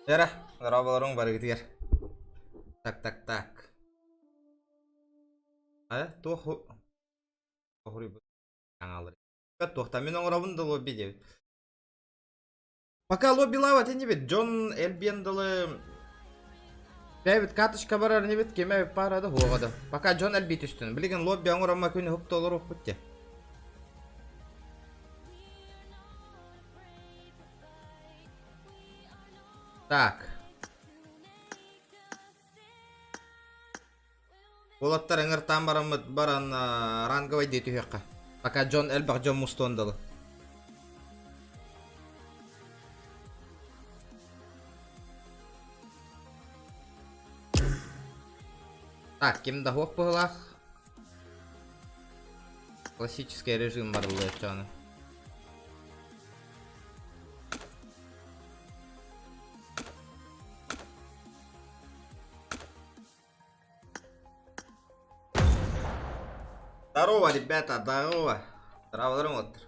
Эрэ, дорооболоруҥ барыгытыгар. Так, так, так. Э, туох оһуруйбут аҥаалар. Туохтан мин оҥоробун да лобби диэбит. Пока лоббилаабат инибит, дьон элбиэн дылы Бэйэбит карточка барар инибит, кимэ пара да хуоҕа да. Пока дьон элбии түстүн. Билигин лобби оҥороммо күн уһукта олоруохпут те. Так. Уолаттар ыҥыртаан бараммыт баран ранговай дии түһүөххэ. Пока дьон элбэх дьон мустуон дылы. Так, ким да хуох быһылаах. Классический режим барыллыа чону. Здорово, ребята, здорово. Здраволарым оттор.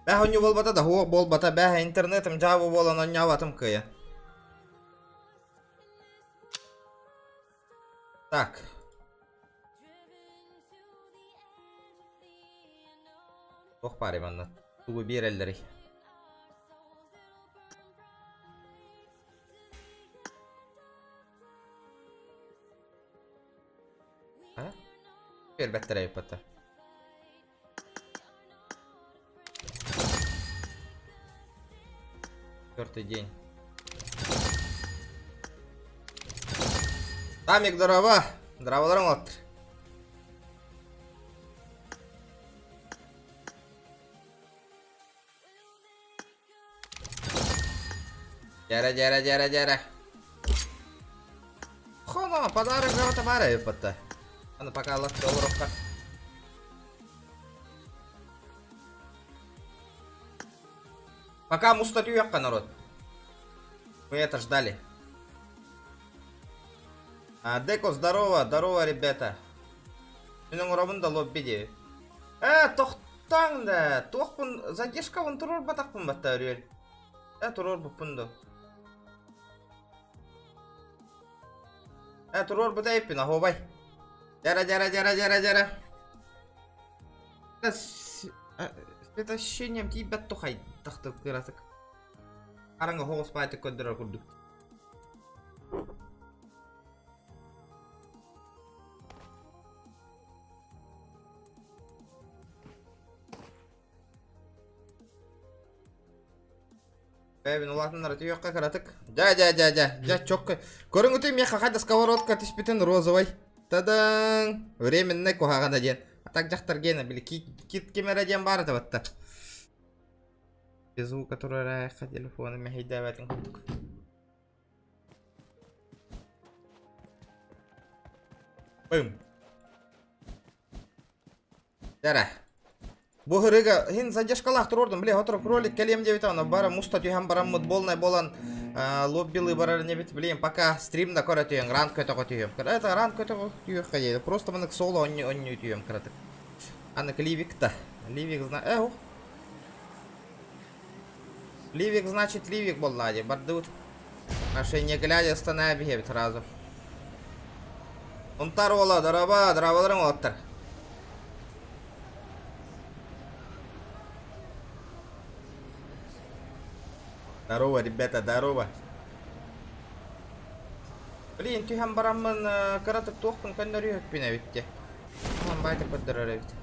Бэһ онньу буолбата да хуох буолбата бэһ интернетым дьаабы буолан онньообатым кыайа. Так. Туох баарый манна? Тугу биэрэллэрий? А? Биэрбэттэр эбиппаттар. Четвертый день. Тамик, здорово! Здраволарың оттыр. Дьэрэ, дьэрэ, дьэрэ, дьэрэ. Хоно, подарок грамота баар эбиппатта. Аны пока латта олорохха. Пока муста түйэххэ народ. Мы это ждали. А, Деко, здорово, здорово, ребята. Мин оҥоробун да лобби дии. Э, тохтооҥ да, туохпун задержкабын туруорбатахпын батта өрүөл. Э, туруорбуппун да. Э, туруорбута эппин, оһуобай. Дьара, дьара, дьара, дьара, дьара. Это ощущением тиийбэт тухай тахтыр кыратык. Хараҥа хоҕус баайтык көрдөрөр курдук. Бэйбин улаатыннара түһүөххэ кыратык. Дьэ, дьэ, дьэ, дьэ, дьэ, чокко. Көрүҥүтүй миэхэ хайда сковородка түспүтүн розовай. Тадаң! Временный куһаҕана диэн. А так дьахтар гена били кит ким эрэ диэн баар этэ батта. Без звука турар телефону мэһэйдээбэтин курдук. Бым. Дара. Бу ырыга хин задержкалаах туруордум, били сотору кролик кэлиэм диэбитэ, ону бары муста түһэн бараммыт буолнай буолан лоббилыы барар инибит, блин, пока стримда көрө түһүөҥ, ранг көтөҕө түһүөм. Это ранг көтөҕө түһүөххэ диэри, просто манык соло онньу онньу түһүөм кыратык. Аны Ливик-та. Ливик зна... Э, ух. Ливик значит Ливик буоллаа дии, бардыбыт. Аше не глядя останови сразу. Унтар уола, дороба, дорооболоруҥ уолаттар. Здорово, ребята, здорово. Блин, түһэн бараммын кыратык туохпун көннөрүөхпүн эбит дии. Оһон байтык көрдөрөр эбит.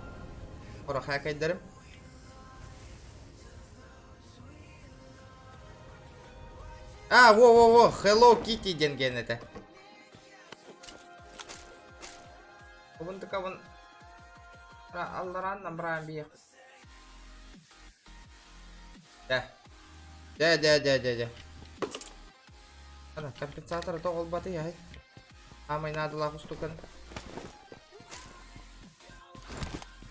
Ора хакайдарым. А, во-во-во, Hello Kitty диэн гиэн этэ. Обун тыкабын аллараан набраан биэх. Дэ. Дэ, дэ, дэ, дэ, дэ. Ана, компенсатора тоҕолбаты яй. Аамай наадалаах устукан.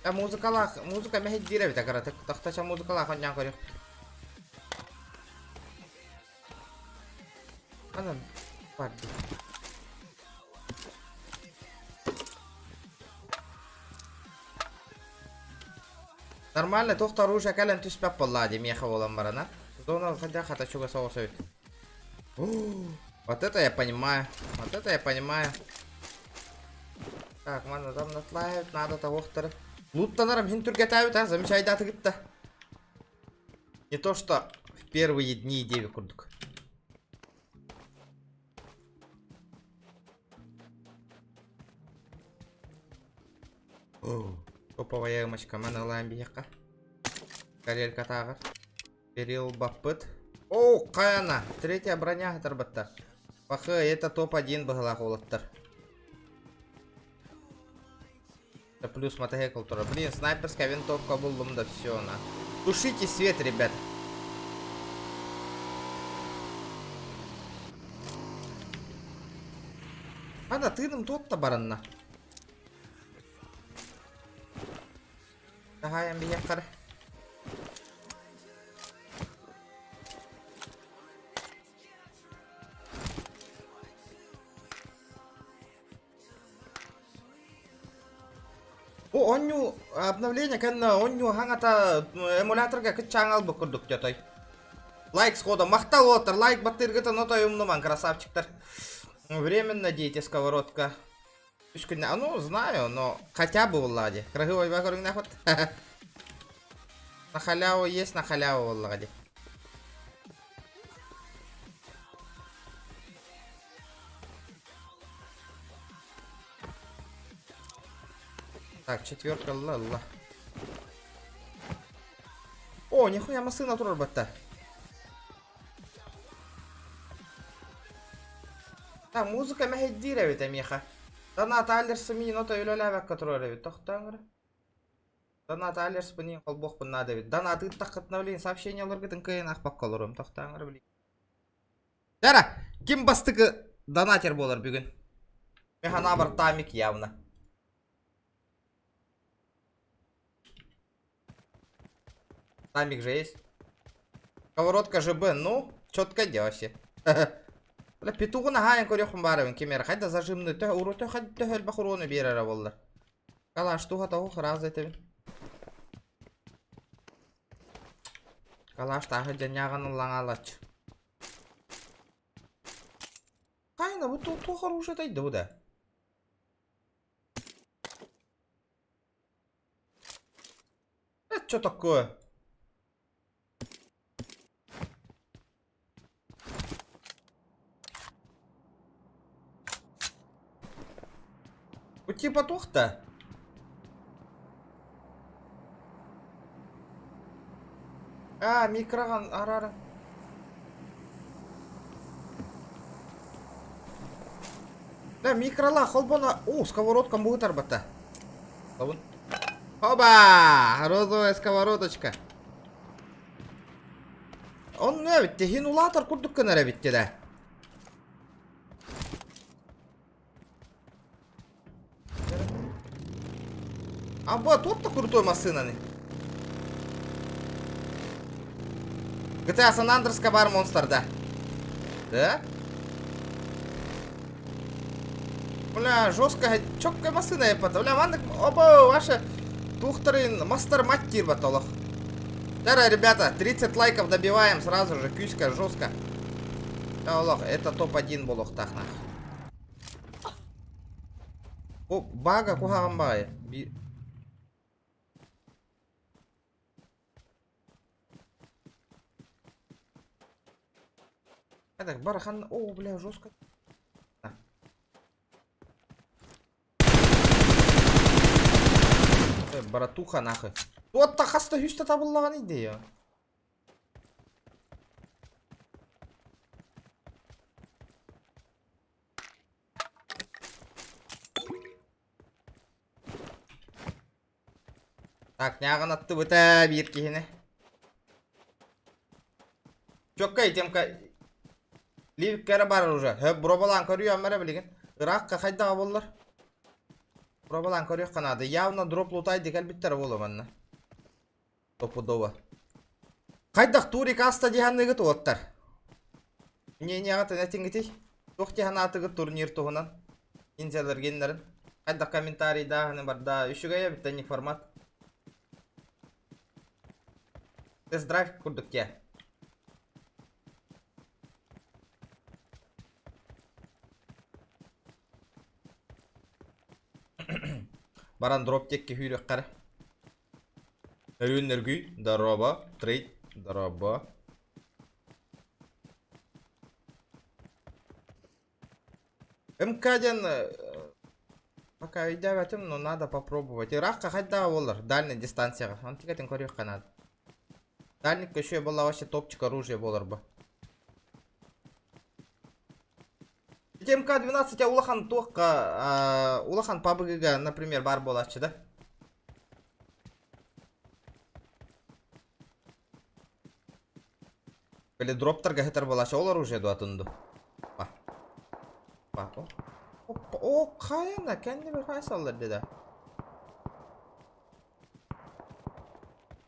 Я музыкалаах, музыка мэһэйдиир эбит акаратык. Тахтача музыкалаах онньоон көрүөх. Анан барды. Нормально, туох да оружие кэлэн түспэт буоллаа дии миэхэ буолан баран, а? Зона хотя хата чугас соҕус эбит. Вот это я понимаю. Вот это я понимаю. Так, манна там натлаают, надо того-вторых. Луттанарым хин түргэтээбит, а, замечайдааты кытта. Не то, что в первые дни деви курдук. Топовая ымочка маны ылаан биһиэхэ. Карелька тааҕар. Перил баппыт. О, хайана! Третья броня хатарбаттар. Пахы, это топ-1 быһылаах уолаттар. Это плюс мотоцикл тоже. Блин, снайперская винтовка буллум да все на. Тушите свет, ребят. Ана тыыным туотта баранна. Таһаайан биһиэххэр. Бу оонньуу обновление кэннэ оонньуу хаҥата эмуляторга кыччааҥ албыт курдук дьотой. Лайк схода махтал уолаттар лайк баттыыргытын отой умнумаҥ красавчиктар. Временно дети сковородка. Үс күннэ, ну знаю, но хотя бы буоллаҕа дии. Кыраһыабай ба көрүҥнээх вот. На халяву есть, на халяву буоллаҕа дии. Так, четверка ылла, ылла. О, нихуя массыына турар батта. Так, музыка мэһэйдиир эбит эмиэхэ. Донат Алерсы миин ото үлэлээбэккэ турар эбит. Тохтооҥ эрэ. Донат Алерспын иин холбуохпун наада эбит. Донат ыыттаххытына, блин, сообщениеларгытын кыайан аахпакка олоруом. Тохтооҥ эрэ, блин. Дара, ким бастакы донатер буолар бүгүн? Механабар Тамик явно. Тамик же есть. Сковородка ЖБ, ну, четко дело вообще. Бля, петугун аһаайан көрүөхпүн баарабын ким эрэ хайда зажимны төһө уру төһө төһө элбэх уруону биэрэрэ буоллар. Калаш туха тоҕу хырааз этебин. Калаш тааһы дьанньааҕын ыллаҥаалач. Хайна бу туох оружие тайда бу да? Это что такое? Бу типа туох-то? А, микроған арары. Да, микрола холбона... О, сковородка будет арбата. Оба! Розовая сковородочка. Онно эбит, хин улаатар курдук гынар эбит да. А вот тут-то крутой массынаны. GTA San Andreas'ка бар монстрда. Да? Бля, жестко, четкая массына епата. Бля, маннык, оба, ваша тухтарын мастер мать диир батолох. Дара, ребята, 30 лайков добиваем сразу же, күүскэ, жестко. Олох, это топ-1 буолуохтаах нах. О, бага куһаҕан баҕайы. Би... Так, барахан... О, бля, жестко. Э, братуха, нахуй. Туотта хаста хүстэ табыллаҕан идея. Так, ньааҕын аттыбыта биир киһини. Чоккай темка Ливиккэ эрэ барар уже. Хөп бробалаан көрүөм эрэ билигин. Ыраахха хайдаҕа буоллар. Бробалаан көрүөххэ наада. Явно дроп лутай кэлбиттэрэ буолуо манна. Стопудово. Хайдах турик аста диһанныгыт уоттар? Мнениеҕытын этиҥитий? Туох диһанаатыгыт турнир туһунан? Ниндзялар геннерин. Хайдах комментарийдааһыны барда. Үчүгэй эбит не формат. Тест-драйв курдук те. Баран дроп диэкки сүүрүөххэ эрэ. Өрүүн нөргүй, дорообо, трейд, дорообо. МК диэн пока өйдөөбөтүм, но надо попробовать. Ыраахха хайдаҕа буоллар, дальнай дистанцияҕа. Онтукатын көрүөххэ наада. Дальник көшө буолла вообще топчик оружие буолар бу. Ити МК-12 улахан туохха, улахан пабыгыга, например, баар буолааччы да? Или дроптарга сытар буолааччы, ол оружие дуо атын ду? Па. Па. О, о, хайана, кэннибэр хайсаллар деді.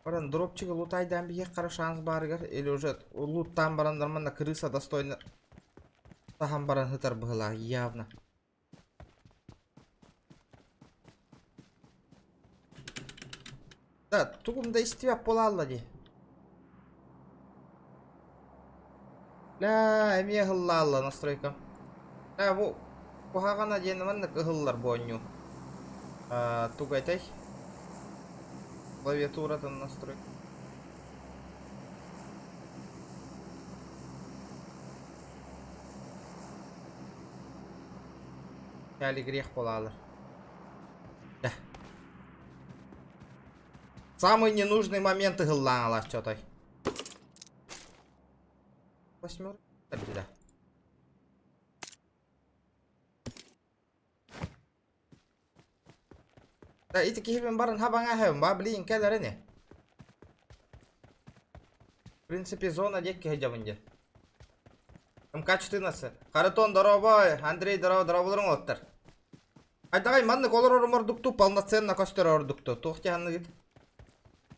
Баран дропчигы лутайдаан биһиэх хара шанс баарыгар или уже луттаан баран нормально крыса достойно таһан баран сытар быһылаах явно. Да, тугум да истибэт буолаалла дии. Лээ, эмиэ ыһыллаалла настройка. Лээ, бу куһаҕана диэн маннык ыһыллар бу оонньуу. Тугу этэй? Клавиатуратын настрой. Кэли грех буолаалар. Да. Самый ненужный момент ыһыллаан алааччы отой. Восьмерка да. Да ити киһибин баран хабаҥа хэм ба блин кэлэр ини. В принципе зона диэки сылдьабын диэн. МК-14. Харитон дорообой, Андрей дорообо, дорооболоруҥ уолаттар. Хайдаҕай маннык олорорум ордуктуу полноценно көстөр ордуктуу. Туох дьаһанныгыт?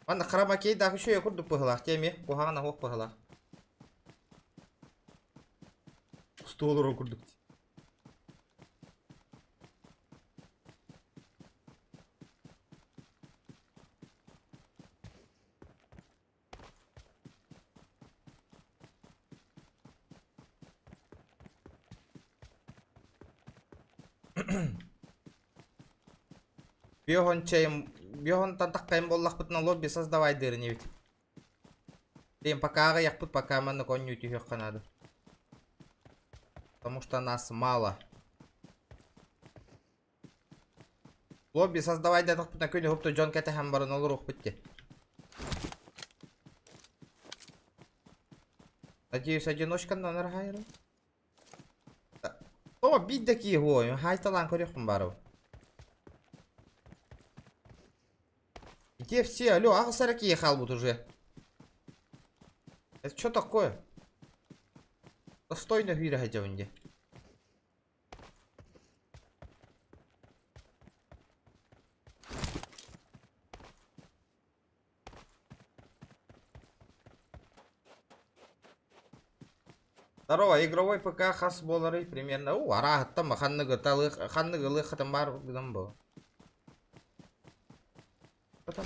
Манна хромакейдаах үчүгэй курдук быһылаах дии эмиэ. Куһаҕана суох быһылаах. Устуу олорор курдук. Биоһон чэйим, биоһонтон таххайым буоллахпытына лобби создавайдыыр инибит. Блин, пока аҕыйахпыт, пока маннык оонньуу түһүөххэ наада. Потому что нас мало. Лобби создавайдатахпытына күн уһукту дьон кэтэһэн баран олоруохпут дии. Надеюсь, одиночканан арахайрым. О, биир да киһи уойун, хайталаан көрүөхпүн баарабын. Где все? Алло, аҕыс эрэ киһи хаалбыт уже. Это что такое? Достойно сүүрэ сылдьабын дии. Здорово, игровой ПК хас буоларый примерно? У, арааһыттан ба ханныгы талыах, ханныгы ылыаххытын баар гынан бу. Потом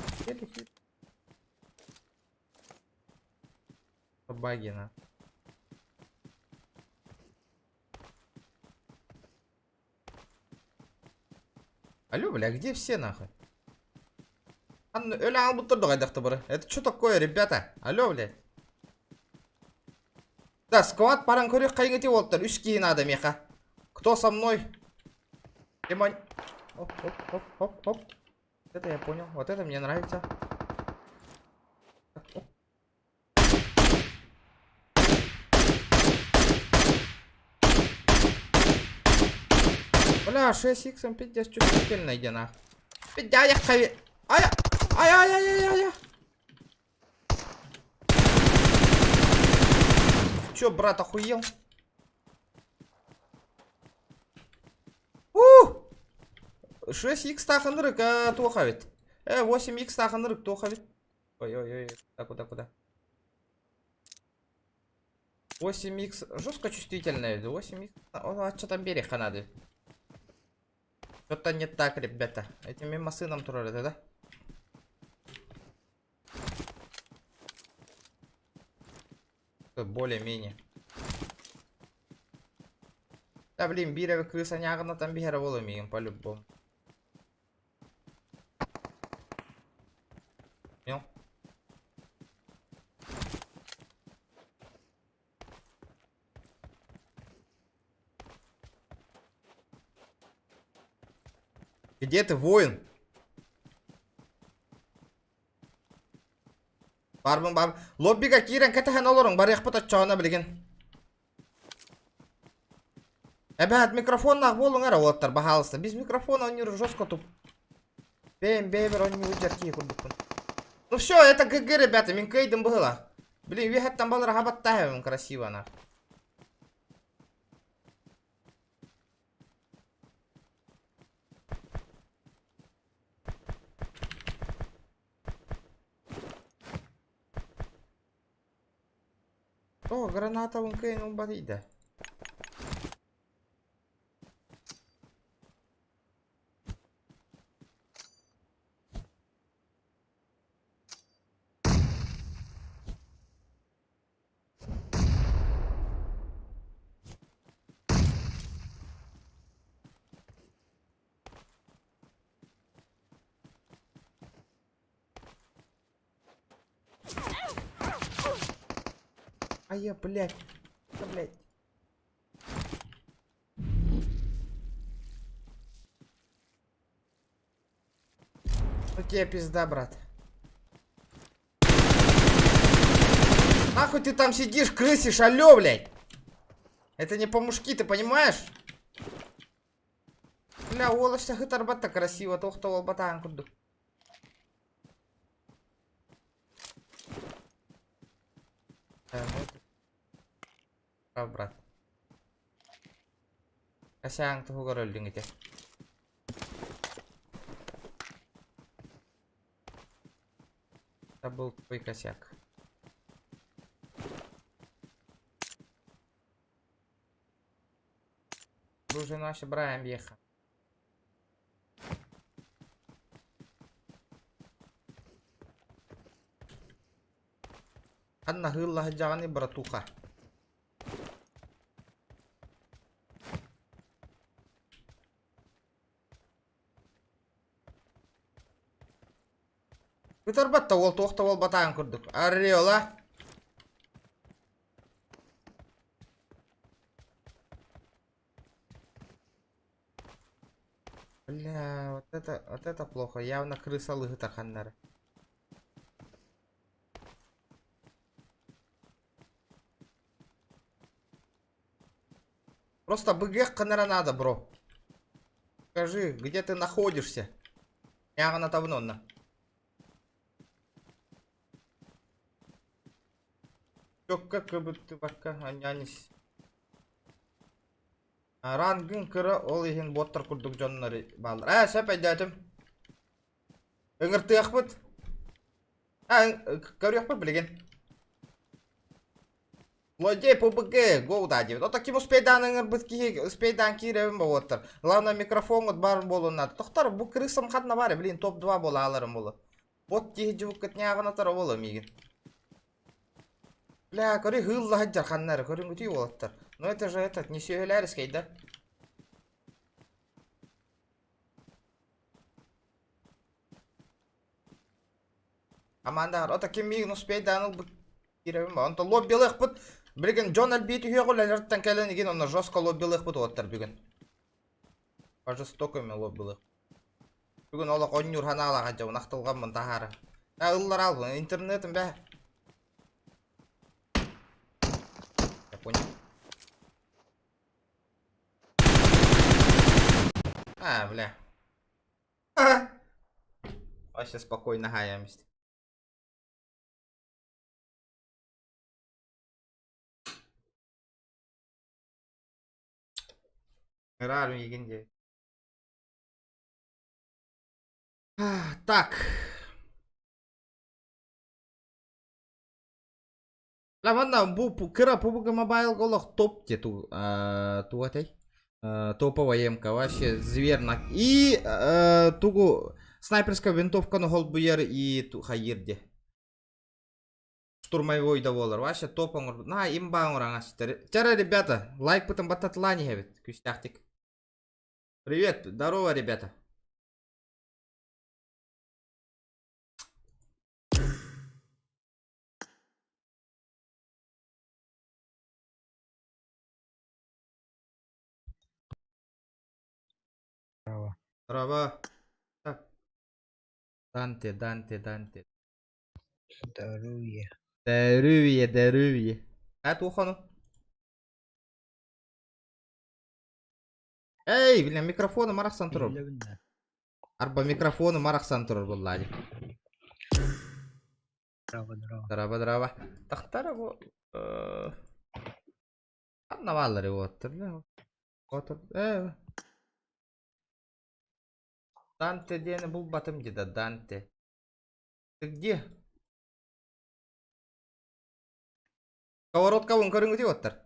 Багина. Алло, бля, где все нахуй? Анна, өлө аалбыттар да бары. Это что такое, ребята? Алло, блядь. Да, сквад баран көрүөх хайыҥыти уолаттар. Үс киһи надо миэхэ. Кто со мной? Тимон. Оп, оп, оп, оп, оп. Это я понял. Вот это мне нравится. Так, оп. Бля, 6х пиздец чувствительный иди нах. Пиздя, я хави. Ай, ай, ай, ай, ай, ай. Чё, брат, охуел? У! 6х таахынырык туох эбит. 8х таахынырык туох эбит. Ой-ой-ой, куда, куда, куда? 8х жестко чувствительная, 8х. О, а что там берег надо? Что-то не так, ребята. Этими машинам турар это, да? Более-менее. Да блин, биир крыса ньааҕына там биһэрэ буолуо миигин по-любому. Где ты, воин? Барбын бар. Лоббига киирэн кэтэһэн олоруҥ, барыахпыт оччоҕуна билигин. Эбээт микрофоннаах буолуҥ эрэ уолаттар, баһаалыста. Без микрофона оонньуур жестко туп. Бэйэм бэйэбэр оонньуу дьэр киһи курдукпун. Ну все, это ГГ, ребята, мин кыайдым быһыылаах. Блин, үөһэттэн балар хабаттаһабын красиво она. О, гранатабын кыайан ылбатый да. А я, блядь, да, блядь. Ну тебе пизда, брат. Нахуй ты там сидишь, крысишь, алло, блядь! Это не по-мужски, ты понимаешь? Бля, уол өссө так красиво, туох да буолбатаҕын курдук. Прав, брат. Касаң туһугар өлдүҥ ити. Это был твой косяк. Уже наши Брайан въехал. Ханна хыыллаһыдьаҕыный братуха? Ытарбат да уол туох да буолбатаҕын курдук. Ореола. Бля, вот это плохо. Явно крыса лыһытар ханнары. Просто быгыах гынара надо, бро. Скажи, где ты находишься? Яҕына табын онно. Чокка кыбыттыбакка анньанис. Рангын кыра ол иһин боттар курдук дьоннор бааллар. Ээ, сөп өйдөөтүм. Ыҥыртыахпыт. Аа, көрүөхпүт билигин. Злодей ПБГ, гоу да диэбит. Ото ким успейдаан ыҥырбыт киһи успейдаан киирэбин боуоттар. Главное микрофоҥҥут баар буолуон наада. Тохтор, бу крысам ханна баар, блин, топ-2 буолааларым буолу. Бот киһи дьыбыккыт ньааҕынатар буолу миигин. Бля, көрү хыыллаһыдьар ханна эрэ, көрүҥүтүй уолаттар. Ну это же этот, не сүөһүлээрискэй да? Аманда, ото ким миигин успейдаан ылбыт киирэбин ба. Онтон лоббилыахпыт. Билигин дьон элбии түһүөх үлэлэриттэн кэлэн игин онно жестко лоббилыахпыт уолаттар бүгүн. По жестокому лоббилыах. Бүгүн олох онньуур ханаалаах дьабын ахтылҕаммын таһаара. А ыллар албын интернетим бэ. Я понял. А, бля. Вообще спокойно хаямист. Ыраар миигин диэ. Так. Ла манна бу кыра PUBG Mobile олох топ те ту туга этэй? Топовая емка вообще зверь на и тугу снайперская винтовканы холбуйар и хайыр де. Штурмовой да буолар. Вообще топ оҥорбут. На имба оҥораҥастар. Чара, ребята, лайк бытын баттатылаан иһэбит. Күстээхтик. Привет, здорово, ребята. Здорово. Дорообо. Так. Данте, Данте, Данте. Здоровье. Здоровье, здоровье. А туох ону? Эй, бля, микрофону марахсан турар. Биллэбин да. Арба микрофону марахсан турар буоллаа дии. Здраво, здраво. Здраво, здраво. Тахтара бу ханна бааллар уоттар Э Данте диэни булбатым дии да Данте. Ты где? Сковородкабын көрүҥүтүй уоттар.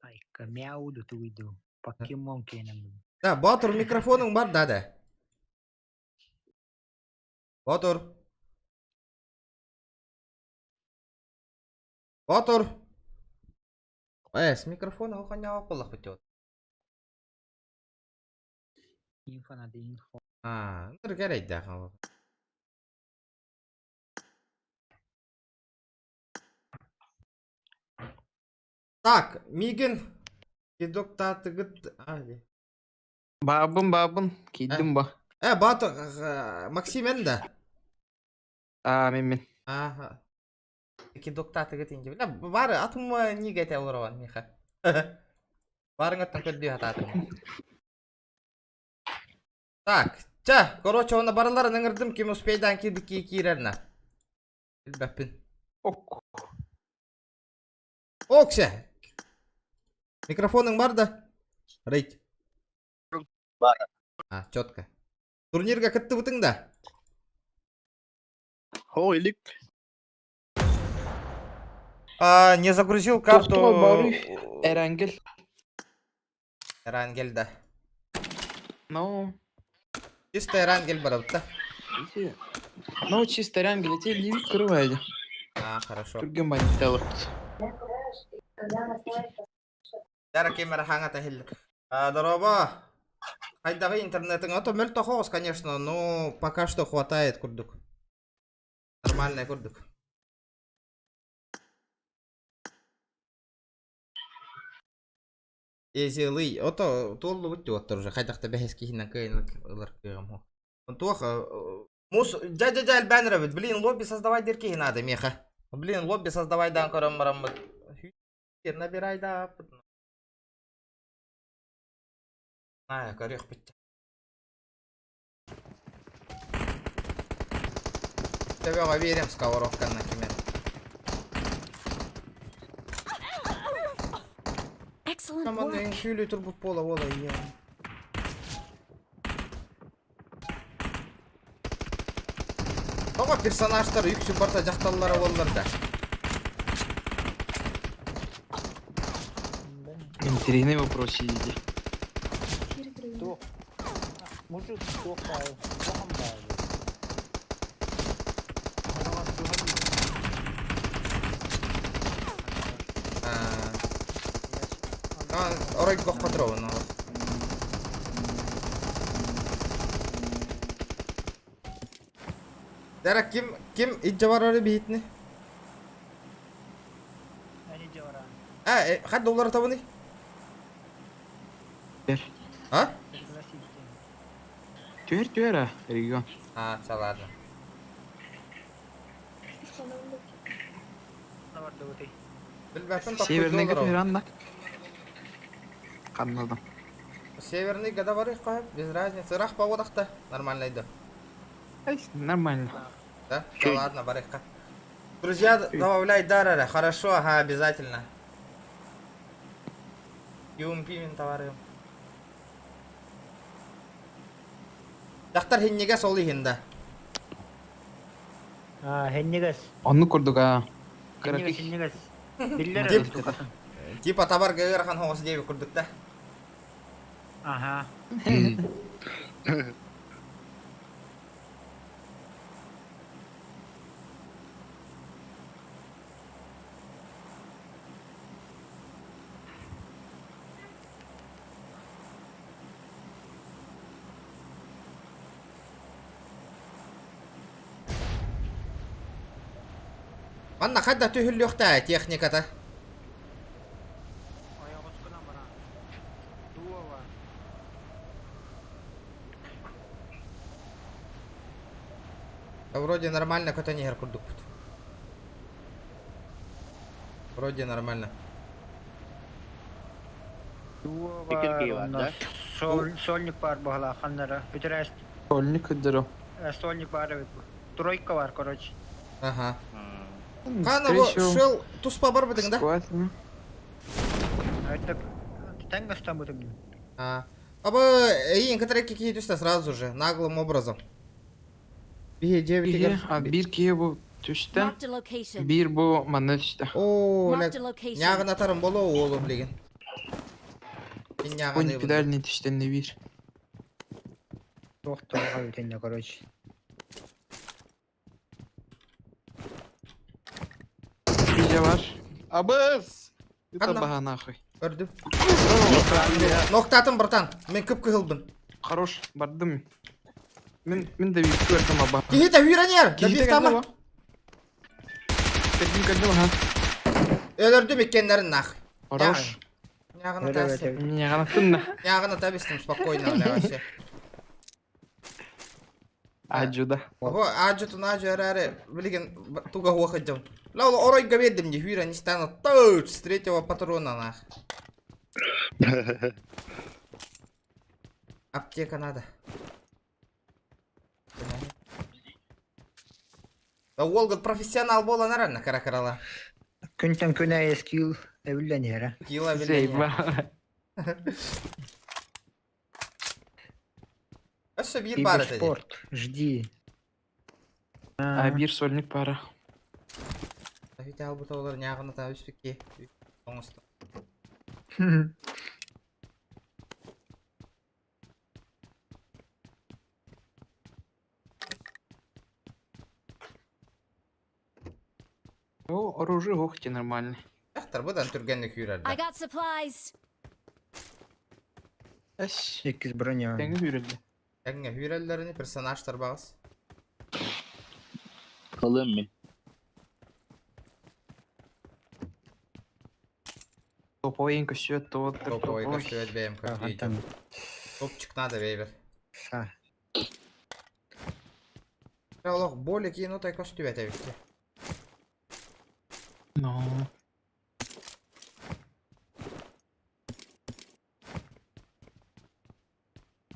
Айка, мяу да тугуйду. Покемон киэнэм. Да, Боотур микрофонуҥ бар да да. Боотур. Боотур. Э, с микрофона хохонньоох буоллахпыт дии. Инфо надо, инфо. Аа, ынырык эрэйдээх. Так, миигин кидоктаатыгыт Баабын, баабын, киирдим ба. Э, Баатыр, Максим эн да? Аа, мен мен. Ага. Кидоктаатыгыт инде. Бля, бары атым ниге этэ олоробон миха. Барыҥаттан көрдүү хатаатым. Так, чэ, короче, оны барыларын ыҥырдым, ким успейдаан киирдик киирэрнэ. Билбэппин. Ок. Оксе! Микрофоның бар да? Рейд. Бар. А, четко. Турнирга кыттыбытың да? О, илик. А, не загрузил карту. Тохтоо бары Эрангел. Эрангел, да. Ну, Чисто Эрангел барабыт иди. Ну, чисто Эрангел, эти ливик кырывайды. А, хорошо. Түрген бандиталыппыт. Дара кемер хаҥа таһил. Дороба. Хайдаҕы интернетиҥ ото мөлтөх оҕус, конечно, но пока что хватает курдук. Нормальная курдук. Эзилый, ото туоллубут диоттар уже хайдахта бэһэс киһинэн кыайын ылар кыаҕым хо. Туох мус дядя дядя альбанер эбит. Блин, лобби создавай диир киһи наада миэхэ. Блин, лобби создавай даан көрөн бараммыт. Набирай да. Аа, көрүөхпүт. Төбөҕө биэриэм сковородканан кимэр. Excellent Команда work. үҥкүүлүү турбут буола буола ийэ. Тоҕо персонажтар үксү барыта дьахталлара буоллар да. Интересный вопрос сидите. Туох. Мужик туох баайы. Туохан баайы. Аа, оройго хотробун. Дара ким ким илдьэ барары биһитини? Эн илдьэ бараан. А, хат доллар табыный? Түһэр. А? Түһэр түһэр а, регион. А, все, ладно. Билбэппин Северныйга толкуйдуу түһэр анна. Ханнадан. Северный года барыах без разницы. Ырах погодахта нормально иду. Ай, нормально. Да? Да ладно, барыахха. Друзья, добавляй дарара. Хорошо, ага, обязательно. Юм пимен товарым. Дьахтар хинньигэс ол иһин да. Аа, хинньигэс. Оннук курдук аа. Хинньигэс, Кыракый. хинньигэс. Биллэр Тип, эрэ. типа табарга ыарахан хоҕус диэбит курдук да. Аха. Манна хайда түһүллүөхтээ техниката. Ойоҕоскунан баран. Дуова. Вроде нормально көтөн иһэр курдукпут. Вроде нормально. Дуо Икки бар, киһи бар, онно да? сольник бар баһылаах ханнара. Бүтэр Сольник өдөрө. сольник бар эбит бу. Тройка бар, короче. Ага. Кана бу шел туспа бар бытыҥ да? Сквад. Это тэҥ бытым. А. Аба эйин кытары киһи түстэ сразу же, наглым образом. Бие девять. А биир киһи бу түстэ. Marked a location. Биир бу манна түстэ. О, Marked a location. Нягын атарым боло оолу билигин. Мин Он нягын педальный түстэнне биир. Туох тоҕо бүтэнне, короче. Бije бар. Абыз! Это Ханна? баха нахуй. Көрдүм. Ноктатын, братан. Мен кып кыһылбын. Хорош, бардым. Мин да биир көрдүм аба. Киһи та хүренер. Да Киһи бир тама. Кэлдим кэлдим аха. Өлөрдүм иккеннерин нах. Хорош. Нягын Өрө атасы. өтө. Няганаттым да. Нягын атабистым спокойно бля вообще. Аджуда. Ого, ажутун ажу араре билигин туга хуахаджам. Ла ол орой габедим не хүрен не стану тыч с третьего патрона нах. Аптека надо. Да Волга профессионал буолан аранна кара карала. Күнтэн күнэ скилл эбиллэн иһэрэ. Кила Зейба. Өссө биир баар этэ дии. Киберспорт, жди. А биир сольник пара. Тавите албыта олар нягына та үспүкке. Оңосту. О, оружие охти нормально. Яхтар будан түргенник I хүрэр да. got supplies. Эс. Иккис броня. Тэҥи хүрэллэ. Эңге хүрэллерини персонажтар багыс. Кылым мин. Топовый көсөт, тоттыр Топовый топовый. көстүбэт бэйэм көстүү. Антан. Топчик надо бейбер. Са. Олох более кийин отай көстүбэт эбитти. Но.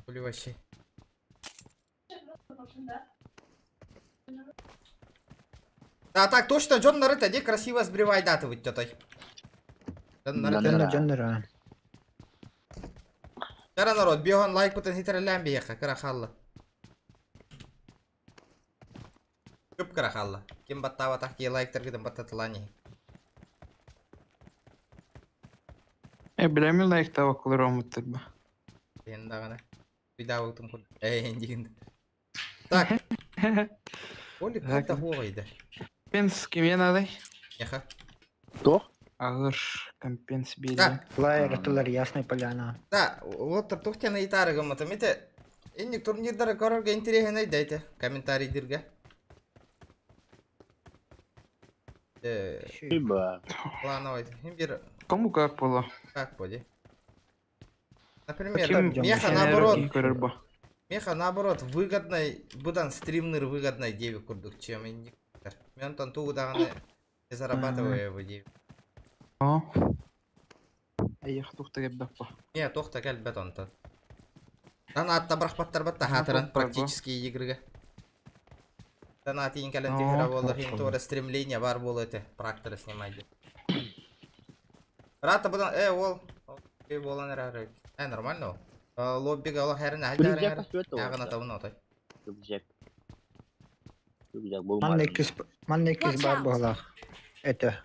Були вообще. Да, так точно, Джон Нарыта, где красиво сбривай даты вот тетой. Джон Нарыта. Дьонно дьоннора. Кара народ, биохан лайк бутын хитрелен бияха, кара халла. Көп кара халла. Ким баттава так ки лайк тергиден баттатылани. Э, билеми лайк тавакылыр омуттыр ба. Енді дағана. Үйда оқтым құр. Эй, дегенді. Так. Оли қайта хоғайды. Компенс кимге надай? Яха. Тох? Агыр компенс Да, берди. Лайер тылар Ясная Поляна. да, вот тухтяна итарыгым атым. Ите, инник турнирдары көрөргө интересен дайте. Комментарий дирге. Ба. Плановый. Бир Кому как было? как поди. Например, Ким меха наоборот, көрөр ба. меха наоборот выгодной, будан стримнер выгодной деви курдук, чем инник. Мен тон тугудаганы не зарабатываю его деви. О. Айях тухта кеббеп ба. Не, тохта кэлбэт онтон. Донат барахпаттар батта хатыран тоқтар ба. практически игрыга. Донат иин кэлэн Оо, түһэрэ буолар хин тоқтар. туора стремление бар буолу этэ практоры снимать. Рата будан ол ол буолан эрэр. Нормально ол. Лоббига ол хэрин Рюкзак хайдар. көстүбэт Ягына табын отой. Рюкзак. Рюкзак Манна болмады. иккис манна иккис Watch бар out. буолах. Это.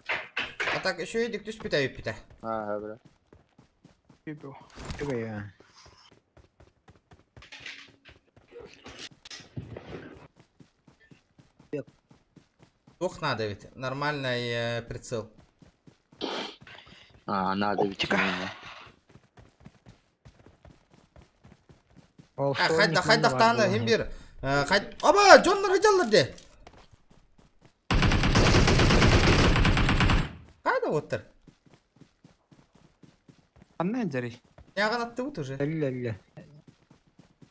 А так еще идик түс питә питә. Ага, бра. Кебе. Түгэй. Ох надо ведь. Нормальный прицел. А, надо ведь. Оптика. Ол А, хайда сольник хайда манна бар таны буолах. хим бир. Хайд Аба, Джоннар хаҗаллар де. Кайда оттыр? Анна жарый. Ягын атты бут уже. Элле элле.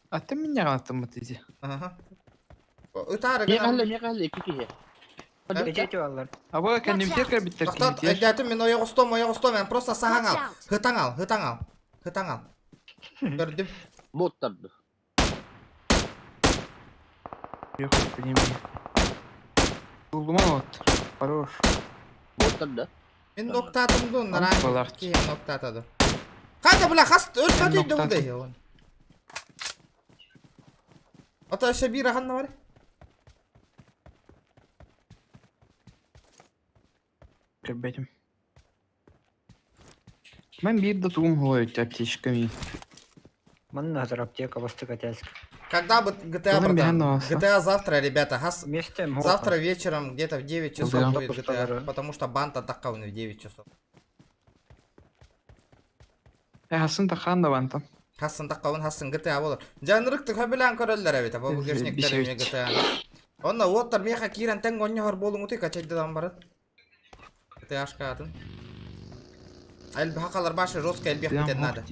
А ты меня аттым иди. Ага. Ытаары Миэхэ гынан. әллә, миэхэ әллә икки киһи. Эти аллар. Аба кэннибитигэр кэлбиттэр Тохтот, киһитигэр. өйдөөтүм мин ойоҕостуом, ойоҕостуом, эн просто саһаҥ Watch ал. out! Хытаҥ ал, хытаҥ ал, хытаҥ ал. Көрдүм. Боттарды. Yok, bilmiyorum. Булдум вот. Хорош. Боттарды. Мин ноктаатым дуун, Ам нараан балах. киһи ноктаата ду. Хайда бля, хас өлбөт Мен өйдө ноктаатым. бу он. Ата өссө биир аһанна бар. Көрбөтүм. Мен биир да тугум хуой аптечка ми. Манна хазар аптека бастык атяск. Когда бы GTA, Ладно, братан? беган давался. GTA завтра, ребята. Хас... Месте Завтра вечером где-то в 9 часов Да. будет GTA, потому что бан таққауын в 9 часов. Э, хасын тахан да бантан. Хасын таққауын хасын GTA болар. Жанрыкты хөбілән көрөллөр эбит, бу гешниктер эме GTA. Онна уоттар меха кирен тең онньохор болуң утуй качайдадан барат. GTA ашкаатын. Эл хакалар башы жестко элбек битен надо.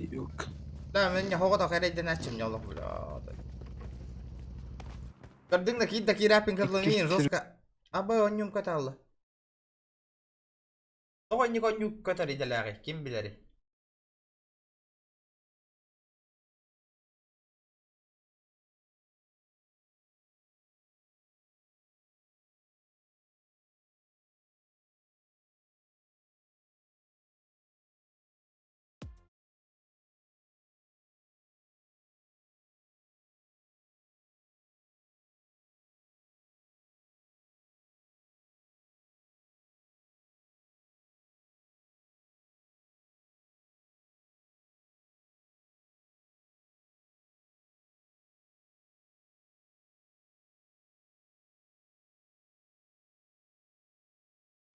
Да, мен не хогода хэрайден ачым не олох бля. Көрдүң да кийд да киираппин кырлымин жестко. Абы онньум көталлы. Тоҕо инник онньук көтөр иделээҕи, ким билэри.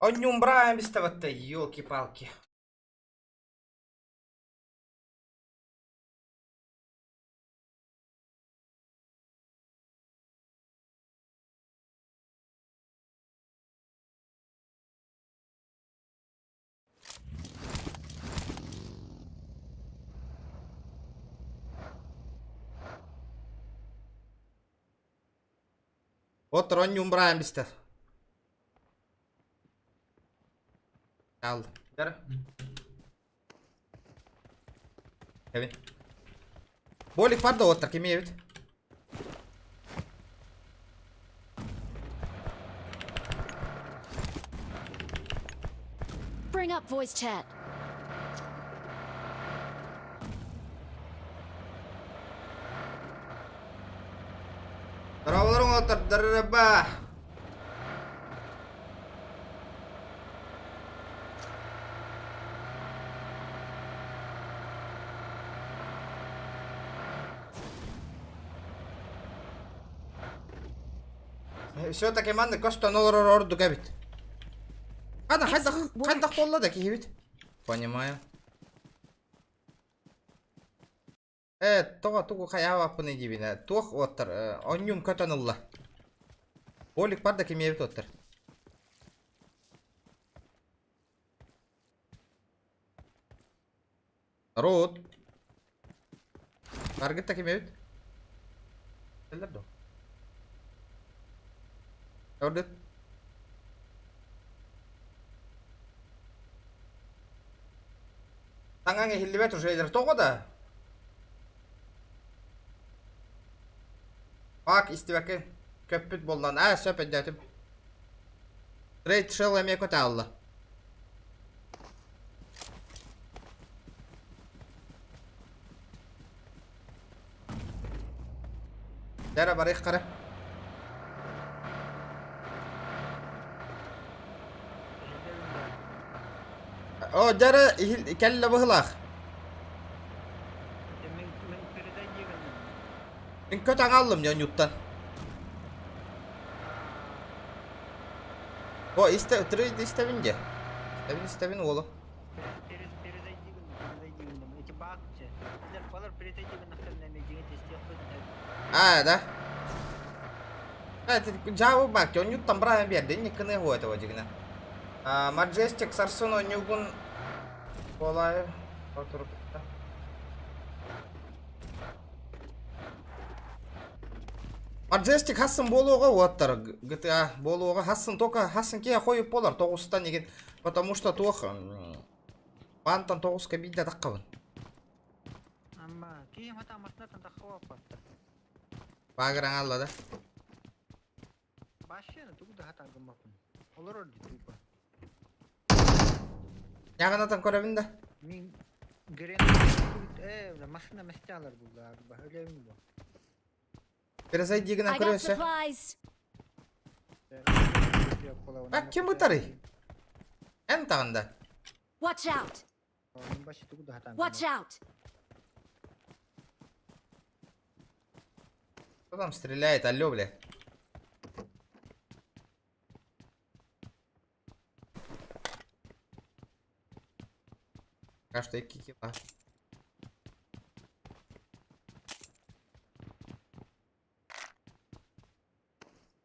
Онньум браем бистабатта, елки-палки. Вот Ронни умбраем бистер. Ал. Бер. Кевин. Болик бар да оттар кеме эбит. Bring up voice chat. Дорабаларың оттар дараба. Все-таки манны костон олорор ордук эбит. Хана хайдах Excellent хайдах work. болла да киһибит. Понимаю. Э, тоҕо тугу хайаабаппыный диибинэ. Туох уоттар, онньум көтөн ылла. Болик бар да кимиэбит уоттар. Народ. Баргыт да кимиэбит? Кэллэр дуо? Көрдүт. Таҥаҥ иһиллибэт уже тоҕо да? Пак истибэккэ көппүт буоллан. Аа, сөп өйдөөтүм. Трейд шелл эмиэ көтө аалла. Дәрэ барыах хара. О, дәрэ кэллэ быһылаах. Мин көт аҥааллым дьон ньуттан. О, истэ, трейд истэбин дьэ. Истэбин, истэбин уолу. А, да? Дьаабы баак, онньуттан быраан биэрдэ, инниккины этого дьигинэ. Маджестик сарсын онньугун буолаайы отурбutta. Маджестик хассын буолуоҕа уоттар GTA буолуоҕа хассын только хассын киһи хойуп буолар тоҕустан игин потому что туох баантан тоҕуска биирдэ таххабын. Амма киһи хата масына таххаба аппатта. Баагыр аҥаалла да. Башшыны тугу да хатан гыммаппын. Олорор дии тупо. Яҕанатан көрөбүн да. Мин грен э машина местялар булла арба өлөбүн бу. Перезайди гынан I got көрөсө. supplies. А ким ытарый? Эн таҕында. Watch out! Watch out! Кто там стреляет? Алло, бля. Пока что икки килла.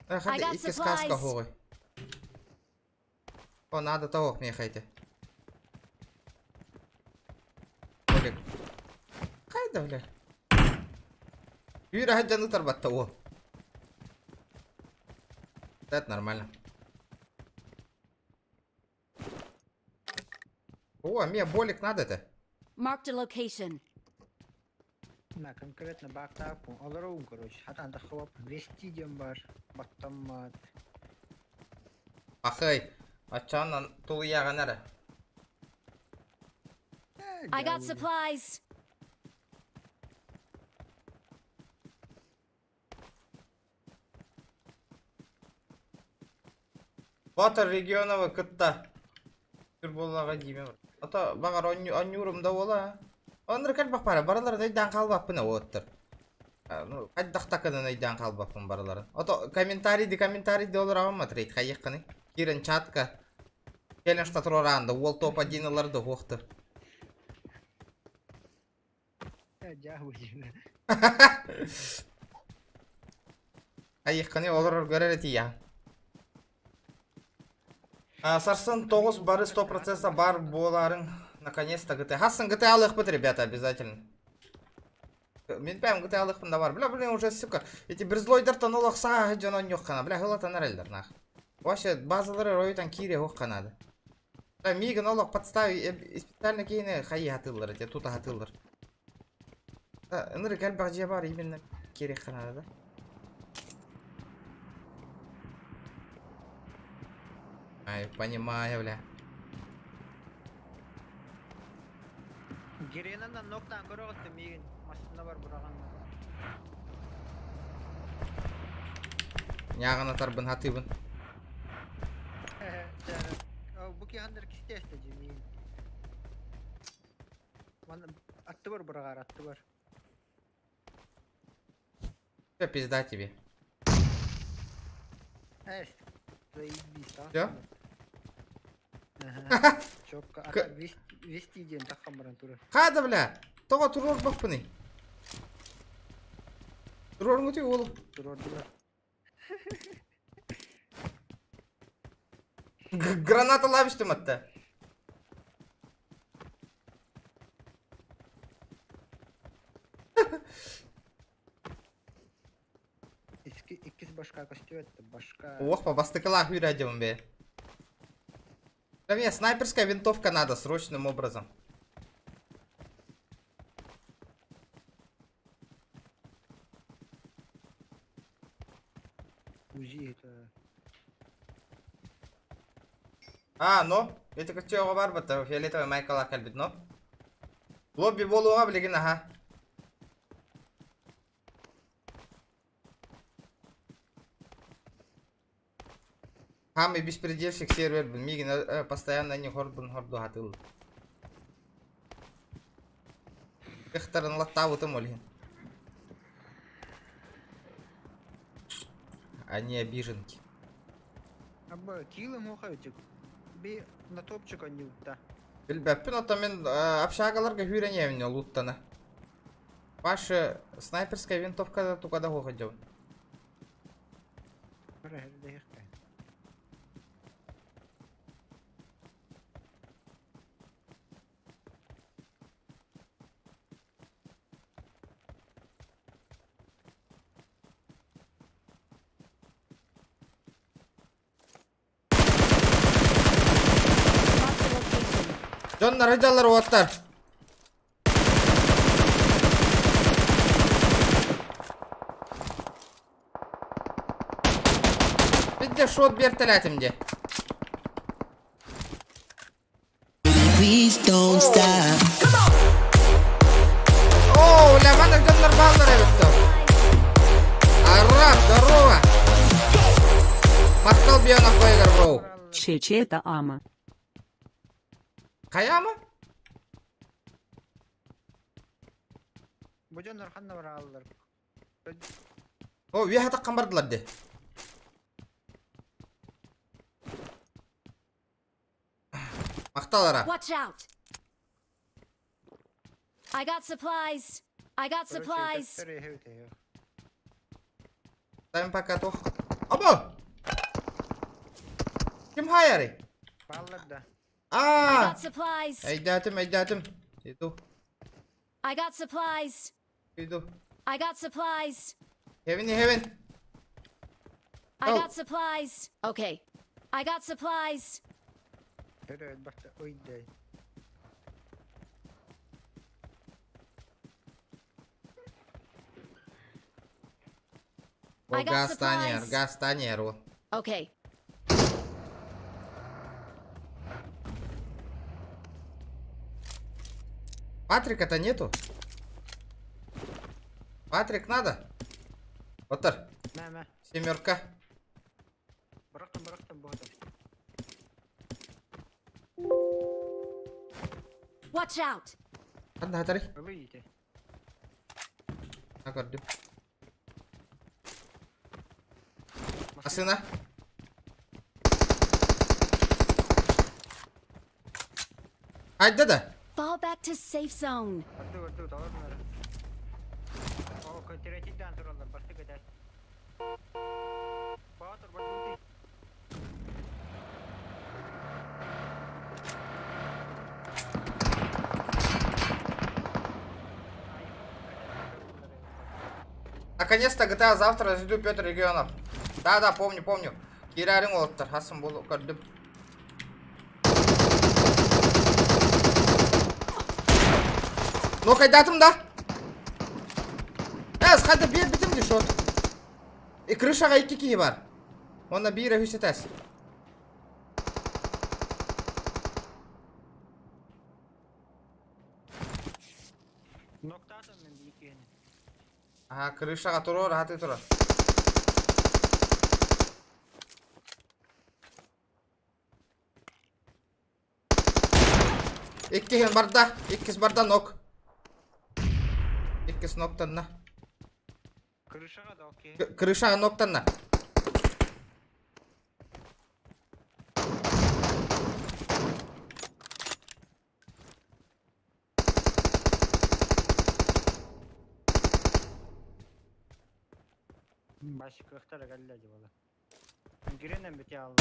I Хати got икки сказка supplies. хоҕой. О, надо того мехайте. Олег. Хайда, бля. Юра хаджаны тарбатта, о. Это нормально. О, мне болик надо-то. Marked a location. На конкретно баактааппын олоробун короче хатан таххыбаппын вести диэн баар баттаммат Ахай. Ачаанан тулуйаҕын эрэ. I got supplies. Батыр регионова кытта сүр буоллаҕа диимэ. Ото баҕар онньуурум да буола. Оннур кэлбэх бара барыларын өйдөөн хаалбаппын уоттар. Ну, хайдах такынан өйдөөн хаалбаппын барыларын. Ото комментарий ди комментарий ди олор аҕам матрейт хайыаххыный. Киирэн чатка челлендж туруораанда уол топ один ылар да уохтар. Хайыаххыный олорор көрөр этийэҕин. Сарсын тоҕус бары 100% бар буолаарыҥ наконец-то GTA. Хассын GTA алыахпыт, ребята, обязательно. Мин бэйэм GTA алыахпын да бар. Бля, блин, уже, сука, эти берзлойдартан олох сааһы дьон онньуоххана. Бля, хылатан эрэллэр, нах. Вообще, базалары ройтан киире хуохха Да, миигин олох подстави, специально киини хайы хатыыллар, эти тута хатыыллар. Да, ынырык элбэх дьиэ бар именно киириэххэ наада да. Ай, понимаю, бля. Гренанан ноктан көрөҕүт миигин массыына бар быраҕан Ньааҕын атарбын хатыыбын. Бу киһандыр кистээстэ дии миигин. Манна аттыбар быраҕаар аттыбар. Все, пизда тебе. Эс, заебись, а? Всё? Ага. Чётко. А так вести диэн таххан баран турар. Хада, бля! Тоҕо туруорбаппыный? Туруоргутуй уолу. Туруордулар. Граната лабиштым атта. Иккис башка көстүбэт башка. Ох, по бастыкалах үйрәдем бе. Да мне снайперская винтовка надо срочным образом. УЗИ это. А, ну, эти көчөҕө бар бата, фиолетовый майкалаах кэлбит, но. Лобби буолуоҕа билигин, аха. Хамый беспредельщик сервер мигин постоянно не хорбун хорду хатыл. Кыхтарын латтаабытым ол иһин. Они обиженки. Абба киилым уохайчык. Би на топчик анньыбытта. Билбэппин, оттон мин общагаларга хүүрэньэбин луттана. Ваша снайперская винтовка туга да хуохадьабын. Бара Дьоннор сылдьаллар уоттар. Бидде шот биэртэлээтим дии. Please don't stop. О, бля, маннык дьоннор бааллар эбит то. Арап, здорово! Махтал Биона Койгар, бро. Чечета ама. Хайама? Бу дьоннор ханна бараллар? О, үөһэ таххан бардылар дии. Махтал ара. Watch out! I got supplies. I got supplies. Тайм пока туох. Аба! Ким хайарый? Бааллар да. I Аа! got supplies. Өйдөөтүм, өйдөөтүм. Иду, I got supplies. иду. I got supplies. Heaven, heaven. I Oh. got supplies. Okay. I got supplies. О, I got газ танер, supplies. газ танер. о. Okay. Патрика-то нету. Патрик надо? Отыр, Мэ мэ. семерка. Бырахтым бырахтым бу. Watch out. Ханна хатары? Ылый ити. Көрдүм. Асына. Хайда да. Fall back to safe zone. Орду орду талар. О, третий тураллар барты көтөр. Баатыр барты. Наконец-то GTA завтра разделю Петр регионов. Да-да, помню, помню. Кирарин олыттар. Хасым болу көрдүм. Ну хайдатым да. Эс, хайда бир битим ди шот. И крышаға икки киһи бар. Онна биир үһүс. Ноктаатым мен иккиһини. Ага, крышаға турар, хаты турар. Иккиһин барда, иккис барда нок. Иккис ноктанна. Крышаға да окей. Крышаға ноктанна. Баш кыхтара кэллэ дии буола. Киренен бите алла.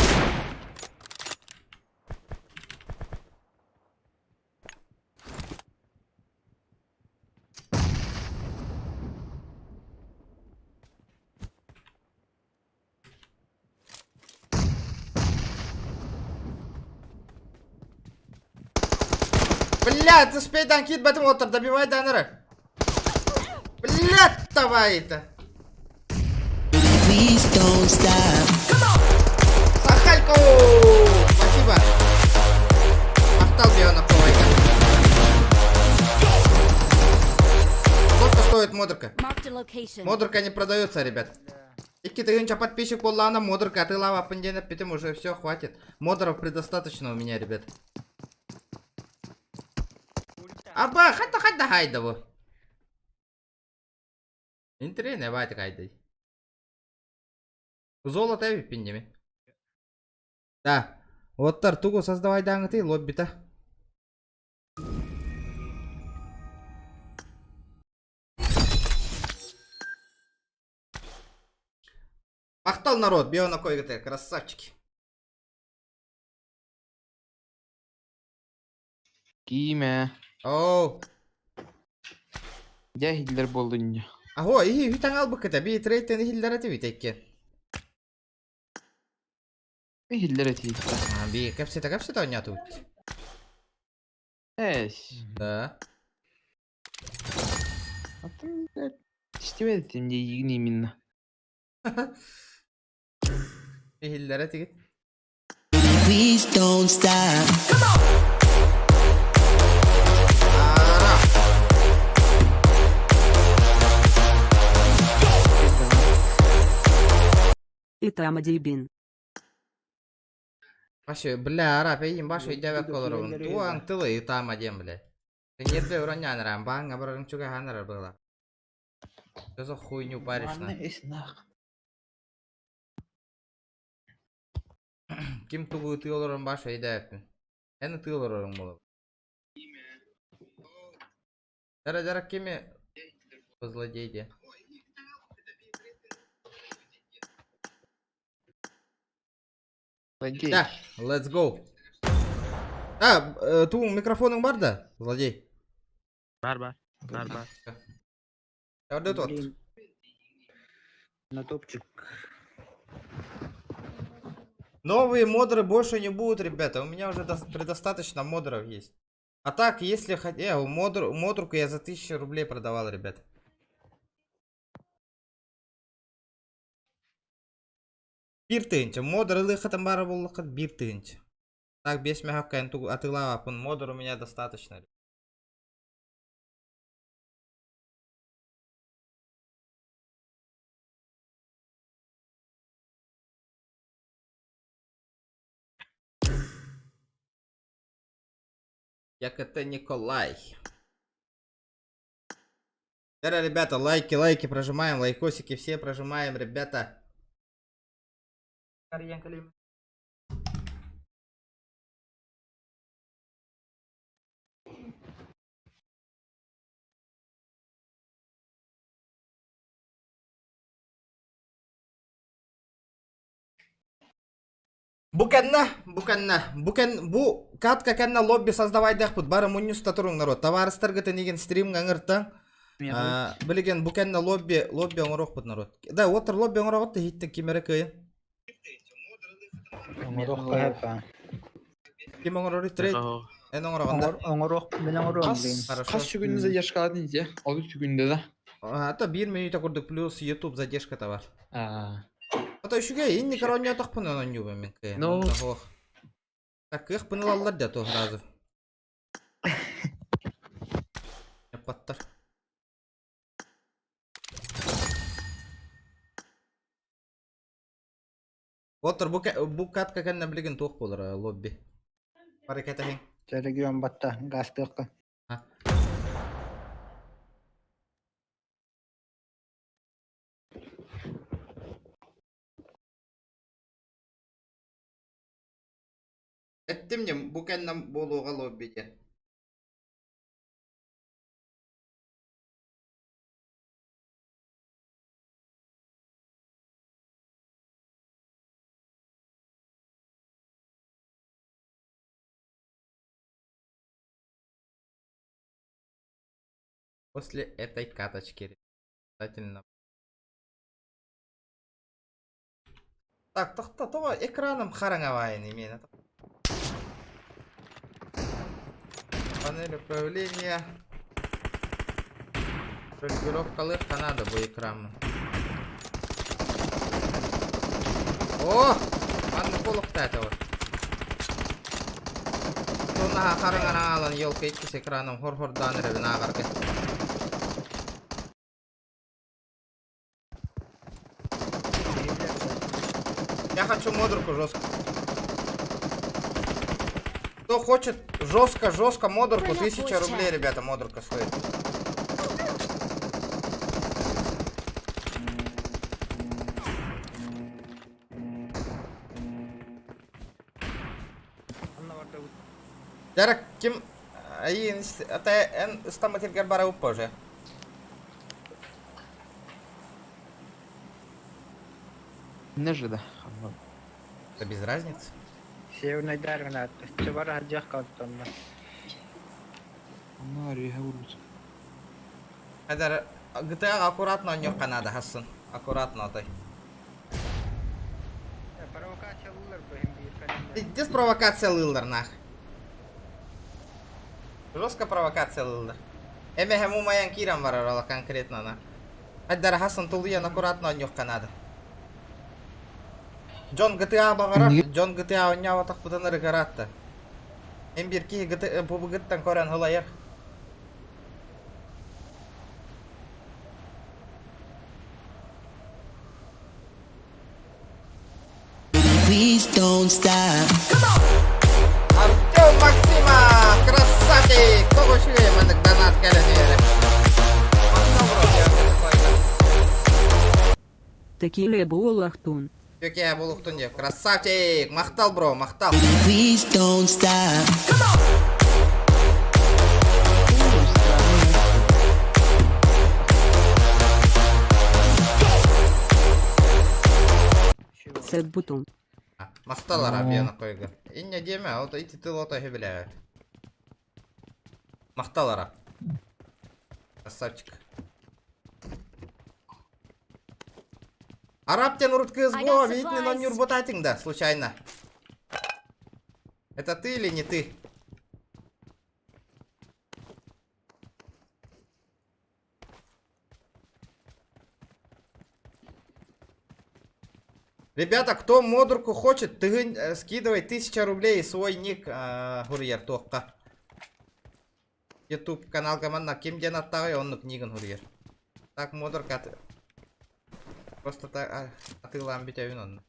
Блядь, успей кит бэтим отыр, добивай даныры. Блядь, давай это. Please don't stop. Сахалько! Спасибо. Махтал Биона Повайка. Сколько стоит модерка? Marked a location. Модерка не продается, ребят. Икки тыһыынча подписчик буоллаҕына модерка атыылаабаппын диэн эппитим уже все, хватит. Модеров предостаточно у меня, ребят. Аба, хата хата хайда бу. Интересно, байтик хайда. Золото эбиппин Да. Оттар тугу создавай даңыты лоббита. Махтал народ, Биона Койгате, красавчики. Киимэ. Оу. Дьэ иһиллэр буоллун. Аһо, иһи үтәң албыкыта, би трейтен иһиллэр этибит эккен. Иһиллэр этибит. А, би кэпсэтэ кэпсэтэ оонньоотубут. Эс. Да. А там, блядь, истибэт этим диигин именно. Иһиллэрэ тигит. Please don't stop. Аара. Итама Дибин. Башы, бля, ара, пейин башы өйдөбөк олоробун. Туаң тылы ытаама диэн, бля. Нерве уронньаанаран, бааҥҥа барарыҥ чугаһаанарар быһыылаах. Что за хуйню паришь, Манна на? ис нах. Ким тугу ытыы олорон башы өйдөөбөппүн. Эн ытыы олороруҥ буолуо. Дара дара кими злодей диэн. Злодей. Да, let's go. А, туу микрофонуҥ бар да, злодей? Бар бар. Бар бар. Орда тот. Блин. На топчик. Новые модеры больше не будут, ребята. У меня уже предостаточно модеров есть. А так, если хотел, модерку я за 1000 рублей продавал, ребят. Биир тыһыынча. Модер ылыаххытын баҕарар буоллаххыт биир тыһыынча. Так, биэс мөһөөккө атыылаабаппын. Модер у меня достаточно. Як это Николай. Теперь, ребята, лайки, лайки прожимаем, лайкосики все прожимаем, ребята. Бу кэннэ, бу кэннэ, бу кэн, бу катка кэннэ лобби создавайдахпыт, бары мунньуста туруҥ народ. Табаарыстаргытын игин стримҥа ыҥыртаҥ. Билигин бу кэннэ лобби, лобби оҥоруохпут народ. Да, уоттар лобби оҥороҕут да иһиттэн ким эрэ кыайын. Оҥоруох Ким оҥорору трейд? Эн оҥороҕун да? Оҥоруох мин оҥоруом Хас, блин. Хорошо. хас сүгүннэ задержкалаатын ити? Ол сүгүндэ да. А то биир мүнүүтэ курдук плюс YouTube задержката бар. А. А то үчүгэй, инник оонньоотохпун оонньуубун мин кыайан. Ну. Ох. Так, кыахпын ылаллар да то сразу. Эппаттар. Уоттар бу, бу катка кэннэ билигин туох буолар лобби? Бары кэтэһиҥ. Регион батта гастыахха. Эттим дьэ, бу кэннэ буолуоҕа лобби диэн. После этой каточки обязательно. Так, тохто, экраном хараҥа именно. Панель управления. Регулировка надо бу экран. О! Манна буолуохта этого. Тунаха хараҥа елка иккис экраном хор-хордаан эрэбин ааҕарга. Я хочу модерку жестко. Кто хочет жестко-жестко модерку, 1000 рублей, ребята, модерка стоит. Дәрәк, ким... Айын, ата эн ыстаматергер бара позже. Не же да. Это без разницы. Северный Дарвин, чебара хаджах калтонна. Хайдар, GTA аккуратно оонньуохха надо, хассын. Аккуратно атай. Провокация лылар бу биир Здесь провокация лылар нах. Жестко провокация ылыллар. Эмэһэм умайан киирэн барар ола конкретно ана. Айдара хасын тулуйан аккуратно онньуохха наада. Дьон GTA баҕарар, дьон GTA оонньообатахпытын ырыгараатта. Эн биир киһи GTA бубугыттан көрөн ылайар. Please don't stop. Артем Максимов, красавчик! Тоҕо үчүгэй маннык донат кэлэн иһэрэ. Такиле буолахтун. Төкээ буолуохтун диэ. Красавчик! Махтал, бро, махтал. Please don't stop. Чего? Сэп бутун. Махтал арабияны койгу. Инне диэмэ, ото ити тыл ото билээбит. Махтал ара. Красавчик. Араб тен урут кыз I бо, got видно, supplies. нюрботатинг да, случайно. Это ты или не ты? Ребята, кто модурку хочет, ты скидывай 1000 рублей и свой ник хурьер туохха. Ютуб канал команда ким диэн аттааҕый оннук нигын хурьер. Так модурка просто так атыылаан бүтэбин онно.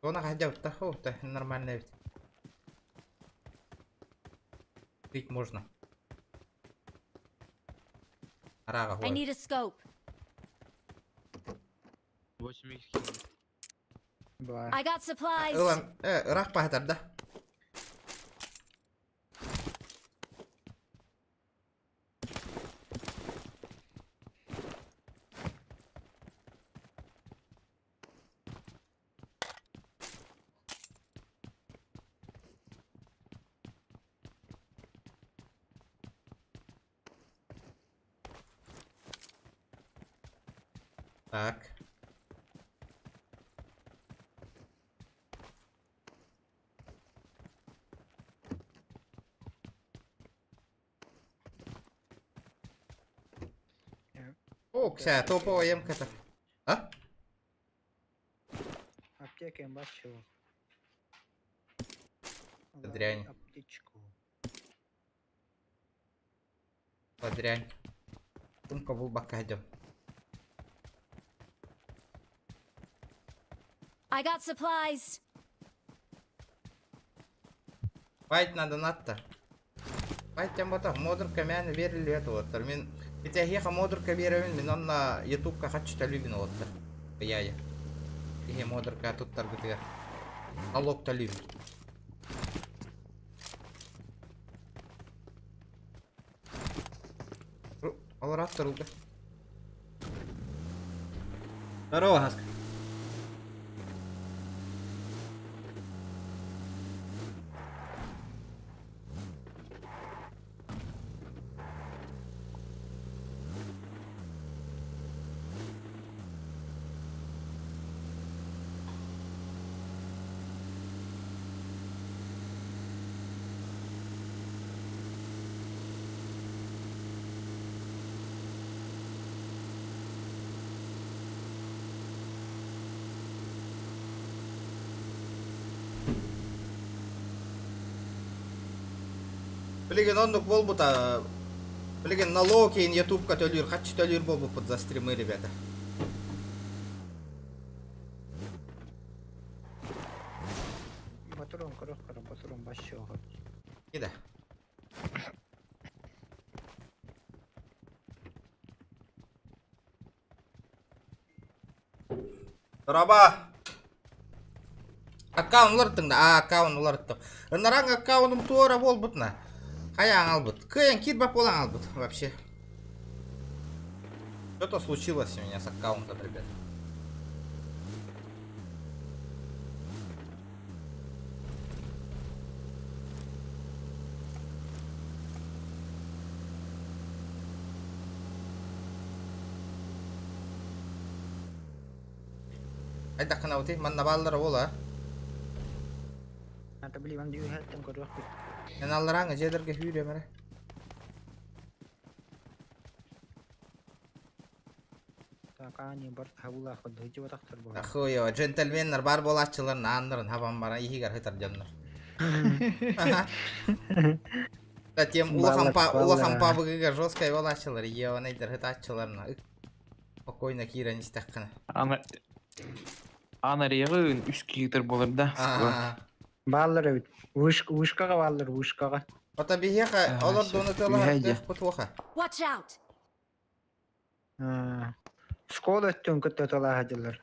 Она хотя бы та нормально ведь. Пить можно. Арага I need a scope. 8 х кинул. Ба. I got supplies. Ылан, ыраах баһатар да. Так. О, кся, топовая емка-то. А? Аптека им чего? Дрянь. Аптечку. Дрянь. Умка булбакка идем. I got supplies. Файт надо надто. Файт тем бота модурка мяне верили это вот. Мин итяхиха модурка беремин мин онна ютубка хочу талюбин вот. Я я. Ихе модурка тут таргытыга. Налог талюбин. Алрат рука. Здорово, Гаска. Билигин оннук буолбута. Билигин налог кейин ютубка төлүүр, хаччы төлүүр буолбуппут за стримы, ребята. Батурун көрөх көрө, батурун баш чего. Кида. Раба. Аккаунт уларыттыҥ да? А, аккаунт уларыттым. Ынараҥ аккаунтум туора буолбутна. Хайаан албыт. Кыайан киирбэт буолан албыт вообще. Что-то случилось у меня с аккаунтом, ребят. Хайдаххына манна бааллара буола. Ата били ман дүйүһэттэн көрүөхпүт. Эн алларааҥы дьиэлэргэ сүүрүөм эрэ. Такаани бар хабылаах дыһдьыбатахтар буолар. Ахуйо, джентльменнэр бар буолааччылар ааннарын хабан баран иһигэр сытар дьоннор. Да тем улахан па улахан пабыгыга жесткай буолааччылар, ебанайдар сытааччыларына спокойно киирэн истэххинэ. Ана Анариягы үс киитер болар да. Аа. Бааллар эбит. Вышка вышкаҕа бааллар вышкаҕа. Ота биһиэхэ олордууну тылаһар кутуоха. Watch out! Школа өттүн кытта талааһа дьыллар.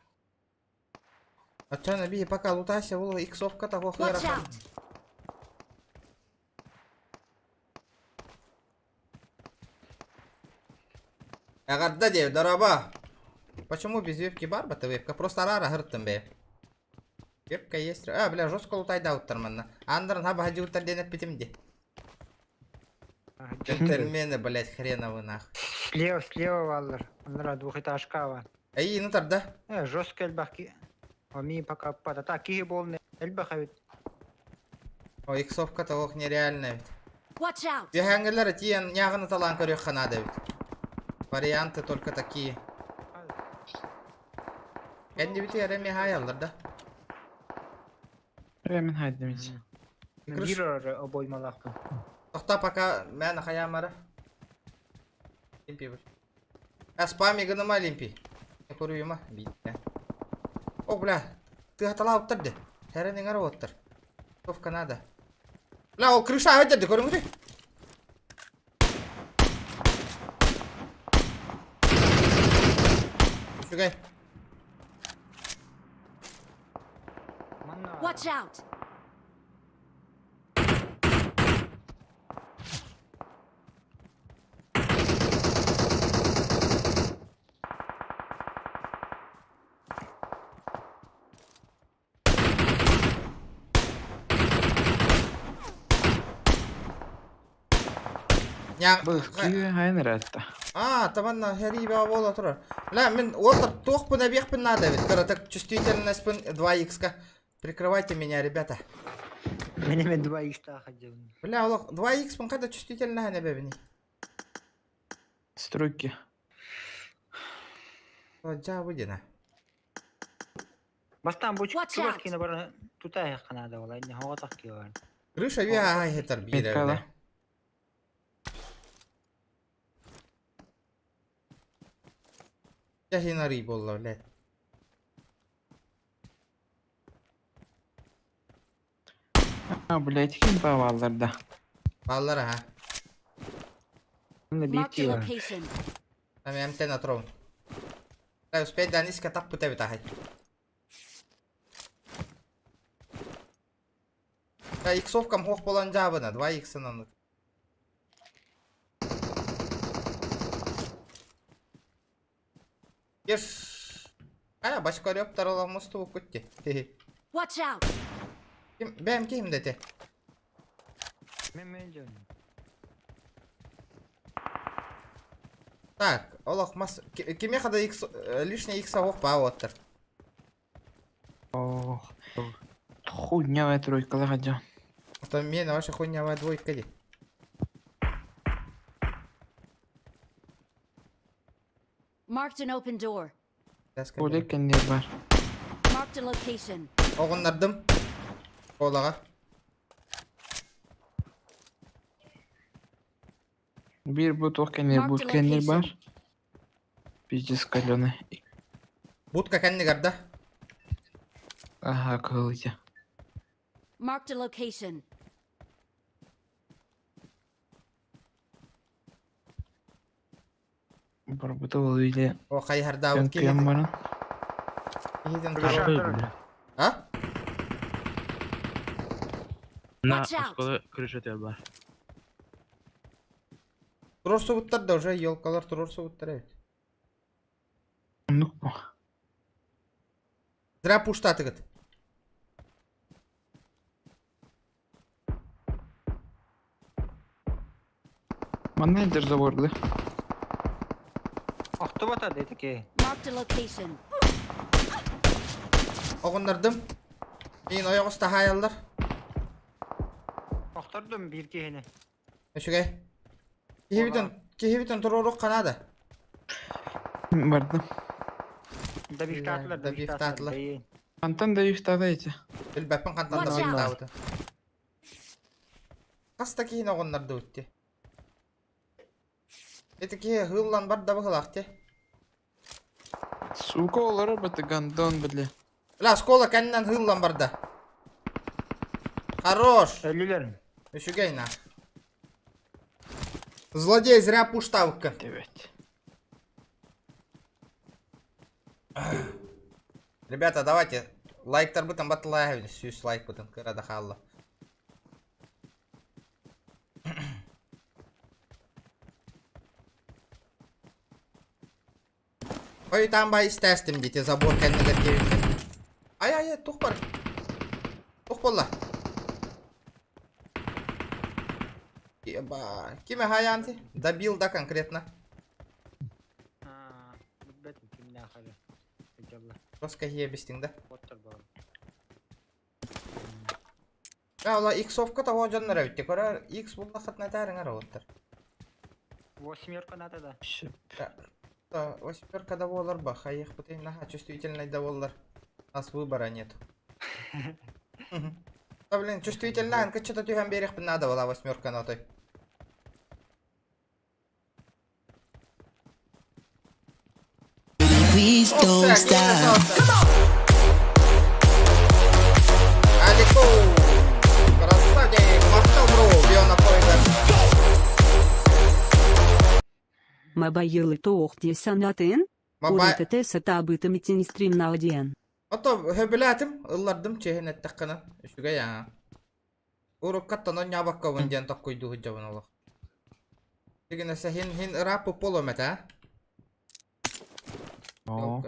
Оччоно биһи пока лутайся ол иксовка того Watch хыарахан. out! Эҕэрдэ диэ, дорообо. Почему без вебки бар бата вебка? Просто арара хырттым бе. Вебка есть. А, бля, жестко лутайдауттар манна. Андырын хаба хадьыуттар диэн эппитим ди. Джентльмены, блядь, хреновы нах. Слева, слева бааллар. Оннора двухэтажка бар. Эй, ну тарда. Жестко элбэх ки. Оми пока пата. Так, киһи буолна. Элбэх эбит. О, иксовка того нереально ведь. Watch out! Дехангелер тиен няганы талан көрүөх ханада ведь. Варианты только такие. Кэнди бити эре михаяллар да. Мен хайдым ич. Крыш. Биир обоймалаахпын. Тохта пока мен хаямара. Лимпи бу. А спами гыныма лимпи. Көрүюма битте. О, бля. Ты атала уттар Хәрен иңар оттар. Совка надо. Бля, ол крыша өтеді көрүңү. Үчүгэй. Манна. Watch out! Я Бұл күйі хайын ратта. А, табанна хәри ба бола турар. Бля, мен отыр тоқпын объекпін надо ведь. Кара так чувствительность 2х-ка. Прикрывайте меня, ребята. Мен эме 2 х ходил. Бля, олох 2х пын када чувствительно хәне бебини. Стройки. Жа будина. Бастан бу Watch чугас out. кини бар тута ханада ола. Не хогатах ки бар. Крыша вия ай хетар бире. Меткала. Я хинари болла, бля. А, блядь, ким балалар да. Баллар ха. Манна биир Marked a ки бар. location. Там МТ на трон. Да, успеть да низко так путевит ахай. Да, иксовкам хох болан жабына, 2 икса наны. Еш. А, башка рёптар ола мосту кутти. Watch out! Ким, бэм ким дете. Мен мен жон. Так, олох мас киме хада икс лишний икса хох па оттар. Ох. Хуйнявая тройка лагадя. А то мен ваша хуйнявая двойка ди. Marked an open door. Олек не бар. Marked a location. Оғыннардым. Олаға. Бир бут окенер Marked бут a кенер бар. location. Пиздец каленый. Будка кәнні гарда. Ага, кылытя. Marked a location. Бар бутыл или О, қайхарда вот кем барын. Кихиден Крыша турар. турар. А? На Watch out. осколы крыша бар. Турор сугуттар да уже елкалар турор сугуттар evet. Ну, бу. Зря пуштатыгыт. Манна заборды. Охтобата дети ки. Marked a location. Оҕуннардым. Миин ойоҕос таһаайаллар. Охтордум биир киһини. Үчүгэй. Киһибитин, киһибитин туруоруох ханаада. Бардым. Добивтаатылар, Добивтаатылар. добивтаатылар. Антон добивтаата эти. Билбэппин хантан Watch out. добивтаабытын. Хас да киһини оҕуннардыбыт дии. Ити киһи ыһыыллан барда быһыылаах дии. Сука, олорор баты гандон, бля. Бля, оскола кэннинэн ыһыыллан барда. Хорош! Өлүлэр. Үчүгэй на. Злодей зря пуштавка. Девять. Ребята, давайте лайктарбытын батталаайабын, сүүс лайкпытын кыра да хаалла. Ой, там бай истээстим дите забор кэннигэр диэбиккин. Ай, ай, тух бар. Тух буолла. Еба. Ким хаянти? Добил, да, конкретно. Аа, билбэтим кимнээх эрэ. Дьалла. Просто киһи да. Боттор баар. Я ола иксовка того дьоннор эбитти. Көрөр X буллахытына этээриҥэр олоттор. Восьмерка надо да. Да, восьмерка да буолар ба, хайыахпытый наһаа чувствительный да буоллар. У нас выбора нет. Да блин, чувствительный кыччата түһэн биэриэхпин наада была восьмерка отой. Please don't stop. Алико! Красавчик! Махтал бро, Биона Пойгар. Мобайлы туох дии санаатын? Мабай... Урут сатаабытым итин стримнаа диэн. Ото хөбүлээтим, ыллардым чиэһин эттэххинэ. Үчүгэй аа. Уруккаттан онньаабаккабын диэн токкуйдуу сылдьабын олох. Тигинэсэ хин хин ырааппыт буолуом этэ аа. Оо.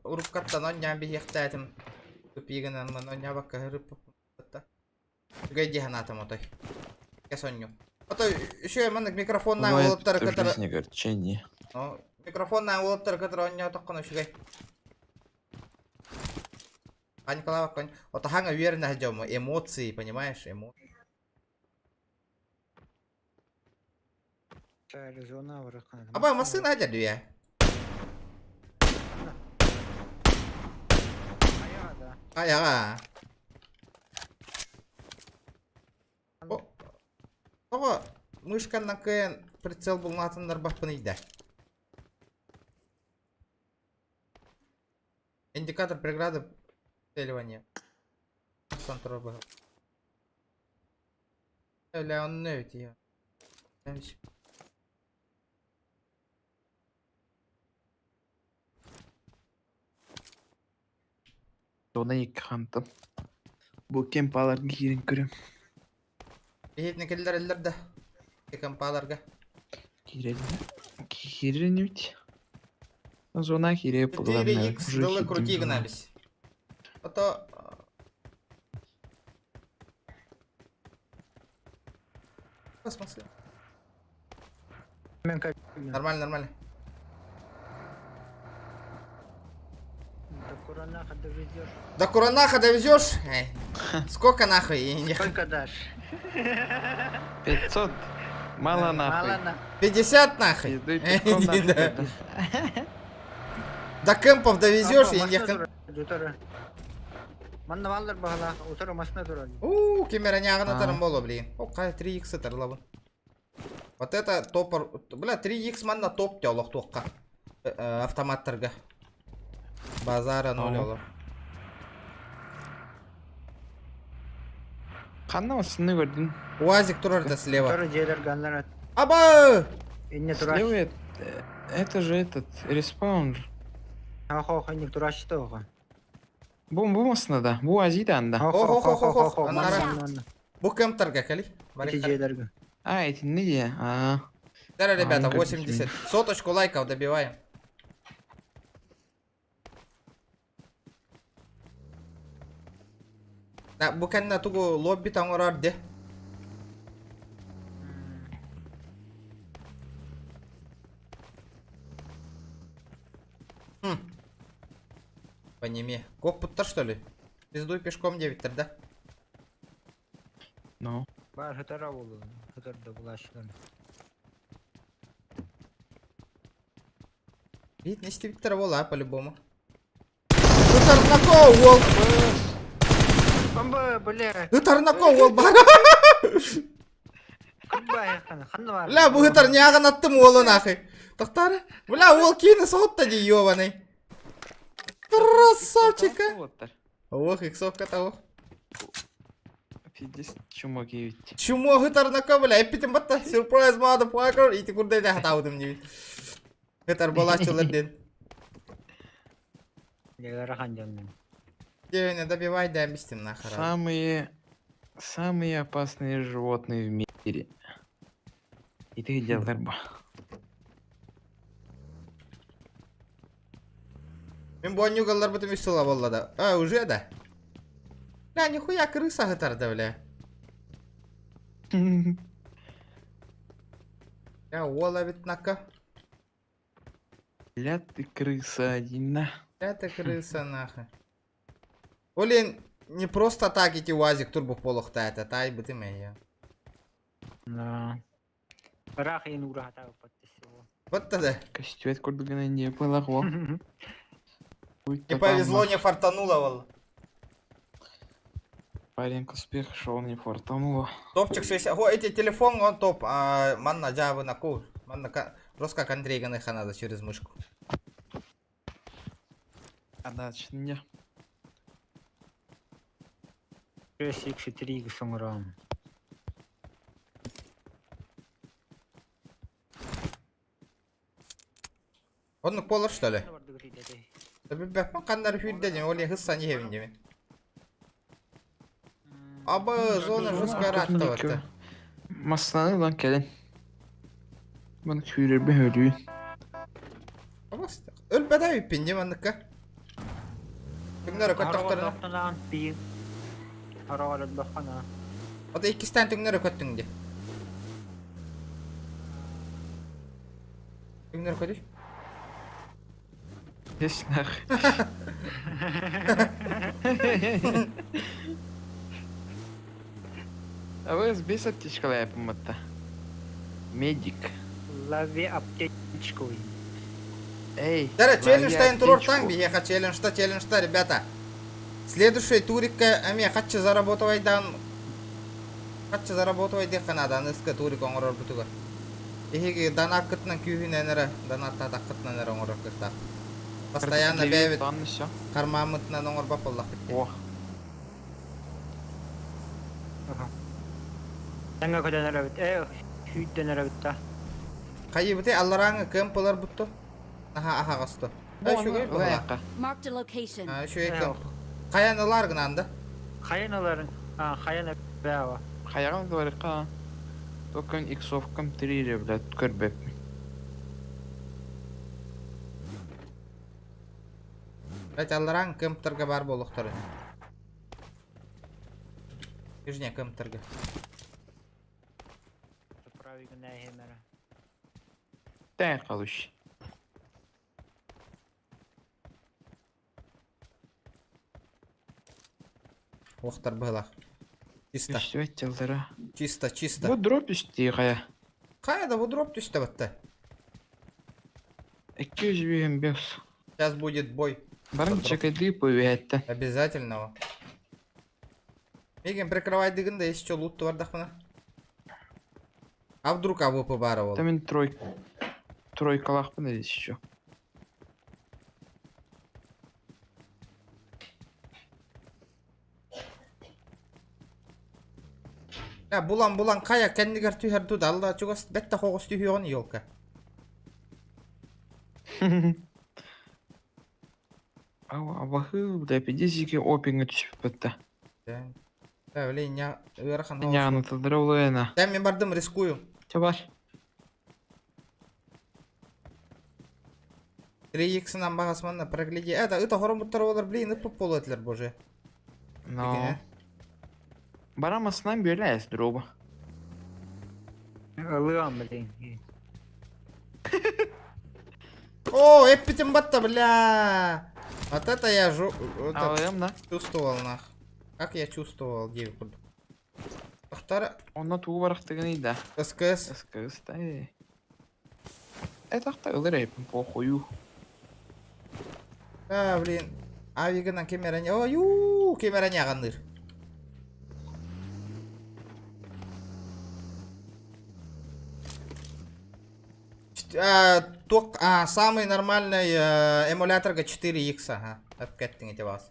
Уруккаттан онньаан биһиэхтээтим. Тупигынан онньаабакка ырыппыппын. Үчүгэй дии санаатым отой. Кэс онньу. Отой үчүгэй маннык микрофоннаан Бывает уолаттары в кытары жизни огорчение. Микрофоннаан уолаттары кытары онньоотоххуна үчүгэй. Паникалаабакка отаһаҥа үөрэнэ сылдьабын эмоции, понимаешь, эмоции. Зона вырахана. Аба массыына сылдьар дүү ээ. Айаҕа да. Айаҕа. О, тоҕо мышканнан кыайан прицел булмаатыннарбаппын ыйда. Индикатор преграды прицеливания. Тахсан турар быһа. Бля, онно эбит я. Зона икки хантым. Бу кемпаларга киирэн көрүм. Иһитинэ киллэрэллэр да. Компаларга. Киирэллэр. Киирэн ведь. Зона киирэ 4х дылы крути гынабис. Ото В смысле? Нормально, нормально. До Куранаха довезешь. До Куранаха довезешь? Эй, сколько нахуй? Я не- Сколько дашь? 500. Мало нахуй. Мало на. 50 нахуй. Пизды пешком нахуй. Да. До кемпов довезешь, я не Манна баллар баһала, утары машина турар. У, кемера няғына А. тарым боло, блин. О, қай 3х тарлабын. Вот это топор. Бля, 3х манна топ те олох туаққа. Автоматтарға. Базара ноль Ага. олох. Ханна осыны көрдүн. УАЗик турар да слева. Утары дьиэлэр ганнар Аба! инне турар. Слева это, это же этот, респаун же. Хо хо инне турашты оға. Бу бу масына да. Бу Азида анда. Хо Хо, хо хо, хо хо, хо хо. Аннара. Манна манна. Бу кемптарға кәли. Ити дьиэлэргэ. А, эти не де. А. Да, ребята, А, ну-ка, 80. Соточку лайков добиваем. Да, бу кэннэ тугу лобби таҥорор де. Хм. Куоппуттар что ли? Пиздуй пешком диэбиттэр да? Ну. Бар хытара буолуон, хытар да булааччылар. Видно, истибиттэрэ буолаа по-любому. Ытарнако уол! Бомба, бля! Ытарнако уол баар! Ханна бар? Бля, бу ытар ньааҕын аттым уолу нахуй. Тохтар. Бля, уол киини соһутта дии, ёбаный. Красавчика! Ох, иксовка того. Пиздец, чума киевит. Чумо ытарнако, бля, эппитим батта. Surprise, motherfucker! Ити курдай да хатаудым диэбит. Ытар болааччылар диэн. Ыарахан дьоннун. Дьэ, добивай да мистим нахара. Самые... Самые опасные животные в мире. И ты делал ба. Мин бу онньугалларбытым үс сыла буолла да. А, уже да. Бля, нихуя крыса ытар да, бля. Бля, уол эбит нака. Бля, ты крыса один, на. Бля, ты крыса нахуй. Блин, не просто так эти УАЗик турбо полохта это, тай бы ты моя. Да. Ыраах иин уураһатаабыппат всего. Вот тогда. Костюет курдугана не было. Не повезло, не фартануло, вал. Парень к успеху шел, не фартануло. Топчик 60. О, эти телефон, он топ. А, манна жабы на ку. Манна ка... Просто как Андрей Ганыха надо через мышку. А дальше не. 6x3 соҥороон. Оннук буолар что ли? Билбэппин ханнар сүүрдэ дии, ол хыссан иһэбин диэбин. Аба зона жестко ырааттабатта. Массаны ылан кэлин. Маны сүүрэрбэ өлүү. Өлбөтө үппин дии манныкка. Түҥнэри көттөхтөрүнэ. Ото иккистээн түҥнэри көттүҥ дии. Түҥнэри көтүй. Здесь нах. А вы сбей аптечкалай поматта. Медик. Лови аптечку. Эй. Дара, лови челленджтайн турур аптечку. таң биһиэхэ челленджта, челленджта, ребята. Следующий турикка эмиэ хаччы заработывайдаан хаччы заработывай диэххэ наада аныска турик оҥорор бутугар. Биһиги донаккытынан күүһүнэн эрэ донаттаатаххытынан эрэ оҥорор кыахтаах. Постоянно Девять бэйэбит тонн, всё. кармаммытынан оҥорбот буоллахпыт дии. О, Тэҥҥэ көтөн эрэбит. Ээ, сүүрдэн эрэбит да. Хайыбыты алларааҥы кыам пылар бутту. Аха аһаҕасто. Бу Үчүгэй аны буолла. ылайахха. Marked a location. Үчүгэй Ээ, кыам. Хайан ылар гынан да. Хайан ыларын. А, хайан эбээва. Хайаҕын ыларыкка. Только иксовкам 3 блядь, көрбөппүн. Блять, алларааҥы кемптарга баар буолуохтарын. Южнее кемптарга. Правильно эһэмэрэ. Тэн халыш. Охтар быһылаах. Чисто, Үстүбэт дьаллара. чисто, чисто. Бу дроп үстии хайа. Хайа да бу дроп түстэ батта. 205. Сейчас будет бой. Баран Дроп. чекайды повиһэттэ. Обязательно. Мигин прикрывай дыгын да еще лут бардахпына. А вдруг АВП баара ол? Там мин трой... Тройкалаахпын еще. Я булан булан хайа кэннигэр түһэр ду далла чугас бэтте хоҕус түһүөҕүн елка. Абахы, бля, пидесики опинга түспүттэ. Да, блин, я ыарахан Няны тылдыра Я мен бардым рискую. Чэ бар. 3x нам бағасманна прогляди. Это, это хоромуттар олар, блин, ыппып болуэтлер боже. Но. Барамасынан бөләс дроба. Ылыам, блин. О, эппитим батта, бля. Вот это я жу... Вот это Алыам да. чувствовал нах. Как я чувствовал, диэбит курдук. Тохтар Онно тугу барахтыгыный да. СКС. СКС да. Это ылыр эпин похую. А, блин. Авигынан кемерене. Ой, уу, кемерене аҕанныыр. Туох самый нормальный эмуляторга 4X, ага. Өпкеттиң ити бас.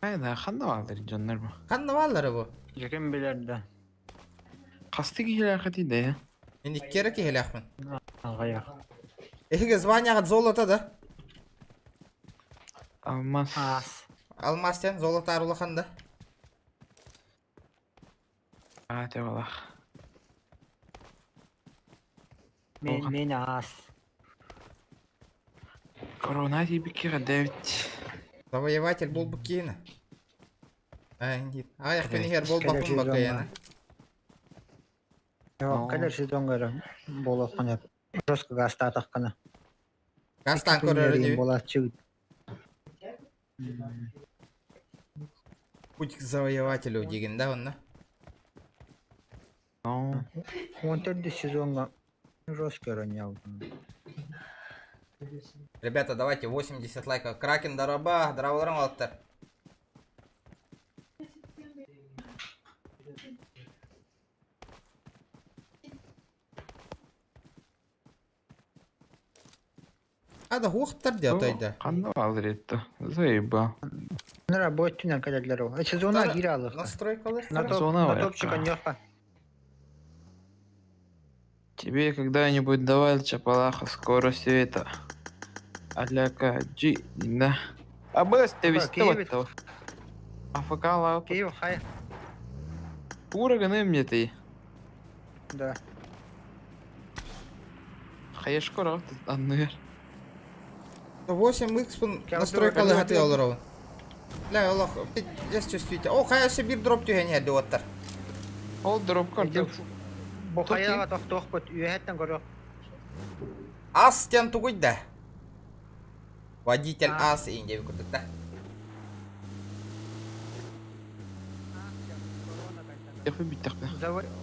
Хайда ханна баалар дьоннор бу? Ханна бааллара бу? Дьэ ким билэр да. Хасты киһилээххитий да я? Мин икки эрэ киһилээхпин. Аҕыйах. Эһиги званияҕыт золото да? Алмаз. Аас. Алмаз диэн золото арулахан да? Аа тебалах. Мен, мен аас. Корона тиийбиккэ дэбит. Завоеватель буолбут киһини. Аҕыйах күн иһэр Кэлэр буолбаппын сезоҥҥа. бакыйана. Yok, кэлэр сезоҥҥа эрэ буолуоххун сөп. Жестко гаастаатаххына. Гастан көрөр инибит. Буолааччыбыт. Путь к завоевателю диигин да онно? Он төрдүс сезоҥҥа жестко оонньообутум. Ребята, давайте 80 лайков. Кракен, дороба, дорооболоруҥ уолаттар. Ада хуохтар диэ отойда. Ханна баалар этто. Заебал. На работе кэлэллэр ол. Сезона киирэ алыхха. Настройкалар. На топ, Зона на бар топчик якка. онньуохха. Тебе когда-нибудь давали чапалаха скорость света? Аляка G, да. А б Аба, Киевит. вот АФК лап. Киев хай. Ураганы мне ты. Да. Хаешкора анныр. 8x настройкалы хаты олоробун. Бля, олох, я чувствуете. О, хайа биир дроп түһэн иһэрди уоттар. Ол дроп көрдүк. Бу хайаҕа тохтуохпут үөһэттэн көрүөх. Ас диэн тугуй да? Водитель ас иин диэбит курдук да.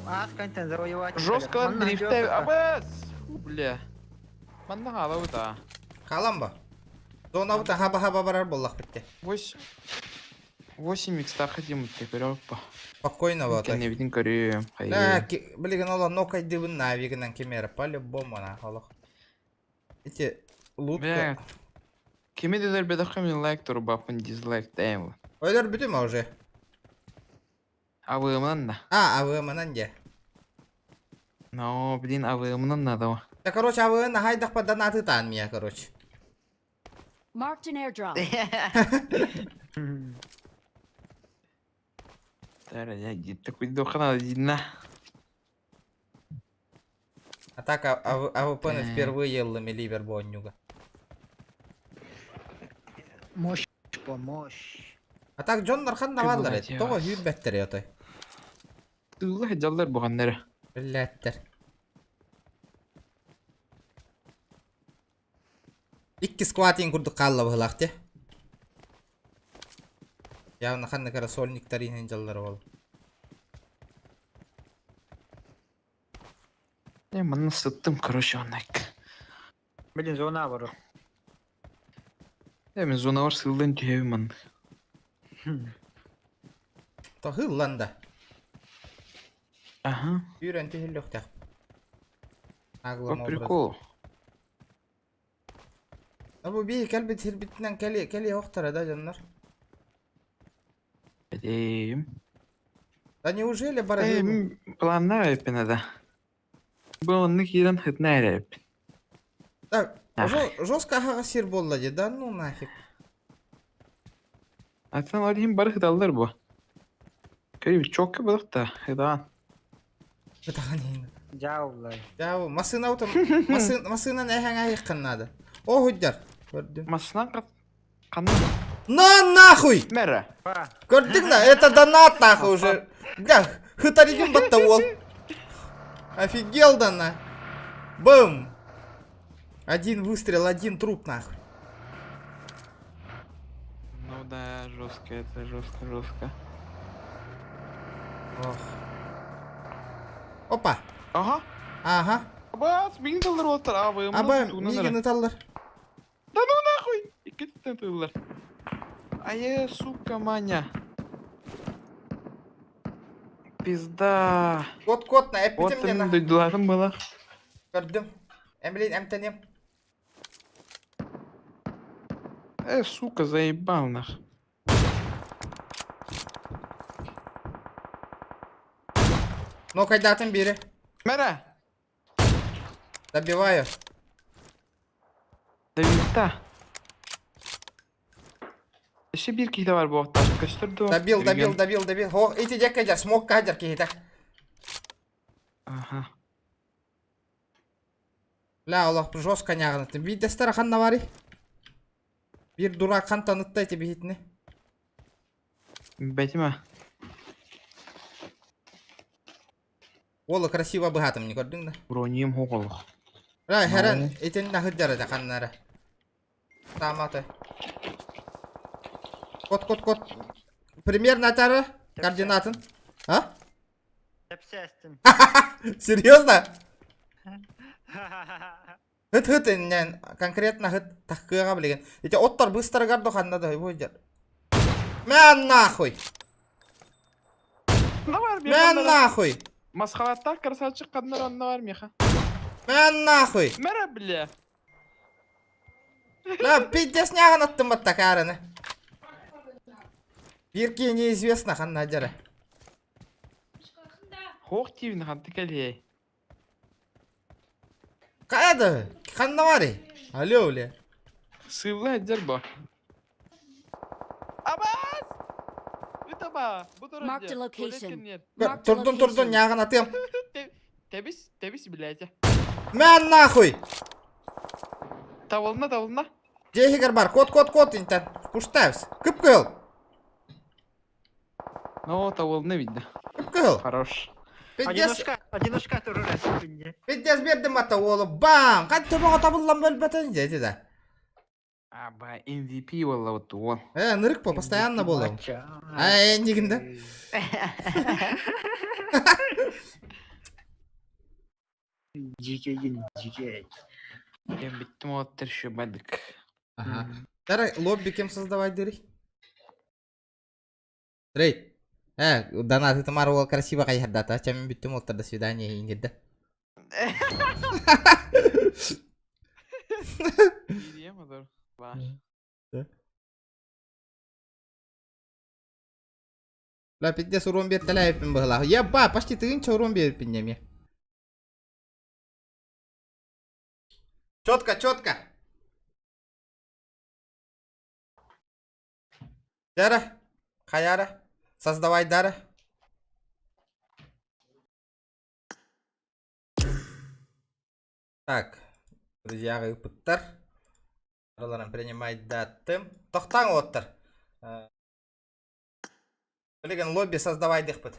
Аас контент завоевать. Жестко дрифте. Абас! Фу, бля. Манна хаалабыт аа. Хаалан ба. Зонабыт хаба-хаба барар буоллахпыт те. 8 8 икста хотим теперь опа. Спокойно вот. Кэннибитин көрүөм. Да, билигин ола нокайдыбын навигынан кемера по-любому на олох. Эти лутка. Бля. Кими дедер бедахы мен лайк турбапын дизлайк тайм. Ойлор бүтүм уже. АВМнан да. А, АВМнан де. Но, блин, АВМнан надо. Да, короче, АВМ хайдах паданаты тан меня, короче. Marked an airdrop. Такой дохана дина. А так АВП-ны впервые ломили вербонюга. Мощь, помощь. А так Джон Нархан наваллар эт. Тоҕо сүүрбэттэр отой. Тылла дьаллар буганнары. Биллээттэр. Икки скватин курдук хаалла быһылаах те. Явно ханнык эрэ сольниктар иһин дьаллара ол. Я манна сыттым, короче, оннук. Блин, зона бар. Я мен зоналар сылдан түһэбин маннык. Тоһыллан да. Ага. Сүүрэн түһүллүөхтээх. По Наглым образом. приколу. А бу бии кэлбит сирбитинэн кэли кэли охтара да дьоннор. Эм. Да неужели бары Эм, планнаа эппин да. Бу оннук киирэн хытна эрэ эппин. Да, Ах. жестко аһаҕас сир буолла дии, да ну нафиг. Атын ол иһин бары хыталлар бу. Көрүм чокка былык да, хытаан. Ытаҕын иһин. Дьауллай. Дьаа бу массыына утум массыына массыынан эһэҥ айыххын наада. О хуйдар. Көрдүм. Массынан кат ханна На нахуй! мэра. Ба. Көрдүҥ на, это донат нахуй уже. Бля, хытаригин батта уол. Офигел да на. Бум! Один выстрел, один труп нахуй. Ну да, жестко это, жестко, жестко. Ох. Опа. Ага. Ага. Абас, миигин тыллар уолаттар, абы, Аба, миигин ыталлар. Да ну нахуй! Иккиттэн тыллар. Ае, сука, Маня. Пизда. Кот кот на Вот эппитим мне мин на. дойдуларым была. Көрдүм. Эмлин эмтэним. Э, сука, заебал нах. Нокайдатын бири. Мэра! Добиваю. Давита. Еще бир киһи бар буохтаах көстөр дуо? Добил, добил, добил, добил. О, ити дьэккэ дьэр, смок кадер киһитэ. Ага. Бля, олох жестко ньааҕынаттым. Биирдэстэрэ ханна барый? Биир дурак хантан ытта ити биһитини? Бэтимэ. Уолу красиво быһаатым не көрдүҥ да? Броньем хоҕолох. Ра, хэрэн итиннэ сылдьар этэ ханна эрэ. Тааматы. Кот, кот, кот. Примерно атары координатын. А? Тэпсээстин. Серьезно? Ыт ыт иннэн конкретно ыт тахкыаҕа билигин. Ити оттор быстарыгар да ханна да буйдер. Мэн нахуй! Мэн нахуй! Масхалаттаах красавчик ханна онно бар миэхэ. Мэн нахуй! Мэра бля! Да пиздец ньааҕын аттым баттакаарыны. Биир киһи неизвестно ханна дьара. Хоох тиивин ханты кэлиэй. Хайа да? Ханна барый? Алло, бля. Сыылла сылдьар бо. Абаас! Ытаба! Бу турар Marked a дьэ. Туалет location. кэннигэр. Marked a Турдун турдун location. ньааҕын атыам. Тэбис, тэбис, блядь. Мэн нахуй! Табылына, табылына. Дьиэ бар, кот кот кот интэн. Куштаевс. Кып-кыһыл. Ну, табылына видно. Кып-кыһыл. Хорош. Пиздец, Одиночка, одиночка турар күнне. пиздец биэрдим ата уолу. Бам! Хат төбөҕө табыллан бөлбөтөн дьэ да. Аба, MVP буолла вот уол. Э, нырык по постоянно буолуом. А, эннигин да? Дьикейгин, дьикей. Кем биттим оттер шөбадык. Ага. Тара лобби кем создавать дырый? Рей. Э, донат это Марвел красиво кайхардата. Чем бүттүм оттар до свидания ингирде. Дирием одор. Бар. Ла пиздец урон берделээппин быһылаах. Еба, почти тыгынча урон бериппин неме. Четко, четко. Дара. Хаяра. Создавай дара. Так. Друзья, ыпыттар. Араларын принимать даттым. Тохтаң оттар. Билигин лобби создавай дихпит.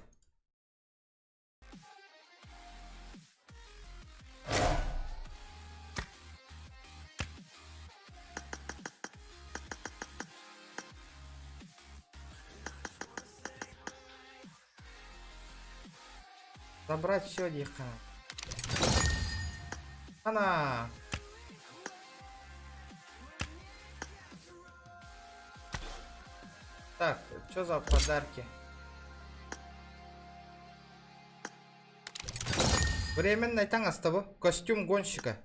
Забрать все диха. Ана. Так, что за подарки? Временный таҥас тобу. Костюм гонщика.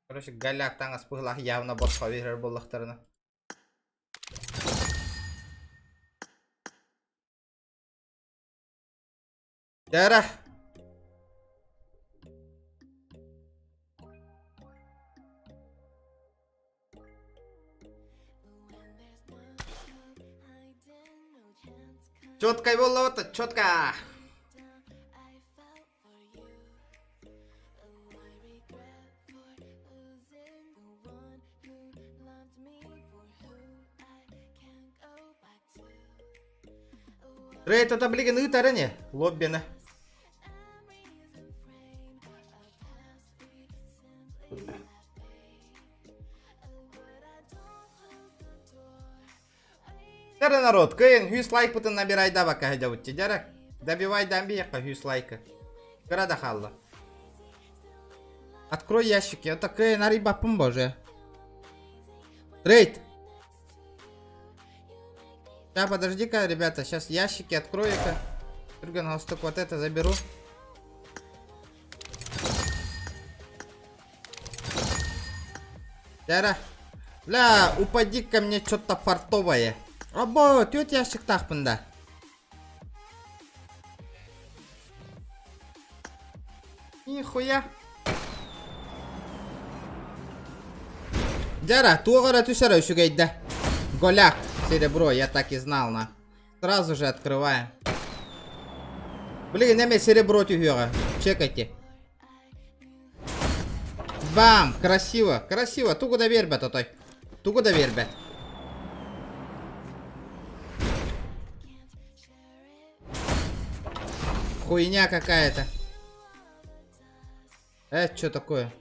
Короче, голяк таҥас быһылаах явно босхо биэрэр буоллахтарына. Дара. Четкай буолла четко. Рейд это билигин ыытар ини лоббины. Дьэрэ народ, кыайын 100 лайкпытын набирайдабакка сылдьабыт дьэрэ. Добивайдаан биһиэхэ 100 лайкы. Кыра да хаалла. Открой ящики. Это кыайын арыйбаппын боже. Трейд. Сейчас, подожди-ка, ребята, сейчас ящики открою-ка. Түргэн хостук вот это заберу. Дьэрэ. Бля, упади ко мне что-то фартовое. Або, түөрт ящиктаахпын да. Нихуя. Дьэрэ, туох эрэ түс эрэ үчүгэйдэ. Голяк, серебро, я так и знал, на. Сразу же открываем. Блин, эмэ серебро түһүөҕэ. Чекайте. Бам! Красиво, красиво. Тугу да биэрбэт отой. Тугу да биэрбэт. Хуйня какая-то. Что такое?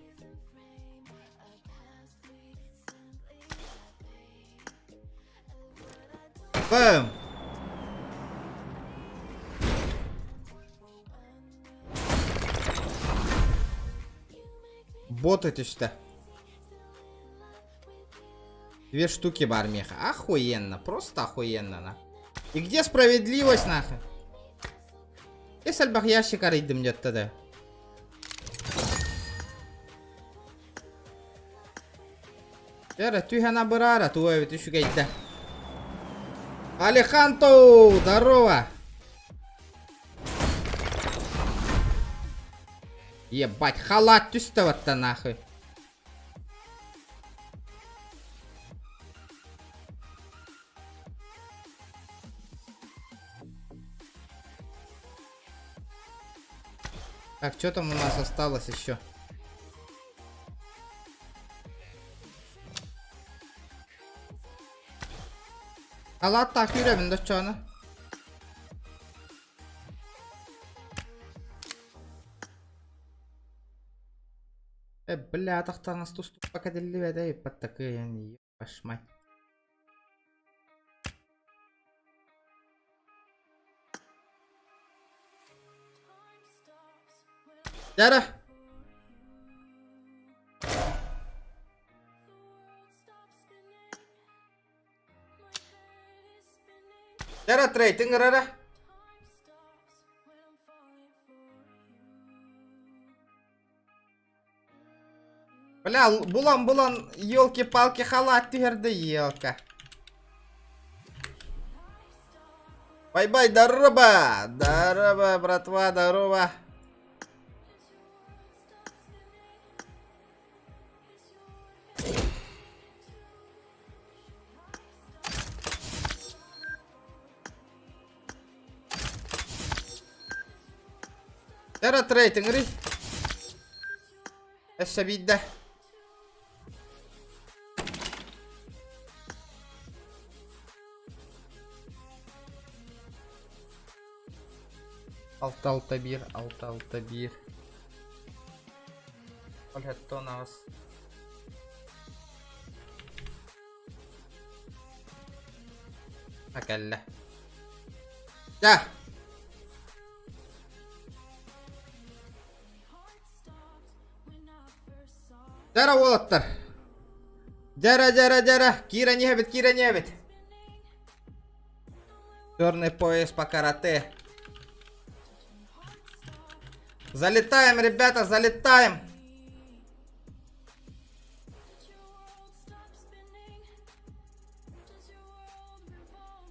Бэм! Боты түстэ. Две штуки бар меха. Охуенно, просто охуенно, на. И где справедливость, нахуй? Эс элбэх ящик арыйдым дьэтте да. Эрэ түһэн абыраара туга эбит үчүгэйдэ. Алеханто, здорово! Ебать, халат түстэ батта нахуй. Так, что там у нас осталось еще? Халааттаах күүрэбин доччоону. Э, бля, атахтаҥас туступпака этиллибэтэ иппаттакыйан ебашмать. Дьара! Дьара трейдинг ырара. Бля, булан-булан, елки-палки, халат түһэрдэ, елка. Бай-бай, здорово! Здорово, братва, здорово! Эра трейдингри. Өссө биирдэ. Алта алта биир, алта алта биир. Ол хэттон аҕыс. А кэллэ. Да. Дьара уолаттар. Дьара, дьара, дьара. Киирэн иһэбит, киирэн иһэбит. Черный пояс по карате. Залетаем, ребята, залетаем.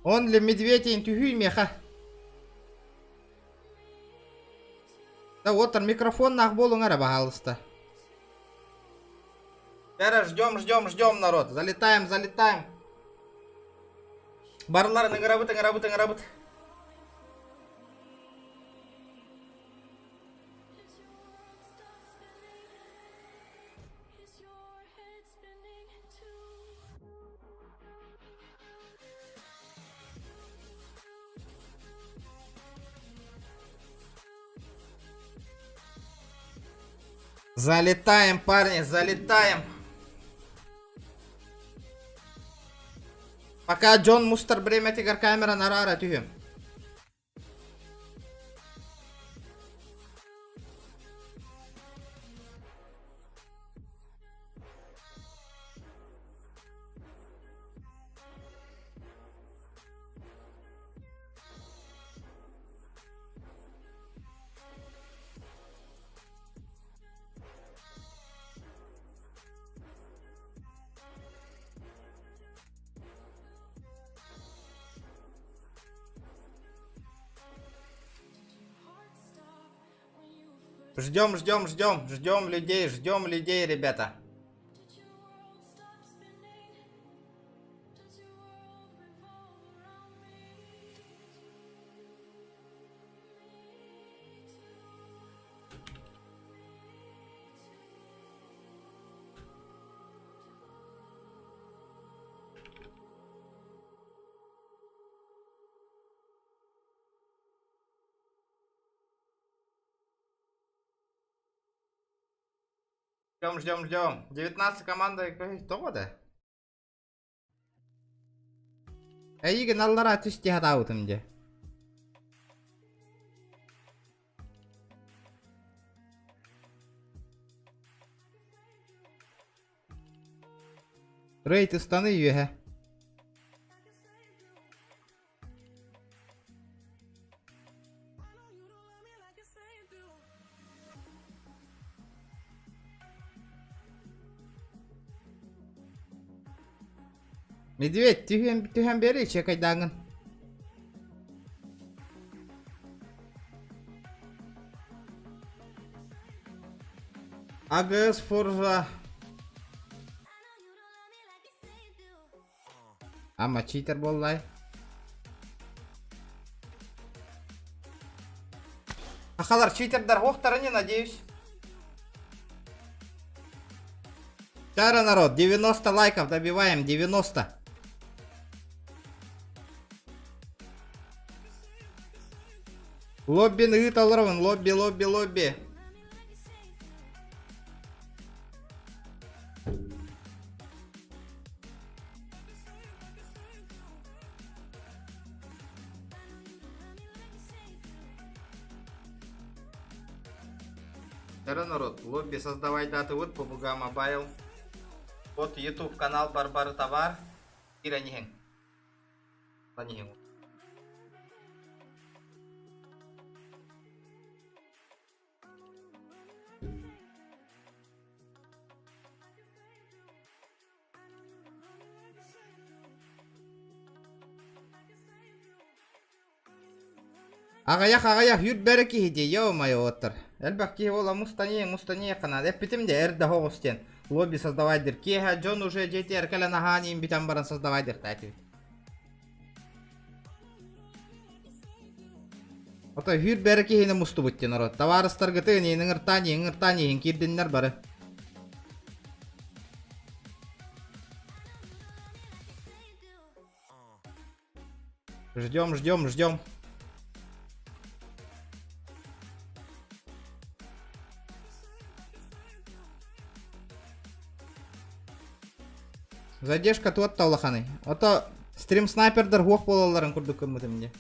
Он ли медведь түһүй меха. Да вот там микрофон нах буолуҥ эрэ баһаалыста. Эрэ ждем, ждем, ждем, народ. Залетаем, залетаем. Барыларын ыҥырабыт, ыҥырабыт, ыҥырабыт. Залетаем, парни, залетаем. Пока дьон мустар бириэмэтигэр камераны араара түһүөм. Ждем, ждем, ждем, ждем людей, ждем людей, ребята. Ждем, ждем, ждем. 19 команда тоҕо да? Эйигин аллара түс дии сатаабытым дьэ. Рейд ыстаны үөһэ. Медведь, түһэн, түһэн бери, чекайдааҥын. Агыс фуржа. Ама читер буоллай. Ахалар читердар охтара не надеюсь. Чара народ, 90 лайков добиваем, 90. Лобби ыыталларбын, лобби, лобби, лобби. Здорово, народ, лобби создавай даты вот по PUBG Mobile. Вот YouTube канал Барбары Товар. Кира Нихен. Нихен. Аҕыйах аҕыйах үүт бэрэ киһи дии ё-моё уоттар. Элбэх киһи буола мустаниэ мустаниэ ханаа эппитим дии эрдэ оҕус диэн лобби создавайдыр киэһэ дьон уже дьиэтигэр кэлэн аһаан иин бүтэн баран создавайдыахтаатыбыт. Ото үүт бэрэ киһини мустубут диэн народ. Табаарыстаргытын иин ыҥыртаан иин ыҥыртаан иин киирдиннэр бары. Ждем, ждем, ждем. Задержка туотта улаханый. Ото стрим снайпердар хуох буолалларын курдук гыммытым дии.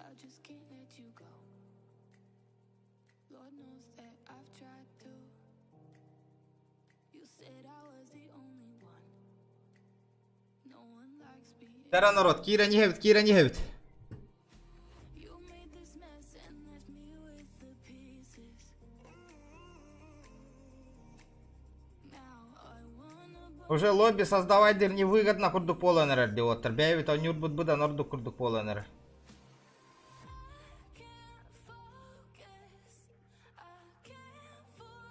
I just can't let you go. Lord knows that I've tried to. You said I was the only one. No one likes me. Кира народ, Кира не хэвит, Кира не хэвит. You made this mess and left me with the pieces. Now I wanna Уже лобби создавать дыр невыгодно курдук буолан эрэр дии уоттар. Бэйэбит оонньуурбут быдан ордук курдук буолан эрэр. can't focus. I can't forget.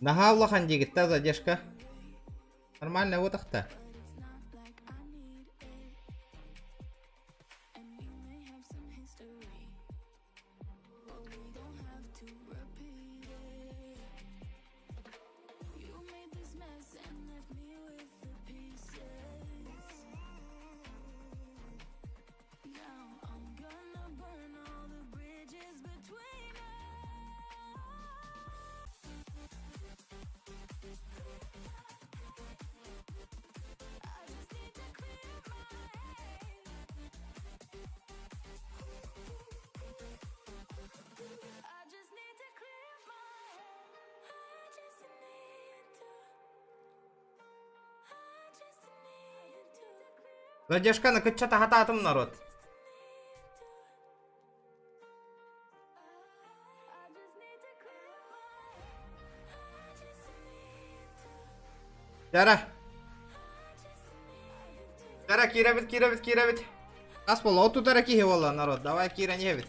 Наһаа улахан диигит да задержка. Нормально буотахта. Задержканы кыччата хатаатым народ. Дара. Дара киирэбит, киирэбит, киирэбит. Хас буолла? Отут эрэ киһи буолла народ. Давай киирэн иһэбит.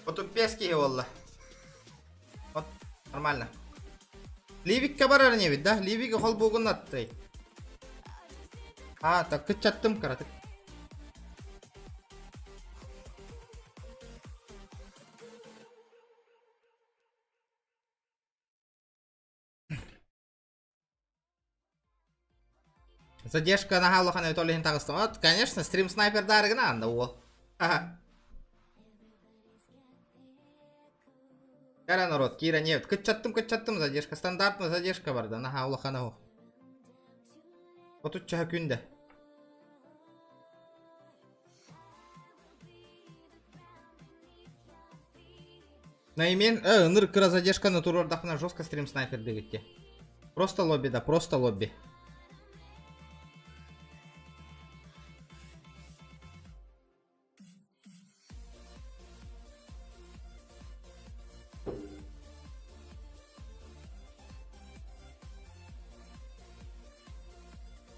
35 киһи буолла. Вот, нормально. Ливикка барар инибит да? Ливиги холбуугун аттай. А, так кыччаттым кыратык. Задержка наһаа улахан эбит ол иһин таҕыстым. Вот, конечно, стрим снайпердаары гына анда уол. Аха. Кара народ, Кира нет. Кыччаттым, кыччаттым, задержка. Стандартная задержка барда. Наһаа улахан оһох. Отуччаһа күндэ. Наймен, ыныр кыра задержканы туруордахпына жестко стрим снайпер дегитте. Просто лобби да, просто лобби.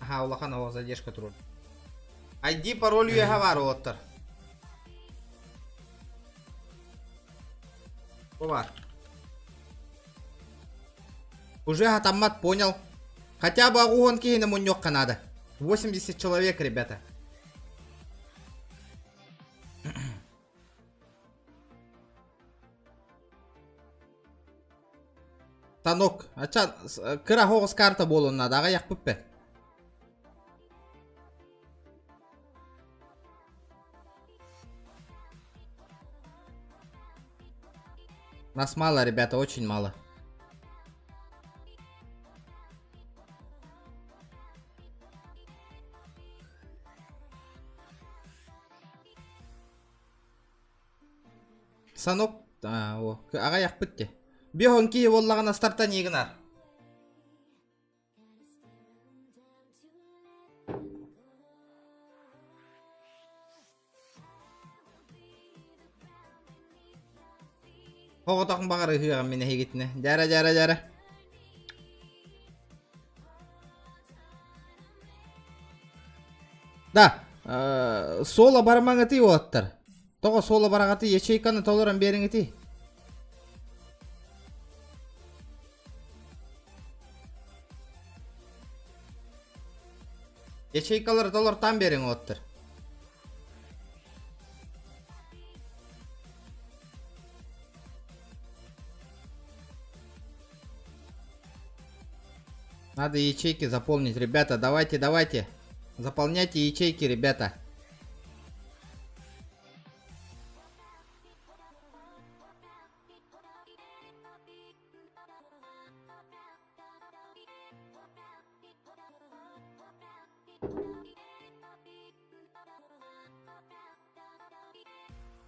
Аха, улахан оҕо задержка турар. ID пароль үөһэ баар уолаттар. Бу баар. Уже хатаммат, понял. Хотя бы 10 киһини мунньуохха надо. 80 человек, ребята. Танок. Ача, кыра хоҕус карта буолуон наада, аҕыйахпыт бэ. Нас мало, ребята, очень мало. Санок, а, о, аҕыйахпыт те. Биһон киһи буоллаҕына стартан гынар. Оҕотох баҕар ыһыаҕым мин эһигитинэ. Дьара дьара дьара. Да, соло бармаҥытый уолаттар. Тоҕо соло бараҕатый ячейканы толорон биэриҥитий. Ячейкалары толортаан биэриҥ уолаттар. Надо ячейки заполнить, ребята. Давайте, давайте. Заполняйте ячейки, ребята.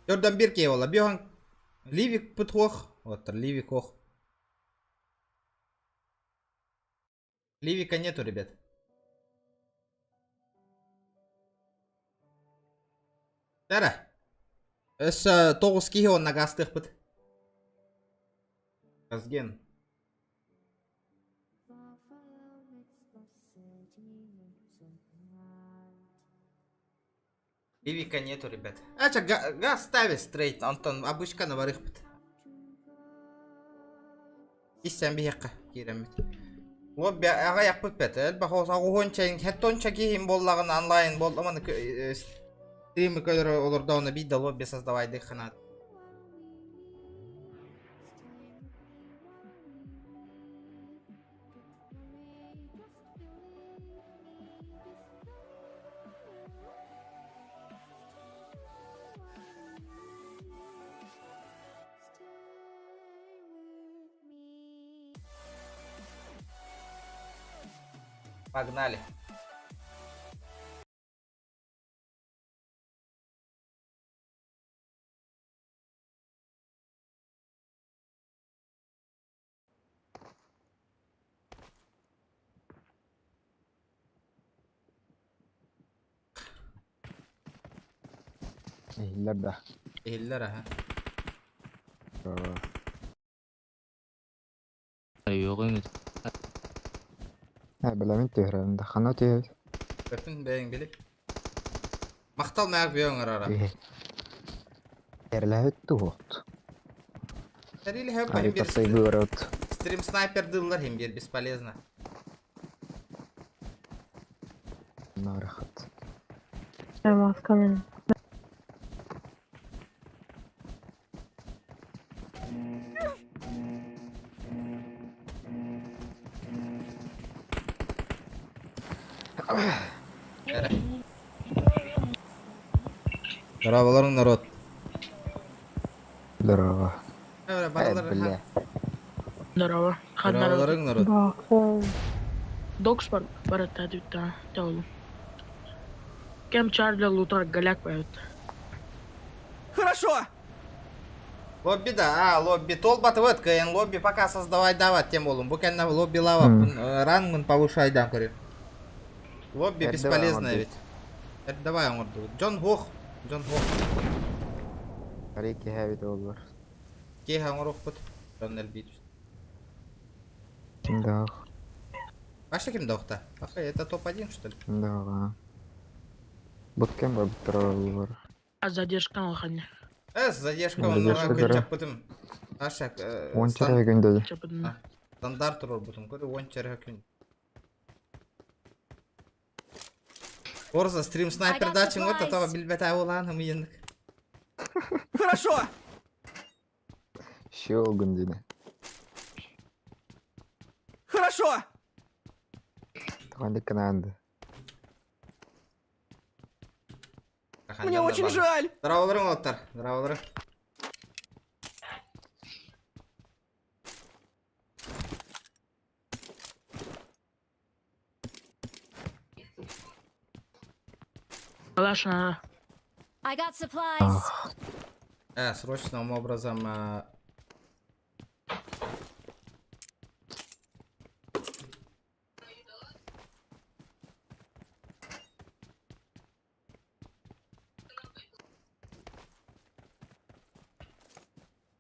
Төрдөн бир киһи буолла. Биохан Ливик пытуох. Оттор Ливик ох. Ливика нету, ребят. Тара. Өссө тоҕус киһи онно гастыахпыт. Газген. Ливика нету, ребят. Ача, газ ставит стрейт, онтон обычканы барыахпыт. Иссэн биһиэххэ киирэммит. Лобби аҕыйахпыт бэт. Элбэх оҕуһуонча хеттонча киһим буоллаҕына онлайн буолламаны стримы көрө олордоҕуна биир да лобби создавайдыххына. Погнали. Иһиллэр да. Иһиллэр аха. Yok Э, бэлэмин түһэрэн да хана түһэбит. Бөтүн бэйэҥ билик. Махтал мээх бүйөҥ арара. Түһэ. Эрлэһит туһут. Сэрили хөп Ары хим бир тасай быырыт. стрим снайпер дыллар хим бир бесполезно. Нарахат. Масканы. Здраволарың народ. Здорово. Э, Э, баралар. бля. Здорово. Здраволарың народ. Докс бар баратта dütta oğlum. Кем Чарли лутар голяк поет. Хорошо! Лобби да, а, лобби толбатыбыт, кыйын лобби пока создавай дават тем болум. Бу кэннэ лобби лава рангын повышай дам көрү. Лобби Эрдэ бесполезно оҥордубут. ведь. Это давай оҥордубут. Джон Хох, Джон Хох. Ари киһэбит олор. Киэһэ оҥоруохпут. Джон Элбит. Да. Паша ким да Аха, это топ-1, что ли? Да. Буткем бар буттар олор. А задержка алхани. Э, задержка он Задержка күн бара. чаппытым. Аша, Он чара күндөдү. Чападын. стандарт турар бутум. Көрү он чара күн. Орза стрим снайпер I got дачын вот supplies. атаба билбет авылан хымыйындык. Хорошо! Шиол күндүнү. Хорошо! Тугандык кынаанды. Мне очень жаль! Здраволарың оттар. Здраволарың. Алаша. I got supplies. Срочным образом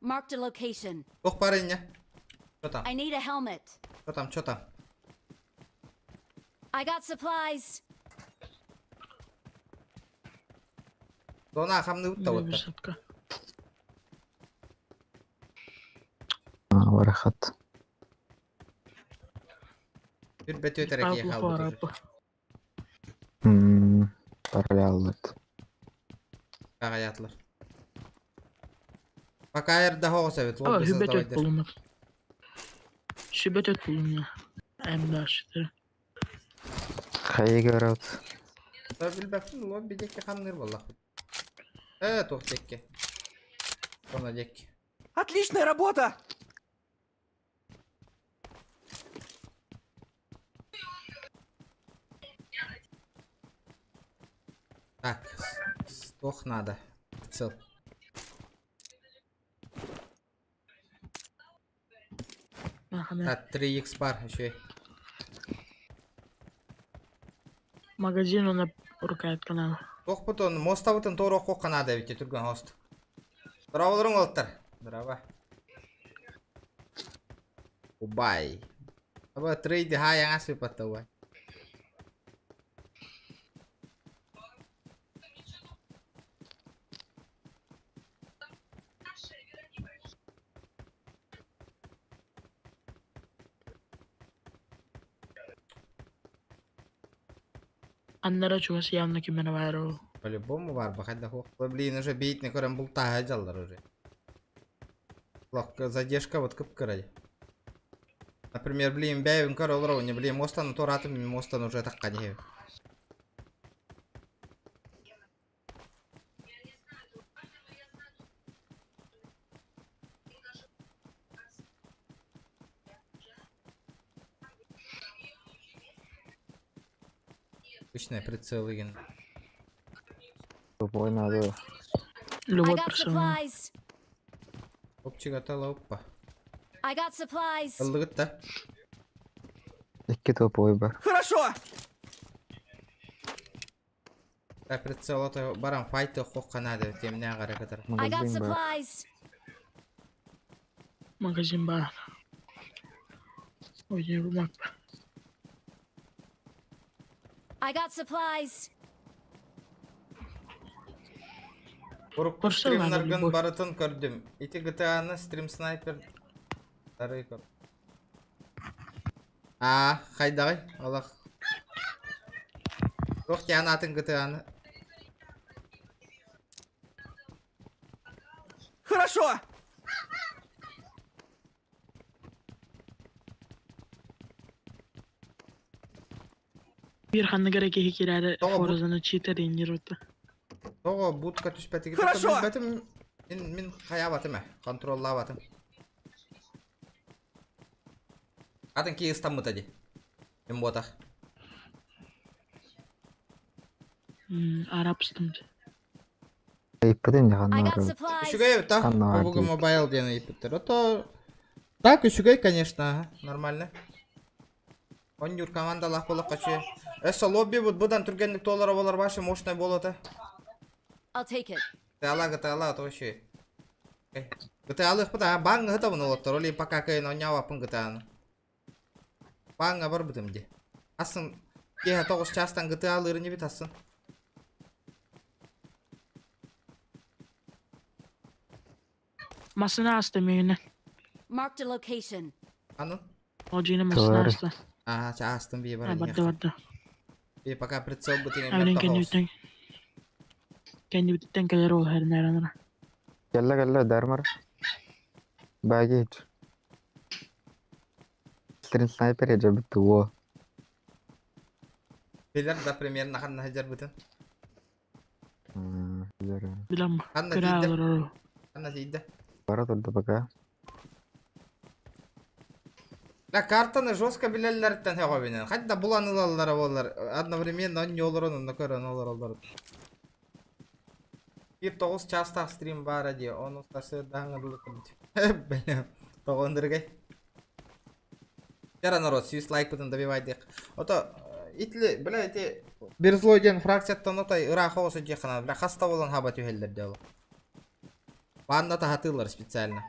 Marked a location. Ох, парень. Что там? I need a helmet. Что там? Что там? I got supplies. Зона хамны утта вот. Высотка. Барахат. Bir бөтө тәрәки халбыт. Параллелит. Аятлар. Пока эрдэ хоҕус эбит, Aa, лобби hübet создавайдыр. bulunur. Şübet bulunur. Hem de işte. Хайы көрөт. Та билбэппин, лобби диэки хамныыр буоллахпыт. Э, туох диэки. Оно диэки. Отличная работа! Так, туох надо. Цел. Нахана. Так, 3х пар еще. Магазин уонна рукоятканан. Туохпутун, муостабытын туоруоххуохха наада эбит түргэн хост. Здороволоруҥ уолаттар. Здорово. Убай. Аба трейди хай аңас выпатта убай. Аннара чугас явно ким эрэ баар ол. По-любому бар, бахайда хуох. Блин, уже бейт не көрөн бултааһа дьаллар уже. Лох, задержка вот кып-кыра. Например, блин, бэйбин көр олору, не блин, мостан туратым, мостан уже такка не. Обычный прицел игин. Тупой надо. I Любой got персонал. supplies. Опчик атала оппа. I got supplies. Ыллыгыт да. Икки тупой бар. Хорошо! Та прицел ото баран файты хохка надо, темня гара катар. I got Магазин бар. supplies. Магазин бар. Ой, не румак. I got supplies. Урукку Көрсө надо стримнаргын любой. барытын көрдүм. Ити GTA-ны стрим снайпер тары көр. А, хайдагай, Аллах. Туох тиан атын GTA-ны. Хорошо! Биир ханнык эрэ киһи киирээри Тоҕо бу- Форзаны читер иннир Того будка түспэтиги. Хорошо. Бэтим мин мин хаябатым э, контроллаабатым. Атын ки ыстаммыта ди. Мин буотах. Арабстым. Ыйппытын I дьахан got наар. supplies. Үчүгэй эбит а. Ханна Бу бар мобайл диэн ыйыппыттар. Ото так үчүгэй, конечно, ага, нормально. Онньуур командалаах буолуохха үчүгэй. Өссө лобби бут быдан түргэнник туолара болар башы мощный болота. I'll take it. GTA GTA то вообще. GTA лых а баң гыта буну олоттор. Оли пока кайын онньаабаппын GTA-ны. Баңга бар бытым ди. Асын киэһэ тоҕус чаастан GTA лыырын бит асын. Массыына ааста миигинэ. Marked a location. Аны? Олдьуйна массыына Товары. ааста. Аа, чаастын бии А, бар. барда барда. Би пока прицел бытын Аврин эммер тоҕус. кэннибиттэн кэннибиттэн кэлэр ол хэрнээр Кэллэ кэллэ дармар. Багич. Стрим снайпер я бит во. Билер да примерно ханна хажар бытын. Билам Ханна кыра тиийдэ? олорор. Ханна тиийдэ? Бара турда пока. La картаны жестко билеллерттен хөҕөбүнэн. Хадда булан ылаллара боллар. Одновременно онньу олорон онно көрөн олороллор. Бир тоҕус чаастаах стрим баара дии. Ону сарсыардаһаҥҥа дылы көрбүт. Бля, тоҕондыргай. Жара народ, сүүс лайкпытын добивайдык. Ото итли, бля, ити бир злой диэн фракцияттан отой ыраах оҕус дьиэххана, бля, хаста болан хаба түһэллэр дии ол. Баанна таһатыылар специально.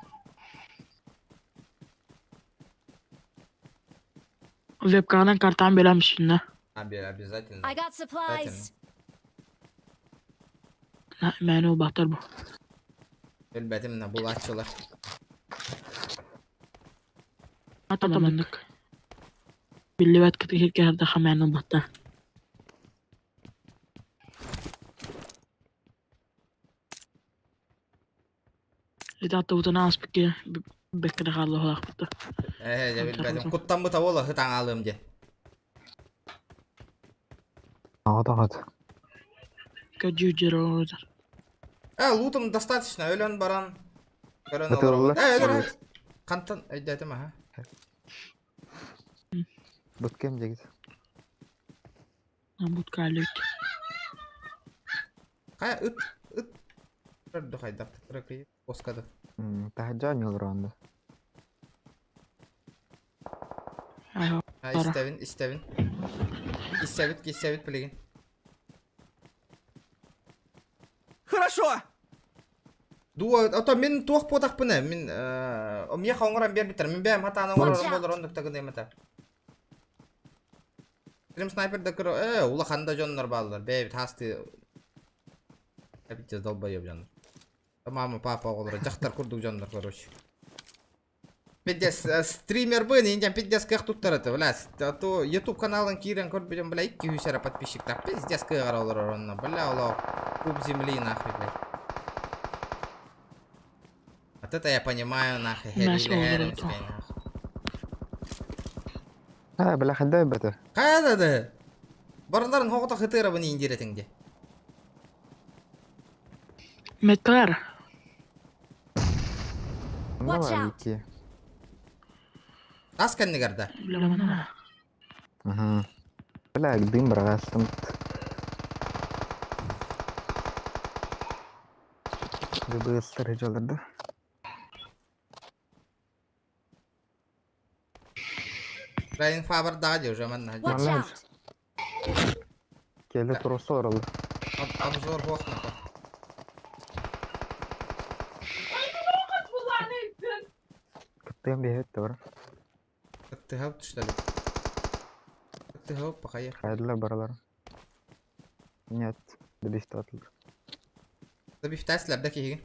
Вебканан картан билам шинна. А, бер, обязательно. I got supplies. Мээн ол бахтар бу. Өлбэтим на булааччылар. Атаманнык. Биллибэт кытыхир кэһэрдэхэ мээн ол бахта. Итатта утана ааспыкке бэккэ хааллаһалаахпытта. Ээ, дьэ билбэтим. Антон. Куттаммыта буола ытаҥ аалыам диэн. Аҕат. Кадьюджер оҥорор. Э, лутом достаточно, өлөн баран. Көрөн Ытылла. олоробут. Э, өлөр. Хантан өйдөөтүм аха. Бут кем дегит. Бутка алют. Хайа ыт ыт. Көрдө хайдах тыракый оскады. Таһаджа ньолоронда. Ага. Ha Бара. истэбин, истэбин. Киссэбит, киссэбит билигин. Хорошо! Дуо, ото мин туох буотахпына, мин миэхэ оҥорон биэрбиттэр, мин бэйэм хатаан оҥорорум Watch out. буолар оннук да гыныам этэ. Стрим снайпер да кыра, улахан да дьоннор бааллар, бэйэбит хаастыы эбитэ долбоеб дьоннор. Мама, папа оҕолоро, дьахтар курдук дьоннор, короче. Пиздец, стримербын, индиан пиздец кыах туттар это, бля, а то YouTube каналын киирэн көрбүтүм, бля, 200 эрэ подписчиктар, пиздец кыаҕар олорор онно, бля, олох, куб земли, нахуй, блядь. Вот это я понимаю, нахуй, Нас херили, олорор. нахуй. А, бля, хаддай бата. Хайа да Барыларын хоҕото хытыырабын индиретиҥ де. Метар. Watch Давай, out. идти. Тас кэннигэр да. Бля, манна. Ага. Бля, дым брагастым. ГБС жаларды. Райан Фабер даға де уже манна. Watch Молодец. out! Келе туруса оралды. Обзор бохна. Кыттыган бэйэбит да бар. Тыһап түштәлі. Тыһап пока Хайдылар баралар. Нет, добивты атылды. Добивтәсләр дә киген.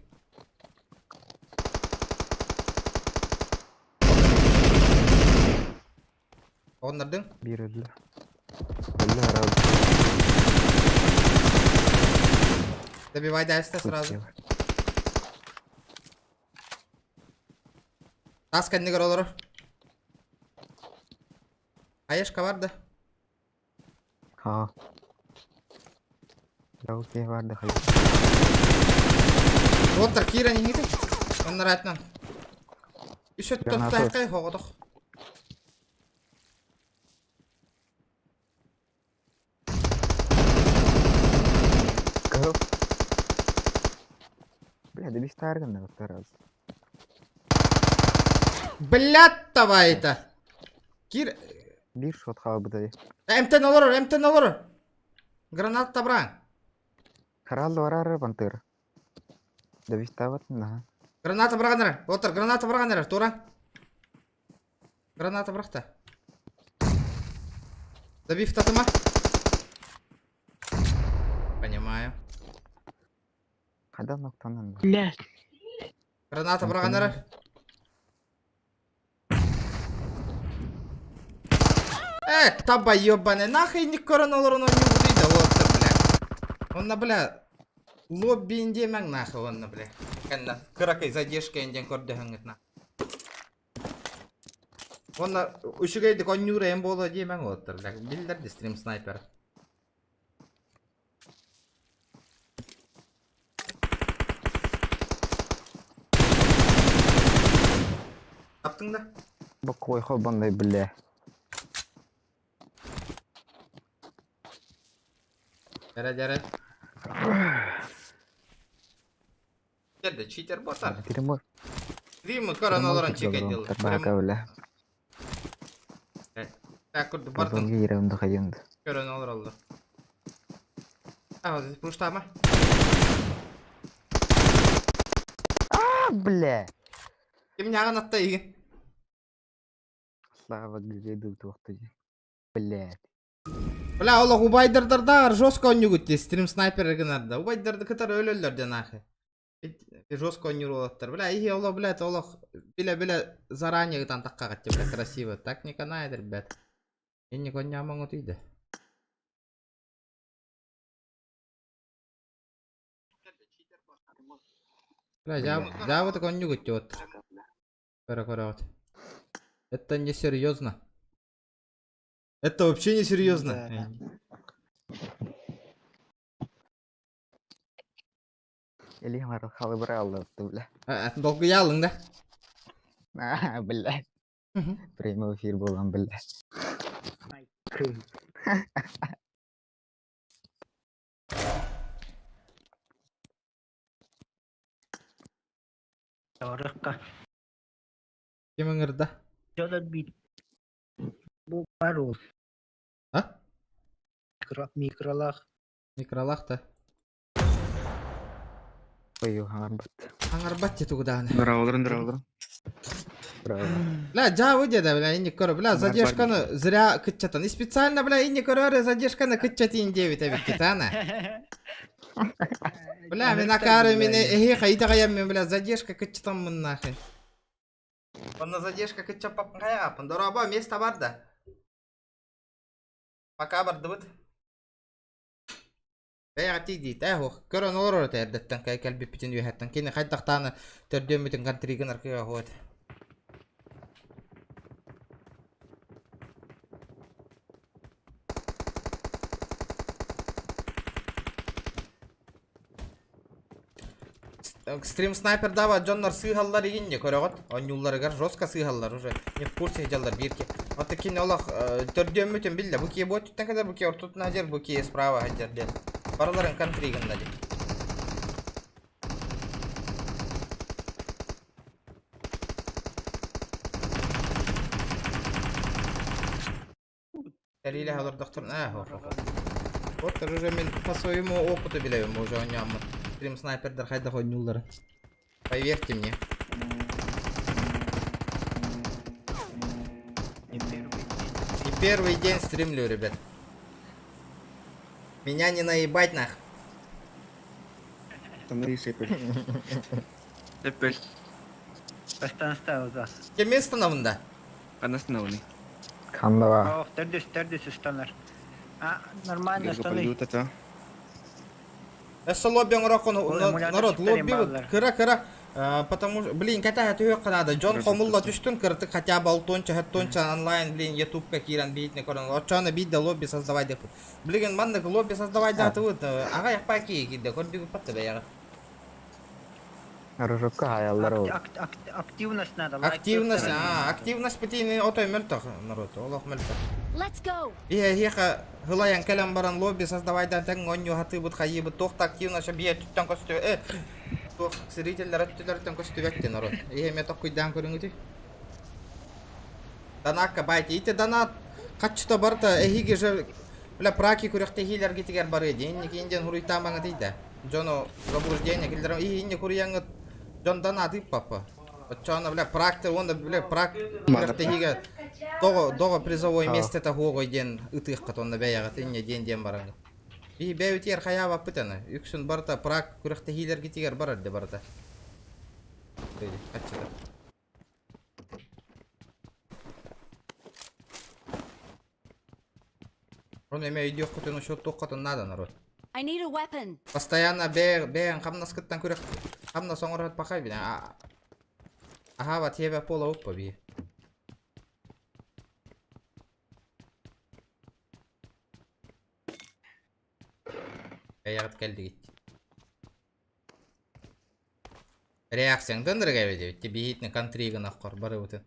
Оннардың Бир өлдү. Өлдү аралды. добивай дальше сразу. Тас кэннигэр олорор. Аешка бар да. Ха. Дауке бар да хай. Оттар киирэн иһити. Оннар атынан. Үсөт Граната. тоттайкай хоҕотох. Кыл. Бля, добивты арган да раз. Блядь, давай это. Кир... Бир шот халбыдай. Эмтен олорор, эмтен олорор. Граната табраң. Харалды барары пантыр. Добивты на. Граната бырағаныр. Отыр, граната бырағаныр. Тура. Граната бырақта. Добив татыма. Понимаю. Хайда ноктанан. Блядь. Граната бырағаныр. Таба ебаный, нахуй не көрін олар оны не бұдыйды, отыр, бля. Онна, бля, лобби индемең нахуй, онна, бля. Кәнна, кыракай задержка инден көрді хаңыт на. Онна, үшігейді конюра эм болу деймең отыр, бля. Билдерді стрим снайпер. Таптың да? Бак ой хобандай бля. Дәрә, дәрә. Жерде читер ботар. Тиремор. Стримы көрін оларын чекай дел. Бака бля. Так, күрді бартын Базонге иремді хайынды. көрін олар олды. А, вот пуштама. А, бля. Ким няган атта иген? Слава гжеду туқты. Бля. Бля, олох убайдырдардар жестко ойнугут стрим снайпер гынарда. Убайдарды кытар өлөллөр де нахы. Жестко ойнур Бля, и олох, блядь, олох биле биле заранее гытан такка гатты, бля, красиво. Так не канает, ребят. Мен не коньяман отыйды. Бля, я вот коннюгут вот. Кара, кара, вот. Это не серьезно. Это вообще не серьезно. Да. Или бар халы брал, бля. Долго ялың да? А, бля. Прямой эфир был, бля. Орыққа. Ким ыңырда? Жолар бит. Бу бар ол. А? Микро, микролах. Микролах да. Ой, хаҥарбат. Хаҥарбат те тугудааны. Дороолорун, дороолорун. Браво. Бля, дьаабы диэдэ, бля, инник көрө, бля, задержканы зря кыччатан. И специально, бля, инник көрөөрү задержканы кыччатин диэбит эбит Титана. Бля, мин акары мин эһи хайда бля, задержка кыччатаммын нахуй. Онно задержка кыччаппаппын хайаҕаппын. Дорообо, место бар да. Пока бардыбыт. Бэйэҕэ тиийдиит ээ суох. Көрөн олорор этэ эрдэттэн кэлбиппитин үөһэттэн. Кини хайдахтааны төрдүөммүтүн контригын аркыга хуот. Стрим снайпер дава дьоннор сыыһаллар игинне көрөҕүт. Онньуулларыгар жестко сыыһаллар уже. Не в курсе дьаллар биир ки. Вот кини олох төрдүөммүтүн биллэ. Бу кие буоттуттан кэлэр, бу кие ортотун хадьар, бу кие справа хадьар диэн. Барыларын контригынна ди. Кэлиилэ олордохторун аа хо хо. Вот уже мен по своему опыту билэбин уже оонньооммун. Стрим снайпердар хайдах оонньууллара. Поверьте мне. Не первый день. Не первый день стримлю, ребят. Меня не наебать нах. Эппел. Бастан ставил, да. Кем становында? Канасынауны. Ханнава. Ох, төрдүс, төрдүс ыстанар. А, нормально станы. Өссө лобби оҥороккун Ой, эмулятор народ чиптэрин лобби бааллар. кыра кыра потому что блин катаа түһүөх надо дьон хомулла түстүн кыртык хотя бы алтонча хэттонча онлайн блин ютубка киирэн биитне көрөн оччоно биирдэ лобби создавай деппит блин маннык лобби создавай даатыбыт аҕа яхпаа кии киирдэ көрдүгү патта бэйэҕэ Рожокка хаяллар ол. Активность надо. Лайк активность туттаран. а активность битини отой мөлтөх народ олох мөлтөх Let's go. Иһэ иһиэхэ хылайан кэлэн баран лобби создавайдан тэҥ оонньуу хатыыбыт хайыыбыт туох да активность биэ түттэн көстү э туох зрителлэр өттүлэртэн көстүбэт народ иһэ эмиэ токкуйдаан көрүҥүтүй донакка байте ити донат хаччыта барыта эһиги же бля праки күрэхтэһиилэргитигэр барыа диэн инники диэн хуруйтаамаҥытый да дьону заблуждение киллэрэн иһи инни куруйаҥҥыт дьон донат ыыппаппа оччоҕуна бля практы уонна бля прак күрэхтэһиигэ тоҕо тоҕо призовой миэстэтэ хуоҕой диэн ытыаххыт онно бэйэҕит инньэ диэн диэн бараҥҥыт биһи бэйэбитигэр хайаабаппыт аны үксүн барыта прак күрэхтэһиилэргитигэр барар де барыта хаччыта Оны эме өйдүөххүтүн учуоттуоххутун наада народ. I need a weapon. Постоянно бэйэн бэйэн хамнаскыттан күрэх хамнас оҥорот пахай бина. Аһаабат хиэбэ пола уппа би. Бэйэҕит кэллигит. Реакцияңдан дырыгай диэбит. Биһитни контригын аххор барыбытын.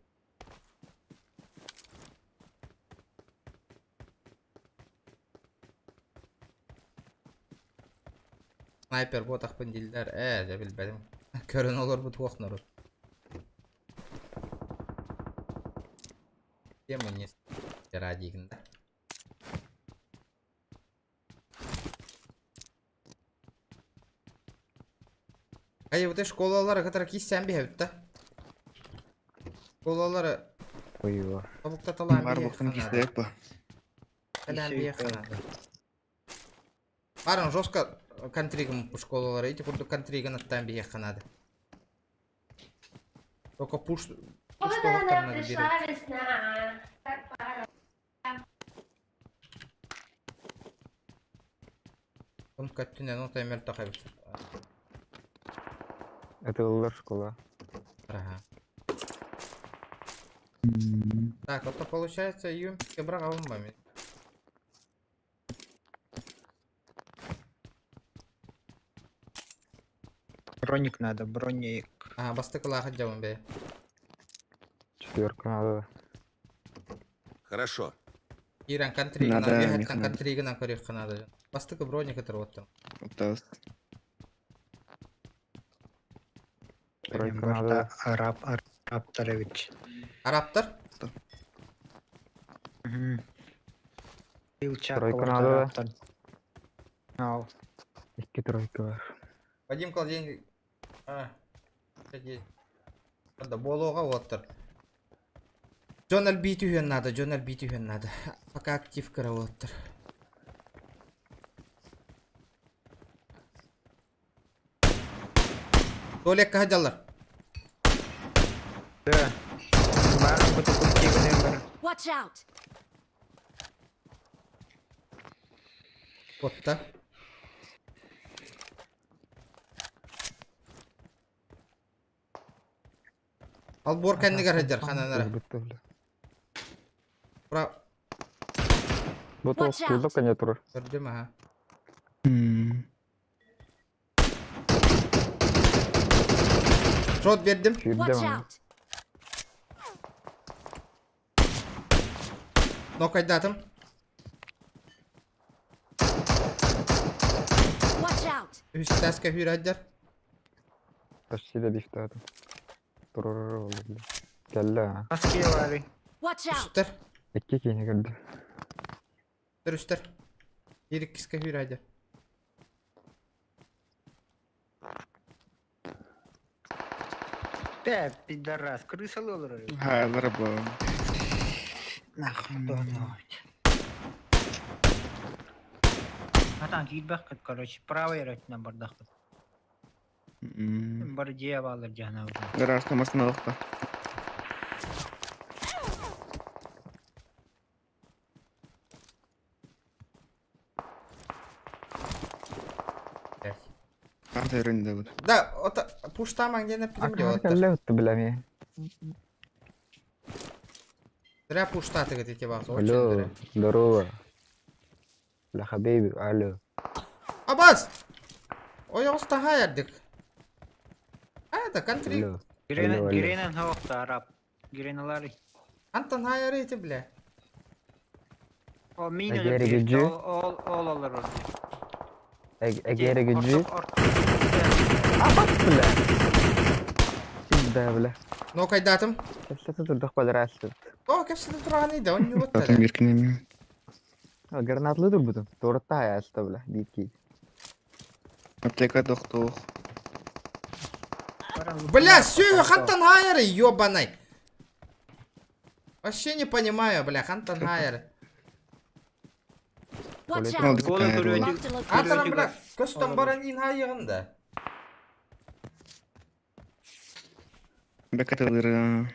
Снайпер буотахпын дииллэр ээ дьэ билбэтим. Көрөн олорбут уох народ. Тема не радигин да. Ай вот школалары кытары киссен биһэбит да. Школалары Ой, тобуктаталаан Бар биһиэх буктан надо. кистэк ба. Кэлээн биһиэх надо. Барын жестко контригым школалары эти курдук контригын аттаан биһиэх надо. Только пуш пуш тоһохтор надо биэрэр. весна. Так пора. Он көттүнэн отой мөлтөх эбит. Это улар школа. Ага. Так, это получается юмпики браҕабын Броник надо, броник. А, бастыкылаах дьабын бэ. Четверка надо. Хорошо. Киирэн контригынан, Надо, үөһэттэн мех надо. контригынан көрүөххэ надо. Бастыкы броник оттон. Оттаас. Тройка надо. Араб, Арабтарович. Араптар? Мгм. Пилчак Тройка надо, да? ортараптан. Ау. Икки тройка бар. Вадим Колдень... А, кстати, Да, буолуоҕа уоттар. Дьон элбии түһүөн наада, дьон элбии түһүөн наада. Пока актив кыра уоттар. Туалекка сылдьаллар. Да. Баар бу тукун бар. Watch out! Куотта. Албор кэннигэр сылдьар ханан эрэ. Бра Бу Watch out. туох кэннэ турар. көрдүм аха. Шот биэрдим. Сүүрдэ Watch манна. out! Нокайдаатым. Watch out! Үһүс этээскэ сүүрэ сылдьар. Почти добивтаатым. Турар буолла. Кэллэ аа. Хас киһи баарый? Watch out! Үстэр. Икки киһини көрдүм. Үстэр үстэр. Биир иккискэ сүүрэ сылдьар. Бэ, пидорас, крысалы олорор. Хаалар бу. Нахуй, доно. Атан киирбэххит, короче, правый өттүнэн бардаххыт. Бар дьиэ бааллар дьаһана. Гаражка машина лохта. Блядь. Карта өрүндэ бут. Да, ото пуштамаҥ диэн эппитим дии Акаар уолаттар. кэллэ өттө билэмиэ. Зря пуштаатыгыт ити баҕас, очень Алло, зря. здорово. Бля, хабиби, алло. Абас! Ойоҕос таһаайардык. А, это конфликт. Алло. Алло, алло. Гиренен хоохта араб. Гиреналары. Антон хаайары ити бля. О, мин Эгери өлүп gücü. Ол ол ол олорор. Эгери gücü. Абас, бля. Всегда, бля. Нокайдаатым. Кэпсэтэ турдах квадратсыт. О, кэпсэтэ тураҕаный да, онньубут Атын эрэ. бир кинеми. Гранатлы турбутум. Туорта аяста, бля, биир киһи. Аптека тохтоох. Бля, сүө, хантан хаайары, ёбаный. Вообще не понимаю, бля, хантан хаайары. Watch Туалет. out! Алдык Гола кайрыла. Marked a location. Атарам, бля, көстөн баран иин хаайыгын да. Бекатылыр.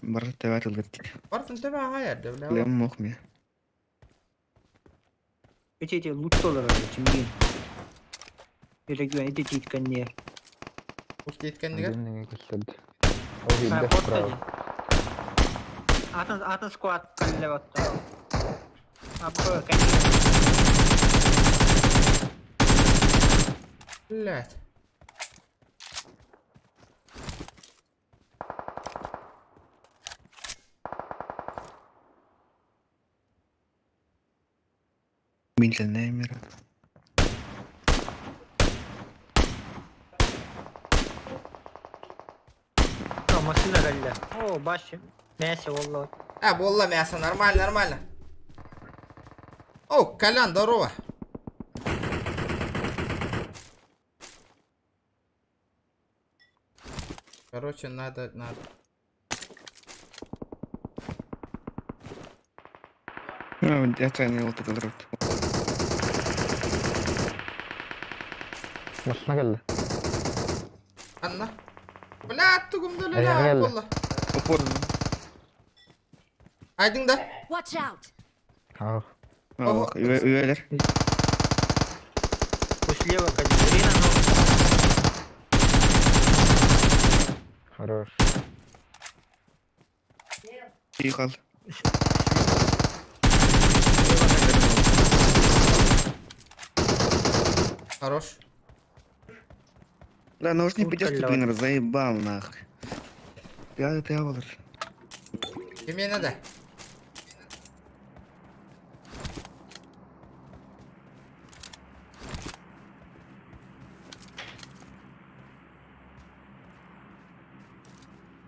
Бар тэватылыр. Бартын төбө хаайарды, бля. Лем мох ми. Эти эти лут олорор чимгин. Эрегүөн эти тииткэннер. Устейткеннигер. Один көстөрдү. Ол биирдэ справа. Атын атын сквад кэллэ батта. Аппы кэннер. Блядь. Миленная мира. О, машина кэллэ. О, башы. Мясо олла. А, буолла мясо, нормально, нормально. О, Колян, здорово. Короче, надо, надо. Ну, я ценил вот этот рот. Машина кэллэ. Анна. Бля, тугум Аяҕа кэллэ. буолла. Опор. Айдың да. Watch out! Ах. Ох, үөлер. Слева кэллэ. Гирена но. Хорош. Тихал. Хорош. Да, наушник Тут пидешь, кэллэ. блин, заебал нах. Я это я олор. Тебе надо.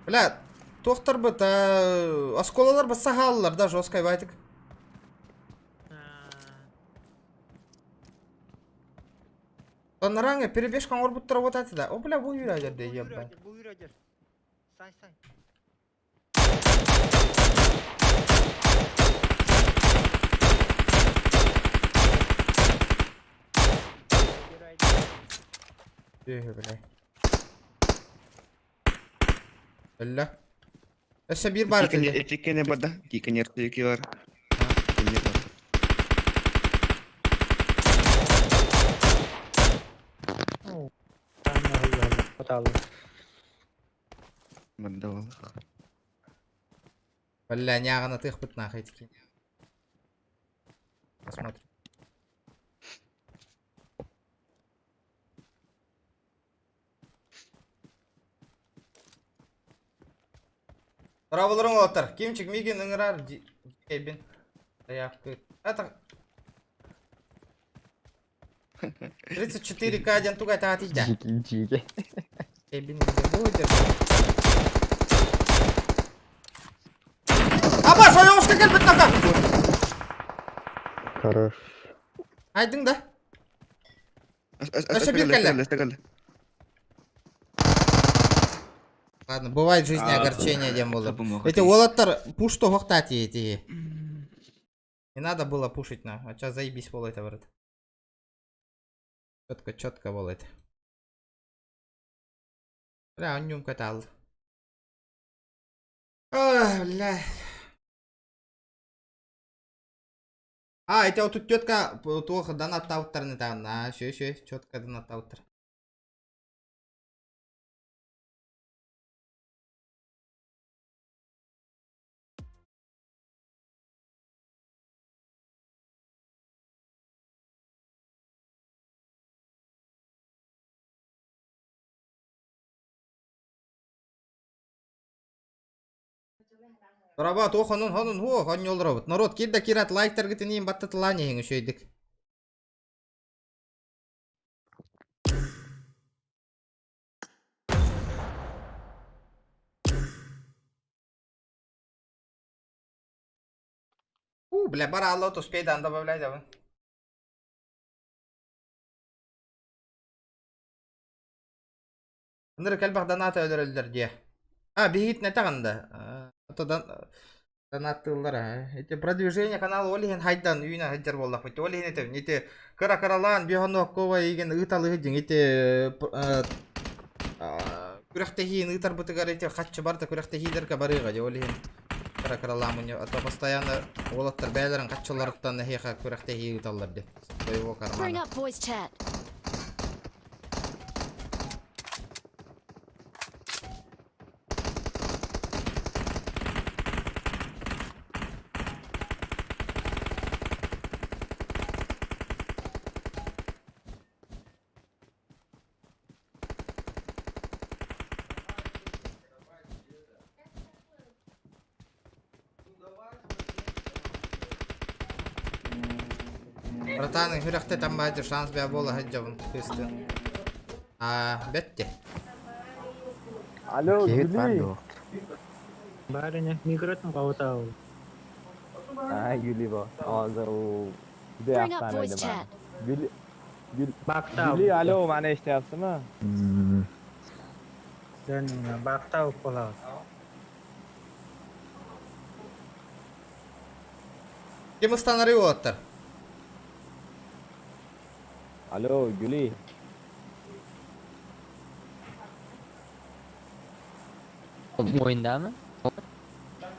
Бля, туохтар быт, осколалар бы сахаллар, да, жесткой байтик. Танараҥа перебежка оҥорбуттара вот это да. О, бля, бу үүрээдэр дии, ебать. Бу үүрээдэр. Сай, сай. Түһү, бля. Өллө. Өссө биир баар этэ. Этикене бада, кикенер бар. Кикенер бар. Мандавал. Бля, няҕына тыахпыт нахай тики. Посмотрим. Браво уолаттар. Кимчик миигин ыҥырар дьиэбин. Заявка. Это 34к диэн туга таат илдьэ. Дьиики, дьиики. Эбин будет. Аба, союзка кэлбит нака. Хорош. Айдың да. Өссө биир кэллэ. Ладно, бывает в жизни огорчение диэн буолар. Эти уолаттар пуш тоһохтаат эти. Не надо было пушить на. А сейчас заебись бол это брат. Четко, четко бол это. Бля, он нюм катал. Ах, бля. А, это вот тут тетка туох донат ауттар там. А, еще, еще, четко донат ауттар. Рабат, ох, онун, онун, хо, онньол робот. Народ, кир да кират, лайктаргытын иин баттатылаан иһиҥ үчүгэйдик. У, бля, бара успей дан добавляй давай. Ынырык элбэх доната өлөрөллөр диэ. А, биһигит нэтаҕында. Донаттыыллар Эти продвижение канала ол иһин хайдан үүнэ сылдьар буоллахпыт. Ол иһин этим ити кыра-кыралаан биохонуоккова игин ыыталыһы дьиҥ ити күрэхтэһиин ыытарбытыгар ити хаччы барда күрэхтэһиилэргэ барыаҕа дии ол иһин кыра-кыралаан а то постоянно уолаттар бэйэлэрин хаччыларыттан эһиэхэ күрэхтэһии ыыталлар дии своего Bring кармана. up voice chat. Братаны, күрэхтэ таммаачы шанс бää буола сылдьабын кыыстын. А, бетте. Алло, Киһит бар Гүли. дуо? Барыня, микротын кабытабы. А, Гүли бу. Hozir u juda Bring yaxshi up voice taniydi mani. chat. Guli Gul Бактау. Guli, alo, mani eshityapsizmi? Бактау болот. Ким ыстанары уолаттар? Alo, Guli. Ойындамы?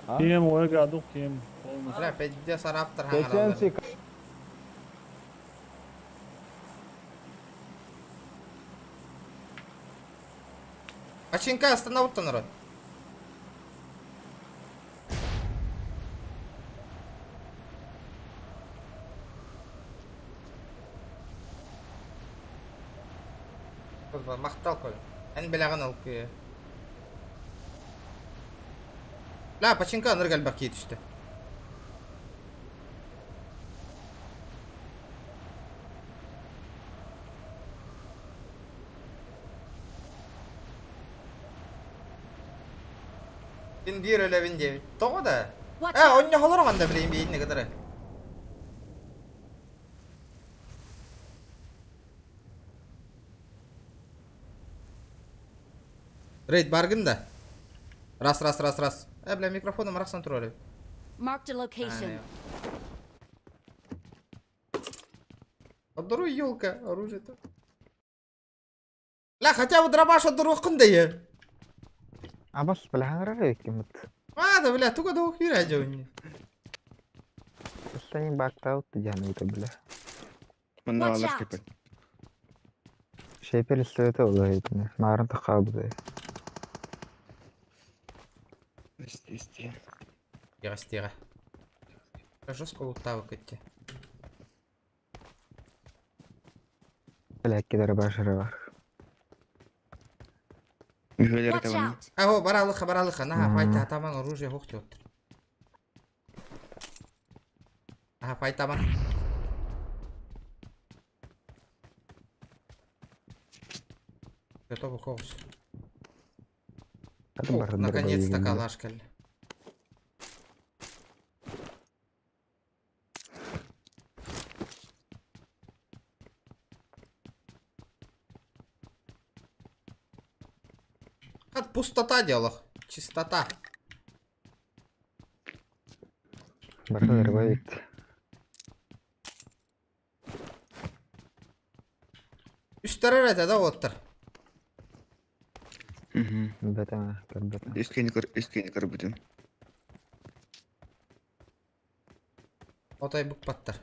Ha? Кем ойгадык кем. Бля, пиздец араптар Geçen хаҥараллар. Починка остановта народ. Махтал кол. Эн билэҕин ол кыы. Ла, починка ынырык элбэх киһи түстэ. Мин биир өлөбүн диэбит. Тоҕо да? Watch Э, out. онньоһолор оҕонда билигин биирини кытары. Рейд баргын да? Раз, раз, раз, раз. Э, бля, микрофоном арахсан турар. Marked a location. Отдоруй елка, оружие-то. Ля, хотя бы дробаш отдоруоххун да е. Абас бля кимит. А, да, бля, туга да ухира дьони. Станин бактаут дьаныыта бля. Манна Watch алар out. кепет. Шейпер историята улаһитина. Маарын тахаабытай. Исти, исти. Тига, Жестко лутавы кытте. Бля кидер башыры бар. Мүхөлер Watch табан. out! Аго, баралыха, баралыха, на, файта атаман оружие хохти оттыр. Аха, файтаман. Готовы хаос. Аты бары Наконец-то дырбай калаш кэллэ. От пустота делах. Чистота. Бары дырбай бит. Үстәрер это да оттыр. Мгм. Бетеме, көрбетеме. Искени көр, искени көр бүтүн. Отай букпаттар.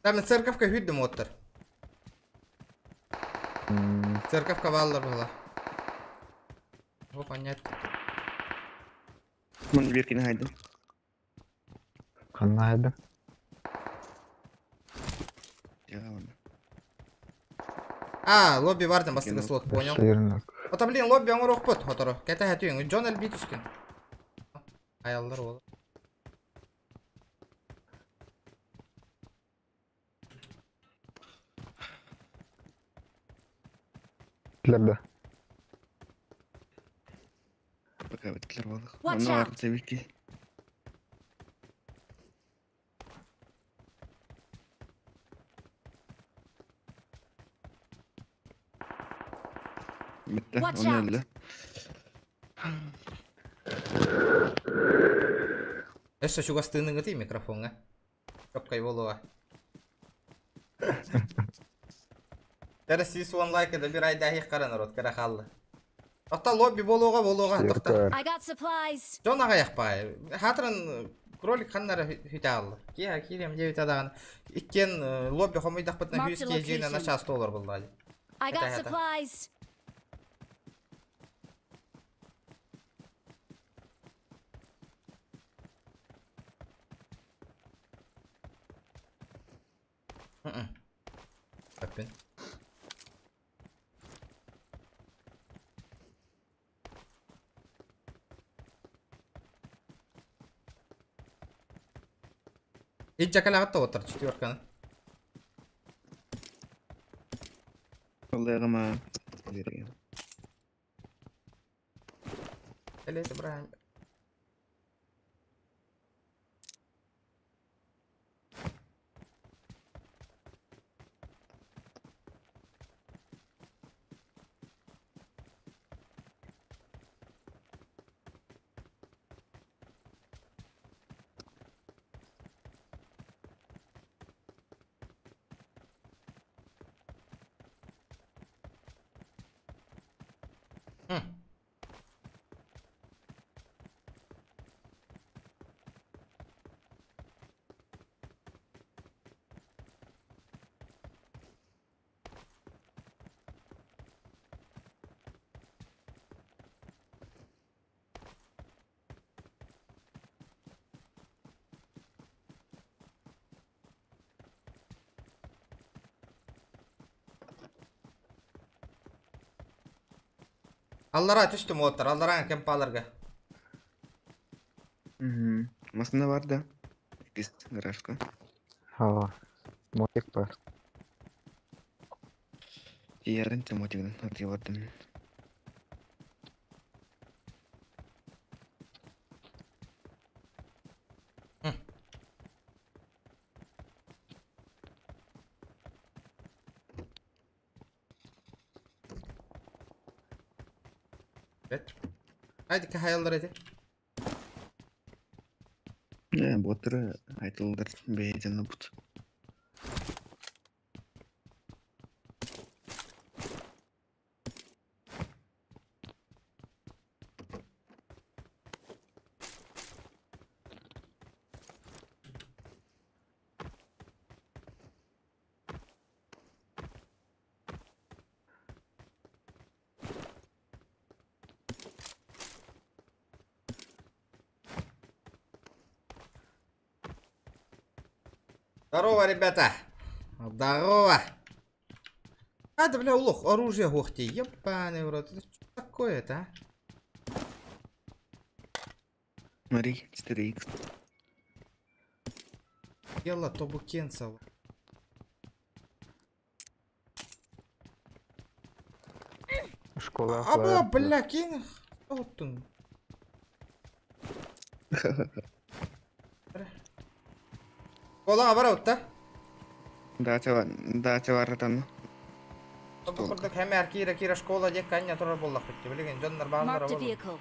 Там церковка хүддім оттыр. Церковка баллар была. О, понятно. Ман биркини хайды. Ханна хайда. Я ладно. А, лобби бардым бастығы слот, понял. Сырнак. Ота, блин, лобби оңыр оқпыт, хоторо. Кәтә хәтүйін, Джон әлби түстін. Аяллар ол. Лерде. Пока битлер балык. Watch Манна бар out. тебики. Битте, Watch оны out. эле. Өссө чугастыының ыты микрофонга. Чопкай болуға. Тәрі сис он лайка добирай дәхи қара народ, кара халлы. Тоқта лобби болуға болуға, тоқта. I got supplies. Жон аға яқпай. Хатрын кролик ханнары хүтә алды. Кия кирем девять адаған. Иккен лобби хомойдақ бітін Marked хүс a кежіне location. на час доллар болды. I got Это- это. supplies. Öpün. Иджакалағатта отыр четверканы. Олегама. Эле, Ибрахим. Hı. Аллара түстүм оттар, алларан кемпаларга. Масына бар да. Икис гаражка. Ха. Мотик бар. Тиэрин темотигин атыылардым. Evet. Haydi hayallar hadi. Э, боттары айтылдар бэйден бут. Здорово, ребята. Здорово. А, да, бля, улох, оружие гохти. Ебаный в рот. Это что такое-то, а? Смотри, 4х. Дело Тобукенцева. Школа. Аба, бля, кинь. Оттун. Школа оборот, да? Дача баратан. Бу курдук хэмэр киирэ киирэ школа диэк канья турар буоллахпыт дии. Билигин дьоннор бааллара Marked a буолуо. vehicle.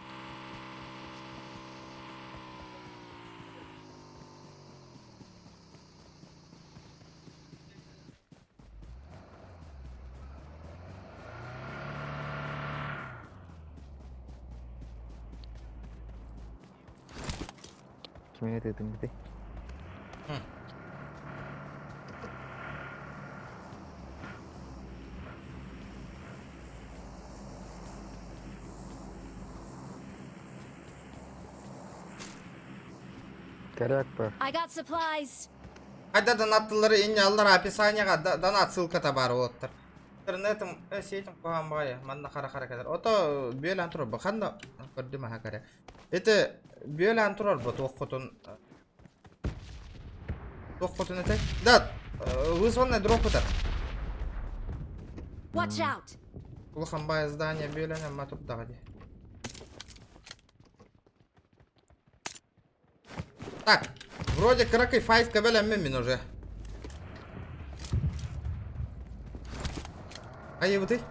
Кимге дедим бити? Коряк бар. I got supplies. Хайда донаттылары инне аллар описанияга донат ссылката бар уоттар. Интернетым э, сетим куһаан баҕайы манна хара хара кэлэр. Ото бүөлээн турар бу ханна көрдүм аха кэрэ. Это бүөлээн турар бу туоххутун туоххутун этэй? Да, вызванный дроп ытар. Watch out. Улахан баай здание бүөлэнэн ма турдаҕа дии. Так, вроде кыракый файв кэбэлэммин мин уже. Айыбытый?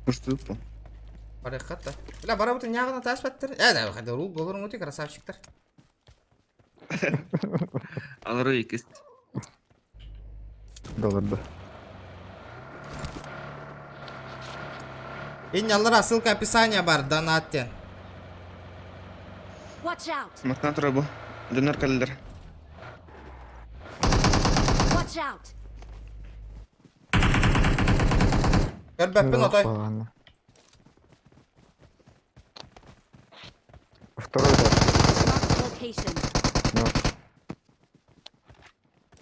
Уступу. Барыххат да. Бля, барабытын ньааҕына тааспаттар. Э, да, хада рул голоруҥути красавчиктар. Алары икис. Долларда. Инняллара ссылка описание бар, донат диэн. Watch out. Мастан турар бу. Донор кэллэр. Watch out. Көрбөппүн отой. Ладно. Второй этаж. Marked a location. Ну,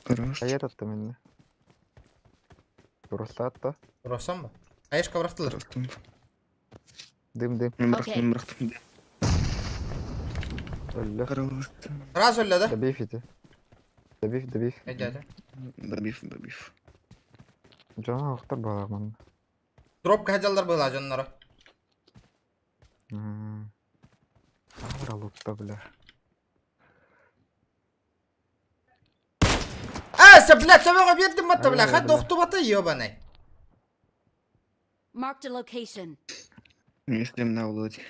Хорош. а этот там именно. Русат-то. Росам ба? Аешка бырахтылар. Бырахтым. Дым, дым. Мен Окей. бырахтым, бырахтым. Өллө. Хорош. Сразу өллө да? Добив ити. Добив, добив. Эдяде. Добив, добив. Дьоно охтор баламан. Дропка хадьаллар была дьонноро. Авра лутта, бля. Ася, бля, төбөҕө биэрдим батта, бля, Ай, хат бля. охтубата, ебаный. Marked a location. Если на улоте.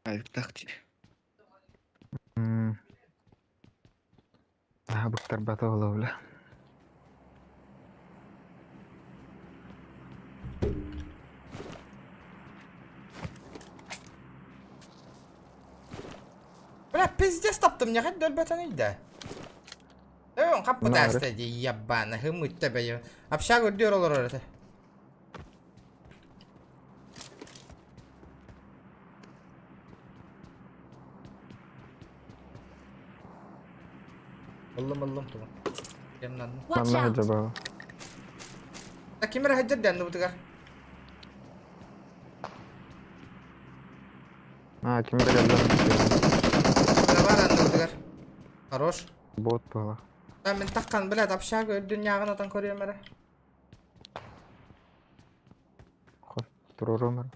Авик тахти. Аа, быктар бата ола, бля. Бля, пиздец таптым, не хат дөлбөтөн ыйда. Өн хаппыт Нары. аста ди ебана, хымытта бе. Общага үрдүөр олорор этэ. Ыллым ыллым тугун. Кемнанны. Watch Манна out. жаба. Та ким эрэ хаджар дэнни бутыгар. А, ким эрэ кэллэ. Бар анныбытыгар. Хорош. Бот буола. Да мин таххан, блядь, общага үрдүн ньааҕын атан көрүөм эрэ. Туруорум эрэ.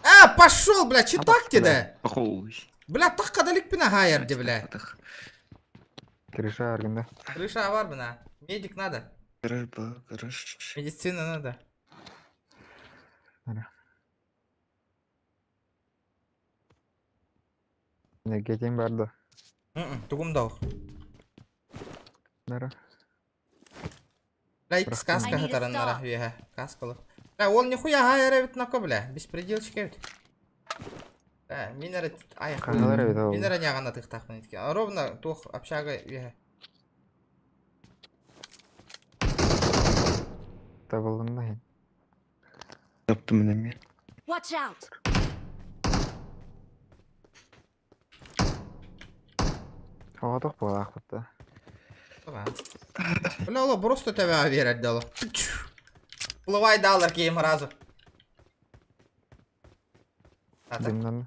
А, пошел, блядь, читак тебе! Охуй. Бля, тахха далекпин аһаайар ди, бля. Крыша аргында. Крыша бар, бына. Медик надо. Гараж ба, гараж. Медицина надо. Энергетиң бар да. Тугум да Нара. Бля, иккис каска I need a хатараннара stop. үөһэ. Каскалар. Бля, ол нихуя аһаайар эбит нако, бля. Беспределщик эбит. Бля, мин эрэ аяқ. Ханалар эбит ол. Мин эрэ ньаҕана тыхтаахпын итки. Ровно туох общага үөһэ. Табылынна иһин. Таптым мен. Watch out! Оҕотох буолаахпыт да. Бля, оло просто тебя верить дало. Плывай далар киим разу. Дымнан.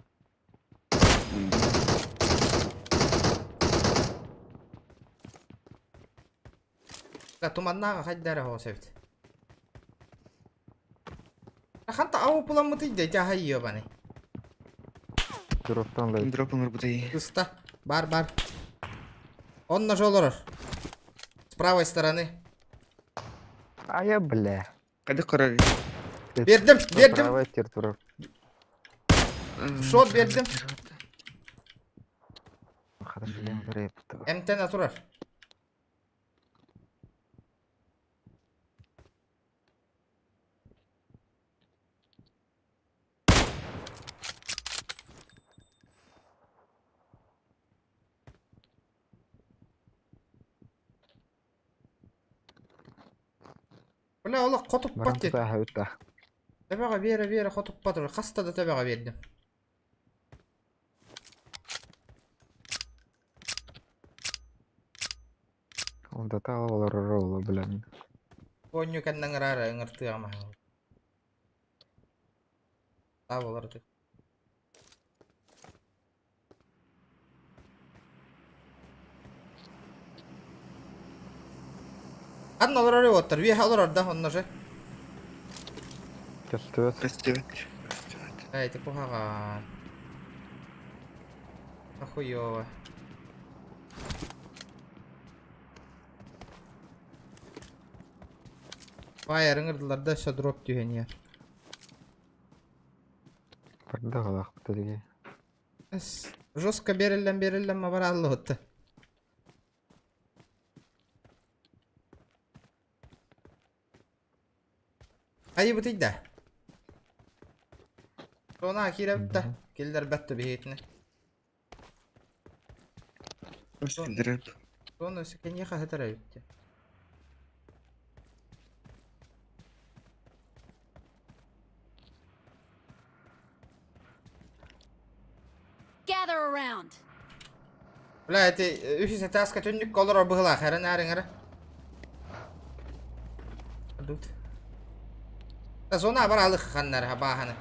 Да туманнага хайдара хоосебит. Ханта ау пуламмыты да жаха баны. Дроптан лайт. Дропын ырбытай. Кыста. Бар бар. Он нажал олорор. С правой стороны. А я бля. Кайда карар? Бердим, бердим. Правая тир турар. Шот бердим. Хата шлем брэп. МТ натурар. Бля, олох Баран хотуппат дед. тута хабытта. Төбөҕө биэрэ биэрэ хотуппат ор. Хаста да төбөҕө биэрдим. Ол да таала олорор ола блин. Онньу кэннэ ыҥыраара ыҥыртыаҕым аһаҥ. Таа болар ты. Анна олорор уоттар, үөһэ олорор да онно же. Көстүбэт. Көстүбэт. Эй, ты куһаҕан. Охуёво. Фаер ыҥырдылар да өссө дроп түһэн иһэр. Барда халаахпыт диги. Эс, жестко бериллэн бериллэн ма барааллыбытта. Айыбытый да. Она киирэ да. Киллэрбэт да биһиэтинэ. Киллереп. Соны өссө киниэхэ сытар эбит. Gather around. Бля, эти үһүс этааска түннүккэ олорор быһыылаах эрэн аарыҥ эрэ. Дут. Зона баралых ханнар бааханы.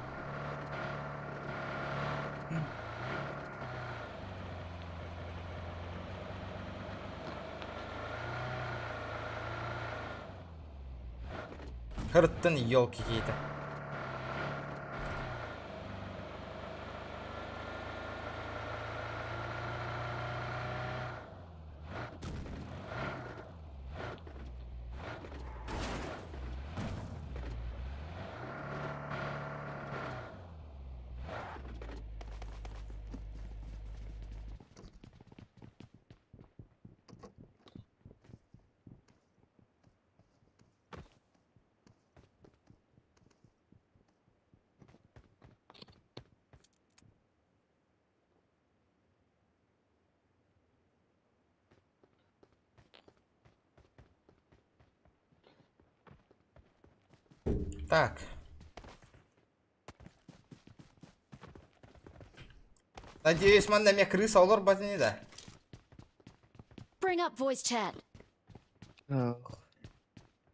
Хырыттын елки какие-то. Так. Надеюсь, манна мне крыса олор не да. Bring up voice chat.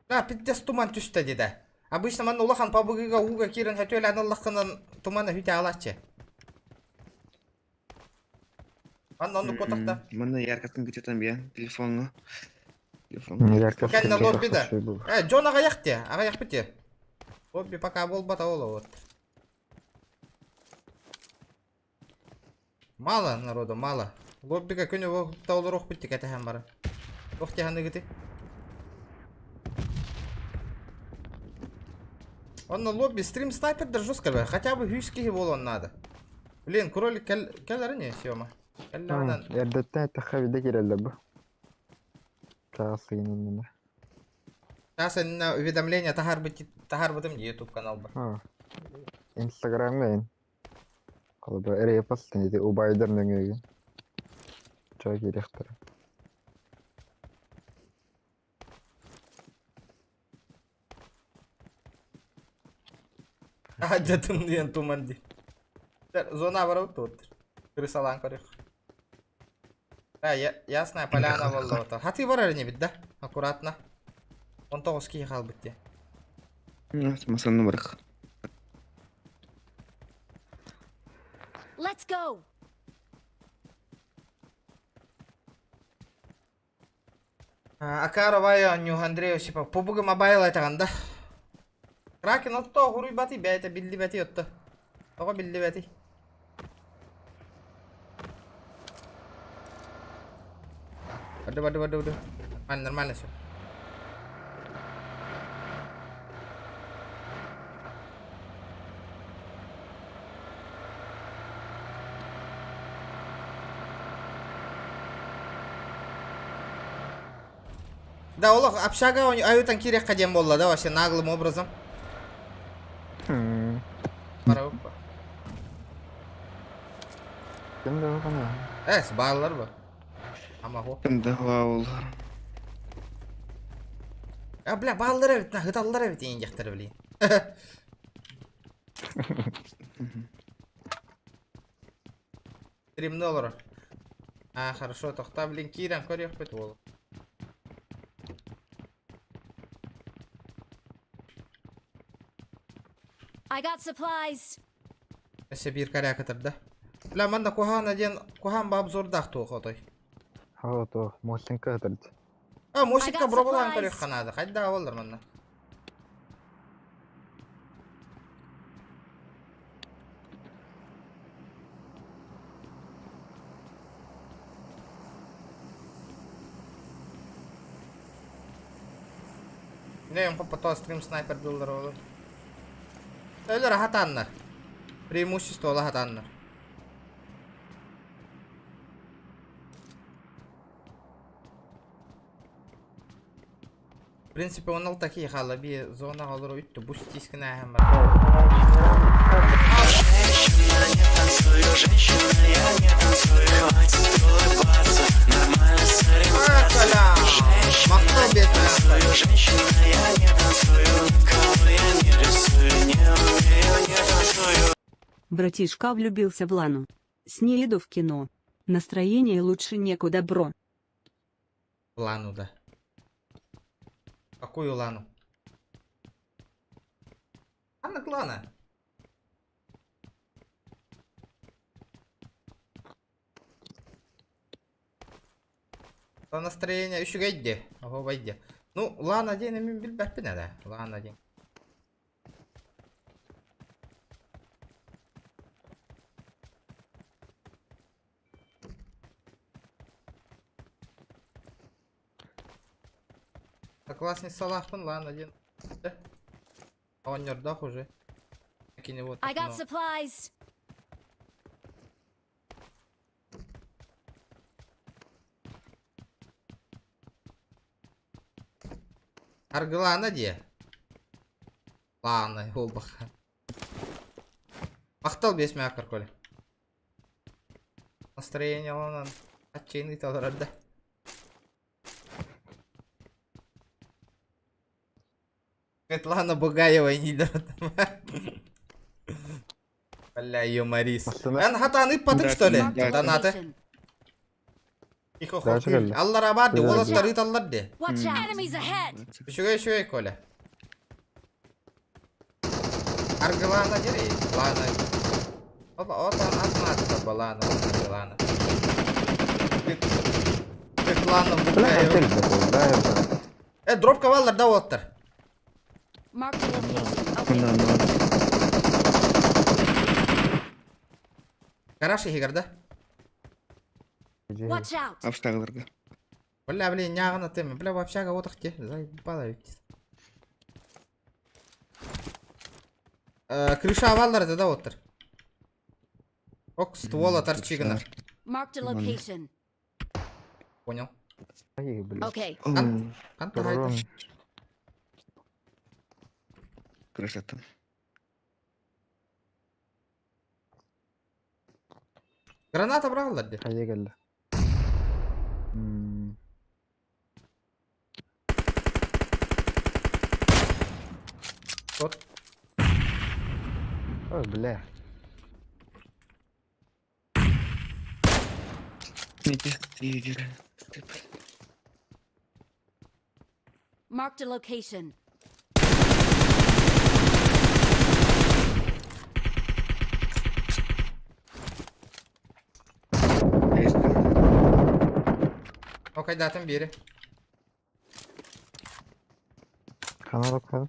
Да, пиздец туман түстэ деді. Обычно манна улахан пабыгыга ууга киирэн хөтүөлээн ыллаххынан тумана хүтэ алааччы. Манна оннук куотахта. Манна яркатын күтэтэн биэ телефоҥҥа. Телефоҥҥа. Ярко Кэннэ лобби да. Э, дьон аҕыйах те, аҕыйахпыт те. Лобби пока буолбата ол вот. Мало народу, мало. Лоббига күнү олоруохпут кэтэһэн баран. Туох тиһаныгыты? Онно лобби стрим снайпердер жестко бэр. Хотя бы үс киһи буолуон надо. Блин, кролик кэл кэлэр не Сёма. Кэллэҕинэн Эрдэттэн эттэххэ виде киирэллэр бу. Чаас ыйын иннинэ. Таас иннинэ уведомление таһаарбыт таһаарбытым дии YouTube каналбар. Инстаграмҥа ин. Холобура репост ити убайдар нөҥүөгүн. Чоо киириэхтэрэ. Аһадьатын диэн туман дии. Зона барабыт туоттар. Крысалаан көрүөх. А, ясная поляна буолла Хаты барар инибит да? Аккуратно. 19 киһи хаалбыт дии. Масаны барах. Let's go. Акара вай оонньуу Андрей Осипов PUBG Mobile айтаҕын да? Кракен отто хуруйбатый бэйэтэ биллибэтий отто. Тоҕо биллибэтий? Барды барды барды барды. Нормально, нормально все. Да, олох общага аютан кириэххэ диэн буолла да вообще наглым образом. Барабыппа. Ким да бана. Эс, бааллар ба. Амаго. Ким да ол. А, бля, бааллар эбит, хыталлар эбит иин дьахтар, блин. Стримны олорор. А, хорошо, тохта, блин, киирэн көрүөхпүт уолу. I got supplies. Өссө биир коряк ытырда. Бля, манна куһаана диэн куһаан ба обзордаах туох отой. Хаа то мосинка ытырды. А, мосикка I got бробалаан supplies. көрүөххэ наада. Хайда боллар манна. Не, потом стрим снайпер дыллар олор. Өлөр хатаннар. Преимущество хатаннар. В принципе, он такие халаби зона олор үттү бус тискина бар. Коля! Мактал бес Братишка влюбился в Лану. С ней иду в кино. Настроение лучше некуда, бро. Лану, да. Какую Лану? Анна Клана. То настроение үчүгэй Ого байде. Ну, Лана диэн мин билбэппин эрэ. Лана диэн. Классный салахпын, Лана диэн. Оҕонньордоох уже. Кини вот. I got supplies. Аргылана дии. Лана, олбаха. Махтал бес мякар, Коля. Настроение онон отчаянный толорор да. Светлана Бугаева не Бля, юморист. Массына. Эн хатан ыппатык, что ли? Marked a Донаты. location. Тихо, Да, чүгәлле. Аллар бар ди, Чүгәлле. олаттар ыталлар ди. Watch out. Enemies ahead. Үчүгэй, үчүгэй, Коля. Аргылаана дири, Лана. Ол отон атын Лана, Аргылаана. Ты Лана Бля, хотели такого, да, это. Дропка баллар да оттар. Marked a location. Okay. Гараж иһигэр да? Watch out. Обстагыларга. Бля, блин, нягана ты, бля, в общага вот те, заебала ведь. Крыша аваллар да оттар. Ок, ствола торчигана. Marked a location. Понял. Ай, блин. Okay. Кан Турурун. Красота. Граната браллар де. Хайа кэллэ. М, Вот. Ой, бля. Marked a location. Окей, да, там бири. Хана bakalım.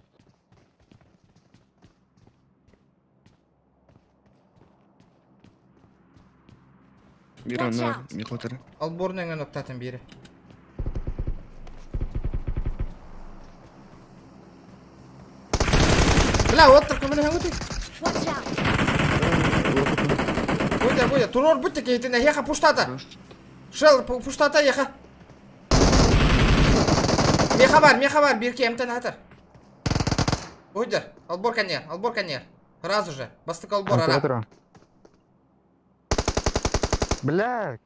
Bir Watch anlar, out. bir котары. Алборның октатын бири. Бля, вот так бля, вот. Watch out. Гудя, гудя, турор будьте кейтине, еха пуштата. Шел, пуштата еха. Меха бар, меха бар, бирке МТ натар. Гудя, албор конер, албор конер. Сразу же, бастык албор, ара. Ара. Бля,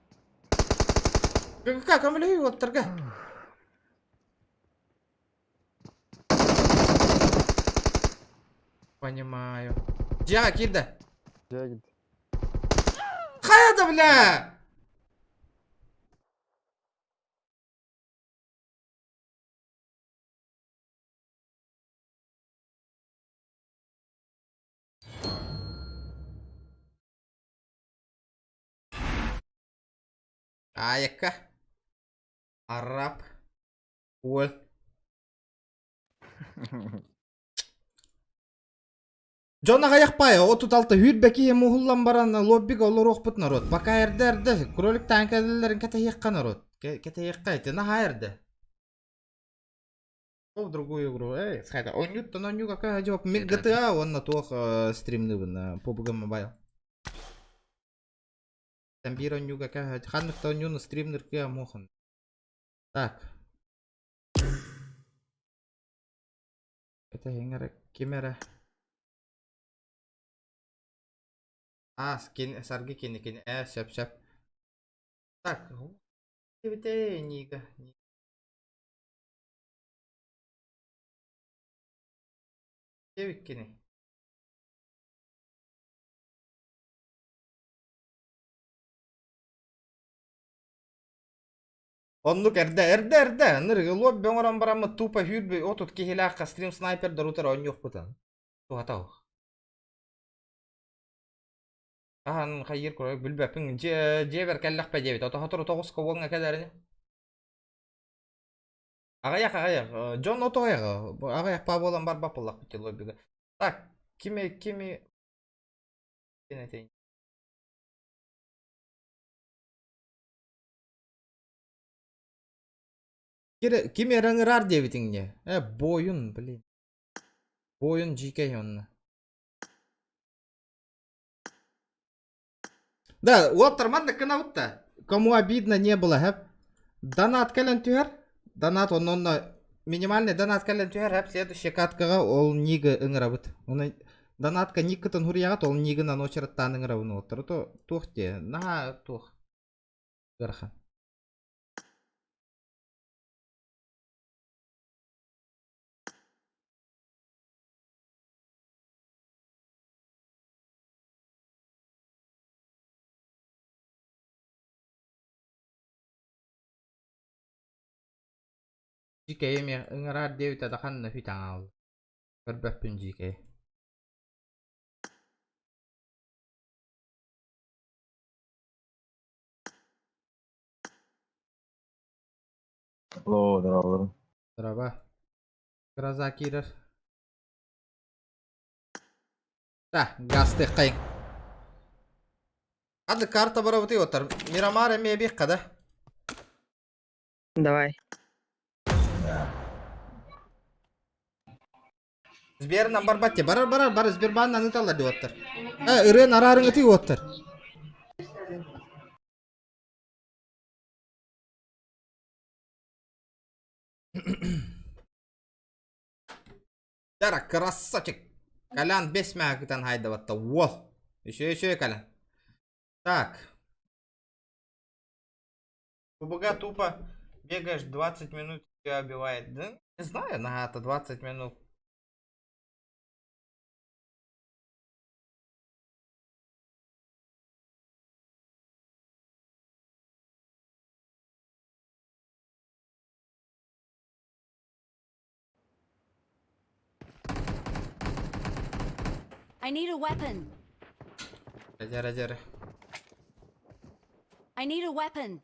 Как, амлю, вот торга. Понимаю. Диага, кида. Дьэ, Хайда, бля! Айка. Араб. Уол. Дьон аҕыйах 36 хүрбэки муһуллан баран лоббига олоруохпут народ. Пока эрдэ эрдэ кролик танкаларын кэтэһиэххэ народ. Кэтэһиэххэ ити наһаа эрдэ. В другую игру. Эй, схайда. Онньуттан онньу какая жок. Мин GTA онна туох стримныбын PUBG Mobile. Там бир онньу какая ханнык онньуну стримнер кыа мухан. Так. Это хеңere кимере. А, скин, саргы кини кини. Сөп сөп. Так. Бите нига. Кини. Оннук эрдэ, эрдэ, эрдэ. Ныргы лобби оҥорон бараммыт тупо хүрбү отут киһилээххэ стрим снайпер дарутар онньуохпутан. Туһатау. Ахан хайыр көрөк билбэппин дьиэбэр кэллэхпэ диэбит. Ото хотору тоҕус кобуоҥҥа кэлэрини. Аҕыйах аҕыйах. Дьон ото аҕыйах. Аҕыйах па буолан барбап буоллахпыт лоббига. Так, кими кими этейин. Ким эрэҥыраар диэбитиҥ Бойун, блин. Бойун GK онно. Да, уоттар маннык гынабыт Кому обидно не было, хэп. Донат кэлэн түһэр. Донат онно минимальный донат кэлэн түһэр, хэп. Следующий каткаҕа ол нига ыҥырабыт. Оны донатка никкытын хуруйаҕыт, ол нигынан очераттаан ыҥырабын уоттар. То туох те, наһаа туох. Ыарахан. GK эми ыҥыраар диэбит адахан хүтаҥаал. Көрбөппүн GK. Алло, здорово. Здорово. Гроза киирэр. Да, гастык кайын. Ады карта барабыты отар. Мирамар эмиэ бих да. Давай. Сберынан барбат те. Барар барар бар Сбербаннан ыталлар деп оттар. Э, ырыан араарың ытыы оттар. Дара, красавчик. Колян бес мягкытан хайдабатта. Уол. Еще еще Колян. Так. ПБГ тупо бегаешь 20 минут, тебя убивает. Да не знаю, на это 20 минут. I need a weapon. Дьэрэ дьэрэ. I need a weapon.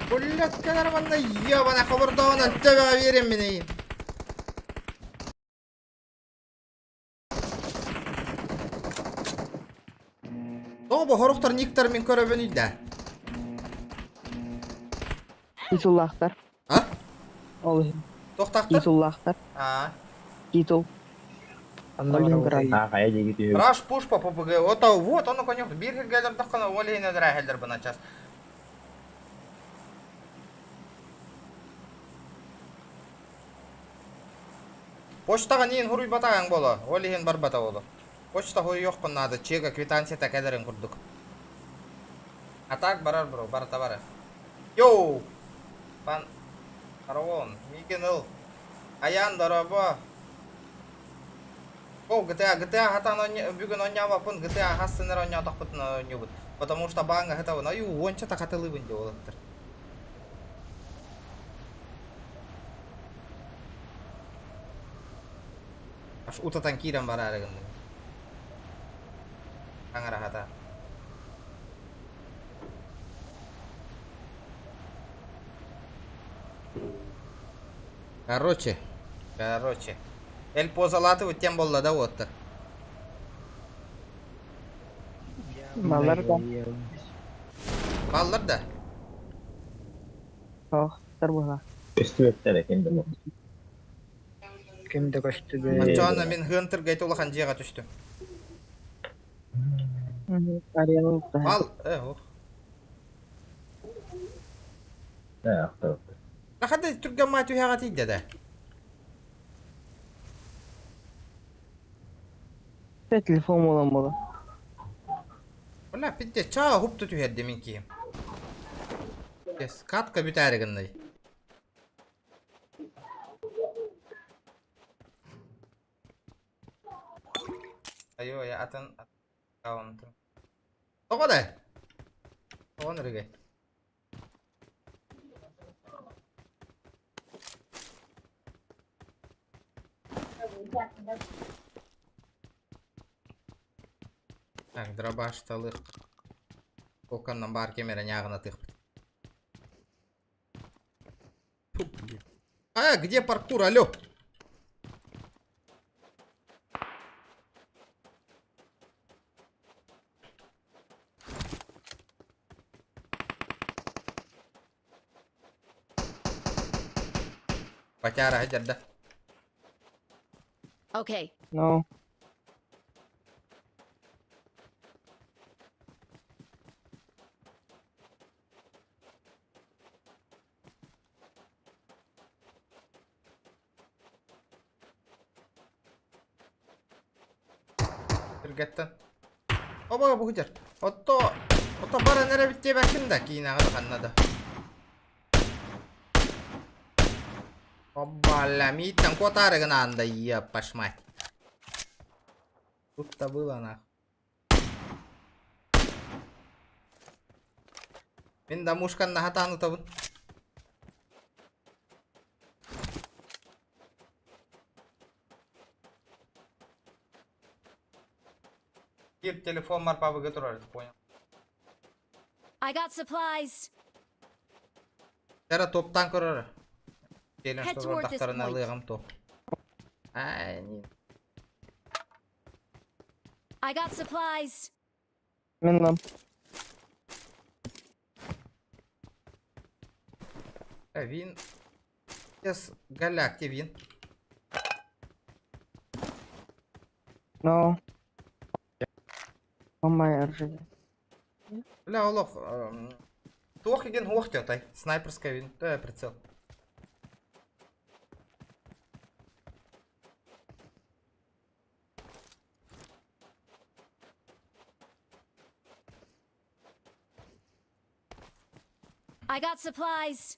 Блядь, манна ебана хобордоонан төбөҕө биэрин минейин. Тоҕо бу хорохтор никтар мин көрөбүн үйдэ. Титуллаахтар. А? Ол иһин. Тохтахтар? Титуллаахтар. А. Титул. Онно Ол иһин барабытай. кыраҕа. А, хайа диэки түһүбүт. Раш пуш по ППГ. Ото вот ону конюх биир хиргэлер таххана ол иһин эдэрээһэллэр бына час. Почтаҕа ниин хуруйбатаҕаҥ боло, ол иһин барбата боло. Почта хуйуоххун наада, чека квитанцията кэлэрин курдук. А так барар бро, барыта барар. Йоу! Пан Фараон, миигин ыл. Айаан дорообо. О, GTA, GTA хатан бүгүн оонньообоппун, GTA хас сыннар оонньоотохпутун оонньуубут. Потому что бааҥҥа хатабын, аю уонча тахатылыыбын диэ уолаттар. Аж утатан киирэн бараары гынным. Таҥара хата. Короче, короче. Эль позалатывать тем болла да уоттар. Баллар да. Баллар да. Суохтар буолла. Көстүбэттэр ким да Ким да көстүбэт. Оччоҕуна мин Хантер гайта улахан дьиэҕэ түстүм. Арена Бал, э, ох. Хата түргэн маа түһэҕэ тиийдэ да. Телефон буолан буолла. Бля, пизде, чаа хупту түһэрдэ мин киһим. Катка бүтээри гыннай. Айо, я атын аккаунтум. Тоҕо да? Тоҕо нөрүгэй? Так, дробаш талых. Коканнан баар кэмэрэ ньааҕынатыахпыт. Фу, блин. А, где паркур, алло? Батяра хадьарда. Okay. No. Түргэттэн. Оба бу сылдьар. Отто ото баран эрэ эбит диэбэккин да киинэҕэ да ханна да. Обалля, мииттэн куотаары гынаан да еппаш мать. Тут-то было нахуй. Мин да мушкан наһатаан утабын. Кир телефон марпабыга турар, понял. I got supplies. Тера топтан көрөр. Келен Head toward this тахтарына point. ылыаҕым топ. Ай, не. I got supplies. Мен нам. Вин. Сейчас голяк те вин. No. Oh my RG. Бля, олох. Туох иген хуох тетай. Снайперская вин. Да, прицел. I got supplies.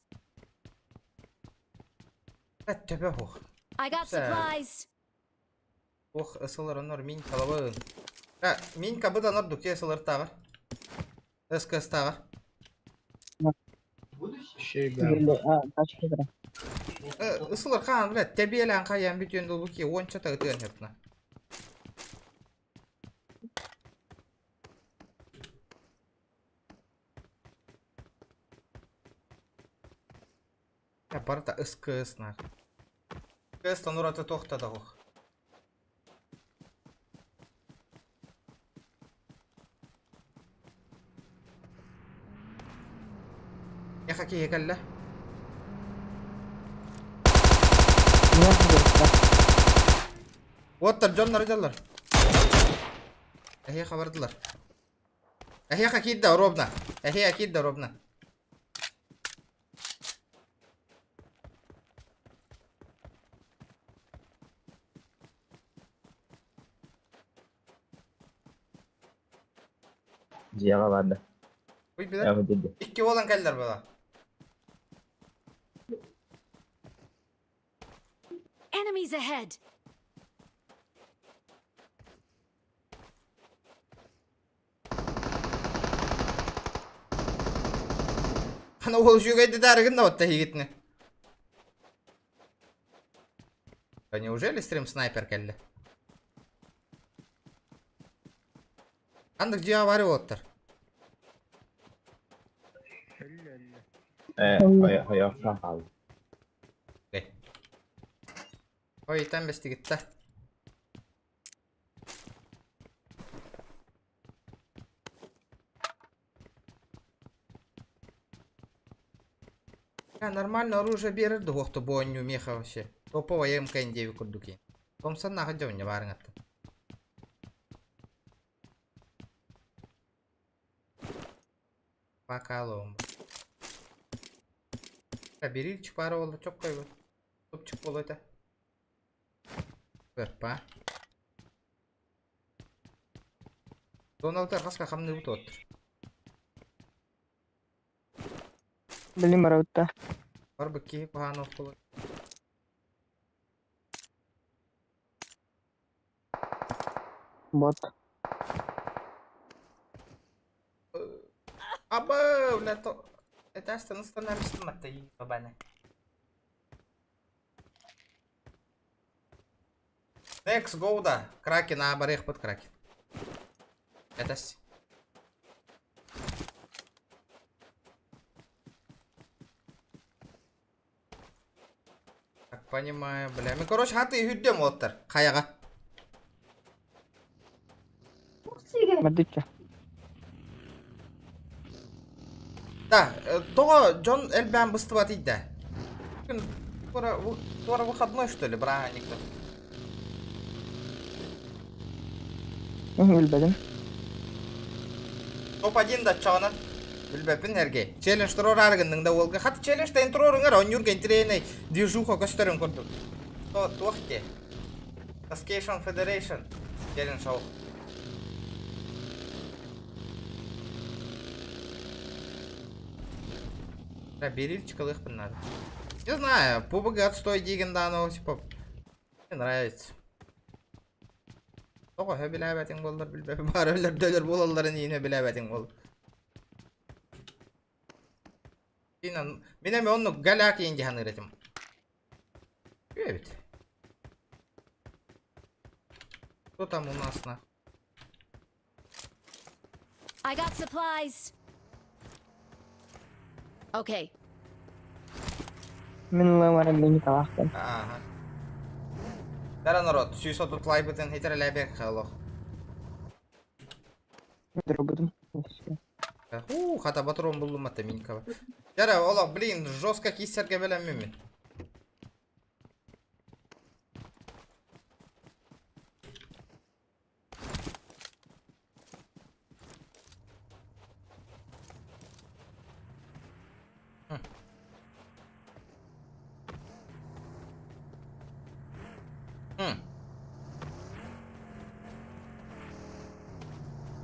Төбө хуох. I got Sir. supplies. Ох, ысылар онор мин калабын. Мин кабыдан ордук те ысылар тагыр. СКС тагыр. Ысылар хаан, бля, тебиэлэн хаян бүтүн дулу ки онча тагытыан хепна. Я барта СКС нах. СКС танураты тохта ох. Я хаки кэллэ. Оттар дьоннор дьаллар. Эхе хабардылар. Эхе хакидда ровно. Эхе акидда ровно. Дьиэҕэ барда. Уй билер. Яҕы деді. Икки болан кэллэр була. Enemies ahead. Хана ол жүгәйді дәрігін да отта хигитне. Да неужели стрим снайпер кэллэ? Андык дьиэ бары оттар. Өллө өллө. Ойоқсан қалды. Ой, там бестигитта. Я нормально оружие берер дуохту бойню меха вообще. Топовая МКН-9 курдуки. Томсан нахад дьоня барыңатты. Бакалом. Берильчик бары болду, чоп койбу. Топчик болду это. Верпа. Дональд хаска хамны бут оттур. Блин, барабытта. Бар быкки пахан окулу. Бот. Аба, бля, то... Это остановишься и бабана. Next go да. Кракен, а барых под кракен. Это с. Так, понимаю, бля. Мы, короче, хаты хүддем оттар. Хаяга. Мадыча. Да, того Джон Эльбян быстыват идда. Скоро, скоро выходной, что ли, браник-то? Билбедим. Топ-1 да чағынан. Билбеппин эрге. Челлендж турор аргынның да олга. Хаты челлендж тен турорыңар, он юрген треней движуха көстөрүн көрдүк. То туохте. Taskation Federation. Челлендж ау. Да, берильчик ылыхпын надо. Не знаю, PUBG отстой деген да анау, типа, мне нравится. Ого, хөбиләбәтиң боллар, билбәп, бар өлөр дөлөр болаларын ине биләбәтиң бол. Мин мин эми оннук голяк иин дьаһаныыр этим. Эбит. Кто там у нас на? I got supplies. Okay. Мин ылым мин талахтым. Ага. Дара народ, 130 лайбытын хитерелебек халох. Дробудум. У, хата батырон булдум атта минькова. Дара, олох, блин, жестко киссерге белем мин.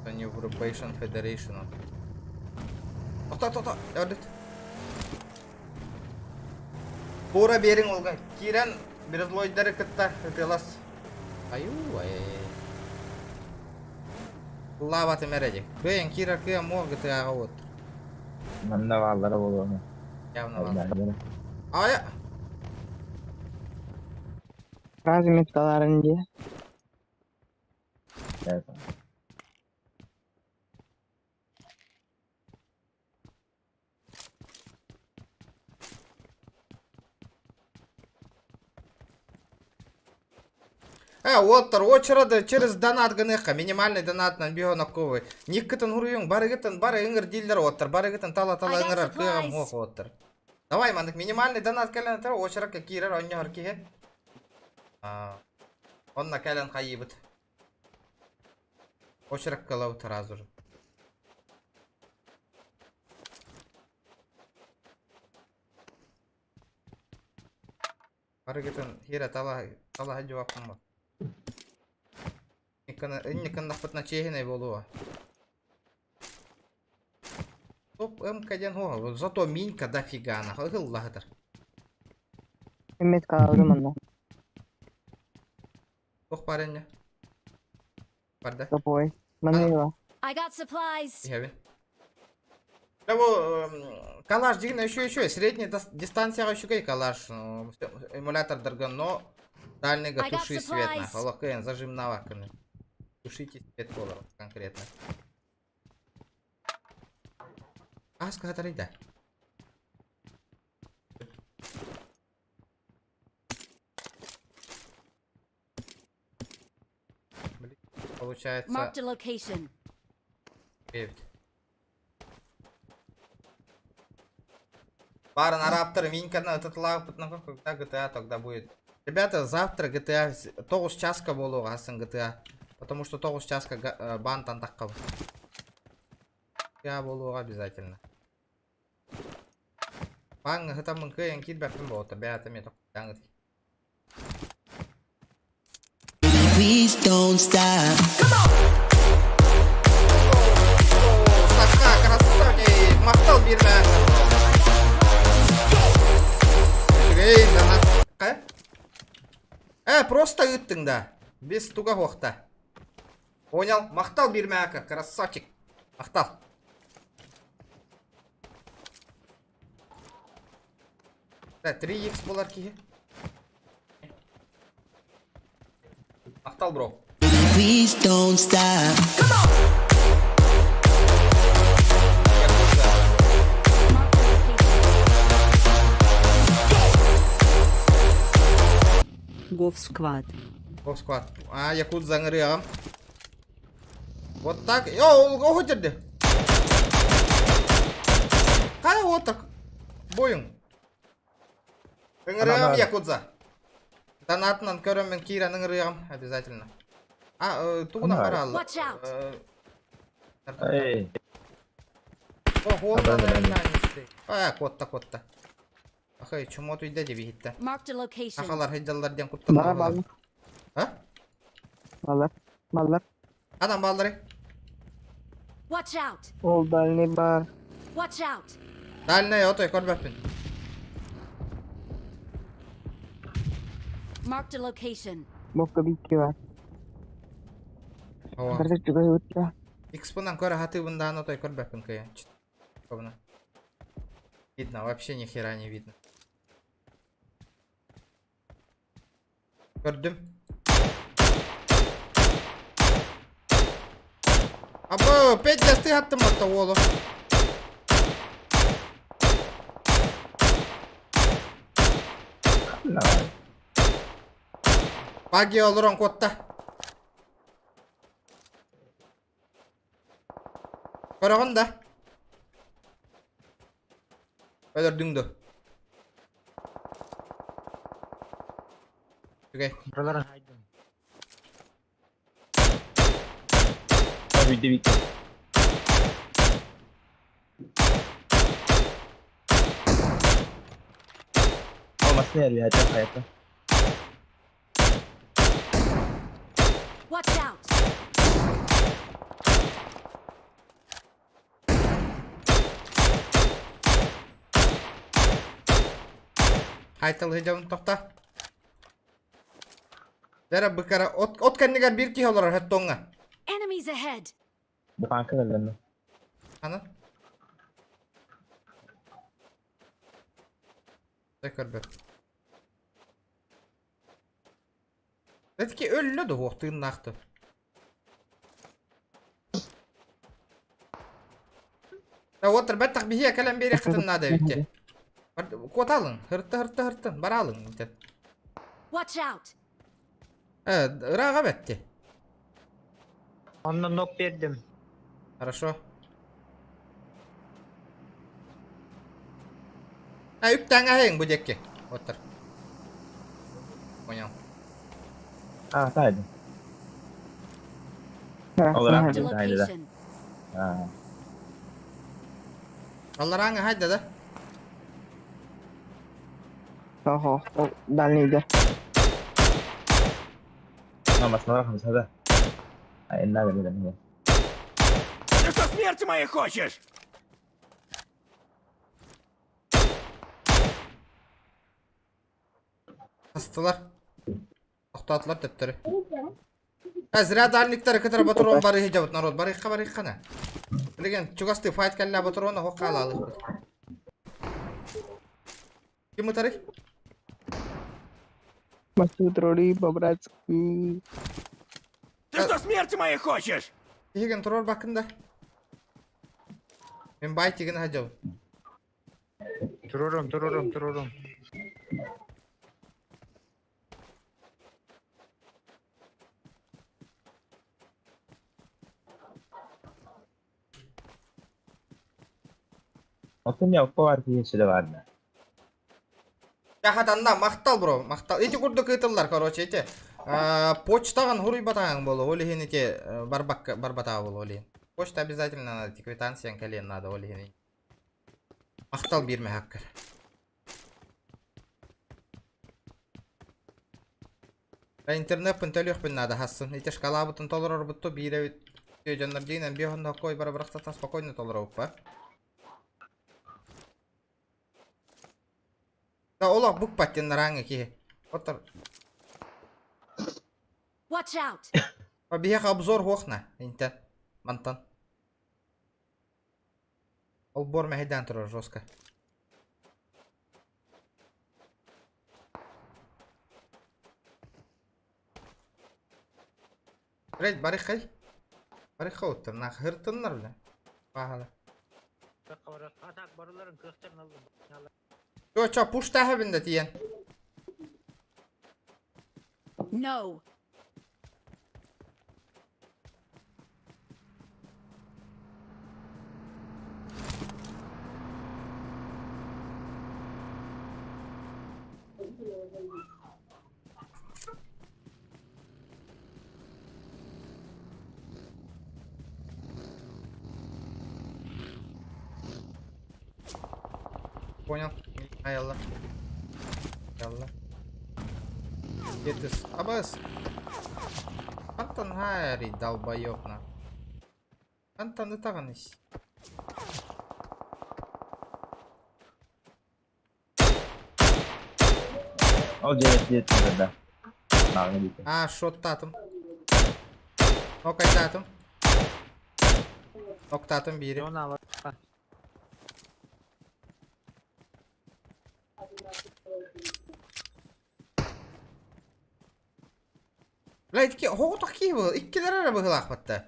Это не European Federation. Тоқта, тоқта, ördüt. Тура берің олға. Кирен Березлойдары кытта ытылас. Аю, ай. Лава темереди. Кыйын кира кыя мо ГТА-ға вот. Манна бааллара буолуо. Явно ладно. Ая. Разве меткаларын дии. Оттар, очарады через донат гыныха, минимальный донат на бионаковый. Никкытын хуруюң, барыгытын, бары ыңыр дилдер оттар, барыгытын тала-тала I got ыңырар, кыгам supplies. хох оттар. Давай, мандык, минимальный донат кэлэн тар, очаракка киирер, онньохор киһи. Онна кэлэн хайыбыт. Очаракка лабыт сразу же. Барыгытын хира тала тала жуаппын ба. Никын нахпытна чехине болуа. Топ МК-ден хо, зато минька дофига на, хыллахытыр. Меткаларым онно. Тох паренне. Барда. Топовой. Манила. I got supplies. Хевин. Да бу калаш деген еще еще средняя дистанцияга еще калаш эмулятор дырган, но дальнийга I got туши свет на. supplies. Холокын зажим на вакыны. Тушите свет болар конкретно. Аска да. Блин, получается Marked a location. 9. Пара на Раптор, Минька на этот лап, ну когда GTA тогда будет. Ребята, завтра GTA 9 часка болу асын GTA. Потому что 9 часка бан тантаққа. GTA болу обязательно. Бан GTA мын кыйын кидбәппін болута, бәті мен тоқтаңыз. Please don't stop. Сака, красавчик, мақтал берме. Эй, донат. Қай? Просто ыттың да. Без туга хоқта. Понял? Мақтал берме ака, красавчик. Мақтал. Да, 3х болар ки. Мақтал, бро. Please don't stop. Якудза. Marked a location. Гов сквад. Гоп склад. А, Якудза аңырыағым. Вот так. О, ол көтерді. Қай вот так? Бойың. Ыңырыағым Якудза. Донатынан көрем мен Киран ыңырыағым обязательно. А, тугунан Ана. бара алла. Watch out. Эй, О, ол Ана, ана, ана. А, котта, котта. Ахай, чумот үйде деп хитте. Marked a location. Ахалар хиджаллар ден куттан. Бара баллар. А? Баллар. Баллар. Адам баллары. Watch out. Ол дальний бар. Watch out. Дальний отой көрбөппүн. Marked a location. Бокка бикки бар. Ова. Кырдык жүгө өттө. X-пынан көрө хаты бундаан отой көрбөппүн кыйын. Кобуна. Видно, вообще ни хера не видно. Көрдүм. Абы, пять аттым отта уолу. Баги олорон куотта. Көрөҕүн да? Өлөрдүҥ дуо? Үчүгэй. Buraların haydım. Бүйтэ бүйтэ. Ол массыына эрбиһэтэ хайата. Watch out! Хайталыһы тохта. Дәрә быкара от от кэннигэр биир киһи олорор хэттоҥҥа. Enemies ahead! Буханка кэллэннэ. Аны. Дэ көрбөт. Этки өллө да хуох тыыннаахты. Да отыр бэттах биһиэ кэлэн биэриэххитин наада эбит. Куоталын, хырты хырты хыртын, бараалын интен. Watch out! Э, ырааҕа бэтти. Онно нок бердим. Хорошо. А, үптәң аһыҥ бу диэки. Оттор. Понял. А, тайды. Ол ыраах Marked a хайда да. location. А, Алларааҥа хайда да? Ого, ол дальнийга. а массыыналар хамсада. Айыннаа да Ты что, смерти моей хочешь? Астылар. Тоқтатылар төптөрү. А, зря дальниктары кытары батырон бары хижабыт народ. Барыхха барыххана. Билеген чугасты файт кэллэ батырона хок хаалаалыхпыт. Ким ытарый? Массу тролли по-братски. Ты что, смерти моей хочешь? Тиһиген турар бакында. Мен бай тиген хажабыт. Турурум, турурум, турурум. Оттон я бар киһи сүлэ баарна. Яхатанна махтал бро, махтал. Эти курдук ытыллар, короче, эти. Почтаган хуруй батаң болу, ол иһин эти барбак барбата болу, ол иһин. Почта обязательно надо, квитанциян кэлиэн надо, ол иһин. Махтал биирме хаккар. Интернет төлүөхпүн надо хассын. Ити шкалабытын толорор бутту бииребит. Дьоннор дьиҥинэн биэһон хоккой бара бырахтатан спокойно толоробуппа. Да олох букпат нараҥа киһи. Оттор Watch out! Биһиэхэ обзор хуохна интен мантан. Олбор мэһэйдээн турар жестко. Блять, барыхай. Барыха оттор, нах хыртыннар бля. Пахала. Атак барыларын кыахтарын алдым. Чо, чо, пушта хэбин да тиен. No! Понял. Айалла. Ялла. Кетис. Абас. Антон Хайри, долбоёб на. Антон ытаҕаныш. Ол дьиэ дьиэ да. Нааҕы диэтэ. А, шоттатым. Нокайтатым. Ноктатым биири. Оны ала. Бля, икки оҕотох киһи был. Иккилэр эрэ быһыылаахпатта.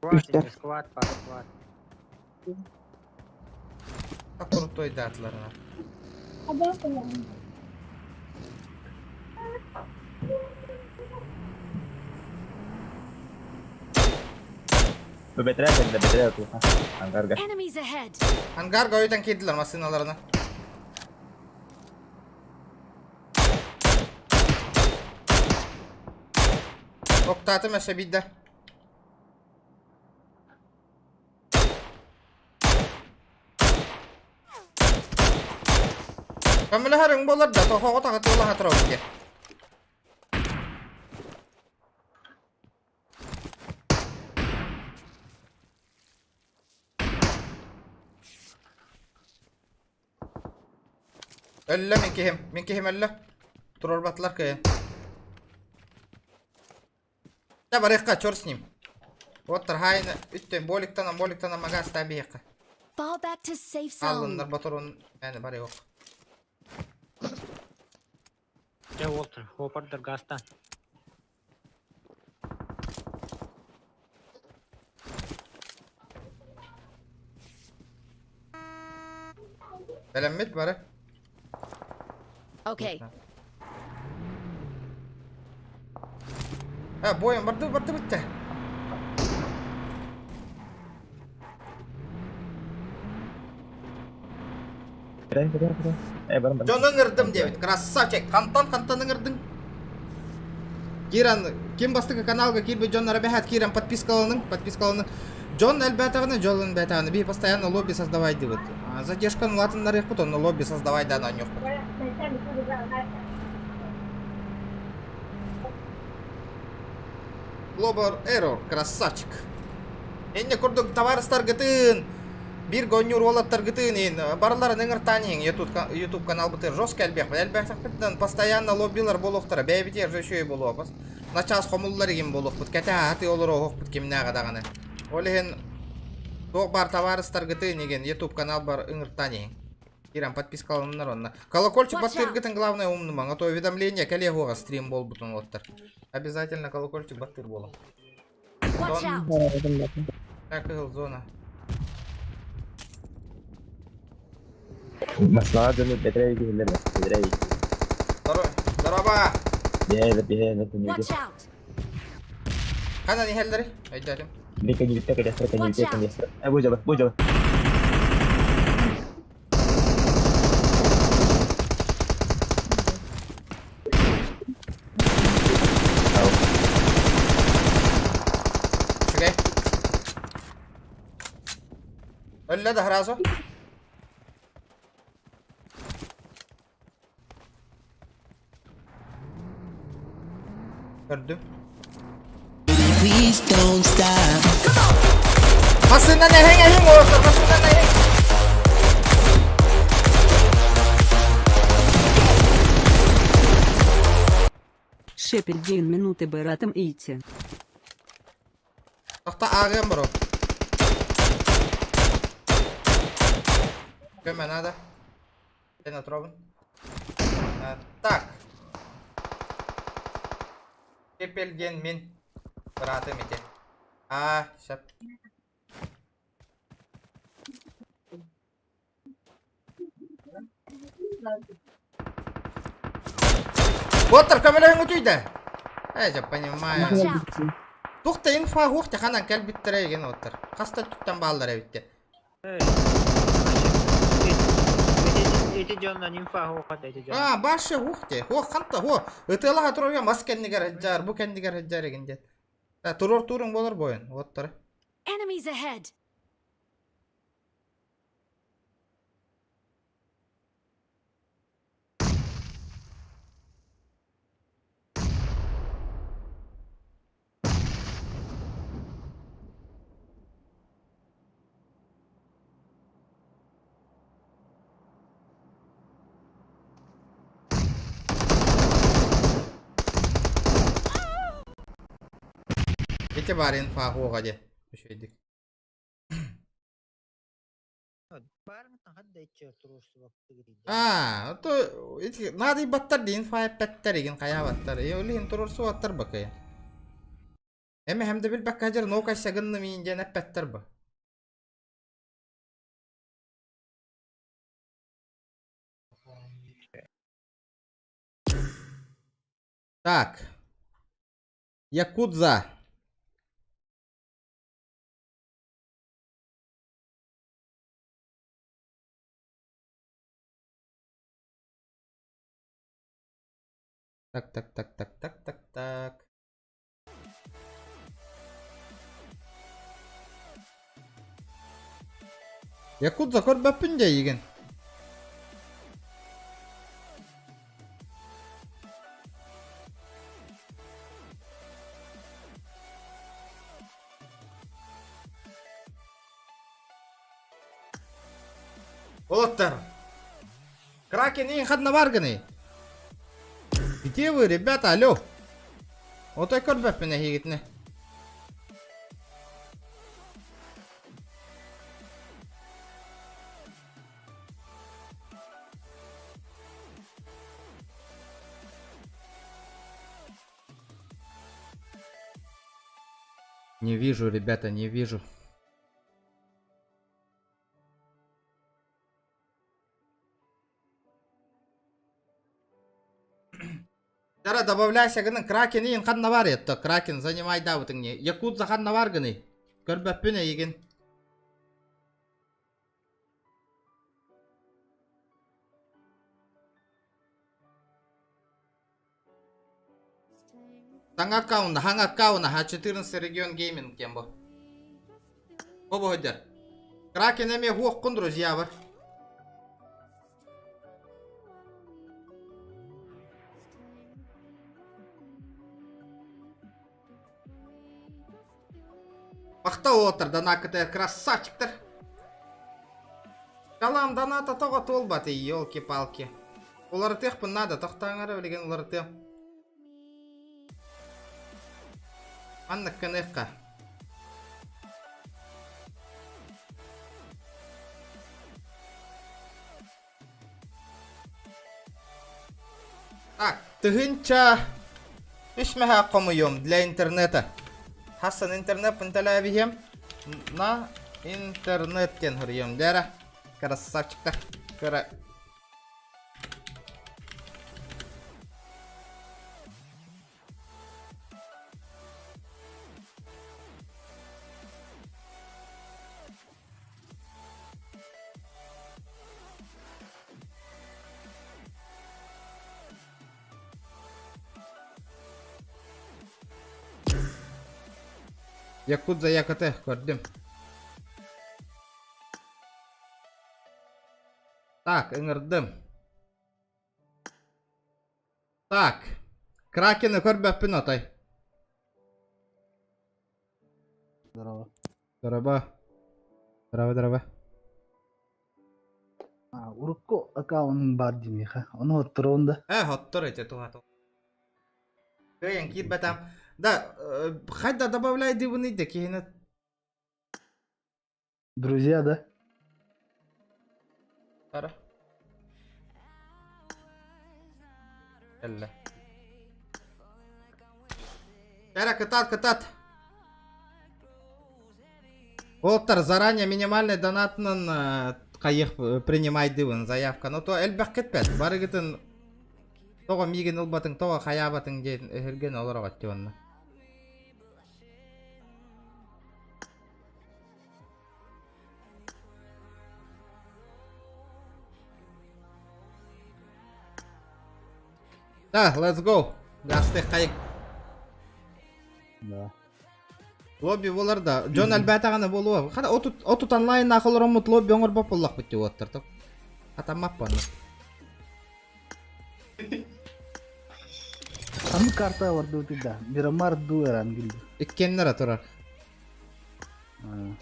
Сквад, сквад, бар, сквад. Крутой даатыларына. Бу бэтэрээ кэллэ, бэтэрээ отуха. Ангарга. Enemies ahead! Ангарга ойутан киирдилэр массыыналарына. Октаатым өссө биирдэ. Көмөлөһөрүҥ буолар да, тоһоҕо таҕытыалаһа турабын диэ. Өллө мин киһим, мин киһим өллө. Туруорбатылар кыайан. Да барыахха, черт с ним. Вот тархайны үттен боликтан, боликтан магазта биэххэ. Fall back to safe zone. Аллыннар батырун әне бар yok. Дьэ уолтар, хопардар газтан. Бэлэммит бары. Okay. А, бойым барды барды битте. Бэтэрээ, бэтэрээ, бэтэрээ. Э, баран баран. Дьону ыҥырдым диэбит. Красавчик. Хантан хантан ыҥырдыҥ? Киран, ким бастакы каналга киирбит дьоннор эбэһээт киирэн подпискаланың, подпискаланың. Дьон элбээтэҕинэ, дьон элбээтэҕинэ, биһи постоянно лобби создавай диибит. Задержканы улаатыннарыахпыт, онно лобби создавай даан оонньуохпут. Global Error, красавчик. Инне курдук табаарыстаргытын, биир гонньуур уолаттаргытын иин барыларын ыҥыртаан иһиҥ YouTube каналбытыгар жестко элбиэхпит. Элбэхпитинэн постоянно лоббилар буолуохтара, бэйэбитигэр же үчүгэй буолуо. Начаас хомуллар игин буолуохпут, кэтэ аты олоруохпут кимнээҕэ даҕаны. Ол иһин туох баар табаарыстаргытын игин YouTube каналбар ыҥыртаан иһиҥ. Киран подпискаланнар онно. Колокольчик Watch out. баттыыргытын главное умнумаҥ, а то уведомление кэлиэ суоҕа стрим буолбутун уоттар. Обязательно колокольчик баттыыр буолуҥ. Watch out! Так, кыһыл зона. Маслаҕа дьону бэтэрээ киһилэр бэтэрээ. Здорово! Биһээ, биһээ, Watch out! Ханан иһэллэри? Өйдөөтүм. Бикэньибиттэ кэлэхтэр Watch кэньибиттэ out! кэньэстэр. Э, бу дьала, бу дьала. Үчүгэй. Өллө да сразу. Көрдүм. Please don't stop. Массыынан эһэҥ эһэҥ уолаттар массыынан эһэҥ. Шепель минуты быратым ити. Тохто ааҕыам бро. Көмө надо. Сен отробун. Так. Кепелген мин быраатым ити. А, сөп. Уоттар көмөлөһүҥ утуйда. Э, я понимаю. Watch out! Туох да инфа уох ханан кэлбиттэрэ еген уоттар. Хаста туттан бааллар эбитте. Эти дьонно инфа хуохат эти дьон. А, башы уох те. Хуох ханта хуо. Ытыалаха турарга мас кэннигэр сылдьар, бу кэннигэр сылдьар эгин диэн. Туруор туруҥ буолар буойун уоттара. Enemies ahead! Ити баар инфа хуоҕа диэ. Үчүгэйдик. А, то ити наадыйбаттар диин файппэттэр игин хайаабаттар. Е ол иһин туруорсубаттар бакайа. Эми хэм да билбэккэ дьэр ноо кайса гынным иин диэн эппэттэр ба. Так. Якудза. Так, так, так, так, так, так, так. Якудза көрбөппүн дьэ эйигин. Олоттар. Кракен иин ханна бааргыный? Где вы, ребята, алло? Отой көрбөппүн эһигитини. Не вижу, ребята, не вижу. Тара добавляйся гының Кракен иин ханна бар етті. Кракен занимай дабытың не. Якудза ханна бар гыны. Көрбөппүн эйигин. Таҥа аккаунна, хаҥа аккауна, ха 14 регион гейминг диэн бу. Бу бу Кракен эмиэ хуоххун, друзья бар. Махтал уолаттар, донаккытыгар красавчиктар. Калам доната тоҕо туолбатый, елки-палки. Уларытыахпын наада, тохтооҥ эрэ билигин уларытыам. Маннык гыныахха. Так, тыһыынча үс мэһээх хомуйуом для интернета. Хассан интернет төлөөбүһүөм. На интернет диэн суруйуом дээрэ. Красавчиктар. Кыра Якудза ЯКТ көрдүм. Так, ыҥырдым. Так, Кракены көрбөппүн отой. Здорово. Здорово. Здорово, здорово. А, урукку аккаунтум баар дии миэхэ. Ону оттороон да. Э, оттор эти туһа Кыайан киирбэтам. Да, хайда добавляй дыбыны да киһини. Друзья, да? Ара. Кэллэ. Кэрэ кытаат кытаат. Уолаттар заранее минимальный донатынан хайых принимайдыбын заявка. Но то элбэх кетпэт. Барыгытын тоҕо миигин ылбатыҥ, тоҕо хайаабатыҥ диэн өһүргэн олороҕут онно. Да, let's go. Гасты хайык. Да. Лобби болар да. Дьон элбээтэҕинэ буолуо. Хата отут онлайн олороммут лобби оҥорбот буоллахпыт дии уоттар. Хатаммаппын. Ханнык карта бар да? Мирамар дуу Эрангил. Иккиэннэрэ турар. А.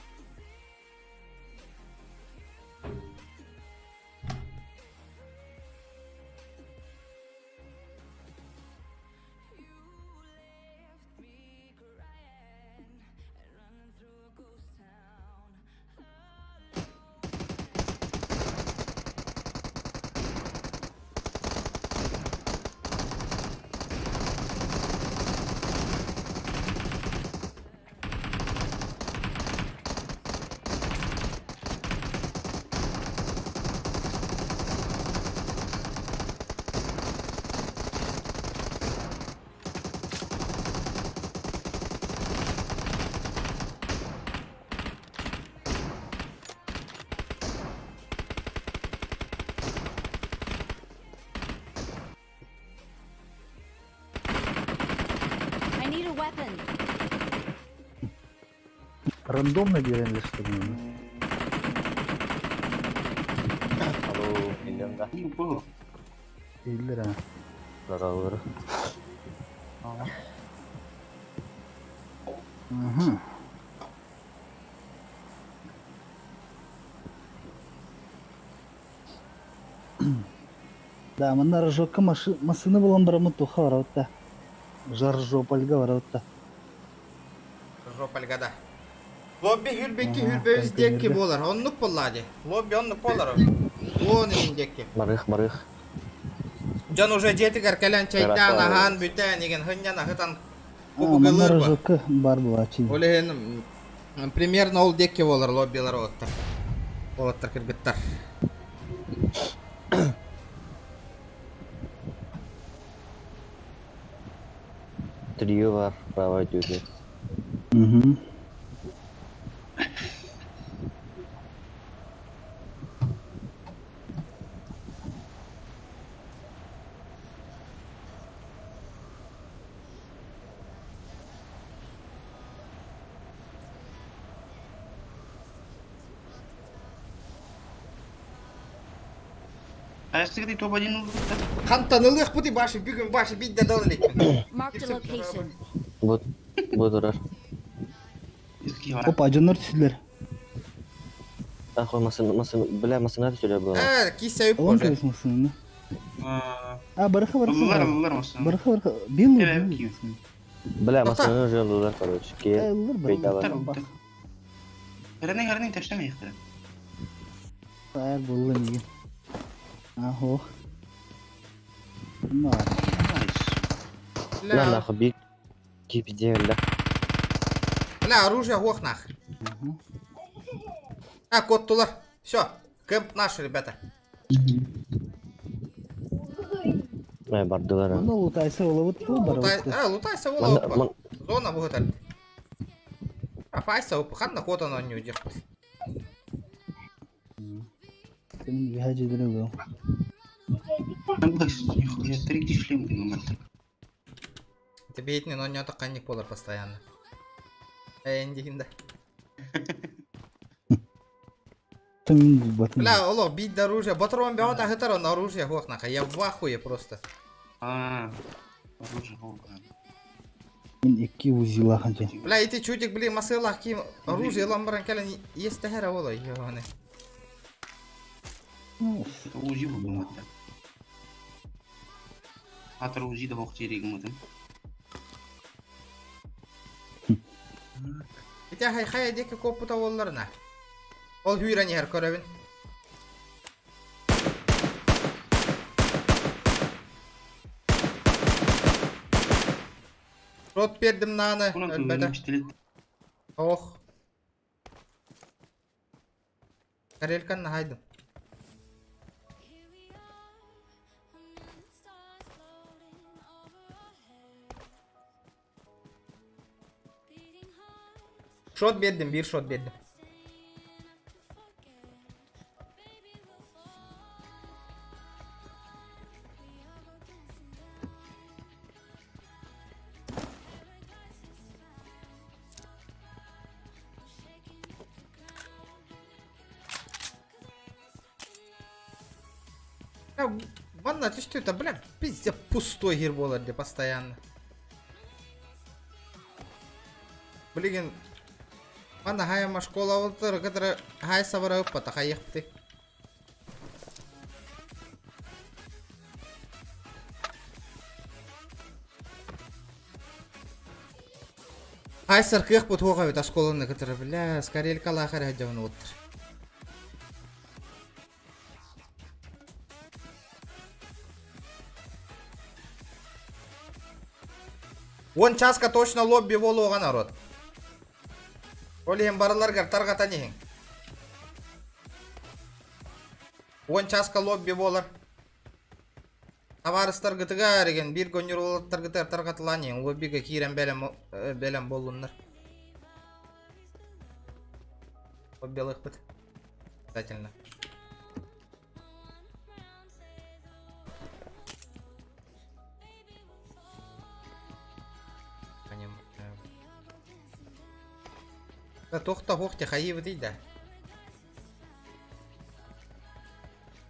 Рандомно биэрэллэр что ли? Алло, миллион да. Иһиллэр аа. Здорово. Мгм. Да, манна рожокка массыына булан бараммыт туохха барабыт да. Жаржопольга барабыт да. Жопольга да. Лобби хүрбекки Аа, хүрбөбүс диэкки контейнерга. буолар. Оннук буоллаа дии. Лобби оннук буолар. Уон иһин диэкки. Барых, барых. Дьон уже дьиэтигэр кэлэн чэйдээн, Ыраатта. аһаан, бүтээн, игин хынньан аһытан Аа, манна кубугулуур бу. рожокка бар буолааччы. Ол иһин примерно ол диэкки буолар лоббилар уолаттар. Уолаттар кыргыттар. Трио бар, правая тетя. Мгм. Хантан ылыахпытый башы бүгүн башы бидде дал элекпин. Marked a location. Вот, вот урар. Опа, дьоннор түстүлэр. Ахуй, масын, масын, бля, масына төтөлөр буолар. Э, кисе үп Олон уже. кэбис массыынаны. А, барыха барыха. Барыха барыха. Белый, белый массыына. Бля, Тоқта. масына уже ыллылар, короче. Э, Ке, ыллар бейта барыха. бар. Тайр булла миигин. Ахо. На. На, Бля, нахуй, бик. Кипиде, бля. бля, оружие ох нах. А, код тулар. Все, кэмп наш, ребята. Мэ, бардылар. Оны лутайса олабыт бу Лутай, барабыт. а, лутайся, вола, Ман, опа. ман, Зона будет. А, файса, опа, ханна код оно не удержит. Сенин биһа жедере ылыам. Это бейтни, но не атаканник полар постоянно. Эй, индигинда. Тымын булбатын. Бля, оло, бить до оружия. Батрон беот ахытар, он оружие ох нахуй. Я в ахуе просто. Мин икки узила ханча. Бля, и ты чудик, блин, масылах ким оружие ламбаран кэлен есть тахера вола, ёбаный. Ити хай хай деки копута олларына. Ол хүйрен ер көрөбүн. Рот бердим наны, өлбөтө. Ох. Карелкан нахайдым. Here we are, a million stars floating over our heads. Beating hearts, Шот бердим, бир шот бердим. staying up to forget. Baby, we'll fall. We all go dancing down. Paradise is found. We're shaking up the ground. 'Cause there ain't no stopping now. Я ванна, ты что это, бля, пиздец, пустой гир болар де постоянно. Блин, ванна хайма школа олтыр, которая хай сабара уппата, хай ехпты. Хай саркых бут хуга бит школаны, которая, бля, скорее калахар хаджавны оттыр. Он часка точно лобби болуға народ. Олеген барыларгар таргата нехин. Он часка лобби болар. Товарыстар гытыгар еген бир гонюр олаттар гытыгар таргатылан еген лоббиге кирен белем, белем болуннар. Лобби лыхпыт. Обязательно. Понимаю. Да туох да хуох хайыыбытый да.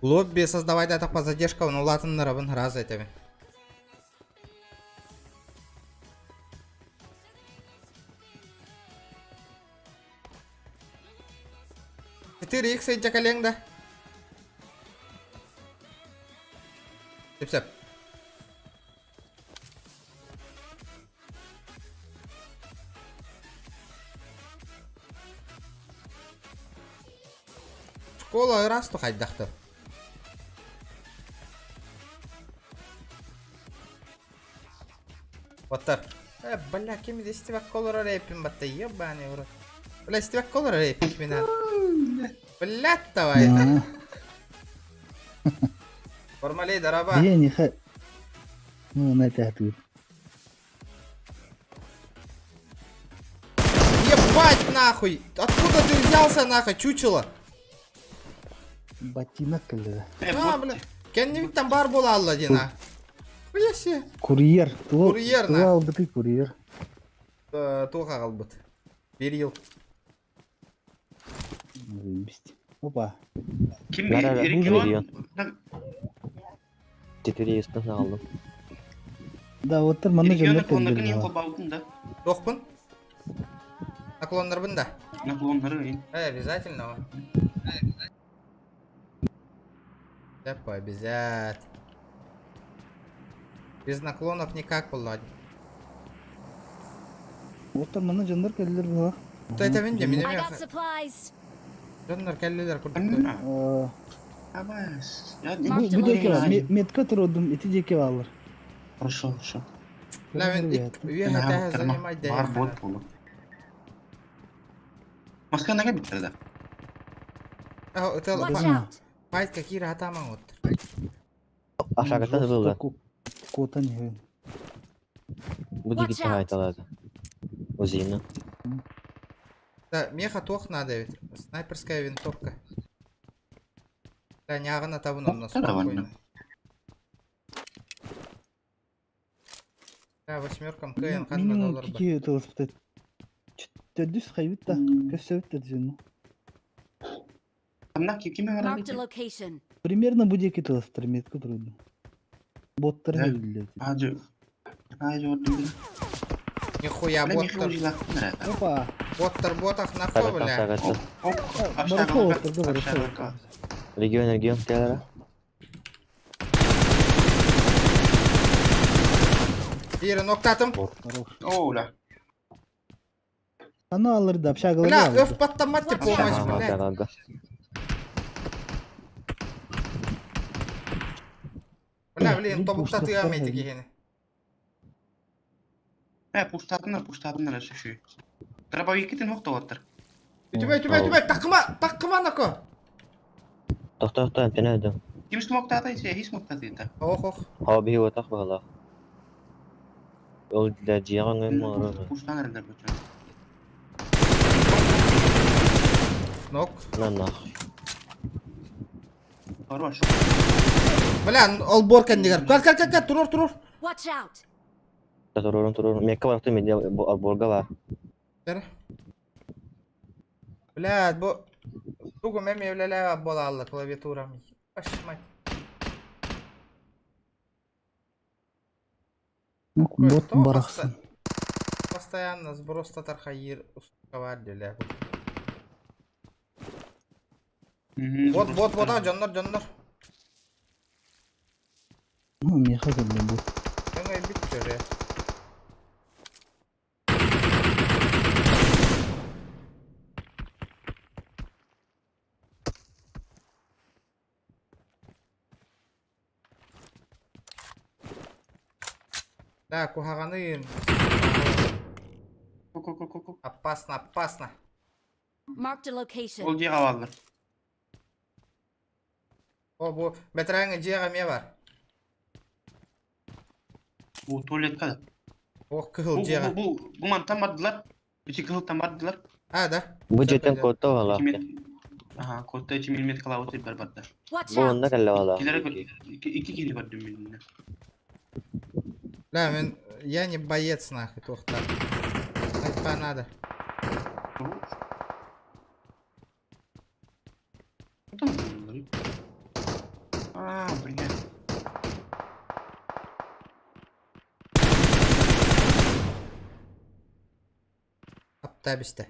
Лобби создавай да по задержка, но улаатыннарабын раза этэбин. 4x инча кэлиэҥ да. Сип-сеп. Школа ыраас тухайдахты. Оттар. Э, бля, ким истибэккэ олорор эппин батта, ебаный в рот. Бля, истибэккэ олорор эппин кимин Блядь, давай. Формалей, дараба. Бие нихэ. Ну, на это тут. Ебать нахуй! Откуда ты взялся нахуй, чучело? Ботинок кэллэ. А, бля. Кэннибит там бар буола алла диэн а. Хуя Курьер. Курьер, на. Тула албыты курьер. Туох аҕалбыт. Берил. Заебись. Опа. Ким Бара, регион? Четыре икс алдым. Да, вот там манна Регион дьоннор наклоннаргын кэллилэр. ең қобалдың да. Туохпун? Наклоннарбын да. Наклоннары ең. Э, обязательно. Да, пообязать. Без наклонов никак было. Вот там манна дьоннор кэллилэр була. То это винде, меня I got supplies. Дьоннор кэллилэр курдук. Абас. Бу бу диэки бар. Метка турудум, ити диэки бааллар. Хорошо, хорошо. Бля, мен үөһэ занимать Бар бот болу. Москва нага биттер да. Watch out. Пайт какие ратаман вот. Ашагата было. Кота не. Бу диги айталады. Узина. Да, меха тох надо ведь. Снайперская винтовка. Да, нягана табун у нас спокойно. Да, восьмерка МКН, ханна Минимум доллар. кики тылыспыт. Төдүс хайбыт да, көссөбүт да дизен. Амна ким Marked a location. Примерно бу диэки тылыспытар метка турудум. Боттар билдилер. Ажы. Ажы Нихуя, боттар. Опа. Боттар ботах нахуй, бля. Барахо боттар барахо. Регион, регион, келера. Бири ноктатым. Оула. Аны алыр да, общагалар. Бля, өф баттамат деп помощь, бля. Бля, блин, тобукта тыга мети кихини. Э, пуштадынар, пуштадынар шүшү. Дробовикитин хокто оттар. Түбэй, түбэй, түбэй, такыма, такыма нако. Тохто, тохто, антена өдüm. Ким смоктата ise, хи смоктата ita. Ох, ох. Хаба биһи отах баһала. Ол да жиған моры. Пуштанар да бучу. Нок. На нах. Хорош. Бля, ол бор кендигер. Кал, кал, кал, кал, турур, турур. Watch out. Турурун, турурун. Мекка барахты медиа борга бар. Бер. Бля, бу тугу мен мевлеле бола алла клавиатурам. Баш мать. Бот барахсын. Постоянно сброс татархаир устковар деле. Вот, вот, вот, а, дьоннор, дьоннор. Ну, меха кэллэ бот. Өңөй бит көрө. Да, кухаганым. Опасно, опасно. Marked a location. Ол жеға алыр. О, бу бәтірәңі жеға ме бар. Бу туалетка да. О, кыһыл жеға. Бу бу мантан бардылар. Ичи кыһыл тан бардылар. А, да. Бу жеттен котто бала. Аха, котта 2 мм калабыты бар барда. Бу онда кэллэ бала. Килер iki кили бар дүмүнүнө. Бля, мен, я не боец нахуй, тухта. Это надо. Табисте.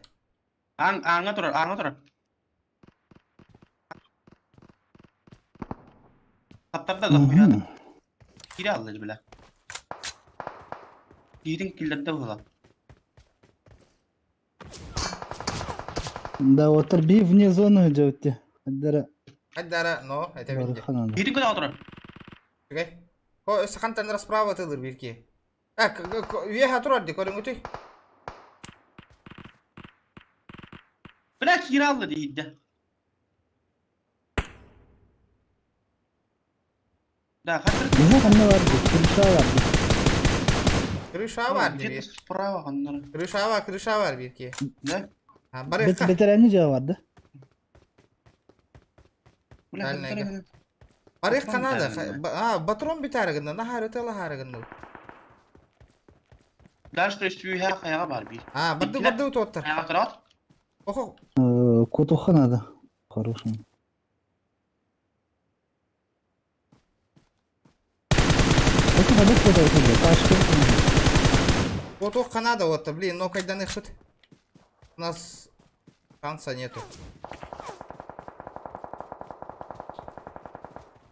Аң, ааҥҥа турар, ааҥҥа турар. Таптарда да хуйаата. Киирэ алла бля. Киирин киллэрдэ буола. Да, вот би вне зоны дьэбитти. Дара Хайдара, но, это види. Киирин куда отырар? Окей. Хо, сахантан расправа тылыр бирки. А, үеха турар ди, көрүҥүтүй. Бля, киирэ алла диидде. Да, хатыр. Бизэ ханна бар ди, крыша бар ди. Крыша бар ди. Где-то справа ханнар. Крыша бар, крыша бар бирки. Да? А, барыхха. Бетерәни жа бар да. Бля, Дальнайга. Барыхха надо. А, батрон битарыгында, нахары тела харыгында. Дальше то есть үйе хаяга бар бир. А, барды барды тоттар. Хаяга турат. Охо. Кутуха надо. Хороший. Это надо куда это, ташка. Вот ох, надо, вот, блин, но когда их тут у нас шанса нету.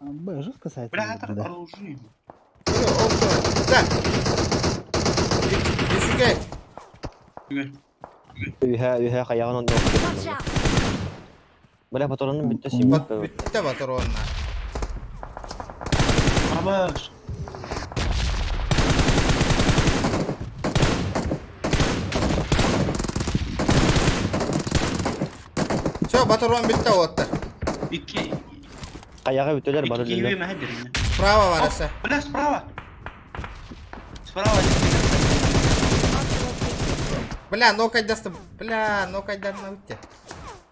Б, жестко сайт. Бля, хатыр оружие. Да. Үчүгэй. Үһэ, үһэ хайаҕын онно. Watch out! Бля, патронум бүтте симмит. Бүтте патронна. Абаш. Все, патрон бүтте отта. Икки. Хайаҕа бүтөлөр бары Икки дүллөр. үйе мәһә Справа барысы. Бля, справа. Справа. Бля, ну кайдасты. Бля, ну кайдан өтте.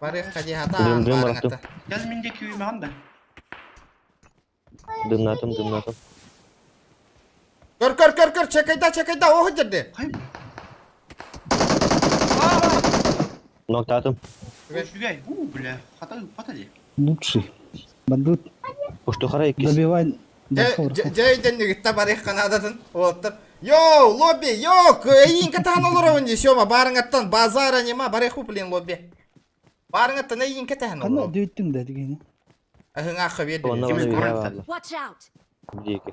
Барых хади хата. Дым, дым барахтым. Газ минде күйе мәһән да. Дымнатым, дымнатым. Көр, көр, көр, көр, чекайда, чекайда, о жерде. Ноктатым. Үчүгэй. У, бля, хата хата ди. Лучший. Бандут. Уштухара иккис. Добивай. Жайден нигитта барых канадатын. Оттыр. Йоу, лобби, йоу, эйин катан олоровын ди, сёма, барың аттан, базара нема, барых блин, лобби. Барың аттан эйин катан Ханна олоров. дөйттүң да дигени. Ахың ахы берди. Онна баны үһэ баалла. Watch out! Диэки.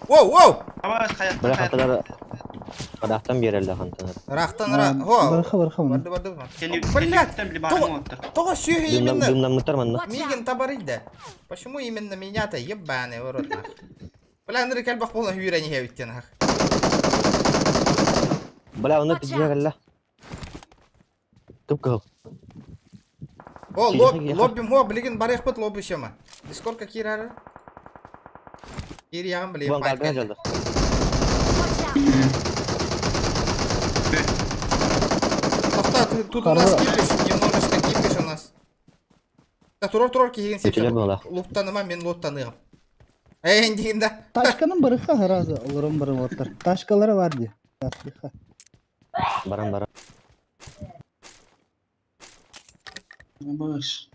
Воу, воу! Абаш хаятта. Бля, хаталар Адахтан берелде хантанар. Рахтан ра, хо. Барха барха. Барды барды. Блядь, того сюхи именно. Дымнаммыттар манна. Мигин табарыйда. Почему именно меня-то, ебаный в рот нах. Бля, Андрей Кальбах полный юря не явит нах. Бля, оны пиздеге кэллэ. Кып кыл. О, лоб, лобби мо, блин, барых пыт лобби сема. Дискорд какие рары? Кир ягын, блин, Бан файт калган кэллэ. жалды. Тоқта, тут у нас кипиш, немножечко кипиш у нас. Да, турор турор киген Бүтүлөр була. Луттаныма мен луттаныгым. Эй, дигин да. Ташканын барыха харазы олорон бары оттар. Ташкалары бар ди. Ташкаха. Баран баран. Абаш.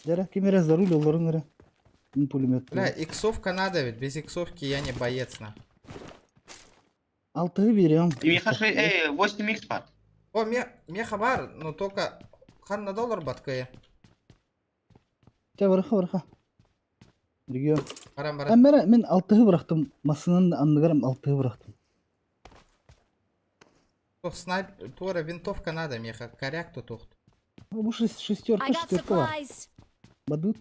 Жара кемере за руль олорон ыры. Пулемет. Бля, иксовка надо ведь, без иксовки я не боец на. Алтыгы берем. Меха 8 икс бар. О, меха бар, но только хан на доллар баткая. Те барыха барыха. Регион. Баран баран. Әммәре мен алтыгы бырактым. Масынын анныгарым алтыгы бырактым. Ох, снайп, тура винтовка надо, меха, коряк тут ухт. Бу шестерка, I got шестерка бар. supplies! Бадут.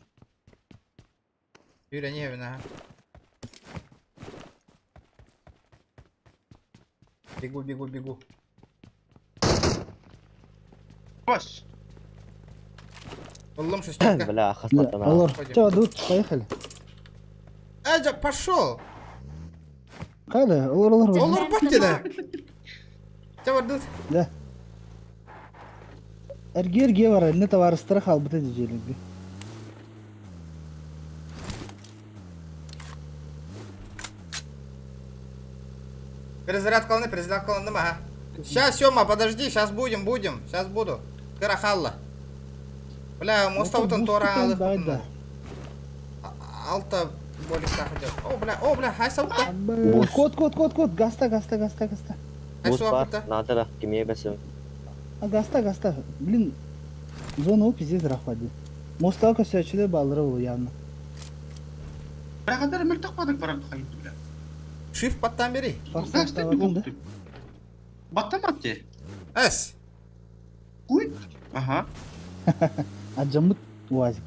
Юрия не ага. Бегу, бегу, бегу. Абаш. Уллум шестерка. Бля, хаслатана. Алор. Те бадут, поехали. Эджа, пошел! Кайда? Олор олор. Олор батты да. Те бадут. Да. Эрге эрге бар, не товарыстара халбыта дежелинги. Перезарядка алны, перезарядка алны, ага. Сейчас, Сёма, подожди, сейчас будем, будем. Сейчас буду. Карахалла. Бля, моста утан тора алы. Да, Алта болик тахадет. О, бля, о, бля, хай саута. Кот, кот, кот, кот, гаста, гаста, гаста, гаста. Бус суох бар, быта. надо да, кимиэ бэсим. А гаста, гаста. Блин, зона у пиздец рахвади. Мостаға көсөчүлөр баалара болу явно. Бля, мөлтөх бадык барар хайды, бля. Shift баттан бери. Форсаттабатын да. Баттамат те. Эс. Куй. Ага. Аджамыт уазик.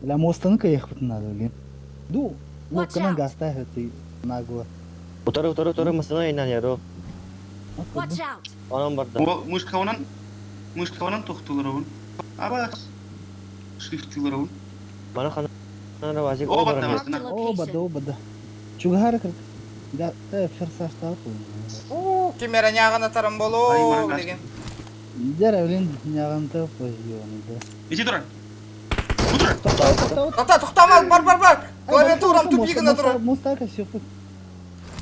Бля, мостаны каехать надо, блин. Ду, Watch лодканан out. гаста это нагло. Утары утары утары масына инан яру. Watch out! Онон барда. О, мышкаунан, мышкаунан тохтулар Абас. Шифтилар Мана хана вазик О, о батта барар. Marked a масына. Оба да, location. оба да. Чугахара как... Да, ферсаж Уу, кимера нягана тарам Ай, болу мара деген. Дәрі, блин, няган позион, да. Иди тура. Утура. Тоқта, тоқтама, бар, бар, бар. Клавиатурам тупигіне тұр. Мостака все пут.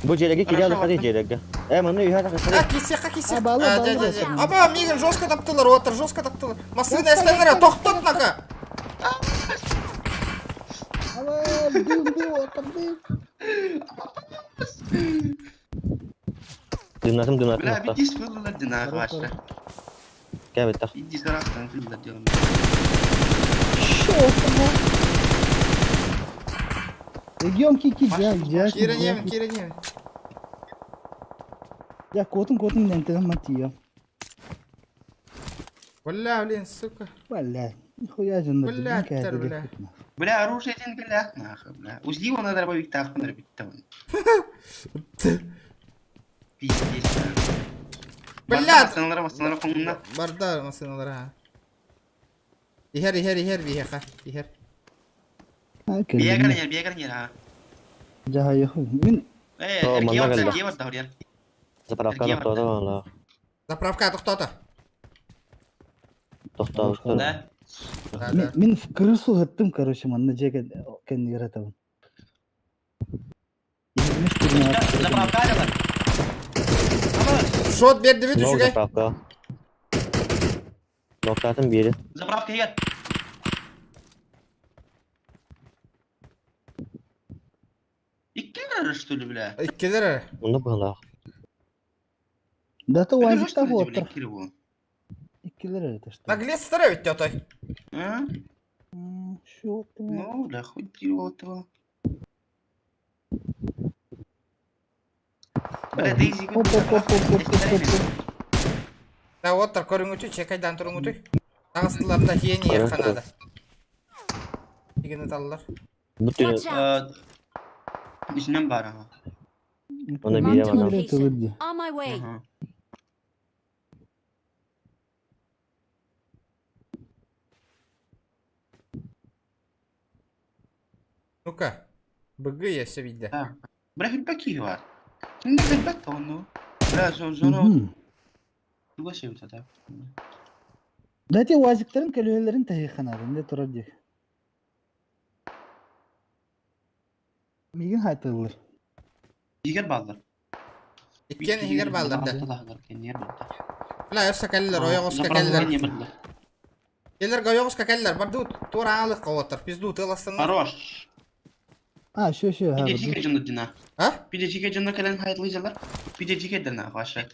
Бу жереге кире Хорошо, алды баттым. жереге. Э, маны үйә А, тахы. кисеха, кисеха. А, балы, А, балы, жа, жа, жа. балы. Аба, мигін жестко таптылар, отыр, жестко таптылар. Масына эстенлер, тоқтат нака. Ала, дым, дым, отыр, дым. Дымнатым дымнатым. Бля, битис вылылар дина ваша. Кәбет тах. Иди сарахтан вылылар делом. Шо, отыр, Регион кики, жа, жа. Киренемін, киренемін. Я котун, котун, нентен матия. Бля, блин, сука. Бля, нихуя же надо. Бля, тер, бля. Бля, оружие один, бля, нахуй, бля. Узли его на дробовик так, на дробовик Пиздец. Бля! Масыналар, масыналар коммуна. Барда масыналар, ha. Ихер, ихер, ихер, бихеха, ихер. Биягар нер, биягар нер, а. Жаха, яху. Мин Э, О, эрге манна бар, келді. эрге бар, Даурен. Заправка Эрге бар, тоқтады ала. Заправка тоқтата. Тоқтады. Да. Да, Мин, да. мин в крысу гаттым, короче, манна жеке кен яратабын. Заправка алалар. Шот берді бит Ног үшіге. заправка. Ноктатын бири. Заправка егер. Иккелер, что ли, бля? Иккелер. Мында була. Да то Бля, уазик что та ли, бля, отыр. иккелер бу? Иккилер это что? Наглец старый ведь той. А? Шо ты? Ну, бля, хоть ты этого. Бля, Дейзи, Оп, оп, оп, оп, оп, оп, оп. Да, оттар көрүңүтү, чекайдан туруңүтү. Тағыстыларында хиени Көрүң яққанады. Дегені талылар. Бу түнү Watch out! Ішінен бар, ага. Оны Marked бире a мана. location. On my way. Ага. Ну-ка. БГ я все видел. Да. Бля, хоть бар. Не хоть то, ну. Бля, зона Мгм. Согласился, да. Да те уазиктерин көлөһөлөрүн таһыханады, не турар дик. Мигин хайтылыр. Егер балдар. Иккен егер балдар да. Да. Бля, өссө кәллер, ойоғысқа кәллер. Келер ойоғысқа кәллер. Барду тура алық қауаттар. Пизду тыластың. Хорош. А, шо шо, ха. Пиде жике жынды дина. А? Пиде жике жынды кәлен хайтлы жалар. Пиде жике дина, ваша.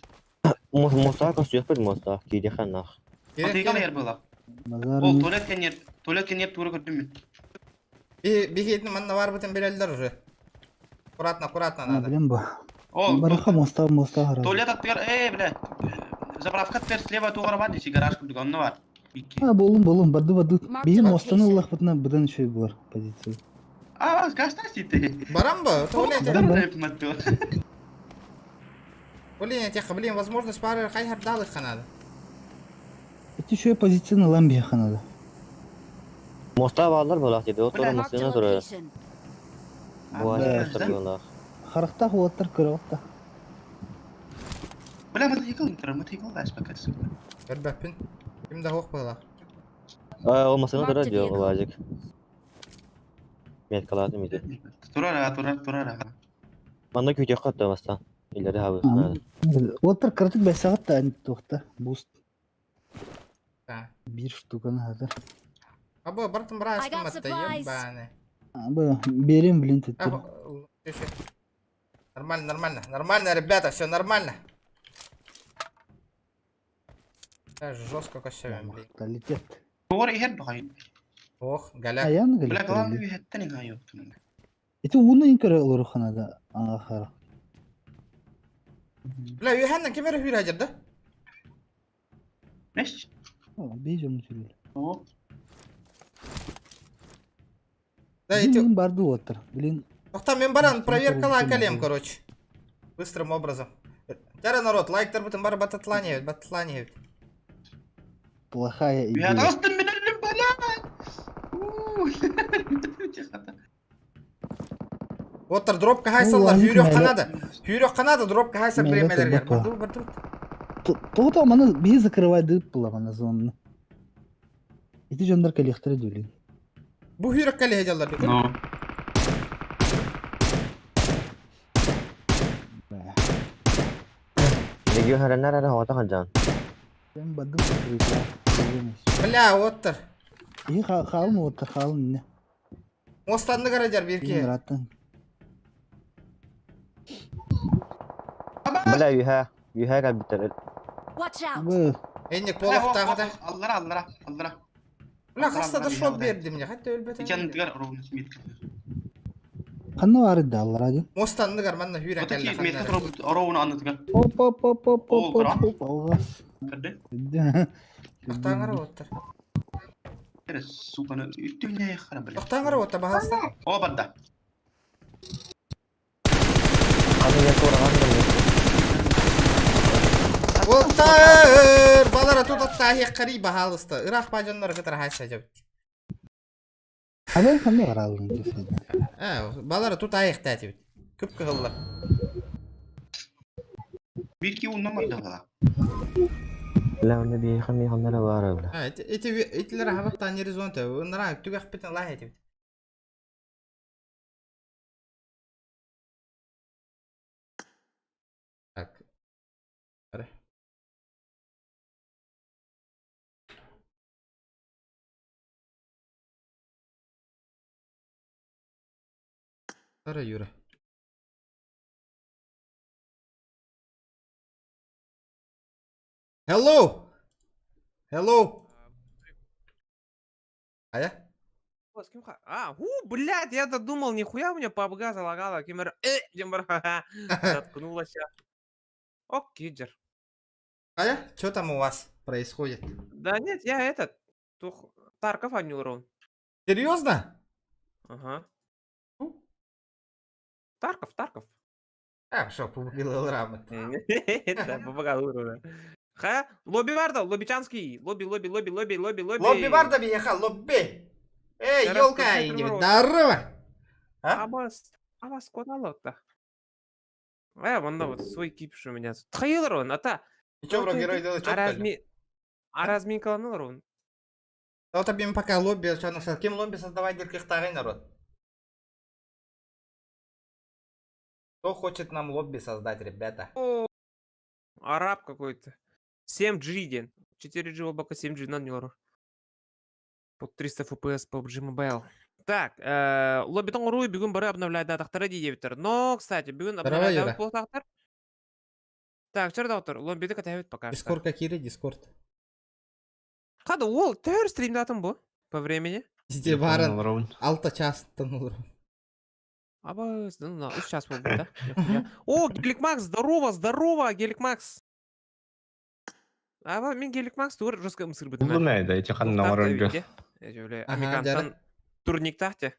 Моста көсү бир моста. Кире ханах. Отыгал ер была. Ол туалет кенер, туалет кенер туры көрдүм мен. Бихейтін манна бар бітін берелдер уже. Аккуратно, аккуратно надо. Билем бу. Ол Бараха моста моста хара. туалет атпер, э, бля. Заправка тер слева тугара бар, десе гараж күрдүк, онны бар. Икки. А, болум болум, баду баду. Marked Биһи a мостаны location. улах бутна будан шөй булар позиция. А, гаста сите. Барам ба? Туалет. Барам, барам. Блин, тех, блин, возможность пары хай хардалы ханады. Эти шөй позицияны лам биһи ханады. Моста балдар була диде. Отора Marked a масына тура. location. Бу Да. астыр Харахтах уоттар көрөтта. Бля, мотоцикл интер, мотоцикл даш пока сука. Көрбәппін. Ким да хоқ была. Э, ол масына тура Marked a диyor vehicle. вазик. Меткалады миде. Турара, турара, турара. Манда күтө катты моста. Илери хабы. Уоттар кыртык бәсәгат та тухта. Буст Да. бир штуканы хада. Абы, бартым бра I got астым атта, supplies. ебаны. Бу, берем, блин, тут. Нормально, нормально, нормально, ребята, все нормально. Жестко косевем, блин. Летит. Туора иһэр баҕайы. Ох, голяк. Аян Бля, главное галит. үһэттэн иҥ айыптын. Ити уну инкere olur ханада ахара. Бля, үйәһәннән кем эрэ хүрә да? Меш. Бейжем сүрүл. О. Да, эти... Блин, барды оттыр. Блин. Тохта, мен баран проверкала калем, короче. Быстрым образом. Тяра народ, лайктар бутын бар бататлане, бататлане. Плохая Үһэ идея. тастым мен өлдүм бля. Оттар дропка хайсаллар, Ну, хүрөх ладно, канада. Хүрөх канада дропка хайсар Мэлэ бремелерге. турбат Барду, барду. Тоғыта маны бии закрывай дып була мана зонны. Ити жондар коллектор дүлин. Бу хүрөх кале хеджаллар. Ну. Легион харанар ара хота хаджан. Мен бадым закрывай. Бля, оттар. И халын отта халын не. Мостанны караджар бирке. Раттан. Бля юха, юха калбитер. Watch out! Бу Энник полохтагыда. Аллара, аллара, аллара. Бля, хастада шот берди мне, хатта өлбөтө. Ичандыгар ровно сметка. Ханна бар иди аллар один. Мостанны карманна хүрөх Вот такие кале. метка ровно аннытыгар. Оп оп оп оп Ол оп бра. оп оп алгас. Кырды. Токтаңар оттар. Сука, ну үттүнэ хара бля. Токтаңар отта бахаста. О, барда. Аны я тура Оттар! Балара тут атта хеккари бахалыста. Ирак бажаннар кытар хайса жабыт. Ханна ханна бар алын десейdi. Э, балара тут аяк тәтибит. Көп кыллар. Бир ки унна барда бала. Бля, оны би хами ханнара бар бля. А, эти эти этилер хабатта не резонта. Нара түгәк битен лах этибит. Так. Аре. Аре, Юра. Hello. Hello. Ая? А, у, блядь, я-то думал, нихуя у меня PUBG залагала, кемер, дембар, ха-ха, заткнулась. Окей, джер. Ая, что там у вас происходит? Да нет, я этот, тух, Тарков анюрон. Серьезно? Ага. Тарков, Тарков. А, что, побил рамы. Да, PUBG урона. Ха, лобби варда, лоббичанский, лобби, лобби, лобби, лобби, лобби, лобби. Лобби барда биеха, лобби. Эй, Зараз елка, включи иди, природу. здорово. А? Абас, абас, куда Э, вон вот свой кипиш у меня. Тхаилар он, ата. И чё, бро, герой делает чё, что ли? А разминкаланылар он. Вот объем пока лобби, что нас кем лобби создавать дирких народ? Кто хочет нам лобби создать, ребята? О, Араб какой-то. 7G день. 4G облако 7G на нёр. Под 300 FPS PUBG Mobile. Так, лоббитон руй бүгүн бары обновляет датахтары дейбиттер. Но, кстати, бүгүн Здорово, обновляет Юра. болтахтар. Так, вчера доктор, лоббиды катают пока что. Дискорд какие Дискорд? Када ол, төр стримдатым бу по времени. Сиде баран алта частан olur. Аба, ну, на, үч час болды, да? Нихуя. О, Гелик Макс, здорово, здорово, Гелик Макс. Аба, мен Гелик Макс тур жестко мсыр бітім. Булду мәйді, эти ханна орөлгө. Ага, Американнан турниктахте.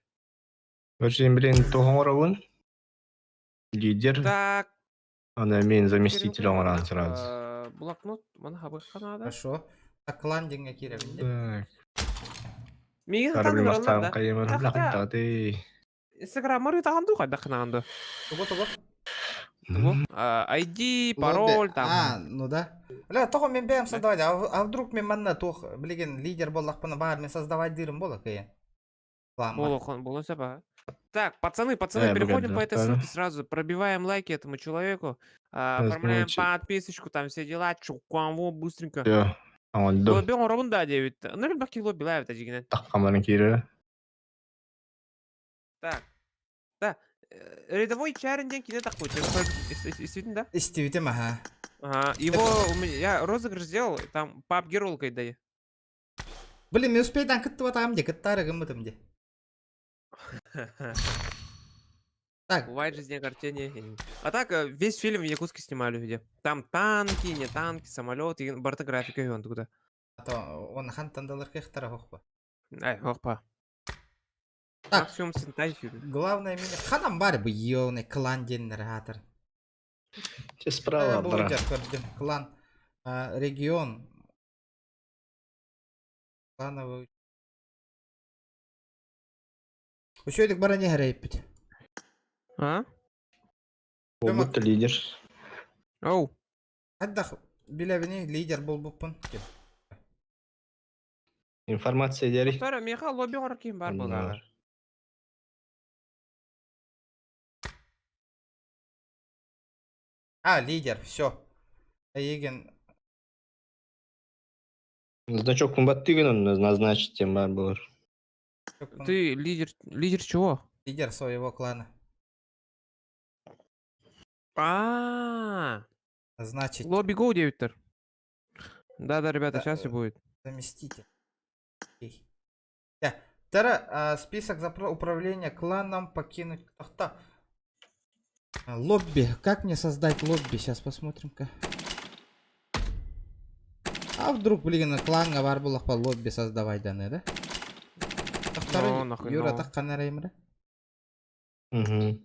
Очень, блин, тоғын Лидер. Так. Ана мен заместитель оңоран сразу. Блокнот, мана хабы ханада. Хорошо. Так, клан деньги кире. Так. Мигин Карабин хатан мастам да. кайымыр Тахта. таты. Инстаграм мары тағанду қайда қынағанду. Того, того. Того. ID, пароль там. А, ну да. Бля, того мен бэм создавать, а вдруг мен манна тух, блин, лидер боллах пана бар, мен создавать дырым бола кыя. Боло, боло сапа. Так, пацаны, пацаны, Э, переходим по богат, этой да. ссылке сразу, пробиваем лайки этому человеку, Сейчас, оформляем значит. подписочку, там все дела, чукамво, быстренько. Все. Оңолду. Лобби он ровно да, 9. Ну, баки лобби лайв, тажигинен. Таққамарын кире. Так. Да. Рядовой Чарин диэн кини такой. Истибитин, да? Истибитим, ага. Ага, его у меня, я розыгрыш сделал, там PUBG роллкой дае. Блин, мен успейдан кыттыбатаҕым дии, кыттаары гыммытым дии. Так. Бывает в жизни огорчение. А так, весь фильм в Якутске снимали где. Там танки, не танки, самолеты, барта графика и он туда. А то он хантандалар кыхтара хохпа. Ай, хохпа. Так. Максимум сентай фильм. Главное меня... Ханам бар бы ёлный клан генератор. Те справа, брат. Клан. Регион. Клановый. Үчүгэйдик баран иһэр А? Будто лидер. Оу. Хайдах билэбини лидер буолбуппун. Информация дери. Повторю, миэхэ лобби оҥорор киһим баар буоллаҕа. А, лидер, все. Эйигин Значок кумбаттыгын назначить тем бар болар. Ты лидер, лидер чего? Лидер своего клана. А. Значит. Лобби го диэбиттэр. Да-да, ребята, сейчас и будет. Заместите. Окей. Да. Тара, список управления кланом покинуть. Тахта. Лобби. Как мне создать лобби? Сейчас посмотрим-ка. А вдруг, блин, клан бар по лобби создавать даны, да? Ну, нахуй, Юра, ну. так канараймра. Угу.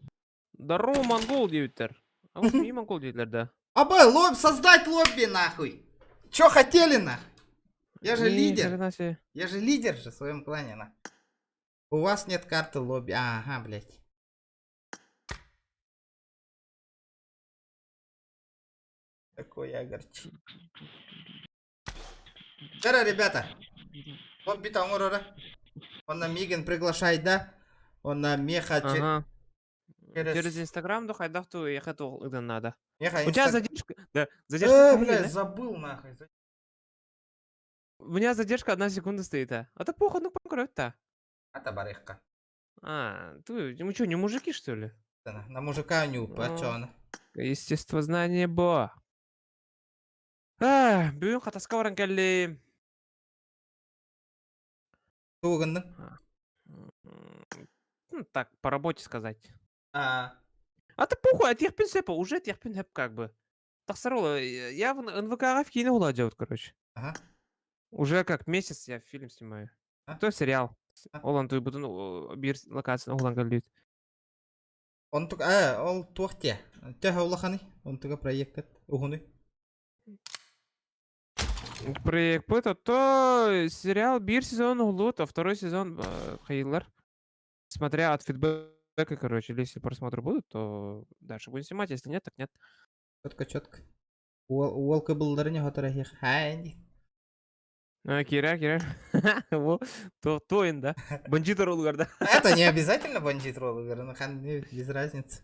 Здорово, монгол диэбиттэр. А вот и монгол диэтилэр, да. Абы, лобби, создать лобби, нахуй! Чё хотели, нахуй? Я же Не, лидер. хрена себе. Я же лидер же в своем клане, нахуй. У вас нет карты лобби. Ага, блядь. Такой огорчи. Вчера, ребята, лобби там урора. Он на Миген приглашает, да? Он на меха Ага. через- Через Инстаграм, да, хайдах ту ехать надо. Меха У тебя Инстаг- задержка, да, задержка. Э, стоит, блядь, да? забыл нахуй. У меня задержка 1 секунда стоит, а. А то похуй, ну покроет-то. Это барыхка. А, ты, мы что, не мужики, что ли? На мужика не упа, Ну, чё она? Естествознание бо. А, бүгүн Хатаска баран кэллим. Тугу гынныҥ? Ну, так, по работе сказать. А. А ты похуй, а этиэхпин сөп, уже этиэхпин сөп как бы. Тахсар я в НВК в кино делают, короче. Ага. Уже как месяц я фильм снимаю. А? То сериал. Ол онтуйбутун биир локацияны уһулан кэллибит. Онтук, а, ол туох диэ. Төһө улаханый? Онтуга проект уһунуй. Проект это то сериал биир сезон уһуллубут, а второй сезон хайыыллар. Смотря от фидбэка, короче, если просмотры будут, то дальше будем снимать, если нет, так нет. Четко, четко. Уол кыбыллары не хотора хих. Хай. А, Кира, Кира. Во, то, то да. Бандит роллгар, да. Это не обязательно бандит роллгар, ну хан без разницы.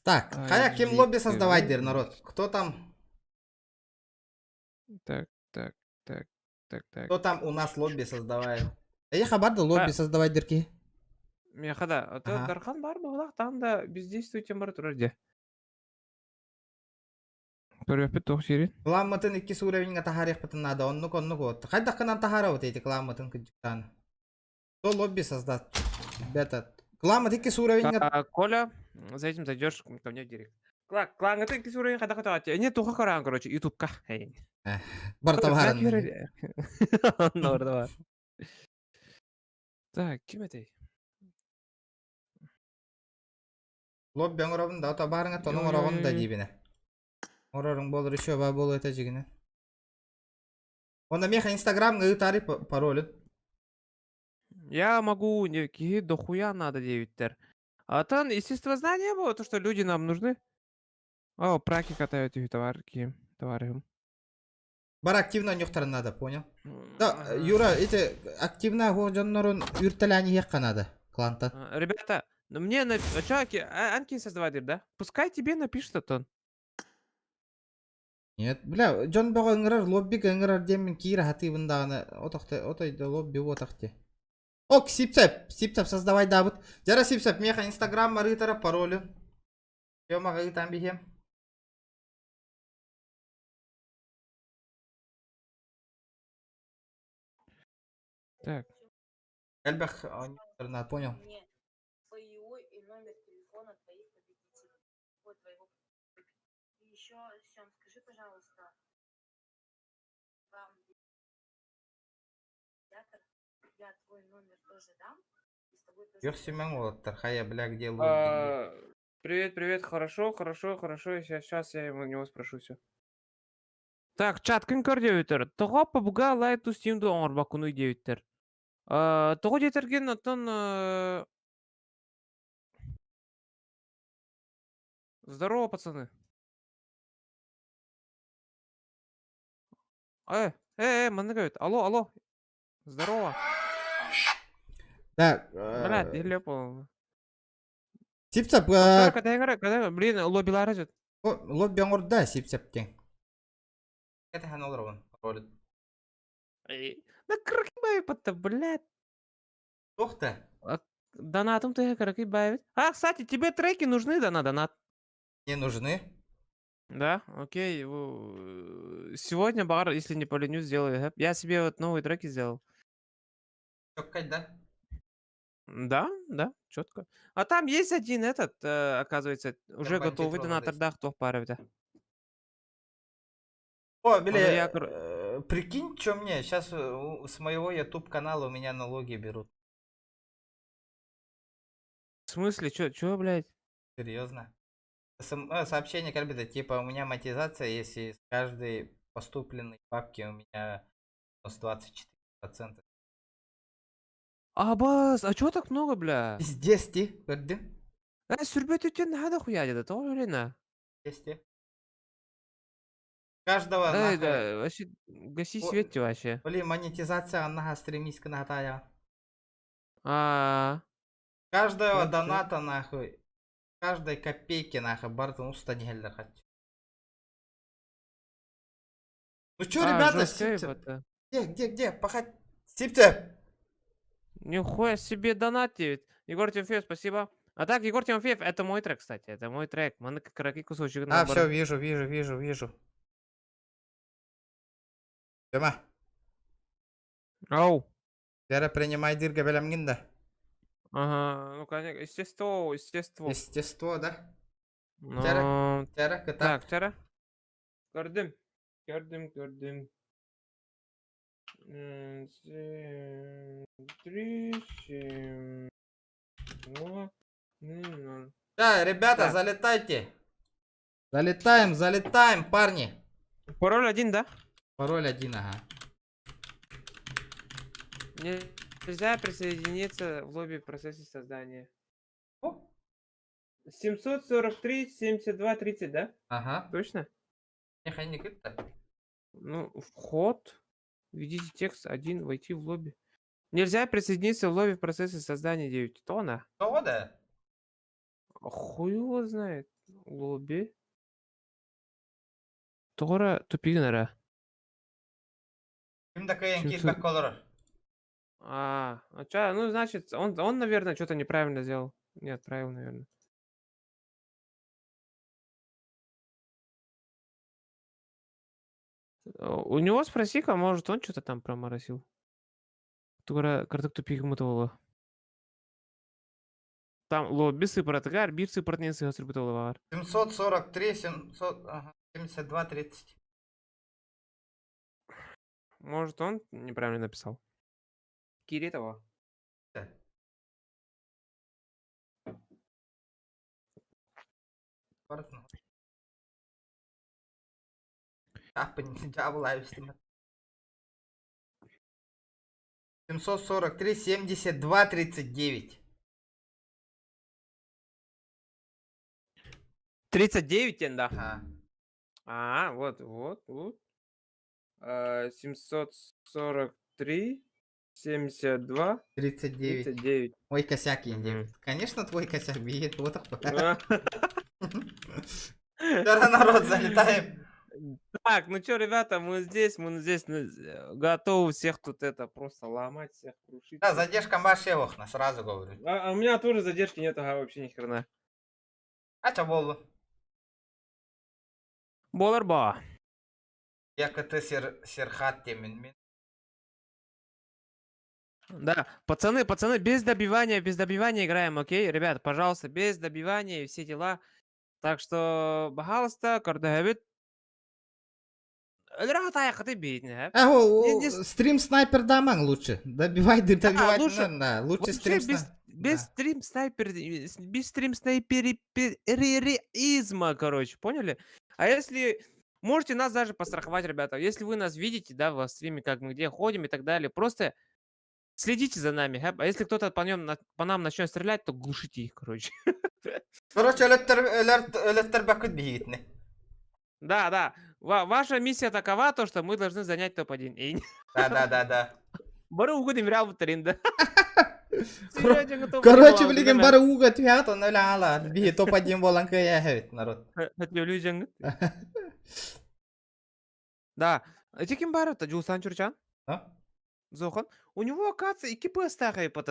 Так, хайа ким лобби создавать, дер, народ? Кто там? Так, так, так, так, так. Кто там у нас лобби создавает? Я хабарда лобби создавать дерки. Миэхэ да, а то Ага. Дархан баар буоллах, там да бездействуйте бар турар дии. Көрүөхпүт туох сиэрин. Кламмытын иккис уровеньга таһаарыахпытын надо, оннук оннук вот. Хайдаххынан таһаарабыт эти кламмытын кыдьыктаан. Кто лобби создаст? Ребята, кламмыт иккис уровеньга... А, Коля, за этим зайдешь ко мне в директ. Клаҥҥытын иккис уровень хайдах көтөҕөт. Не туха көрөҕүн, короче, ютубка. Барыта баарын. Барыта Так, ким этэй? Лобби оҥоробун да, ото баарыңа тону оҥороҕун да диибинэ. Оҥороруҥ буолар еще ба буолуо этэ дьигинэ. Онно миэхэ инстаграмҥа ыытаары паролун. Я могу, не, киһи дохуя надо диэбиттэр. А там естествознание было, то, что люди нам нужны. О, праки катают их товарки, товары. Бар активно нюхтарын надо, понял? Да, Юра, эти активно дьоннорун үүртэлээн иһиэххэ надо, кланта. А, Ребята, ну мне на... А чё, Анки, Анки создавать, да? Пускай тебе напишет он. Нет, бля, дьон бөҕө ыҥырар, лоббига ыҥырар диэммин киирэ сатыыбын даҕаны, отохте, отой да лобби буотах дии. Ок, Сипсеп, Сипсеп создавайдаабыт. Дьара Сипсеп, миэхэ инстаграм ыытара паролю. Тёмаҕа ыытан биһиэм. Так. Элбэх оонньууларына, понял. Үөхсүмэҥ уолаттар, хайа, бля, где лобби? А, Привет, привет, хорошо, хорошо, хорошо. Сейчас, сейчас я у него спрошу все. Так, чат ким көр диэбиттэр. Тоҕо PUBG Lite to Steam оҥорбоккунуй диэбиттэр. Тоҕо диэтэргин оттон Здорово, пацаны. Маннык эбит. Алло, алло. Здорово. Так, Блядь, нелепо. Сипсап, Когда, блин, лоббилар идет. лобби оҥорда Сипсап диэн. Кэтэһэн олоробун пароль. Да кыракый блядь. Туох да? Донатом ты кыракый баевит. А, кстати, тебе треки нужны, да, на донат? Не нужны. Да, окей. Сегодня, бар, если не поленюсь, сделаю. Я себе вот новые треки сделал. Чёккай, да? Да, четко. А там есть один этот, оказывается, уже бандит готовый Рома донатор, да, кто в да. О, Он бля, я прикинь, что мне, сейчас с моего YouTube канала у меня налоги берут. В смысле, чё, чё, блядь? Серьезно? Сообщение как бы типа у меня монетизация, если с каждой поступленной бабки у меня минус 24%. Абас, а чё так много, бля? Пиздец ти, көрдүм. Сүрбөтүттэн наһаа да хуя деді, тоҕо уверена? Пиздец ти. Каждого Да, нахуй. да, вообще, гаси О, свет вообще. Блин, монетизация наха стремись к. А, Каждого Всё, всё. доната нахуй. Каждой копейки нахуй барытын устан иһэллэр хаччы. Ну чё, А, ребята, жёстко Сипцев? это. Где, где, где? Пахать. Сипцев! Нихуя себе донатит. Егор Тимофеев, спасибо. А так, Егор Тимофеев, это мой трек, кстати. Это мой трек. Маны кыраки кусочек А, все, вижу, вижу, вижу, вижу. Тёма, Ау. Вера, принимай дырга бэлэмҥин да. Ага, ну, конечно, естество, естество. Естество, да? Ну, Тяра, тяра, кыта. Так, тяра. Көрдүм. Көрдүм, көрдүм. 7, 3, 7, 2, 0. Да, ребята, Так. залетайте. Залетаем, залетаем, парни. Пароль один, да? Пароль один, ага. Нельзя присоединиться в лобби в процессе создания. 743, 72, 30, да? Ага. Точно? Нехай не кытта. Ну, вход. Введите текст 1, войти в лобби. Нельзя присоединиться в лобби в процессе создания 9 тона. Того да? Хуй его знает. Лобби. Тора тупигнера. Ким такой 700 кирбек колор? А чё, ну, значит, он, наверное, что-то неправильно сделал. Не отправил, наверное. У него спроси-ка, может, он что-то там проморосил. Тугара картык тупик мутовала. Там лобби сыпратыгар, бир сыпратнен сыгасыр бар. 743, 700, ага, 72, 30. Может, он неправильно написал. Киритова. Да. Барытын. 743, 72, 39. 39, да. Ага. А, вот, вот, вот. 743, 72, 39. 39. Мой косяк, Инди. Конечно, твой косяк бьет. Вот А. Вчера народ, залетаем. Так, ну что, ребята, мы здесь ну, готовы всех тут это просто ломать, всех крушить. Да, задержка вообще охна, сразу говорю. А у меня тоже задержки нет, ага, вообще ни хрена. А болу? Болар ба. ЯКТ Серхат темен мен. Да, пацаны, пацаны, без добивания играем, окей? Ребят, пожалуйста, без добивания и все дела. Так что, пожалуйста, көрдөһөбүт. А, стрим снайпер дамаң лучше. Добивай, добивай, лучше- да, лучше Вообще стрим без, без стрим снайпер, без стрим снайперизма, короче, поняли? А если можете нас даже постраховать, ребята, если вы нас видите, да, в стриме, как мы где ходим и так далее, просто следите за нами, а если кто-то по, нем, по нам начнет стрелять, то глушите их, короче. Короче, өлөттөр бакыт бигитне. Да. Ваша миссия такова, то, что мы должны занять топ-1. Да. Бары угу демирал бутаринда. Короче, билеген бары уга түһәт, оны өлә ала. Би топ-1 болан кыя хәбит, народ. Да. Эти ким бар это? Джулсан Чурчан? А? Зохан. У него, оказывается, и КП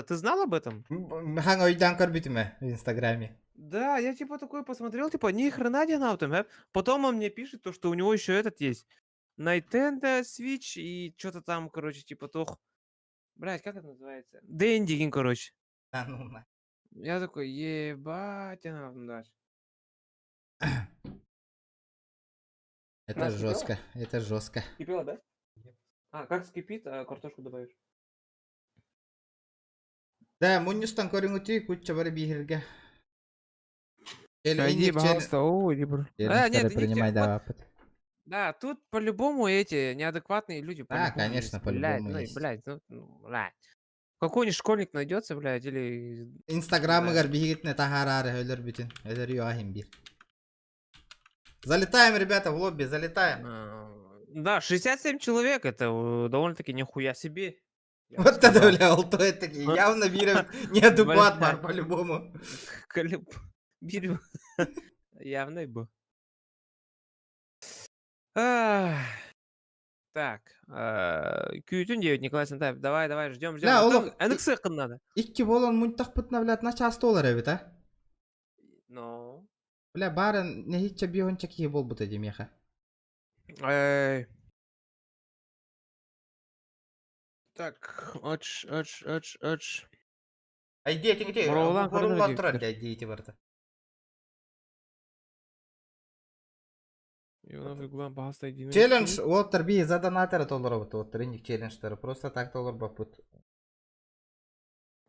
Ты знал об этом? Хаң ойдан көрбүтүмө в Инстаграме. Да, я типа такой посмотрел, типа, ни хрена не там, э. Потом он мне пишет, то, что у него еще этот есть. Nintendo Switch и что-то там, короче, типа тох. Блять, как это называется? Дендигин, короче. Да, ну на. Я такой, ебать, она дальше. Это Нас кипело? жестко, это жестко. Кипело, да? А, как скипит, а картошку добавишь? Да, мунньустан көрүҥүтүй кучча бары биһирге. Иди, пожалуйста, о, иди, бро. А, нет, принимай, вот, да, опыт. Да, тут по-любому эти неадекватные люди. Да, по-любому конечно, есть, блядь, по-любому ну, есть. блядь, ну, блядь. Какой-нибудь школьник найдется, блядь, или... Инстаграмыгар биһигитне таһаарары өлөр бүтүн. Өлөр юахим бир. Залетаем, ребята, в лобби, залетаем. Да, 67 человек, это довольно-таки нихуя себе. Я бы Вот это, сказал. бля, олто это явно бир неадекват бар по-любому. Колеб... Бир... Явно был. Ах. Так, Күүтүн 9, Николай Сантаев. Давай, давай, ждем, ждем. Бля, олох, НХ надо. Икки болон мунтах путна, блядь, на час доллар эбит, а? Ну. Бля, барын нехитче бионча кии болбута демеха. Эй. Так, оч, оч, оч, оч. Айди, эти, Мураулан Хорулан көрдүм турар, айди, эти барда. Челлендж, оттар би задонатора толор вот, оттар иник челленджтары, просто так толор бапут.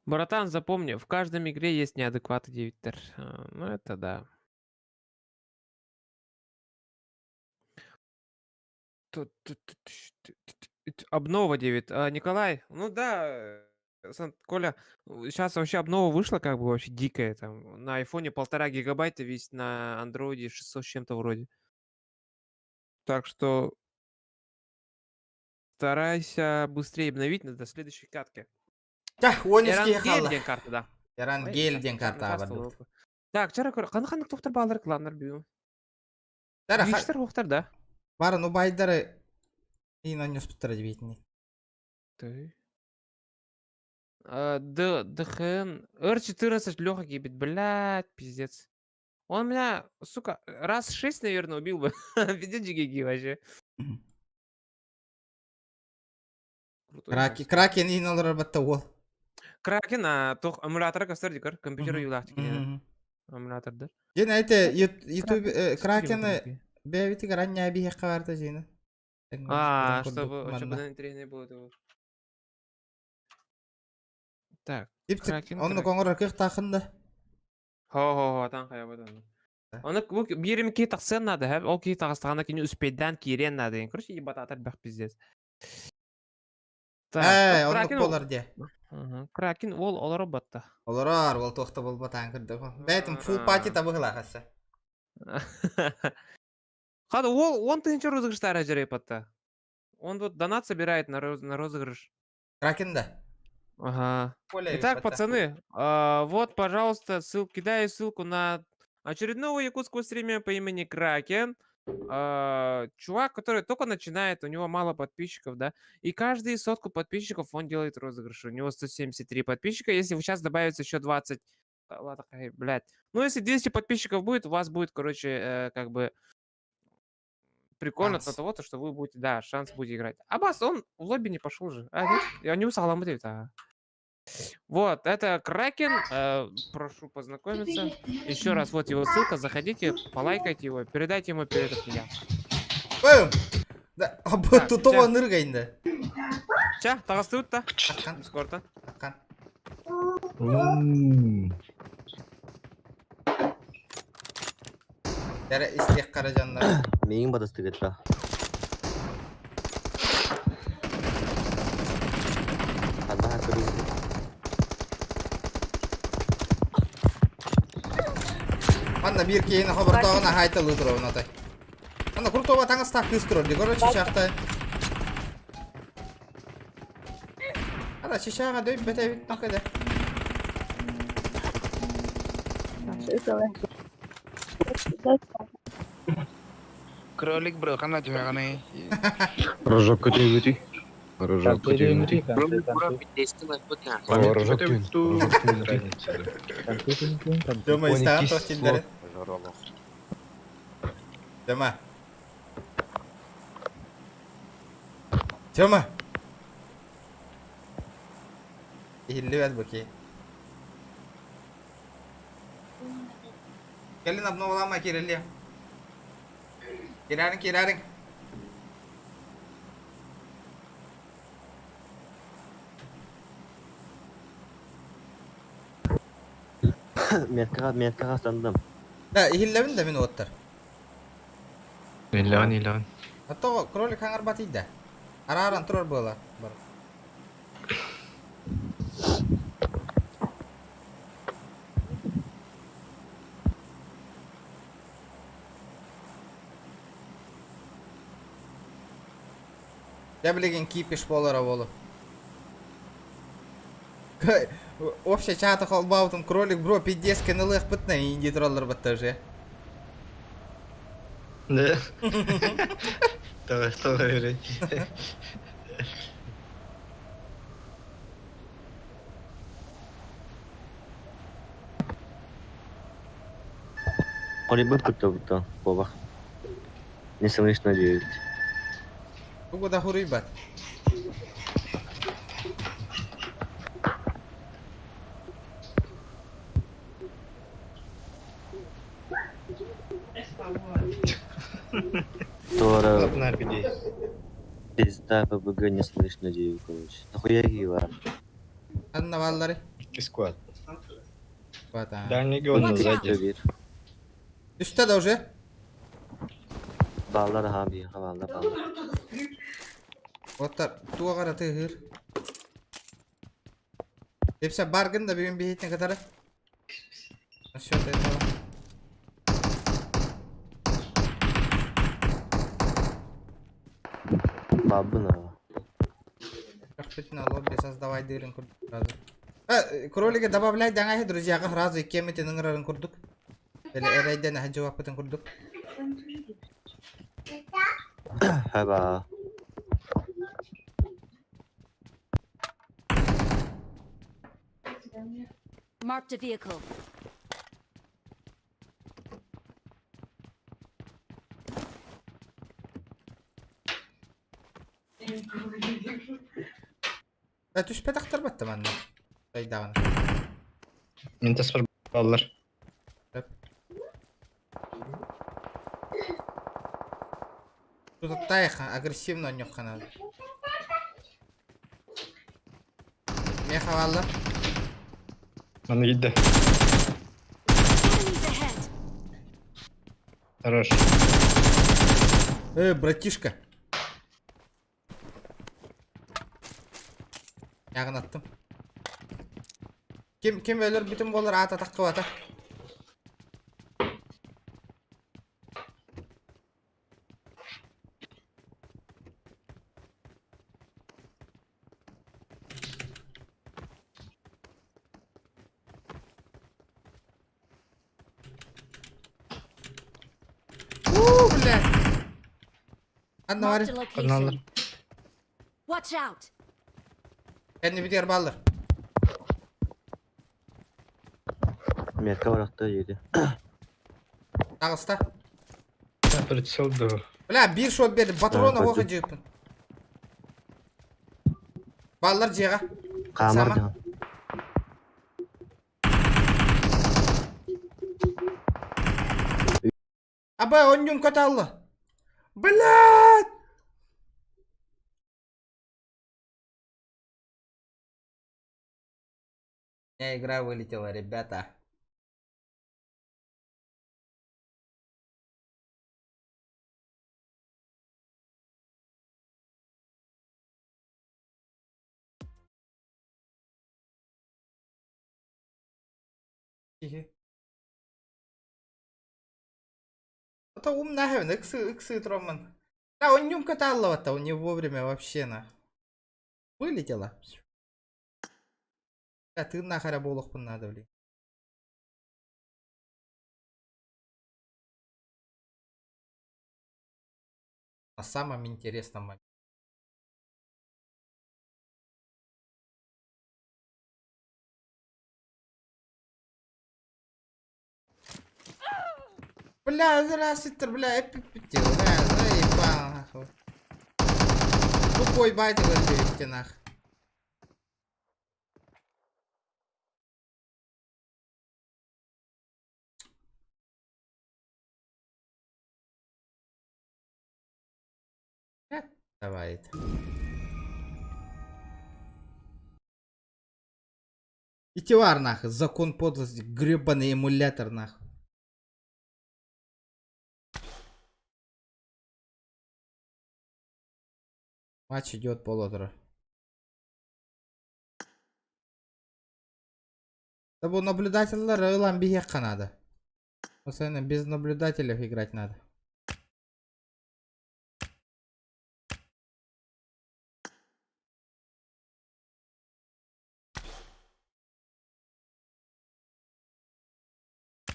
Братан, запомни, в каждом игре есть неадекваты 9 Ну это да. Обнова 9. А, Николай, ну да, Коля, сейчас вообще обнова вышла как бы вообще дикая там. На айфоне 1,5 гигабайта весь, на андроиде 600 с чем-то вроде. Так что старайся быстрее обновить до следующей катки. Тах, он Эрангель хала. диэн карта, да. Эрангель диэн карта бардыбыт. Так, чара көр, каны ханнык тохтар баалар кланнар бүгүн. Тара, Биштер хохтар да. Барын убайдары ин онньоспуттара дебейтини. Ты. А, Д, ДХН, Р14 Леха гибет, блядь, пиздец. Он меня, сука, раз шесть, наверное, убил бы. Пиздец GG вообще. Крутой Кракен, босс. Кракен ин олар батта ол. Кракен, а, тох, эмулятора көстөр дикер, компьютер юлахты Мгм. Эмулятор, да? Жен айты YouTube Кракен Кракены бэбити гаранья би хекка барта жена. А, чтобы интереснее было его. Так, Кракен, Онну Кракен. коңор кых тахында. Хо-хо-хо, таң кая бат Оны бу бирим ки тахсын надо, хәп, ол ки тагыстаганда кини успейдан кирен надо. Короче, ебататар бах пиздец. Так, Э, оннук Кракен болар де. Ага, Кракен ол олар батта. Олорор, ол тохта болбатан кырды. Бәйтим full party табыгыла хаса. Хада ол он тысяча розыгрыштар ажырай батта. Он вот донат собирает на розыгрыш. Кракен да. Ага. Коля Итак, батта. пацаны, вот, пожалуйста, кидаю ссылку на очередного якутского стримера по имени Кракен. Чувак, который только начинает, у него мало подписчиков, да, и каждые сотку подписчиков он делает розыгрыши. У него 173 подписчика, если сейчас добавится еще 20, ладно, блядь. Ну, если 200 подписчиков будет, у вас будет, короче, как бы прикольно Шанс. от того, то, что вы будете, да, шанс будете играть. Аббас, он в лобби не пошел же. А, нет? Я не услал, а. Вот, это Кракен. Прошу познакомиться. Еще раз, вот его ссылка. Заходите, полайкайте его, передайте ему привет от меня. Бум! Да, а Так, тутова ча. ныргайында. Ча, тағастыбыт та. Аккан. Дискордтан. Аккан. Дәрі истек қара жаннар. Мейін бадасты кетті. Қанда көрейін. Анна бир кейini хабартағына хайталы тұр онатай. Анна Крутова таңыз так кыз тұр. Короче, шақта. Ана шишаға дөйіп бәтә бит нақыда. Кролик бро, қана түгәгәне. Рожок көтөй Рожок көтөй Рожок Дөмө истаған тоқтендері. Дөмө. Тёма. Ихиллибэт бу Келин обновлама кирилли. Кирәрин, кирәрин. Меркаға, меркаға сандым. Да, ихиллебин да мен оттар. Миллион, миллион. Ато кролик хаңар батыйда. Араран турар буолар. Бар. Я билеген кипиш болар болу. Вообще чата холбаутым кролик бро пиздец кенелых бытна инди тураллар батта уже. Да. Давай, давай, Қолибыт күтті бұтты, бобақ. Не слышно девять. Тугу да хуруй бат. Тора... Пизда ПБГ не слышно девять, короче. Нахуя гива? Анна валлары. Сквад. Бата. Дальний гол сзади. Үстә да уже. Баллар хаби, баллар баллар. Оттар туга тыгыр. Депсе баргын да бүгүн бихитин катары. Насчет этого. Бабына. Рахпетина лобби создавай дырын курдук сразу. Кролики добавляй даңай друзьяга сразу кемитин ыңырарын курдук. Эле эрайден жавапытын курдук. Хаба. Marked a vehicle. Түспет ақтар батты манна. Дайдағын. Мен тасвар баллар. Тут тайха агрессивно нюхана. Меха валла. Маны кидді. Enemies ahead. Хорош. Братишка. Яғын аттым. Ким өлөр бүтүн болар ата таккы бата. У, бля. Анна Marked бар. a location. Watch out! Кэннибитигэр бааллар. Мерка барахта жеди. Таҕыста. Прицел да. Бля, биир шот берди. Патрона А, оха жыыппын. Бааллар дьиэҕэ. Камар Сама. да. Аба, онньум каталла. Блядь! У меня игра вылетела, ребята. Киһи. Это умная, иксы, иксы троман. Да, он нюм каталла-то, он не вовремя вообще на. Вылетела. Да, ты нахера болохпун надо, блин. На самом интересном моменте. Бля, здравствуйте, бля, эпипетел, бля, заебал, нахуй. Тупой батя, говорит, нах. Давай это. Итивар, нахуй, закон подлости, гребаный эмулятор, нахуй. Матч идет полутора. Да бу наблюдательлер ылан биһиэххэ надо. Постоянно без наблюдателей играть надо.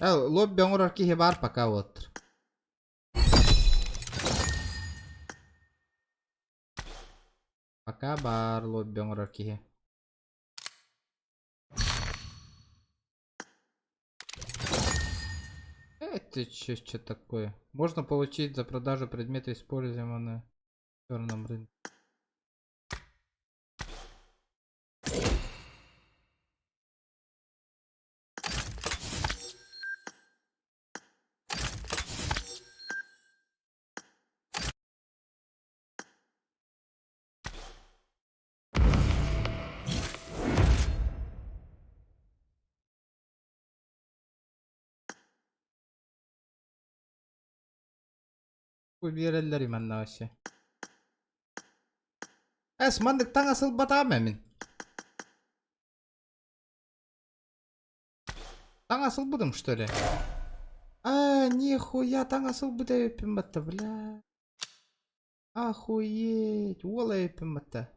А, лобби оҥорор киһи бар пока вот. Пока бар лобби оҥорор киһи. Это что такое? Можно получить за продажу предмета, используемого на черном рынке. Биэрэллэр манна вообще. Эс маннык таҥас ылбатаҕым эмин. Таҥас ылбытым, что ли? А, нихуя, таҥас ылбыт эбиппин батта, бля. Охуеть, уол эбиппин батта.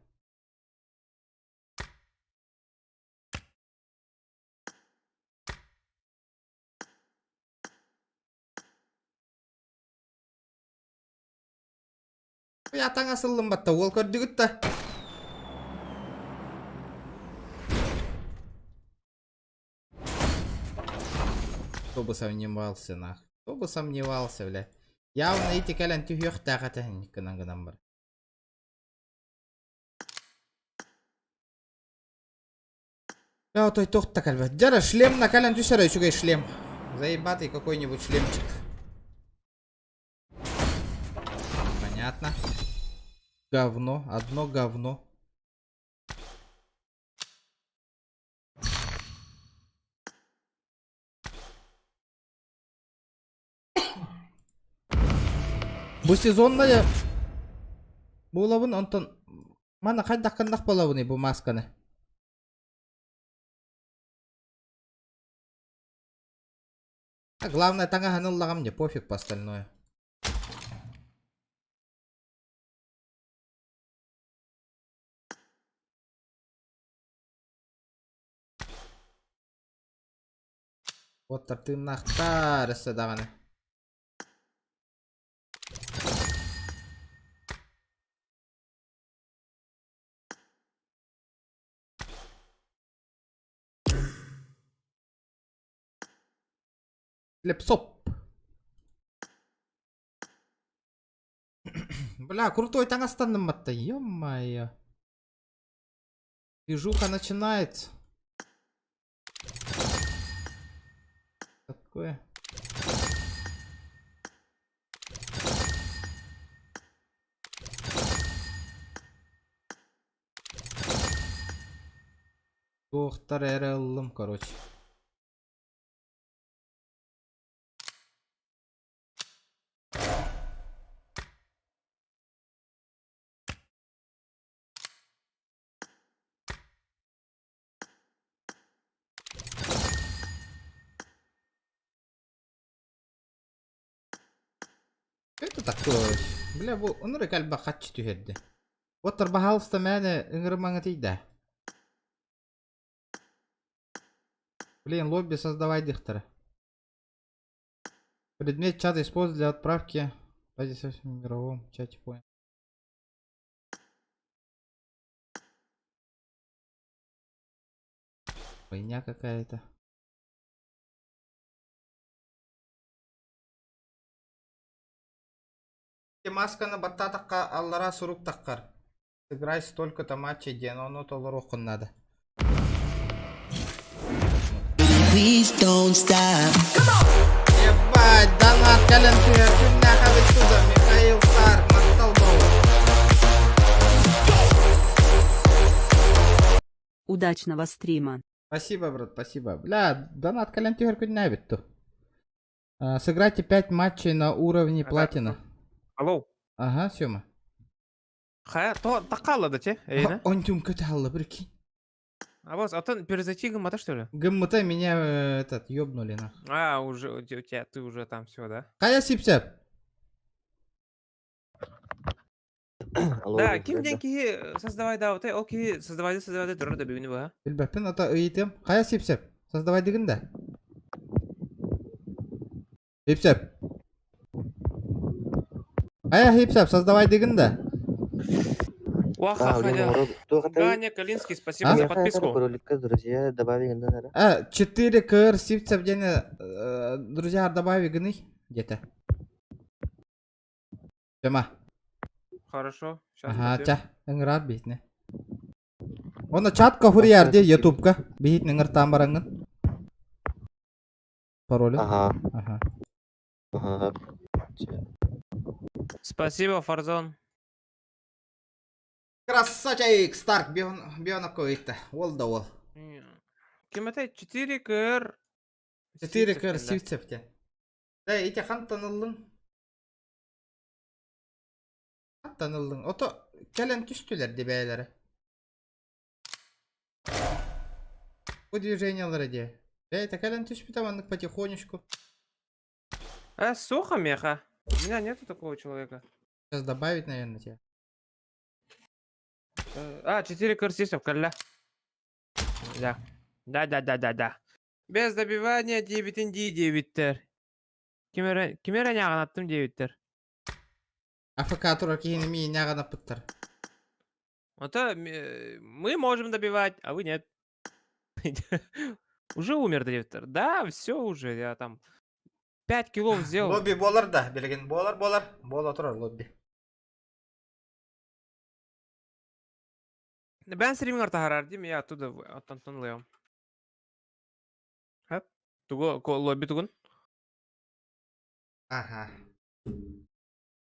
Я таҥас ыллым батта, уол көрдүгүт да. Кто бы сомневался, нах. Кто бы сомневался, бля. Явно ити кэлэн түһүөхтээх этэ гынан гынан бар. Я той тохта кэлбэт. Дьара шлем на кэлэн түсэрэ үчүгэй шлем. Заебатый какой-нибудь шлемчик. Понятно. Говно, одно говно. Бу сезонная буолабын онтон мана хайдах гыннах буолабыный бу масканы? А главное таҥаһын ыллаҕым мне пофиг по остальное. Вот тыыннаахтар өссө даҕаны. Лепсоп. Бля, крутой таҥастанным батта, ё-моё. Движуха начинается. Такое. Туохтар эрэ ыллым, короче. Это такое? Бля, бу оннук элбэх хаччы түһэрдэ. Оттор баһаалыста мээнэ ыҥырымаҥа тиийдэ. Блин, лобби создавай дихтера. Предмет чата используют для отправки в мировом чате понял. Хуйня какая-то. Масканы баттаатахха аллара сурук таххар. Сыграй столько-то матчей диэн ону толоруоххун наада. Please don't stop. Ебать, донат кэлэн түһэр күннээх эбит туда Михаил Старк, махтал бро. Удачного стрима. Спасибо, брат, спасибо. Бля, донат кэлэн түһэр күннээх эбит ту. Сыграйте 5 матчей на уровне платина. Алло. Ага, Сёма. Хайа, то такала да те, эйна? Онтум көталла, прикинь. А вот, а то перезайти гыммата, что ли? ГМТ меня этот ёбнули нах. А, уже у тебя, ты уже там все, да? Хайа сипсеп. Да, ким диэн киһи создавай да, вот ол киһи создавай создавай турар да бүгүнү баа. Билбэппин ата ыйытым. Хайа сипсеп. Создавай дигин да. Хипсеп. Хайа хипсеп, создавай дигин да. Уаха, Ганя Калинский, спасибо А? за подписку. Друзья, добавили на А, 4 КР сипсеп диэн друзья добави гыный где-то. Тема. Хорошо, сейчас. Ага, ча, ыҥыраар биитне. Оны чатка хуруйар дии ютубка. Биһитин ыҥыртаан бараҥҥын. Паролю. Ага. Ага. Ага. Спасибо, Фарзон. Красавчик, Старк, бионок ыйытта. Ол да ол. Ким это? 4 КР. 4 КР Сивцев те. Да, ити хантан ыллыҥ? Хантан ыллыҥ? Ото кэлэн түстүлэр дии бэйэлэрэ. Бу движениялара дии. Бэйэтэ кэлэн түспүтэ маннык потихонечку. Сухо меха. У меня нету такого человека. Сейчас добавить, наверное, тебе. А, 4 КР Сивцев, кэллэ. Да. Да, да, да, да, да. Без добивания диэбитин дии диэбиттэр. Ким эрэ ньааҕынаттым диэбиттэр. АФК турар киһини миин ньааҕынаппыттар. Это мы можем добивать, а вы нет. Уже умер диэбиттэр. Да, все уже, я там 5 киллов сделал. Лобби буолар да, билигин буолар буолар. Буола турар лобби. Бэйэҥ стримҥэр таһаараар дии, я оттуда оттон ылыам. Хөп. Тугу лобби тугун? Ага.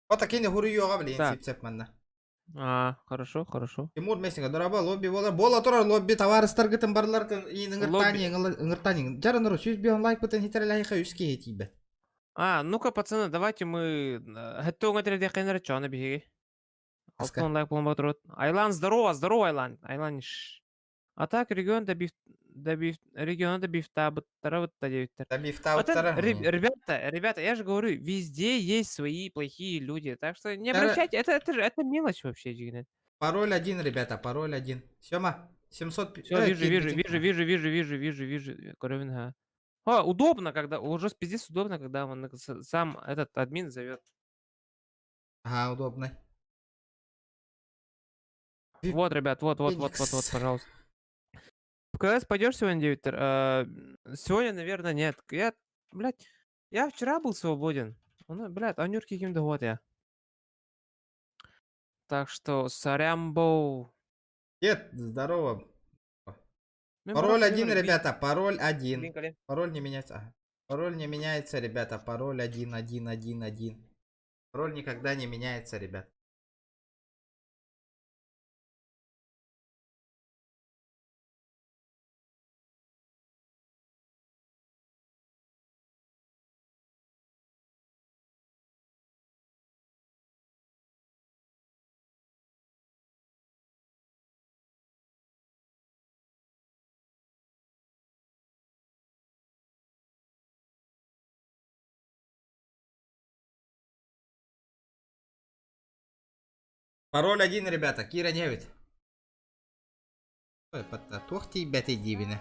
Ота кини хуруйуоҕа билигин Так. сипсеп манна. А, хорошо, хорошо. Тимур Мессинга, дорообо, лобби буолар. Буола турар лобби табаарыстаргытын барыларытын иин ыҥыртаани, ыҥыртаани. Дьарын 105 лайкпытын хитэрэлэһиэхэ үс киһи тиийбэт. А, ну-ка, пацаны, давайте мы хэттоҥа тириэрдиэххэ чоно биһиги. Аска. Алтан лайк буолан турар. Айлан, здорово, здорово, Айлан. Айлан, ш. А так регион добив добив региона добивтаабыттара диэбиттэр. Добивтаабыттара. Ребята, ребята, я же говорю, везде есть свои плохие люди, так что не Тара- обращайте, это же это мелочь вообще, дьиҥинэн. Пароль один, ребята, пароль один. Сема, 700... Все, вижу, вижу, вижу, вижу, вижу, вижу, вижу, вижу, Коровин, ага. О, удобно, когда, уже пиздец удобно, когда он сам этот админ зовет. Ага, удобно. Вот, ребят, вот, вот, вот, вот, вот, пожалуйста. В КС пойдешь сегодня, Девитер? Сегодня, наверное, нет. Я, блядь, Я вчера был свободен. Ну, блядь, анюрки ким вот я. Так что, сорямбоу. Дед, здорово. Мен Пароль барып один, келемін, ребята, пароль один. Блин, колен. Пароль не меняется. Ага. Пароль не меняется, ребята. Пароль один, один, один, один. Пароль никогда не меняется, ребят. Пароль один, ребята. Кира 9. Ой, туох тиийбэтэй диибинэ.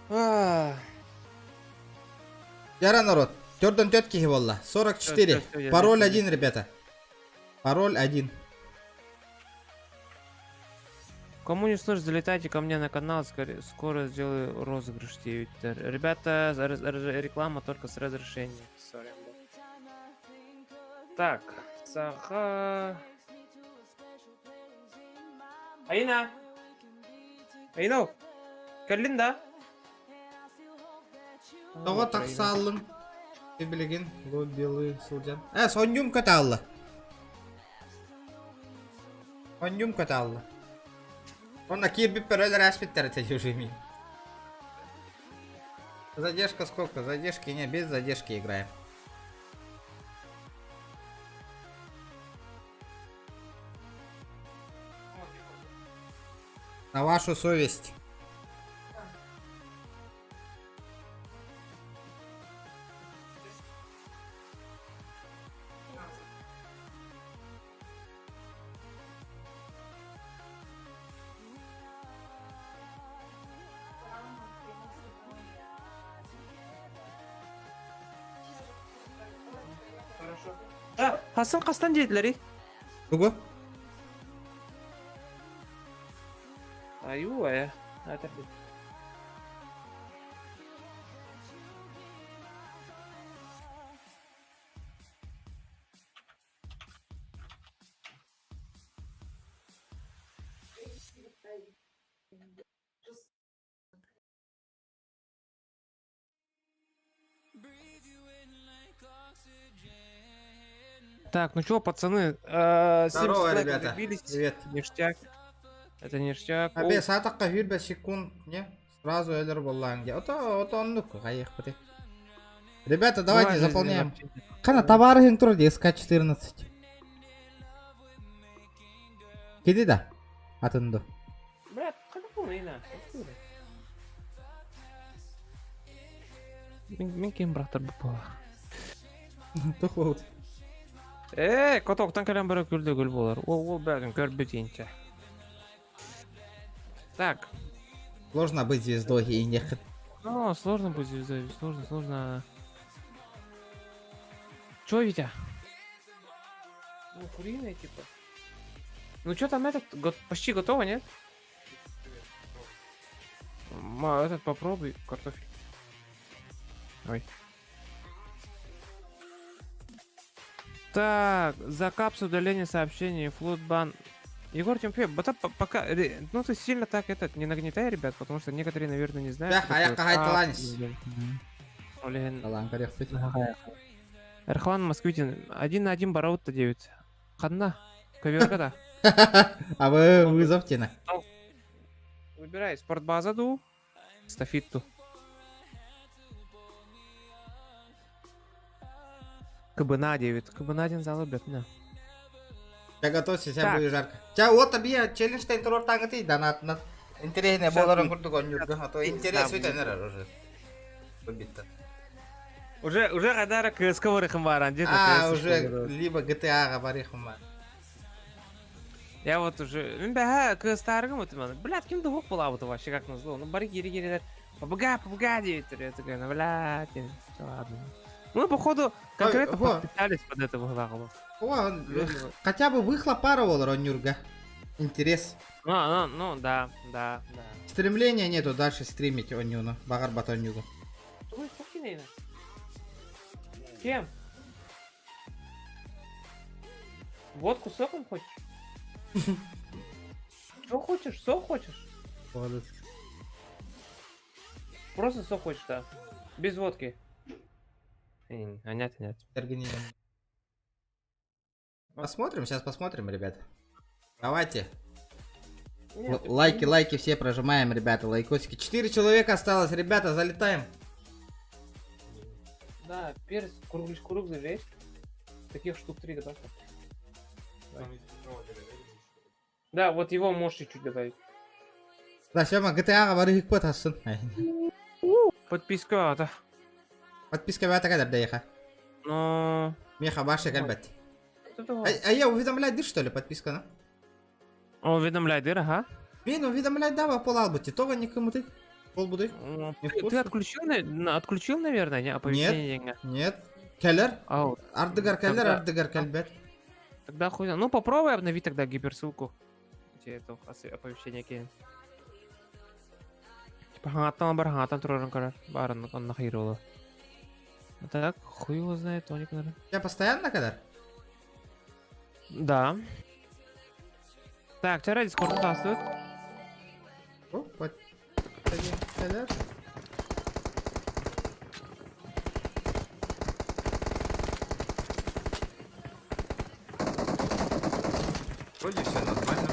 Ах. Яра народ. Төрдөн төт киһи буолла. 44. Всё, всё, я Пароль здесь, один, ребята. Пароль один. Кому не сложно, залетайте ко мне на канал, скоро, скоро сделаю розыгрыш 9. Ребята, реклама только с разрешения. Сорян. Так, Саха. Аина! Аина! Кэллиҥ да? Тоҕо тахсааллыҥ? Билигин лоббилыы сылдьан. Э, сонньум көтаалла. Сонньум көтаалла. Онно киирбиппэр өлөр ааспыттар этэ дежими. Задержка сколько? Задержки не, без задержки играем. На вашу совесть. Хорошо. Да, Хасан хастан диэтилэрий? Тугу? Аю, э. Это. Так, ну чё, пацаны, 70 Здорово, лайков ребята. добились. Привет. Ништяк. Это ништяк. Абе саатахха сүүрбэ секунд не? Сразу өлөр буоллаҕыҥ дии. Ото ото оннук хайыахпытый. Ребята, давайте Бывает в жизни заполняем. вообще. Ханна табаарыһыҥ турар дии СК-14. Киди да? Атын ду. Брат, как на? Мин ким браттар бу Тух буолбут. Ээ, котоктан кэлэн бара күлдө күл буолар. Ол ол бәрін көрбүт инче. Так. Сложно быть звездой и не Ну, сложно быть звездой, сложно, сложно. Чё, Витя? Ну, куриная, типа. Ну, чё там этот, почти готово, нет? Ма, этот попробуй, картофель. Ой. Так, за капсу удаление сообщений, флотбан. Егор Тимофеев, бата пока, ну ты сильно так этот, не нагнетай, ребят, потому что некоторые, наверное, не знают. Да, что а я такое кахайталанис. Блин. Талан көрөхпүт. Эрхлан Москвитин, один на один Бараутта 9. Ханна, коверка да. А вы вызов тена. Выбирай, спортбаза ду, стафитту. Кыбына 9. Кыбына один залы бетне. Я готовься, сейчас Так. будет жарко. Ча, вот обия челлендж тен турор таңыты донат на интересный Щас боларын будет. курдук оннюрга, а то интерес Да, өтөн будет. эрер уже. Битті. Уже кадара КСК барыхым бар, анде А, уже либо GTA-ға барыхым бар. Я вот уже... Мен бәһә КС тарыгым өтім аны. Блядь, ким духук была вот вообще, как назло. Ну, бары кири кирилер. ПБГ, ПБГ дейт. Я такая, ну, блядь, всё, ладно. Мы, походу, конкретно во. подписались под этого главу. О, хотя бы выхлоп пара болар оннюрга. Интерес. А, ну, ну, да, да, да. Стремления нету дальше стримить оннюну. Багар бат оннюгу. Ой, слушай, Кем? Водку соком хочешь? Что хочешь? Сок хочешь? Просто сок хочешь, да. Без водки. Понятно, нет. Посмотрим, сейчас посмотрим, ребят. Давайте. Нет, Лайки, лайки все прожимаем, ребята, лайкосики. 4 человека осталось, ребята, залетаем. Да, перец, круглый круг зажечь. Таких штук 3 добавь. Да, вот его можешь чуть-чуть добавить. Да, Сема, GTA-ға барыхык потасын. Подписка, да. Подписка бата кадар дейха. Но... Меха баша кальбат. Это А я уведомлять дыр, что ли, подписка, на? Уведомляй, дыр, ага. Мен уведомлять дава пол албыти. Това никому ты. Пол буды. Ну, Не в Ты, ты курсе? отключил, отключил, наверное, не? Оповещение деньга. Нет. Келер? Ау. Ардыгар келер, Тогда- ардыгар кельбет. Тогда хуй знает. Ну попробуй обновить тогда гиперссылку. Где это оповещение кинет. Типа хангаттан бар, хангаттан турарын карар. Барын онна хайролы. А так, хуй его знает, тоник, наверное. Я постоянно кадар? Да. Так, вчера Дискорд здравствует. О, вот. Келер. Вроде все нормально.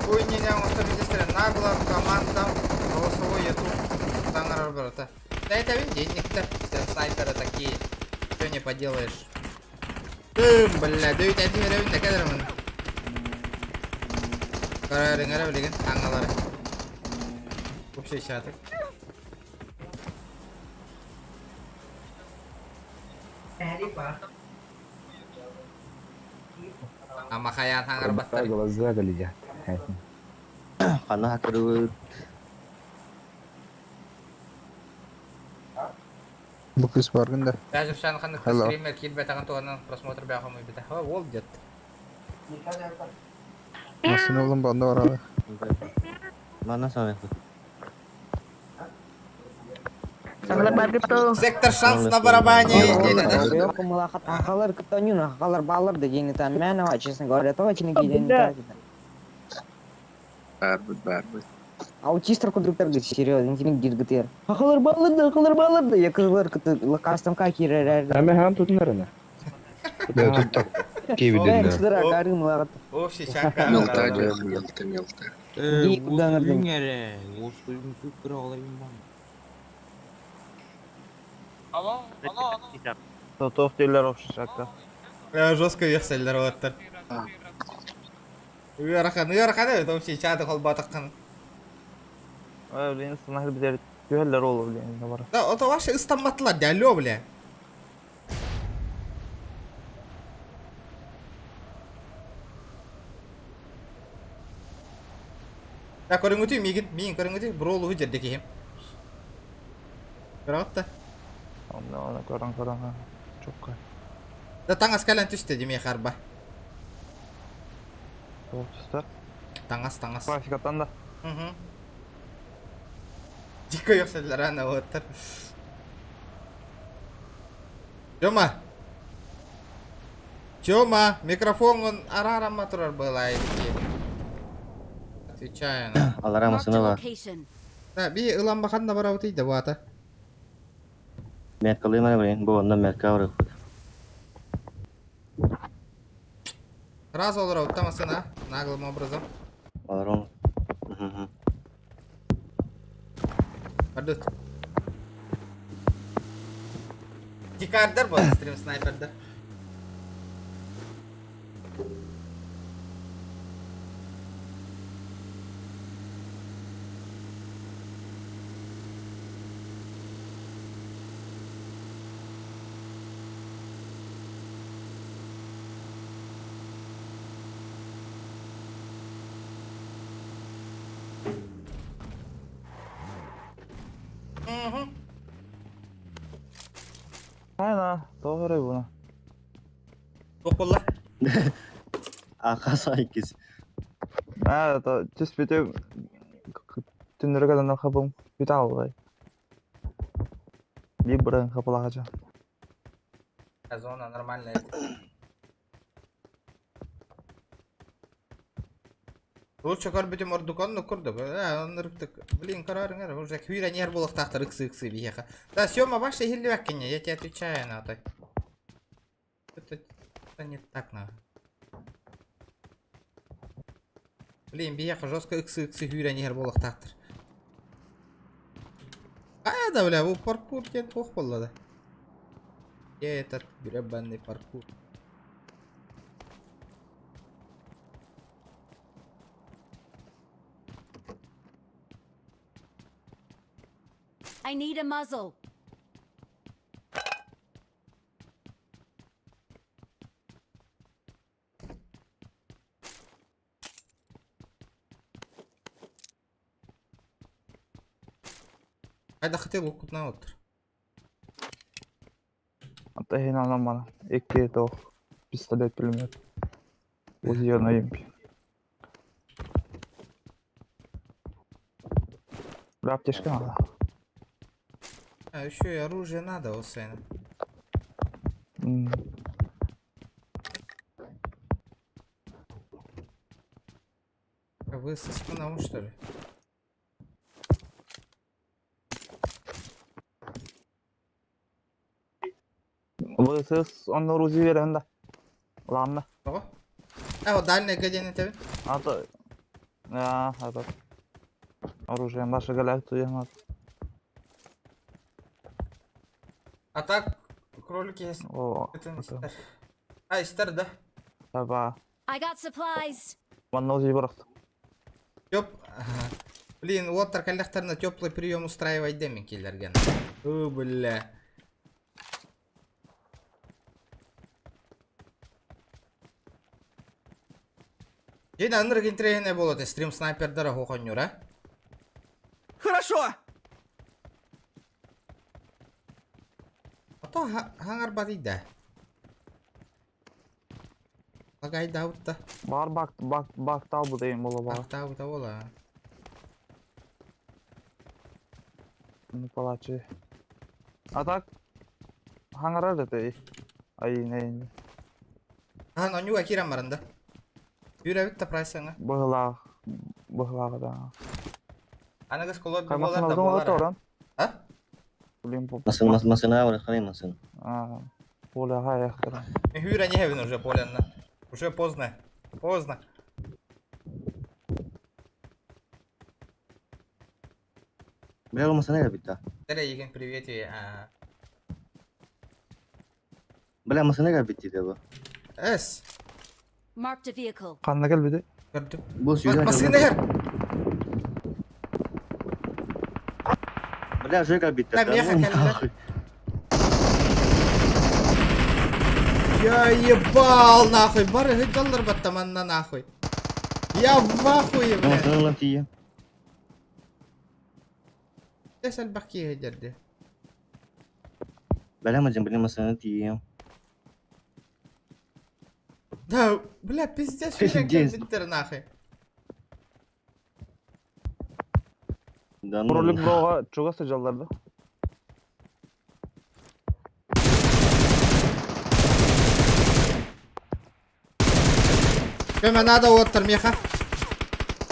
Ой, не, не, он нагло команда голосовой YouTube таңар брата. Да это денег-то, все снайперы такие. Что не поделаешь. Тым, бля, дают один ревень, да кадры Карарын ара билеген аңалары. Вообще чаты. Ама хаян хаңар баттар. Глаза глядят. Хана хакыры Бу кыз баргын да. Даже шан ханнык Hello. стример килбет аган туганан просмотр бяхам бит. Ха, ол дет. Машина улым банда баралы. Мана саме. Сектор шанс на барабане. Ахалар кытанюн, ахалар балар деген там мен, честно говоря, точно деген так. Барбыт, барбыт. Аутистр кудруктар говорит, серьезно, не гиргтер. Ахалар балар да, ахалар балар да, я кызлар кыты лакастам как ирер. Аме хам тут нарына. Да, тут так. Киви Сыдыра карым лагат. Общий чака. Мелта, мелта, мелта. Ди куда нардым. Жестко вехселлер олаттар. Ыарахан, ыарахан это вообще чаты холбатаккан. Блин, снайпер бизер түһэллэр ол блин, бар. Да, это ваши ыстамматлар, да, алло, бля. Да, көрүңүтүй мигин, мигин көрүңүтүй, бролу жерде кихим. Көрөт Онда оны көрөн көрөн. Чокка. Да таңас калан түстө деме харба. Түстө. Таңас, таңас. Классикатан да. Угу. Дико ёксалар ана оттар. Тёма. Тёма, микрофон он арарама турар была Отвечаю на. Алара Marked a машина бар. location. Да, би ылан бахан да барабыт да бата. Меркалы мана блин, бу онда мерка бар. Сразу олорор тамасына, наглым образом. Олорон. Пардут. Дикардар бол стрим снайпердар. Угу. Айна, тоҕо буна. Туох буолла? Аха сайкис. Аа, то түспүтүм түннөргө данар хабым бүтэ албай. Биир бырын хапылаача. Зона нормальная. Лучше көрбүтүм ордук оннук курдук. Оннук Блин, карарыңар, уже күйрә нер булыктактыр ыксы ыксы биһиэхэ. Да, Сёма, ваше хиллибэккине, я тебе отвечаю на то. Это не так надо. Блин, биһиэхэ жестко ыксы ыксы күйрә нер булыктактыр. А, да, бля, бу паркур диэн туох буолла да. Где этот гребаный паркур? I need a muzzle. Хайда хотел укутна оттыр. Ата хин анамана. Икки тоох пистолет пулемет. Узьяна импи. Бля, аптечка надо. А, еще и оружие надо, Усейна. А вы со спином, что ли? ВСС онно узи берен да. Ладно. Ого. А, вот дальний где тебе? А то... А, этот. Оружие наше галяк надо. А так, кролики есть. О, Это не стар. А, истер, да? Таба. I got supplies. Манна узи барахт. Тёп... Ага. Блин, вот таркалляхтарына теплый прием устраивать демен киллерген. О, бля. День анырык интересный болот, стрим снайпердара хохонюра. Хорошо! А то хаңар бадыйда. Лагайда утта. Бар бак бак бак тал бу дейм бола бар. Бак тал бу бола. Ну палачы. А так хаңарар да тей. Ай не. А, но нюга кирам барында. Юрэ битта прайсаңа. Быһылаах быһылаах да. Аныгыс колот Каймасын болар да алдың болар. оран. А? Блин, поп. Масын масына бар, хани масын. А, поле хаяктыр. Юрэ не хевин уже полянна. Уже поздно. Поздно. Бля, масына битта. Тере еген привет и а. Бля, масына битти деба. Эс. Marked a vehicle. Канна келбеди. Көрдүм. Бу сүйгөн. Масына хер. Бля, жека битти. Да, меха келди. Я ебал нахуй. Бары гыдаллар баттаманна нахуй. Я в ахуе, бля. Масына лан тие. Десел баки гыдерди. Бля, мажын, бля, масына тие. Да, бля, пиздец, Пиздец. биттер нахуй. Да, ну. Кролик броға чугасы жалдарды. Көмө надо оттыр меха.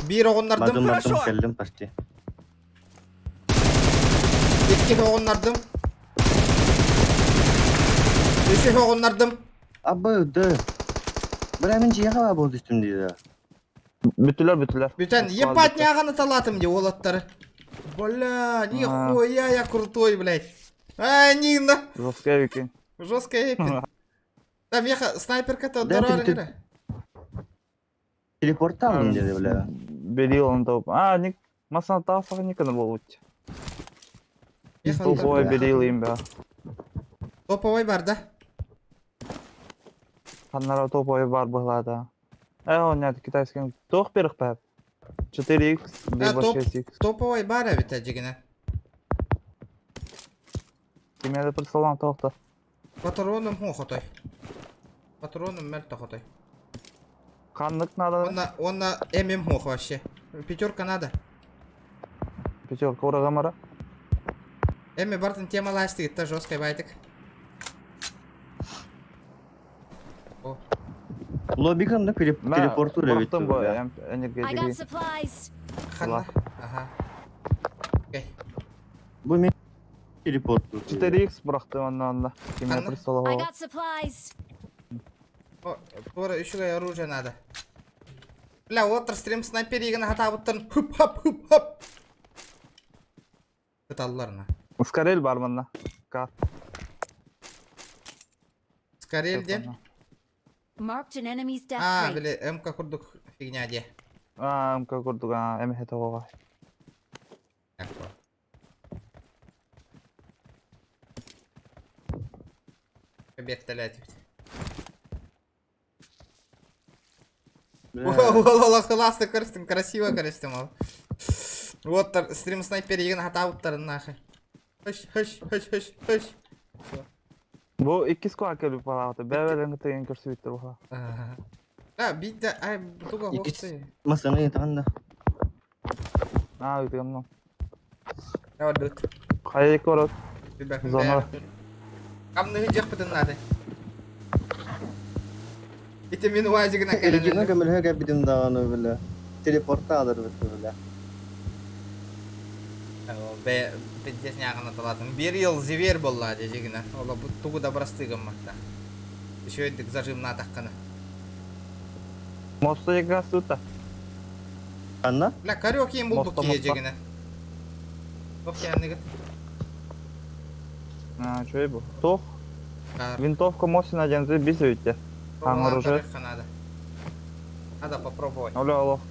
Бир оғыннардым. Бардым, бардым, келдим почти. Икки оғыннардым. Үч оғыннардым. Абы, да. Бля, мен жиэхэ баа буол түстүм дии да. Бүтүлэр, бүтүлэр. Бүтэн, ебать, няҕаны талаатым дии уолаттары. Бля, нихуя я крутой, блядь. А, Нина. Жесткая викинг. Жесткая эпик. Да, меха снайперка-то Да, дорога. Телепорт алдым деді, бля. Берил он топ. А, ник... Масана таасаға никаны болуч. Топовой берил им бя. Топовой бар, да? Ханнара топовой бар была, Э, он нет, китайский. Тох перх пәп. 4x, либо 6x. Топовой бар эбит дьигинэ. Кимеде присылан тохта. Патроным ху хотой. Патроным мэлтэ хотой. Ханнык надо. Онна, онна ММ хуох вообще. Пятерка надо. Пятерка урагамара. Эми бартын тема ластыгытта жесткой байтык. О. Лобикан да телепорту Бұрақтым бу I got энергетики. supplies. Ханна. Ага. Окей. Бу мен телепорту. 4x бұрақтым онна онна. Кимеде Ханна? I присылан. got supplies. О, тура үчүгэй оружие надо. Бля, отыр стрим снайпер егін хатабыттан хуп хап хуп хап. Кыталларына. Скорель бар манна. Кар. Скорель де. Marked an enemy's death А, rate. били МК курдук фигня де. А, МК курдук, а, МХ тоҕоҕо. Беттелет. Ола классно көрстүм, красиво көрстүм ол. Вот стрим снайпер егін хатабыттарын нахы. Хөш, хөш, хөш, хөш, хөш. Бу икки сквад келип балааты. Бэбэлэн кытыгын көрсүбүттер буха. Да, бидде, ай, туга хокты. Масаны ятаганда. А, үтүгәм. Давай дут. Хайы корот. Зона. Камны жек битен надо. Ите мин уазигына Элегина кэлен. көмөлһө кэбитим даҕаны бля. Телепортта алыр бит бля. Бе, пиздец нягына талатын. Бир ел зевер болла дежигина. Ола бу тугу да брастыгым матта. Еще эдик зажим на таққаны. Моста егас тута. Анна? Бля, кариоке им булдук Моста, моста. ежигина. Тох яныгыт. А, чөй бу. Тох. Винтовка Мосина дензе бис өйтте. Таң оружие. Надо. Надо попробовать. Оля алох.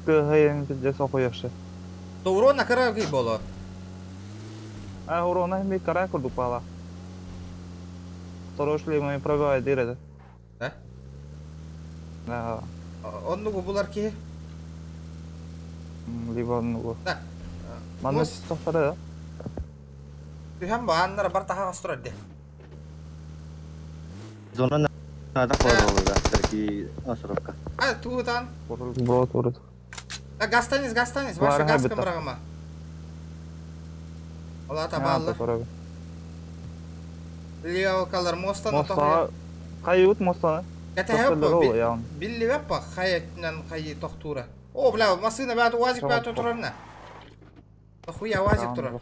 Кыһыйын пиздец окуяшы. То урона караоке боло. А, урона ми карай курдук бала. Второй шлем ми пробивает дыры. Да? Да. Оннугу булар ки. Либо оннугу. Да. Манна Мос- тохтары да. Түһәм ба аннара бар таха астырар де. Зона надо холодно, да. Таки насрокка. А, туутан. Бро турут. А, гастанис, гастанис, ваша Бар гаска хабита. брагама. Ола табаллы. Левокалар мостан Моста кайут мостаны. Кәтә Көстөлөр ол яғын. Билли веппа хаятнан хайы тохтура. О, бля, машина бәт уазик бәт турарна. Хуя уазик турар.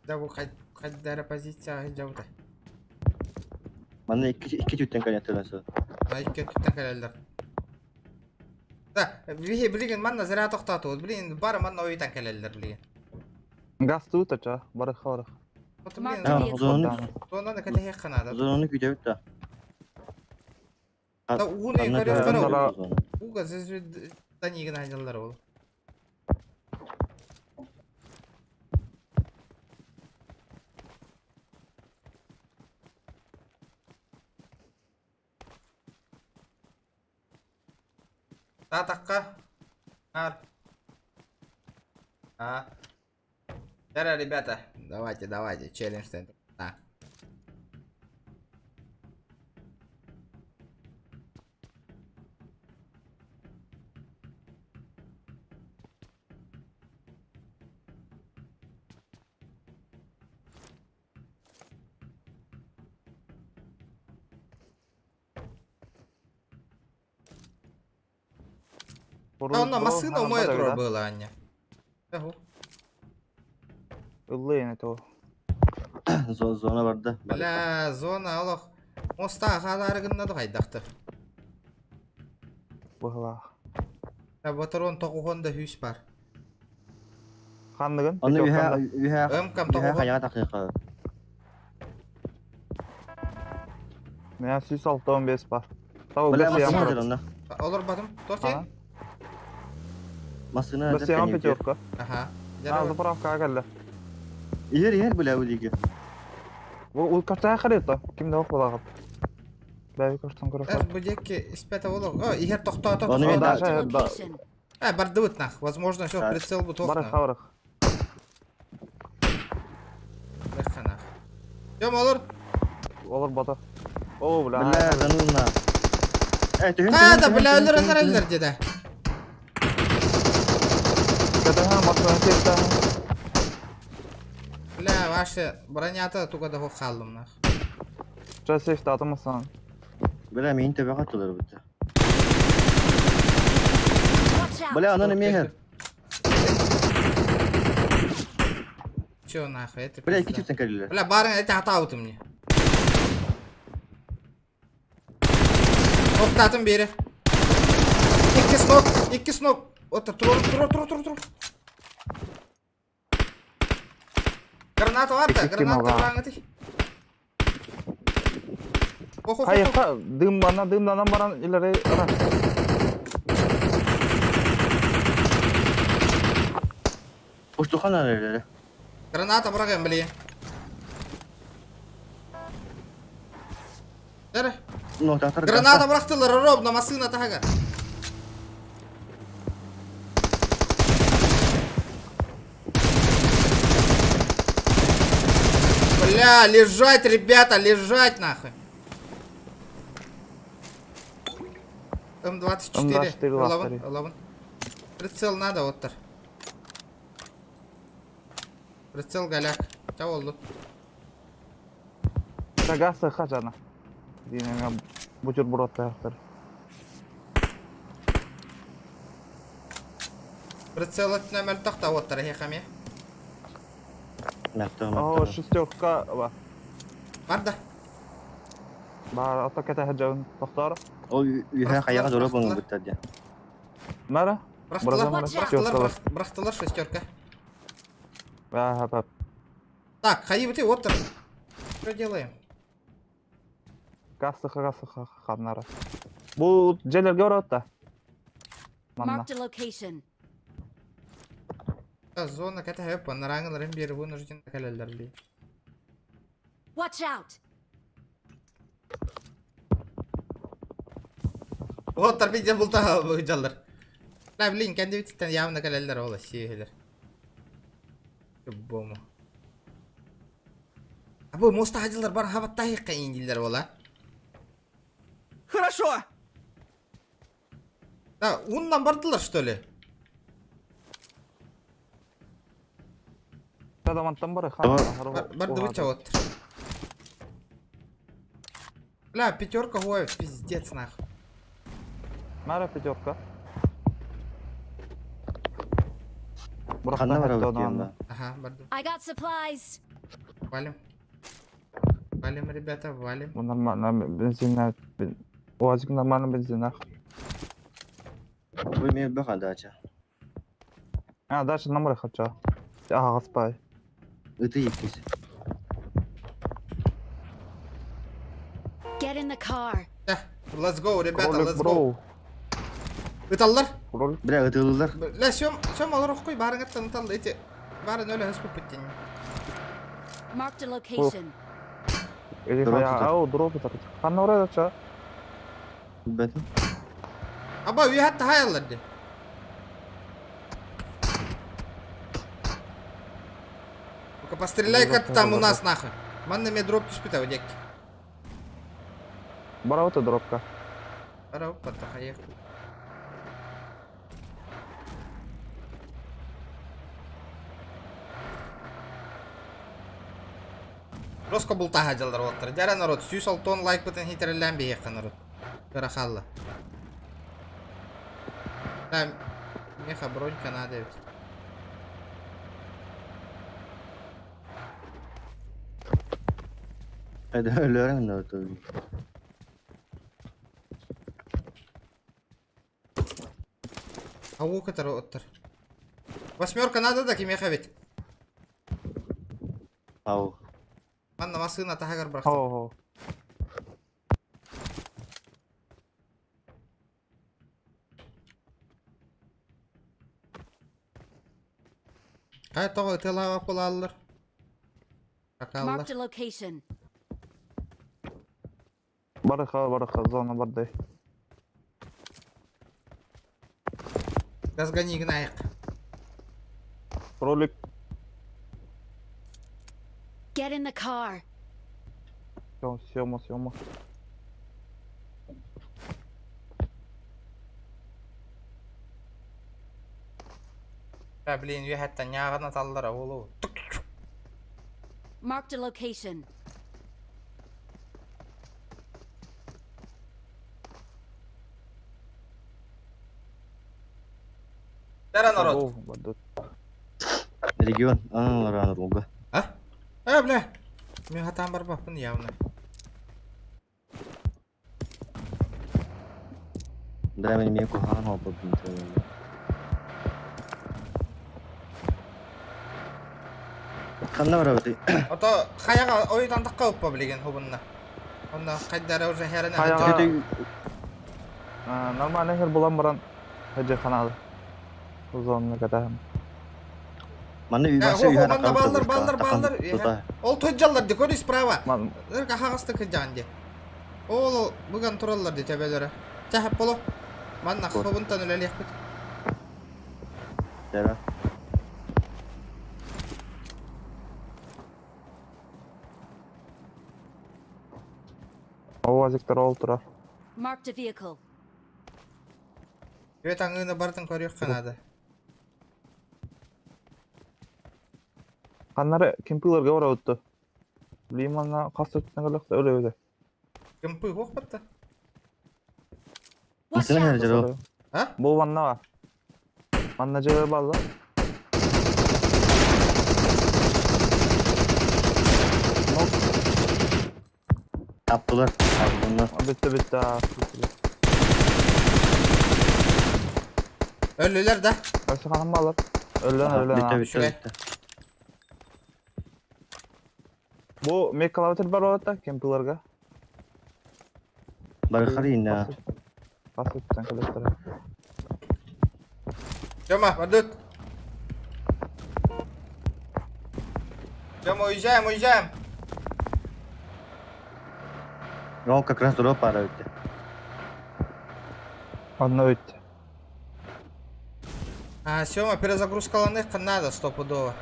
Да бу кайдара позиция жаута. Манна икки икки түттен калятыласы. А икки түттен калялар. Да, бихи билген манна зря токтату. Блин, бар манна ойтан калялар билген. Газ тута ча, бары хорых. Вот блин, Зону зонаны кәтә ханада. зону күтәбит да. Да уны көрөс карау. Уга зәз танигын айдалар ол. Та таққа. Ар. А. Здорово, ребята. Давайте, давайте, челлендж. Да. Да, онно машина у моей тура была, Аня. Эгу. Ыллыйын это ол. Зона барда. Бля, зона олох. Моста хаалаары гынна да хайдахтар. Быһылаах. Батарон тоҕуһун да хүүс бар. Ханныгын? Оны үһэ үһэ Ымкам үһэ тоҕуһун. хайаҕа тахыаха. Мен 165 бар. Тау Бля, бес массыына ям. дыр онно. Олорбатым. Тохин. Массыына Бес ям пятерка. Аха. А, заправка кэллэ. Иһэр иһэр бля улиги. Бу картаға қарайды Кимде оқ балағып. Бәйі картон Эс көріп. бу диэки испэт олох. О, иһэр тохтоото. Оны мен да. Marked a location. Э, бардыбыт нах. Возможно, все, Так. прицел бу Барық, тохна. барық. Нах. Жом олор. Олар бата. О, бля. Бля, да ну на. Э, түһүн Та да, бля, өлөр өлөр деди. Катаха массыына тепті. Бля, ваше бронята туга да халлым нах. Жас атымасан. Бля, мин төбө каттылар бит. Watch out. Бля, ананы мехер. Че нахуй, это Бля, пизда. iki çıksın кэллилер. Бля, барың, это атаутым мне. Оқтатым бері. Икки снок, икки снок. Отыр, тур, тур, тур, тур, тур. Граната бар да, Икки граната нога. бараңы ти. Ох, ох, ох, ох. Хайыққа дымбана, дымданан баран илері ара. Уштухан аралары. Граната бараган, блин. Дәрі. Ну, татар. Граната бырақтылар, ровно, масына тағаға. Бля, лежать, ребята, лежать нахуй. М24. М24 Лавын, ластары. лавын. Прицел надо, оттар. Прицел голяк. Та oldu. Тагасы хажана. Деймін, бутерброд таяқтар. Прицел өтінәмәл тоқта оттар, хехаме. Мәктә, О, мәктә. шестерка бар. Бар да. Бар, ата кәтә жауын тоқтар. Ол үһә хаяга дөрө буңун биттер ди. Мәре? Бырақтылар, Watch out. бырақтылар, бырақтылар шестерка. Ага, пап. Так, хайы ты, оттар. Что делаем? Гасыха, гасыха, ханнара. Бу желерге барат да. Манна. Marked a location. Та Зона кәтә хөп, нараңыларын бері вынужден кәләләр ли. Watch out. Оттар биден бұл та жаллар. Ла, блин, кәнде битеттен явно кәләләр ола, сиелер. Бому. А бу моста хадилар бар хабатта хикка индилер ола. Хорошо! Да, уннан бардылар, что ли? Адаманттан бар, Барды выча вот. Бля, пятерка ой, пиздец нахуй. Мәре пятерка. Ханна бар бит Ага, барды. I got supplies. Валим. Валим, ребята, валим. Бу нормально бензин. Уазик нормально бензин. Бу мен баха дача. А, дальше номер хочу. Ага, спай. Ыты иккис. Get in the car. Да, let's go, ребята, Кролик let's go. броу. Ыталлар. Кролик. Бля, ытылылар. Бля, сем, сем алар окуй, барыңаттан ыталла, эти. Барын өлө хөспүп бүттен. Marked a location. Или Дроп хая, тутар. ау, дроп тутар. Ханна орай дача. Бәтин. Аба, үй хатта хаяллар ди. Ну-ка, постреляй-ка там у нас нахуй. Манна мне дроп түспүт ау, дек. Бара ота дропка. Бара, опа, хаях. Роско бултаха жалдар оттар. Жара народ, сүүс алтон лайк бытын хитереллән бейек народ. Бара халла. Да, меха бронька надо ведь. Өлөрөҥ да Ау кытары оттор. Восьмерка надо да кимиэхэ эбит? Ау. Манна массыына таһыгар бырахтым. Хо-хо. Хай тоҕо ытыалаабат буолааллар? Шакаллар. Marked a location. Барыха, барыха, зона барды. Разгони гнаек. Ролик. Get in the car. Все, съема, съема. Да, блин, үөһэттэн ньааҕына таллара буолуо. Marked a location. Дара народ. Регион, аналар рога. А? Э, бля. Мен хатаан барбаппын явно. Да, мен мен кухан хоппун. Ханна барабыт. Ото хаяга ойдан такка уппа билеген хобунна. Онна кайдара уже херene Хаяга. Нормально хер булан баран. Хеже ханалы. Зонны катаһым. Манна Э, үйбасы хо, хо, үйһәр манна баллар, баллар, баллар. Ол тыджаллар ди, көрүс справа. Ырка хагасты кыджан ди. Ол буган тураллар ди төбөлөрө. Чахап боло. Манна хобунтан үлелиэхпит. Дара. Оазиктер ол турар. Marked a vehicle. Өт аңыны бартын көрүөх канада. Ханнары кемпилерге барабытты. Лиманна кас өттүнө келек өлө өтө. Кемпы хох батта. Watch out! А? Бул манна. Манна жер балла. Таптылар. Таптылар. Битте битте. Өлүлөр да. Өсө ханым балар. Өлөн өлөн. Битте битте битте. Бу мекалаватыр бар болот кемпилерге. Барыхар инна. Кас өттүнө келек. Тёма, бардыт. Тёма, уезжаем, уезжаем. Ол как раз дроп ара өтте. Анна өттү. А, Сёма, перезагрузкаланых надо стопудово.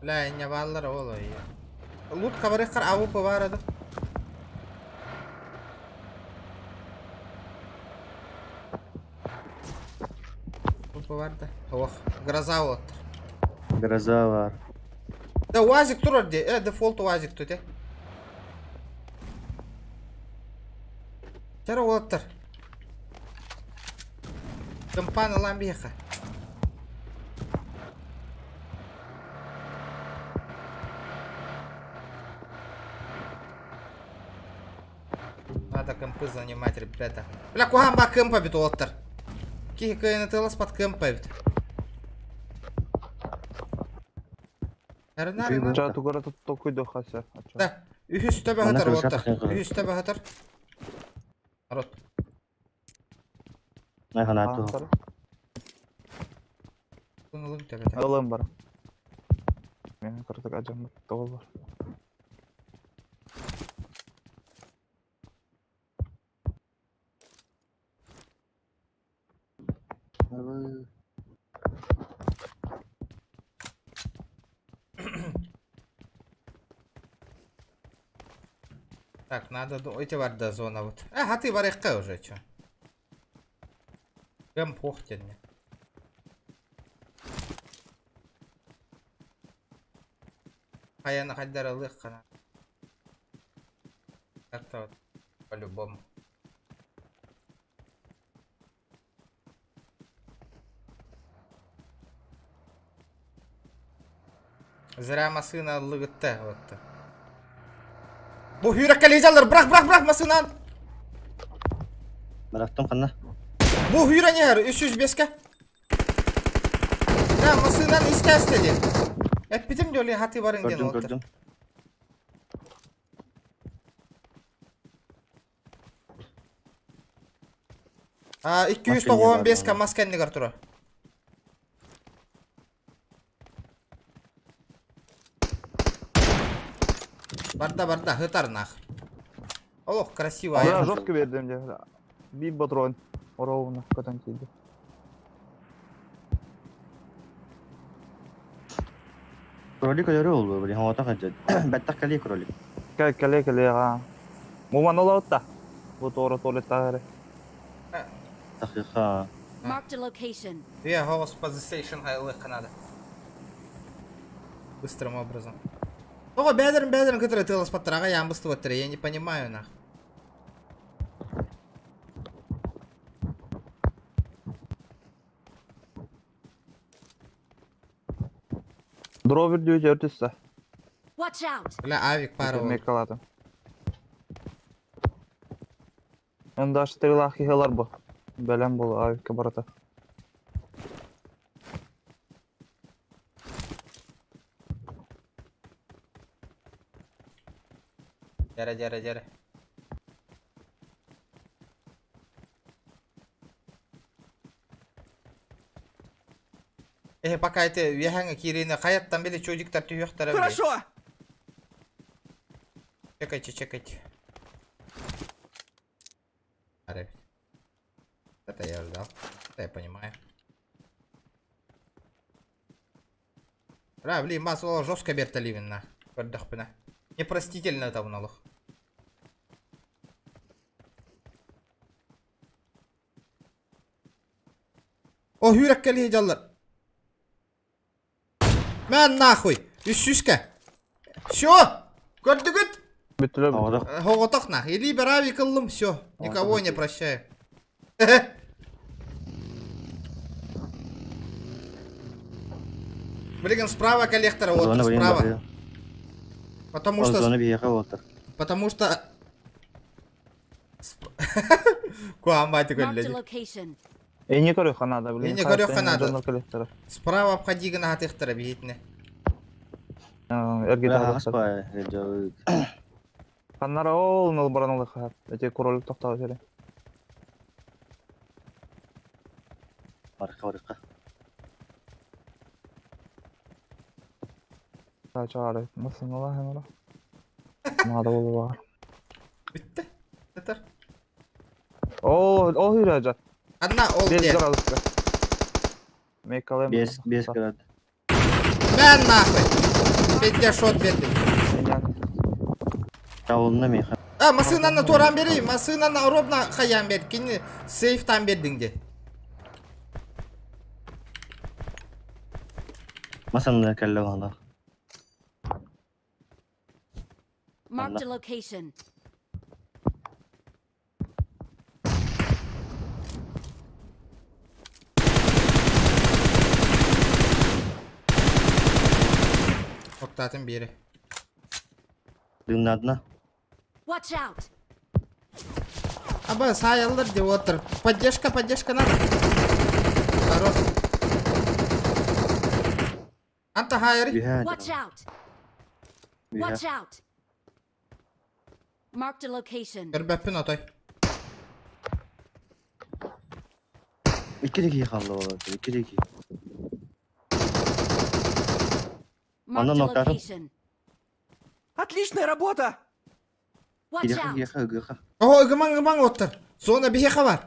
Бля, не баллар ол ой. Лут кабарыхкар аву поварады. Лут поварды. Ох, гроза вот. Гроза бар. Да УАЗик турар де. Э, дефолт УАЗик тут, э. Тара олаттар. Компана ламбиха. Надо компы занимать, ребята. Бля, кухан ба кемпа бит олаттар. Кихи кайны тылас под кемпа бит. Эрнар, Жа тугара токуйду хаса. Да. Үхүс төбө Манна хатар кыргызга олаттар. тахын Үхүс төбө хатар. Народ. Най ханату. Кыңылың төбөтө. Ылым бар. Мен кырдык ажам тогол бар. Так, надо эти варда зона вот. А, а ты варехка уже чё? Прям похтен мне. Хаяна хайдара лыхкана. Как-то вот по-любому. Зря массыына ыллыгытта вот. Бу hүүрэккэ лежаллар, бырах, бырах, бырах массыынан! Бырахтым ханна? Бу hүүрэн иһэр 305-ке. Да, массыынан истэ диэн. Эппитим дьоли хаты барың диэн Көрдүм, олоттор. көрдүм. А, 295 мас кэннигэр турар. Барда, барда, хытар нах. Олох красиво. Я жестко бердим дьэ. Биир патрон ровно көтөн тиийдэ. Кролик өлөрү oldu, блин, оҕото хадьа. Бэттэх кэлиэ кролик. Кэл кэлиэ кэлиэ аҕаа. Муман олоотта. Бу туора туалеттаах эрэ. Тахыха. Marked a location. Я голос position хайлыхха надо. Быстрым образом. Ого, бэдерин бэдерин кытары тыласпаттар, аҕа ян быстыбаттар, я не понимаю нах. Дровер дүү өртүссэ. Watch out! Бля, авик пара бол. Мекалатым. Ында стрела хилар бу. Бэлэм бул авикка барата. Дьэрэ, дьэрэ, дьэрэ. Э, пока это үөһэҥҥэ киириини хайаттан били чудиктар түһүөхтэрэ били. Хорошо! Чекайте, чекайте. Арабит. Это я ждал. Это я понимаю. Бра, блин, масло жестко бертоливинна. Көрдөхпүнэ. Непростительно это олох. О, хүреккели дьаллар. Мэн нахуй. Үс сүүскэ. Все. Көрдүгүт? Бүттүлэр. Хоҕотох на. Или барави кыллым, все. Никого не прощаю. Блин, справа коллектора, вот, Зона, блин, справа. бары. Потому Ол что... зона биһиэхэ буолтар. Потому что... Куамбати Marked a көрүлэди. location. Эни көрүөххэ наада, блин. Эни көрүөххэ наада. Дьоннор кэлиэхтэрэ. Справа обходи гына хатыхтара биһитинэ. Эргитэ Бля, хаспа, Ханнара ол ныл баран ылыхха. Эти кролик тохтоо сире. Барыкка, барыкка. Та чаары. Nasıl Allah hemen. Наада болу бар. Бүттэ. Этер. Ол ол хүрәжат. Анна ол Без де. градуска. Мекалем. 5 град. Мэн нахуй. Петя шот берди. Тавылына меха. А, масынаны туран бери, масынаны ровно хаян бер. Кини сейфтан бердиң де. Масанна кэллэ баҕалаах. Marked a location. Октатын бири. Дымнадна. Watch out! Аба, саяллар деп отыр. Поддержка, поддержка надо. Хорош. Анта хайри. Watch out! Watch out! Marked a location. Көрбөппүн отой. Икки киһи хаалла буолар. Икки киһи. Marked Онно a ноктаатым. location. Отличная работа! Watch Киһиэхэ out! киһиэхэ ыгыха. О, ыгымаң ыгымаң оттор. Зона биһиэхэ бар.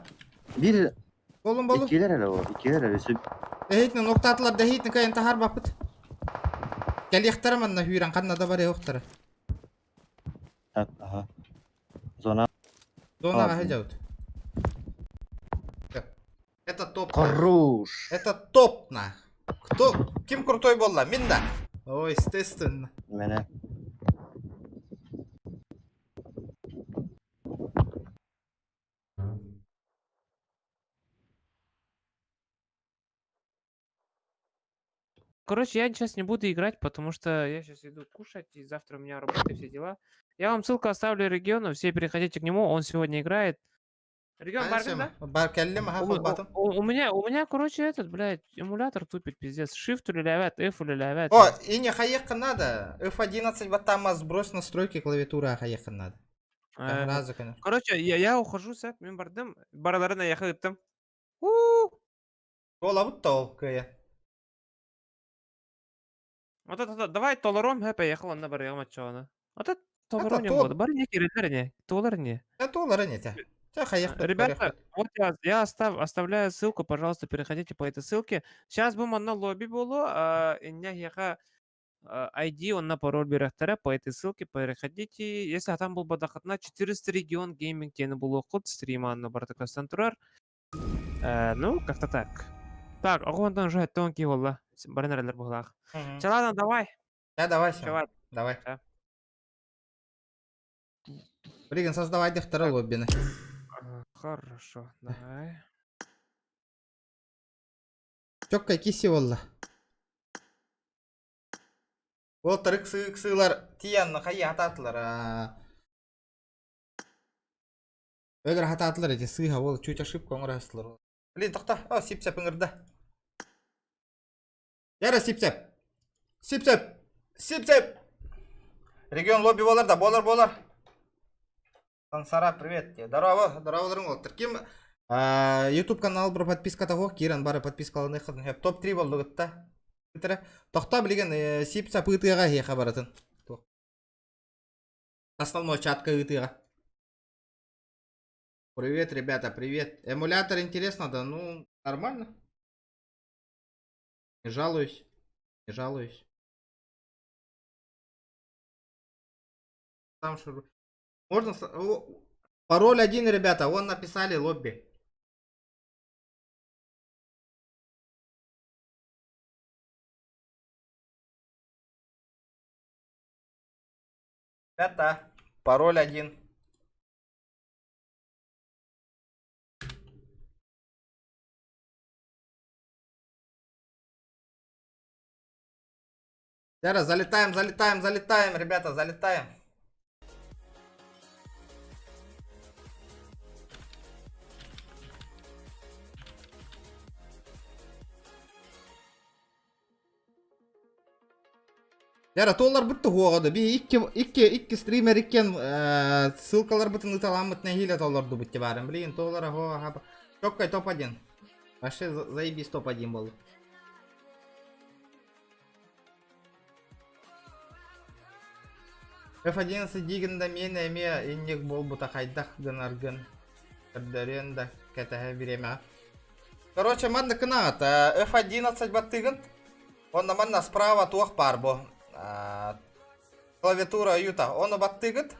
Биир Болун болун. иккилэр эрэ ол. Иккилэр эрэ сөп. Эһитин ноктаатылар дэһитин кайын тахар баппыт. Кэлиэхтэрэ манна хүүрэн ханна да барыа охтара. Аха. Зона. Зонаҕа сылдьабыт. Это топ. Хорош. Это топ на. Кто? Ким крутой буолла? Мин да. Ой, естественно. Мене. Короче, я сейчас не буду играть, потому что я сейчас иду кушать, и завтра у меня работа и все дела. Я вам ссылку оставлю региону, все переходите к нему, он сегодня играет. Регион бааргын, да? Баар кэллим, аха У, холбатым. у меня, короче, этот, блядь, эмулятор тупит, пиздец. Shift үлэлээбэт, F үлэлээбэт. О, и не хайыахха надо. F11 баттаама сбрось настройки клавиатуры хайыахха надо. Разы конечно. Короче, я ухожу, сөп, мин бардым, барыларын аяха ыттым. У Туолабыт да ол кыайа. Вот это, давай толором, хэ, поехал, онно барыам оччоҕуна. Вот толором не тол- буолла. Бары не кирэллэр не, туолар не. Туолара не те. Чэ хайыахпыт Ребята, вот я оставляю ссылку, пожалуйста, переходите по этой ссылке. Сейчас будем на лобби было, иння ID, онно пароль биэриэхтэрэ, по этой ссылке переходите. Если там был бадахатна 400 регион гейминг диэни булуоххут стрима онно барыта көстөн турар. Ну, как-то так. Так, оҕонтон уже тонкий буолла. Баран эрэллэр быһыылаах. Чэ, ладно, давай. Да, давай, всё. Чувак. Давай. Да. Блин, создавай второй лоббины. Хорошо, давай. Чокка киси буолла. Ол тарык сыылар тиyan хайа хатаатылар. Өлөр хатаатылар эти сыыха ол чуть ошибка оҥоростулар. Блин, тохто. О, сип-сеп ыҥырда. Яра сип-сеп. Сип-сеп. Сип-сеп. Регион лобби болар да, болар, болар. Сансара, привет. Здорово, здорово, уолаттар. Ким YouTube канал бу подписка того, киирэн бары подпискаланыаххытын. Топ-3 болдугутта. Тохто билигин сип-сап ыытыаҕа эһиэхэ барытын. Основной чатка ыытыаҕа. Привет, ребята, привет. Эмулятор интересно, да? Ну, нормально. Не жалуюсь. Не жалуюсь. Там что... Можно... Пароль один, ребята, вон написали лобби. Ребята, пароль один. Сейчас залетаем, залетаем, залетаем, ребята, залетаем. Яра толлар бутты хуоҕа би икки икки икки стример иккен ссылкаларбытын ыталаммыт нэһиилэ толордубут баарым. Блин, толлара хо Чоккай топ-1. Вообще заебись топ-1 был. F11 диигин да миэнэ эмиэ инник буолбута хайдах гынаргын көрдөрүөн да кэтэһэ бириэмэҕэ. Короче, манна кынаҕыт F11 баттыгын онно манна справа туох баар бу клавиатура уйута ону баттыгыт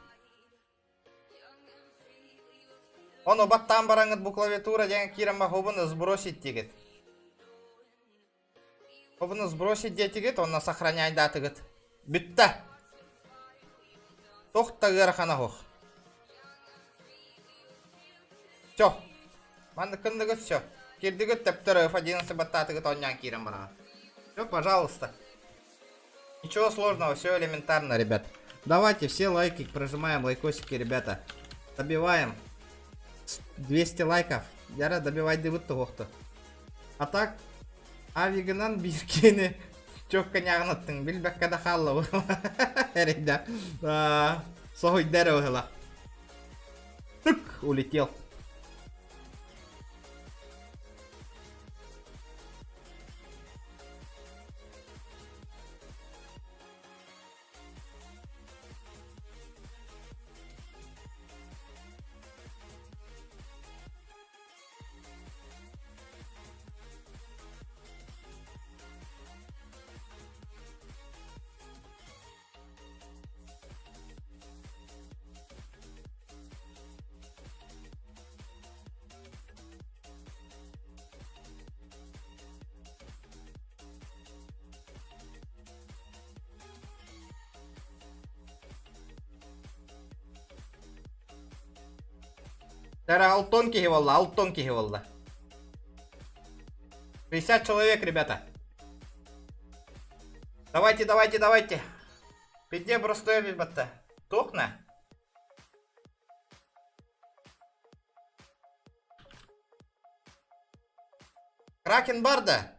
ону баттаан бараҥҥыт бу клавиатура диэн киирэн бахубун сбросить диигит Обуну сбросить диэтигит, онно сохраняйдаатыгыт. Бүттэ. Туох да ыарахана суох. Все. Маннык кынныгыт все. Кирдигит төптөр F11 баттаатыгыт оонньоон киирэн бараҕын. Все, пожалуйста. Ничего сложного, все элементарно, ребят. Давайте все лайки прожимаем, лайкосики, ребята. Добиваем. 200 лайков. Яра добивайдыбыт туохту. А так, авигынан биир киһини чокка ньааҕынаттыҥ билбэккэ да хаалла эрэйдэ соһуйда эрэ быһыла. Тык улетел. Тара алтон киһи буолла, алтон киһи буолла. 60 человек, ребята. Давайте, давайте, давайте. Пизде простой бибатта. Токна. Кракен барда.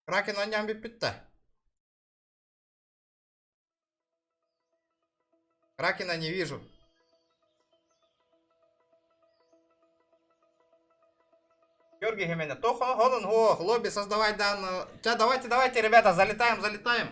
Кракен анньан бүппүт да. Кракена не вижу. Георгий Химене, Тоха, Холон, ох, лобби создавать данную. Ча, давайте, давайте, ребята, залетаем, залетаем.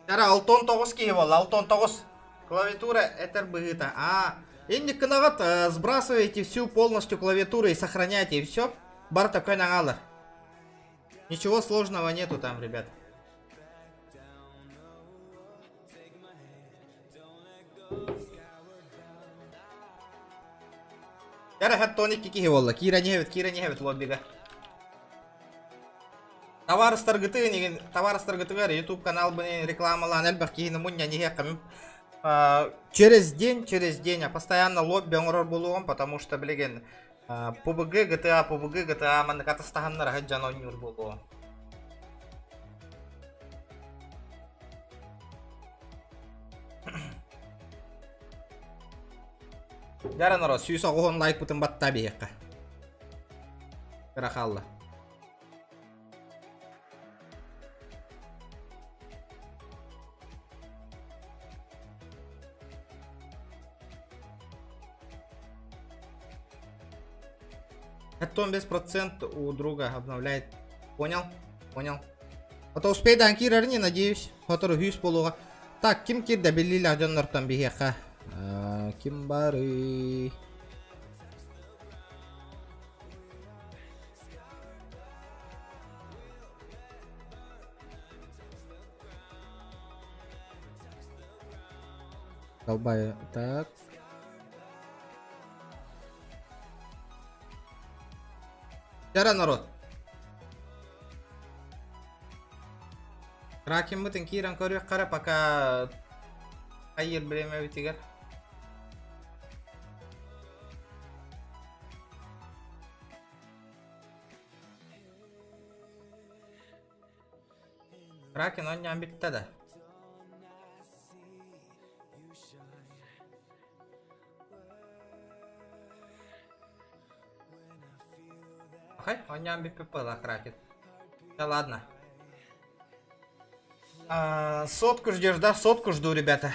Тара, алтон тоҕус киһи буолла, алтон тоҕус. Клавиатура этэр быһыыта. А, инник гынаҕыт, сбрасываете всю полностью клавиатуру и сохраняйте, и все. Барыта көн аҥаалар. Ничего сложного нету там, ребят. Кэрэ тоник киһи буолла. Киирэн иһэбит, киирэн иһэбит лоббига. Табаарыстаргытын игин табаарыстаргытыгар YouTube каналбын рекламалаан элбэх киһини мунньан иһиэххэ через день, через день, а постоянно лобби оҥорор буолуоҕум, потому что билигин PUBG, GTA, PUBG, GTA маннык атастаһаннар сылдьан оонньуур буолуо. Дьара народ, 190 лайкпытын баттаа биһиэххэ. Кыра хаалла. Потом без процент у друга обновляет. Понял? Понял. А то успей да киирэр не надеюсь. Хотору хүүс буолуоҕа. Так, ким киирдэ биллиилээх дьоннортон биһиэхэ? Ким бары? Долбаю. Так. Чара народ. Кракеммытын киирэн көрүөххэ пока хайыр бириэмэбитигэр. Кракен оонньоон бүттэ да. Хай, оонньоон бүппүт буолла Кракен. Да ладно. А, сотку ждешь, да? Сотку жду, ребята.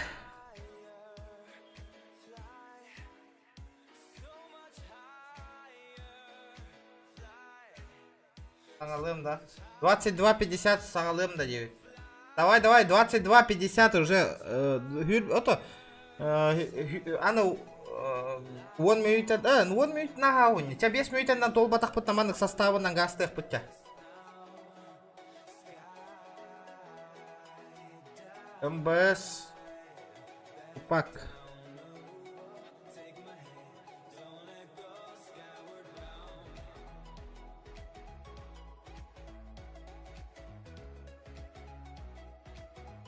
Саҥалыам да. 22.50 саҥалыам да диэбит. Давай, давай, 22.50 уже ото аны уон мүнүүтэ уон мүнүүт наһаа уонна ча биэс мүнүүтэннэн туолбатахпыт маннык составынан гаастыахпыт ча МБС Тупак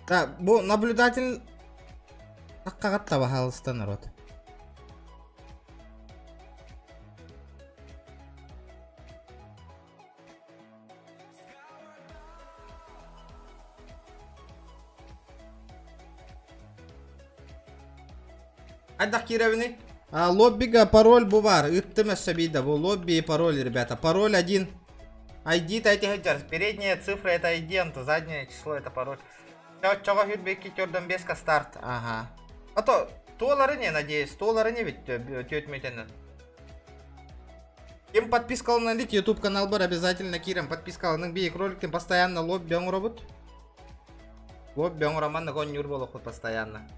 Так, бу наблюдатель аккаҕатта баһаалыста народ. Хайдах киирэбиний? А, лоббига пароль бу баар. Ыыттым өссө биирдэ. Бу лобби и пароль, ребята. Пароль один. ID тайти сылдьар. Передняя цифра это ID, онто заднее число это пароль. Чоҕо хүрбекки төрдөн беска старт. Ага. А то туолары не, надеюсь, туолары не ведь теть мүтенен. Ким подпискаланан илик YouTube канал бар обязательно киирэн подпискаланың биик роликтин постоянно лобби оҥоробут. Лобби оҥороман оонньуур буолуохпут постоянно.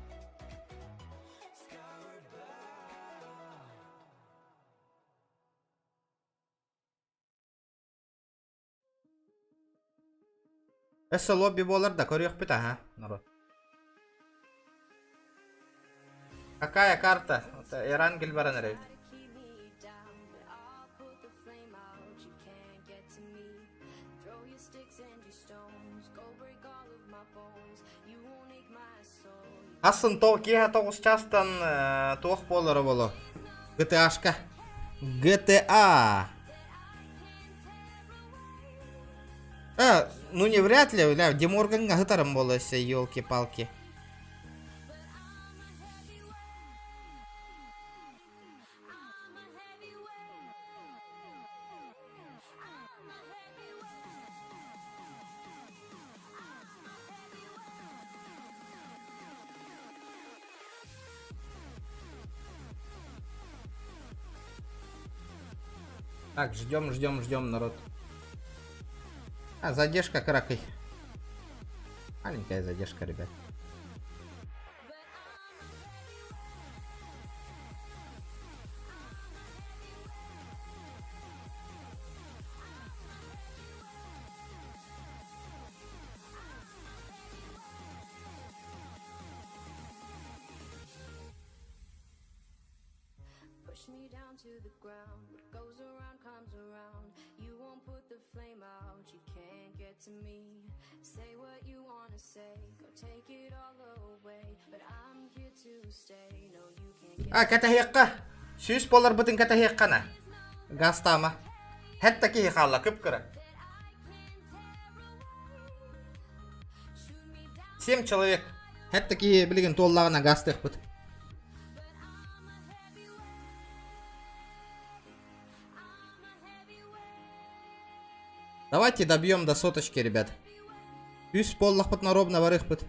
Өссө лобби буолар да көрүөхпүт аха, народ. Какая карта? Эрангель баран эрэбит. Асын то киэһэ тоҕус чаастан туох буолара боло? GTA-шка. GTA. А, ну не вряд ли, бля, Деморганҥа сытарым буолуо өссө, елки-палки. Так, ждем, ждем, ждем, народ. А, задержка кракой. Маленькая задержка, ребят. А, кэтэһиэххэ. Сүүс буоларбытын кэтэһиэххэ Гастаама. Хэтта киһи хаалла кып-кыра. Семь человек. Хэтта киһи билигин туоллаҕына гастыахпыт. Давайте добьем до соточки, ребят. Үс буоллахпытына ровно барыахпыт.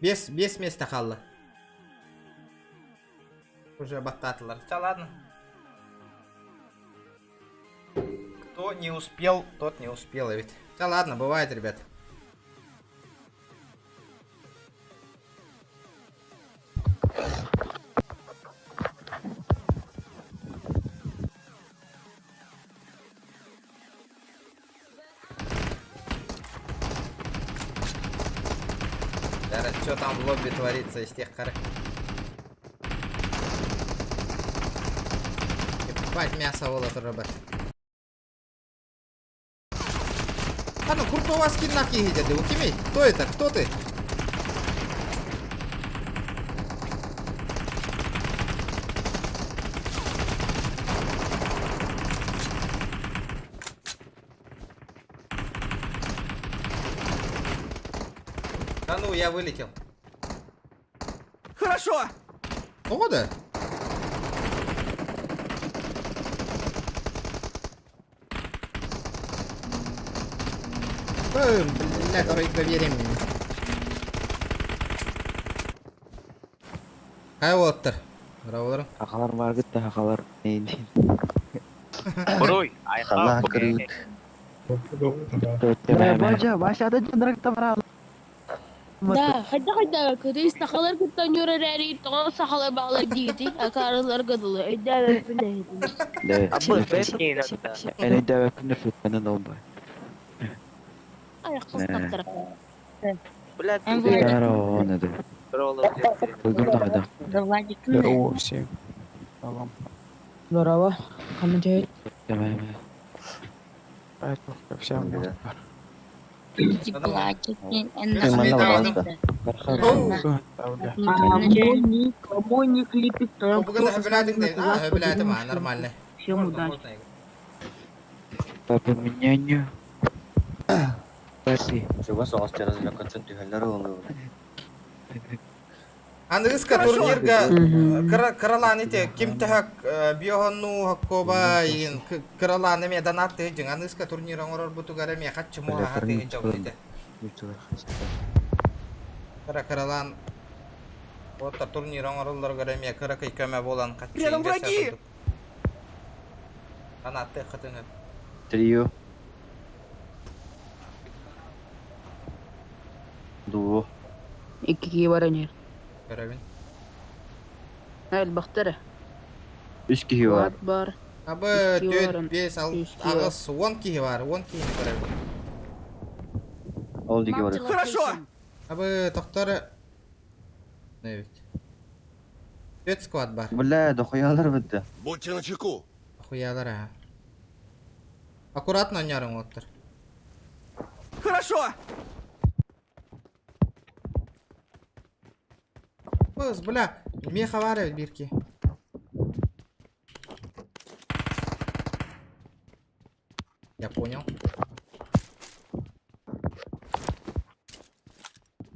Без, без места хаалла. Уже баттаатылар. Ча, ладно. Кто не успел, тот не успел ведь. Да ладно, бывает, ребят. Что там в лобби творится из тех кары? Ебать мясо волот рыба. А ну крутого скина киһи Укимей, кто это? Кто ты? Да ну, я вылетел. Хорошо! О, да? Бля, давай доверим. Хай оттар. Браволар. Ахалар бар гытта ахалар. Буруй, Хала крыт. Да, хайда-хайда кырыс сахалар кытта ньурэрээри тоҕо сахалар баалар диити, акаарылар гадылы, өйдөөбөппүн эһитин. Аяқсыз Блядь, Да, Владик, Здорово всем. Здорово. Хамадей. Никому не клипит. Бүгін хөбүләтиң а хөбүләтим а нормально. Всем удачи. Папа меня не. Папи. Чего соғыс теразы концерт түһәлләр олы. Аныгыска турнирга кыралаан ите ким тэһак биохонну хоккоба иин кыралаан эме донат тыгын аныгыска турнир оҥорор бутугар эме хаччы муха тыгын жабыт Кыра кыралаан Ота турнир оҥороллоругар эмиэ кыракый көмө буолан хаччы Рядом враги! Донат хатыны. Трио. Дуо. Икки баранер. Көрөбүн. Элбахтара. Үс киһи бар. Сквад бар. Абы Үс киһи 4, бар. 5, 6, Үс киһи бар. 10 киһи бар. 10 киһини көрөбүт. Ол диэки Marked a бар. Хорошо! location. Абы тохтор... Не ведь. 4 сквад бар. Бля, дохуялар бітті. Будьте начеку. Хуялар а. Аккуратно онярың оттыр. Хорошо! Быз, бля, меха бар эбит бирки. Я понял.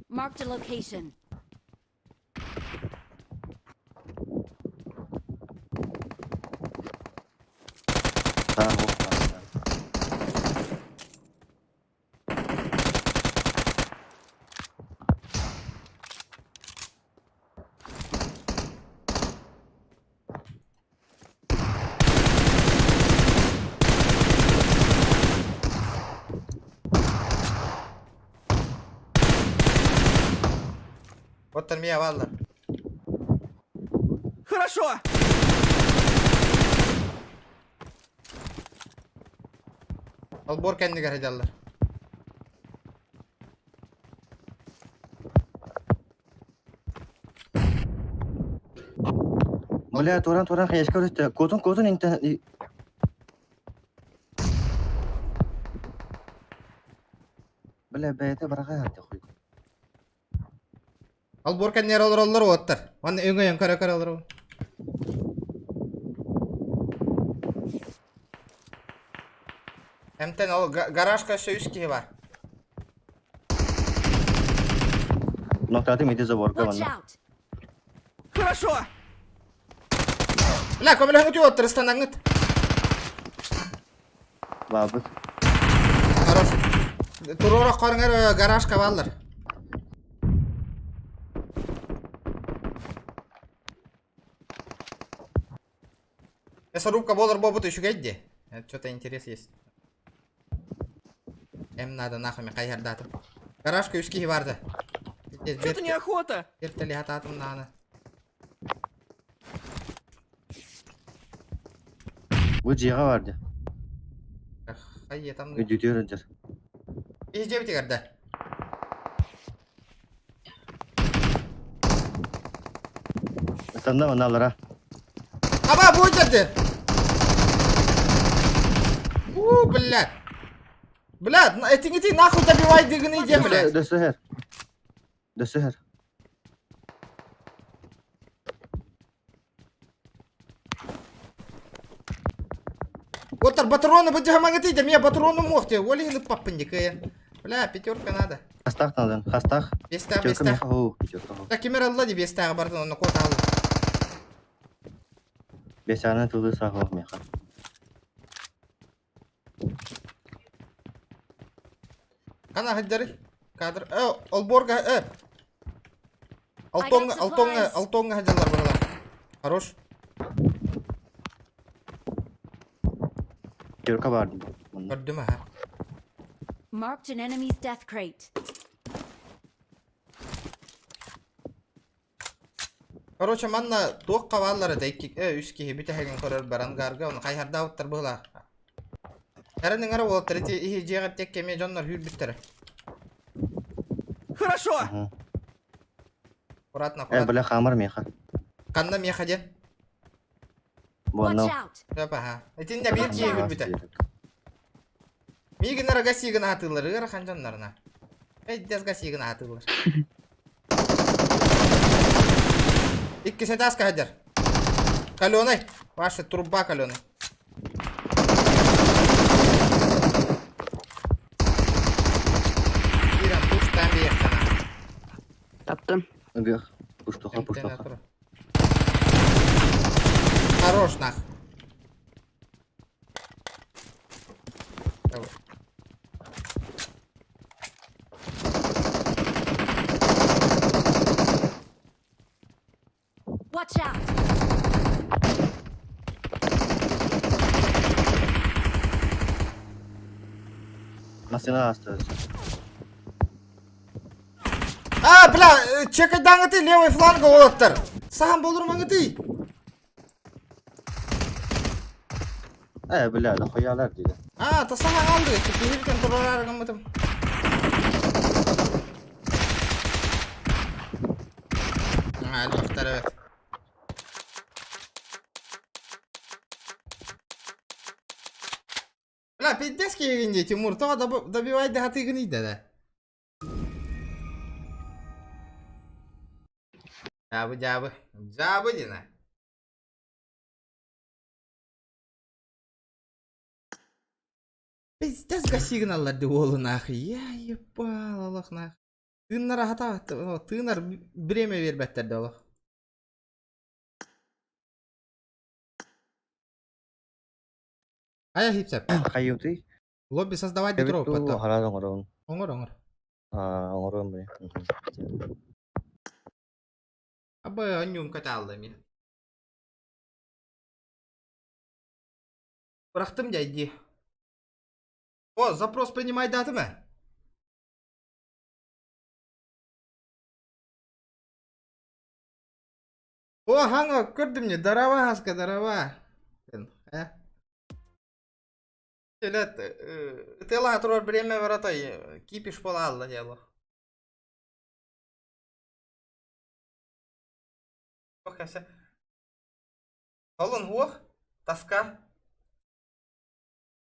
Marked a location. Ha, hop. Оттар мия баллар. Хорошо! Албор кэннигэр сылдьаллар. Бля, туран туран хаешка өтті. Котун котун инте. Бля, бәйті бараға хатты хуй. Албор кэннигэр олороллор уоттар. Манна өҥөйөн көрө көрө олорор. Эмтэн ол гаражка өссө үс киһи бар. Ноктаты миди заборга Watch ванна. out! Хорошо! Бля, көмөлөһүҥ үтүө ыстанаҥҥыт. Бабыт. Хорош. Туруора хорҥар гаражка бааллар. Мясорубка болар бобут үчүгэй дии. Что-то интерес есть. Эм надо нахуй хайһардаатым. Гаражка үс киһи барды. Что-то неохота! Бертели хатаатым нааны. Бу жиға барды. Хайе там. Үдүтөр өтөр. Иһи дьэбитигэр да. Танна маналара. Аба бу деді. У, блядь. Блядь, этиңити нахуй добивай дигини дем, блядь. Дөсөһөр. Дөсөһөр. Оттар патроны быдьамаңыты дем, я патроны мохте, оли хины паппындикая. Бля, пятерка надо. Хастах надан. Хастах. Бестах, Пятерка бестах. меха хоо. Пятерка хоо. Так, кемер алла ди бестағы бардын, оны кот алды. Бесаны тылы сахох меха. Қана хаддары? Кадр. Э, олборга, э. Алтоңга, алтоңга, алтоңга хаддалар баралар. Хорош. Пятерка барды. Көрдүм аха. Marked an enemy's death crate. Короче, манна туох кабааллара да икки, э, үс киһи бүтэһигин көрөр барангарга, оны хайһардаабыттар быһылаах. Эрэн ыҥара уолаттар ити иһи дьиэҕэр тек кэмиэ дьоннор хүүрбүттэрэ. Хорошо! Аккуратно, Э, аккуратно. бля, хамар меха. Ханна миэхэ диэн? Буонна. Watch out! Сөп аха. Итиннэ биир киһи хүүрбүтэ. Миигин эрэ гасигын аһатыыллар, ыарахан дьонноруна. Эйдэс гасигын аһатыыллар. Иккис этааска сылдьар. Каленый. Ваша труба каленый. Киирэн туштаан биэххэнэ. Таптым. Ыгых. Пуштуха, пуштуха. Хорош нах. Давай. Watch out! Машина остается. А, бля, чекайдаңыты левый фланга олаттар. Сам болур маңыты. Э, бля, нахуялар диде. А, тасаха қалды. Киһибитен турарар гыммытым. А, элбэхтэр эбит. Бля, пиздец киһигин дии, Тимур, тоҕо добивай да хатыгын ийдэ да. Дьаабы, дьаабы. Дьаабы дина. Пиздец гасигналлар ди уолу нахуй. Я ебал, Аллах нахуй. Тыыннар ахата, тыынар время бербэттэр да олох. Хайа хипсеп. Хайыутый? Лобби создавать Эбит дутро туу, потом. харан оҥорон. Оҥор, оҥор. Аа, оҥоруом били. Абы онньуум катаалла мин. Бырахтым дьайдии. О, запрос принимай датым э? О, хаҥа, көрдүм не, дарава хаска, дарава. Э? Телет, ытыалаһа турар время баратай, кипиш буолаалла дело. Ох, кәсә. Олон хуох, тоска.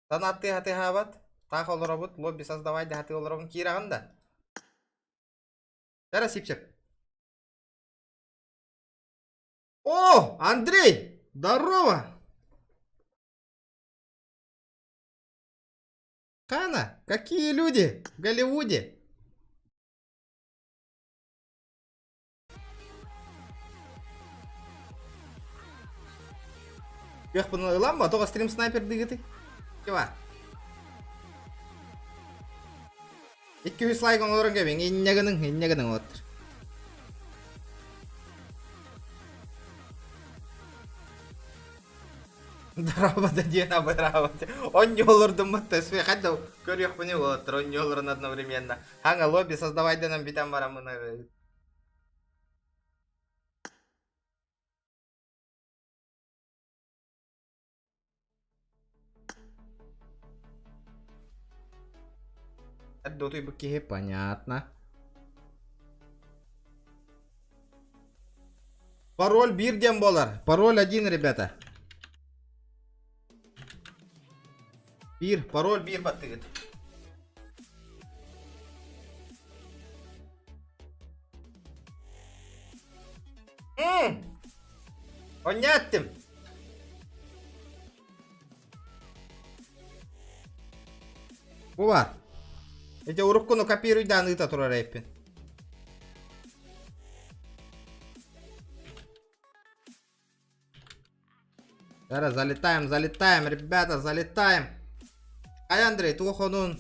Санааттыы хатыһаабат, таах олоробут, лобби создавай да хатыы олоробун киирэҕин да. Тара сипсеп. О, Андрей! Здорово! Хана, какие люди в Голливуде? Кыахпын ылан ба, тоҕо стрим снайпер дыгыты? Кива? 200 лайк оҥорон кэбиҥ, инньэ гыныҥ, инньэ гыныҥ уоттар. Дорообо да диэн абыраабат. Онньуолордуммут төспүй хайда көрүөхпүнүй уолаттар онньуолорун одновременно. Хаҥа лобби создавайданан бүтэн бараммын Дотуй киһи понятно. Пароль биир диэн буолар. Пароль один, ребята. Биир, пароль биир баттыгыт. М! Онньааттым. Бу баар. Ити уруккуну копируйдаан ыыта турар эппин. Зараз залетаем, залетаем, ребята, залетаем. Ай, Андрей, туох онун?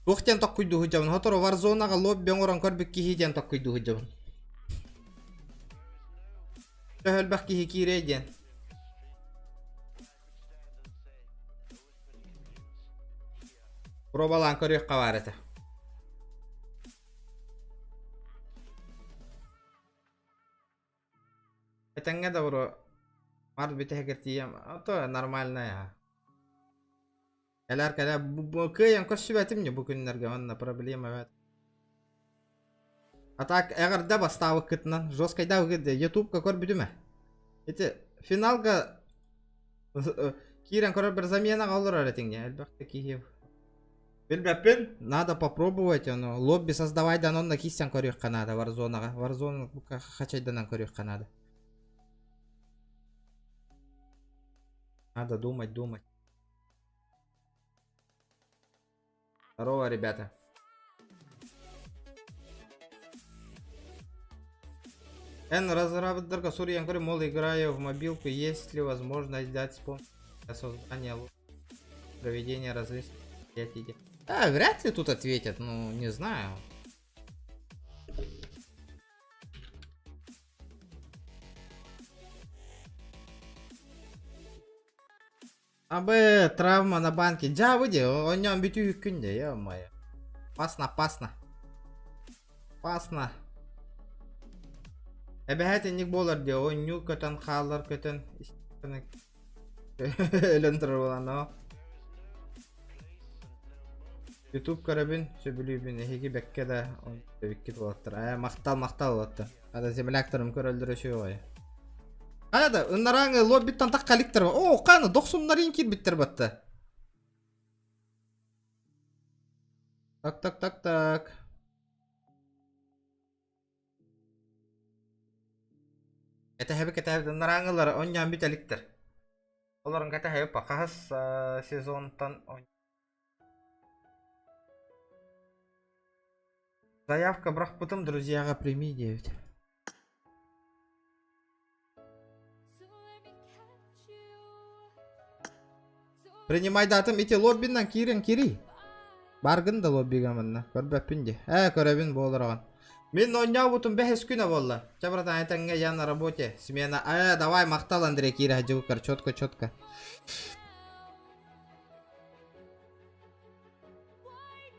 Туох диэн токкуйдуу сылдьабын? Сотору Warzone-аҕа лобби оҥорон көрбүт киһи диэн токкуйдуу сылдьабын. Төһө элбэх киһи киирэй диэн. Пробалаан көрүөххэ баар этэ. Этэҥҥэ да бро, март бүтэһигэр тиийэм, а то нормальная. Кэлэр кэлэ кыайан көрсүбэтим не бу күннэргэ манна проблема эбээт. А так эҕэрдэ бастаабыккытынан жесткайдаабыккыт ютубка көрбүтүм ээ. Ити финалга киирэн көрөр бір заменаҕа олорор этиҥ элбэх да киһи Билбэппин, надо попробовать ону. Лобби создавайдан онно киирсэн көрүөххэ наада Warzone-аҕа. Warzone хачайданан көрүөххэ наада. Надо думать, думать. Здорово, ребята. Н разработка суруйан көрө, мол, играю в мобилку, есть ли возможность дать спонсор для создания проведения различных мероприятий? А, вряд ли тут ответят, ну, не знаю. Абы, травма на банке. Дьа, выйди, онньон бүтүү күн де, ё-моё. Опасно, опасно. Опасно. Эбэһээт инник буолар диэ, оонньуу көтөн хаалар көтөн өлөн турар буолан оо. Ютуб көрөбүн, сөбүлүүбүн, эһиги бэккэ да эбиккит уолаттар. Ээ, махтал, махтал уолаттар. Ада земляктарым көрөллөрө үчүгэй. Хайа да, ыннарааңы лоббиттан тахха иликтер. Оо, қаны дохсуннарын киирбиттер батта. Так, так, так, так. Кэтэһэбит кэтэһэбит ыннарааҥылар онньоон бүтэ иликтэр. Олорун кэтэһэбит хаһыс сезонтан Заявка бырахпытым друзьяҕа прими диэбит. Принимайдаатым ити лоббинан киирэн киирий. Баргын да лоббига манна. Көрбөппүн дии. Ээ көрөбүн буолар Мин оонньообутум бэһис күнэ буолла. Чэ, братан, этэҥҥэ я на работе. Смена. Ээ, давай, махтал, Андрей, киирэ сылдьыбыккар. Четко, четко.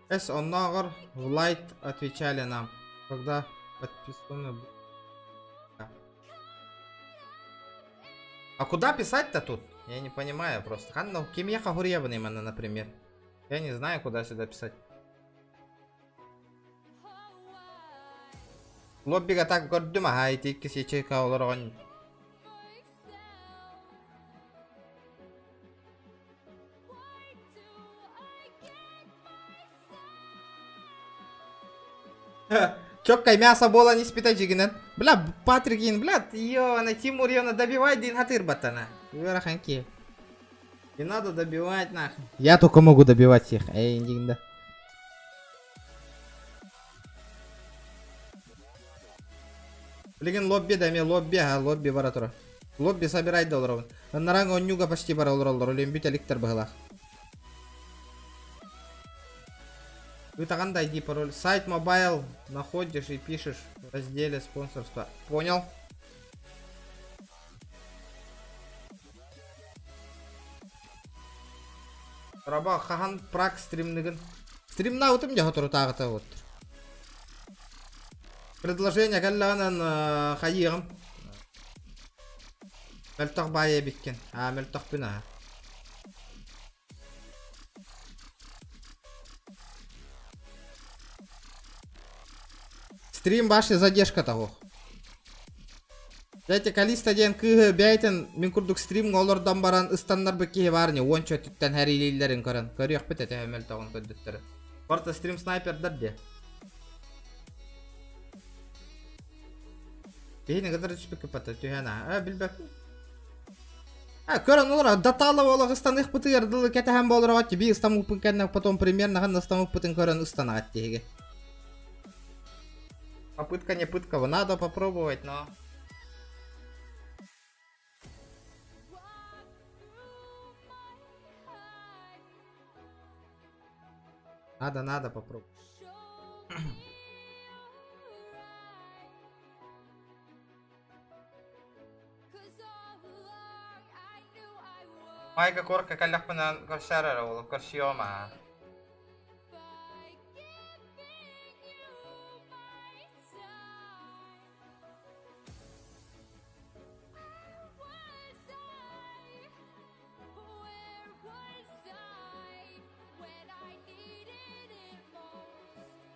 Эс, оннооҕор в лайт отвечали нам, когда подписаны А куда писать-то тут? Я не понимаю просто. Ханна, ким я хагурьябын именно, например. Я не знаю, куда сюда писать. Лоббига так көрдүм аха ити иккис ячейка олорон. Чоккай мясо буолан испитэ дьигинэн. Бля, Патрикин, бля, ё, Тимур, ё, добивай дин хатыр баттана. Ыарахан ки. Не надо добивать нахуй. Я только могу добивать всех. Эй, да. Билигин лобби да эмиэ лобби, а лобби бара турар. Лобби собирай да олоробун. Ыннараҥ онньууга почти бара олороллор, өлүөн бүтэ иликтэр быһылаах. Ытаҕан да ID пароль. Сайт mobile находишь и пишешь в разделе спонсорства. Понял? Раба хаһан прак стримныгын. Стримнаабытым дьэ соторутааҕыта вот. Предложение кэллэҕинэн хайыаҕым. Мөлтөх баайа эбиккин. Аа мөлтөхпүн аа. Стрим башни задержка того. Дьэ Калиста диэн кыыһы бэйэтин мин курдук стримҥа олордон баран ыстаннарбыт киһи баар ини уонча өттүттэн хэриилииллэрин көрөн көрүөхпүт этэ мөлтөҕүн көрдүттэрэ. Барыта стрим снайпердар диэ. Биһини кытары түспүккэ пата түһэн аа билбэппин. А көрөн олорор датала олох ыстаныахпытыгар дылы кэтэһэн буолар би ыстаммыппын кэннэ потом примерно ханна ыстаммыппытын көрөн ыстанаҕат тиһиги. Попытка не пытка, надо попробовать, но... Надо, надо попробовать. Майга корка кэллэхпинэ көрсөр эрэ ол көрсүөм аа.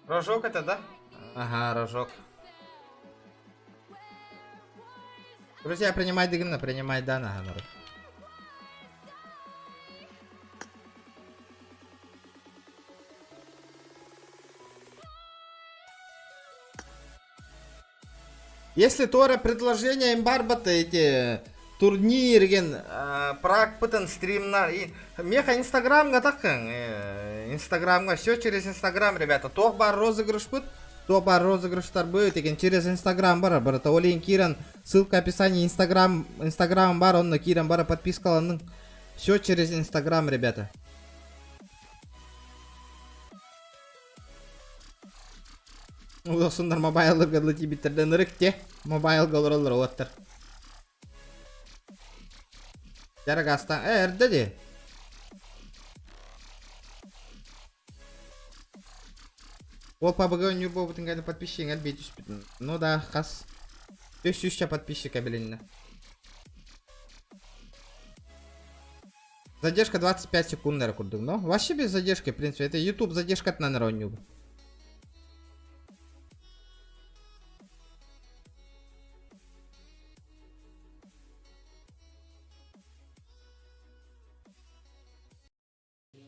Рожок это, да? Ага, рожок. Друзья, принимай дыгына, принимай да, народ. Если Тора предложение имбарбата эти турнирген пракпытын стримнар и меха инстаграмга такын инстаграмга все через инстаграм ребята туох бар розыгрыш быт туох бар розыгрыштар быт деген через инстаграм бар барыта олейин киирэн ссылка описании инстаграм инстаграм бар онно киирэн бара подпискаланың все через инстаграм ребята Улахсыннар мобайларга дылы тиийбиттэрдэн ырык те мобайлга олороллор уолаттар. Дьара гастан э эрдэ дии. Ол пабыга өннүүр буолбутун кэннэ подписчиҥ элбии түспүт. Ну да, хас. Үс сүүсчэ подписчика билиннэ. Задержка 25 секунд эрэ курдук, но вообще без задержки, в принципе, это YouTube задержкатынан эрэ оонньуубун.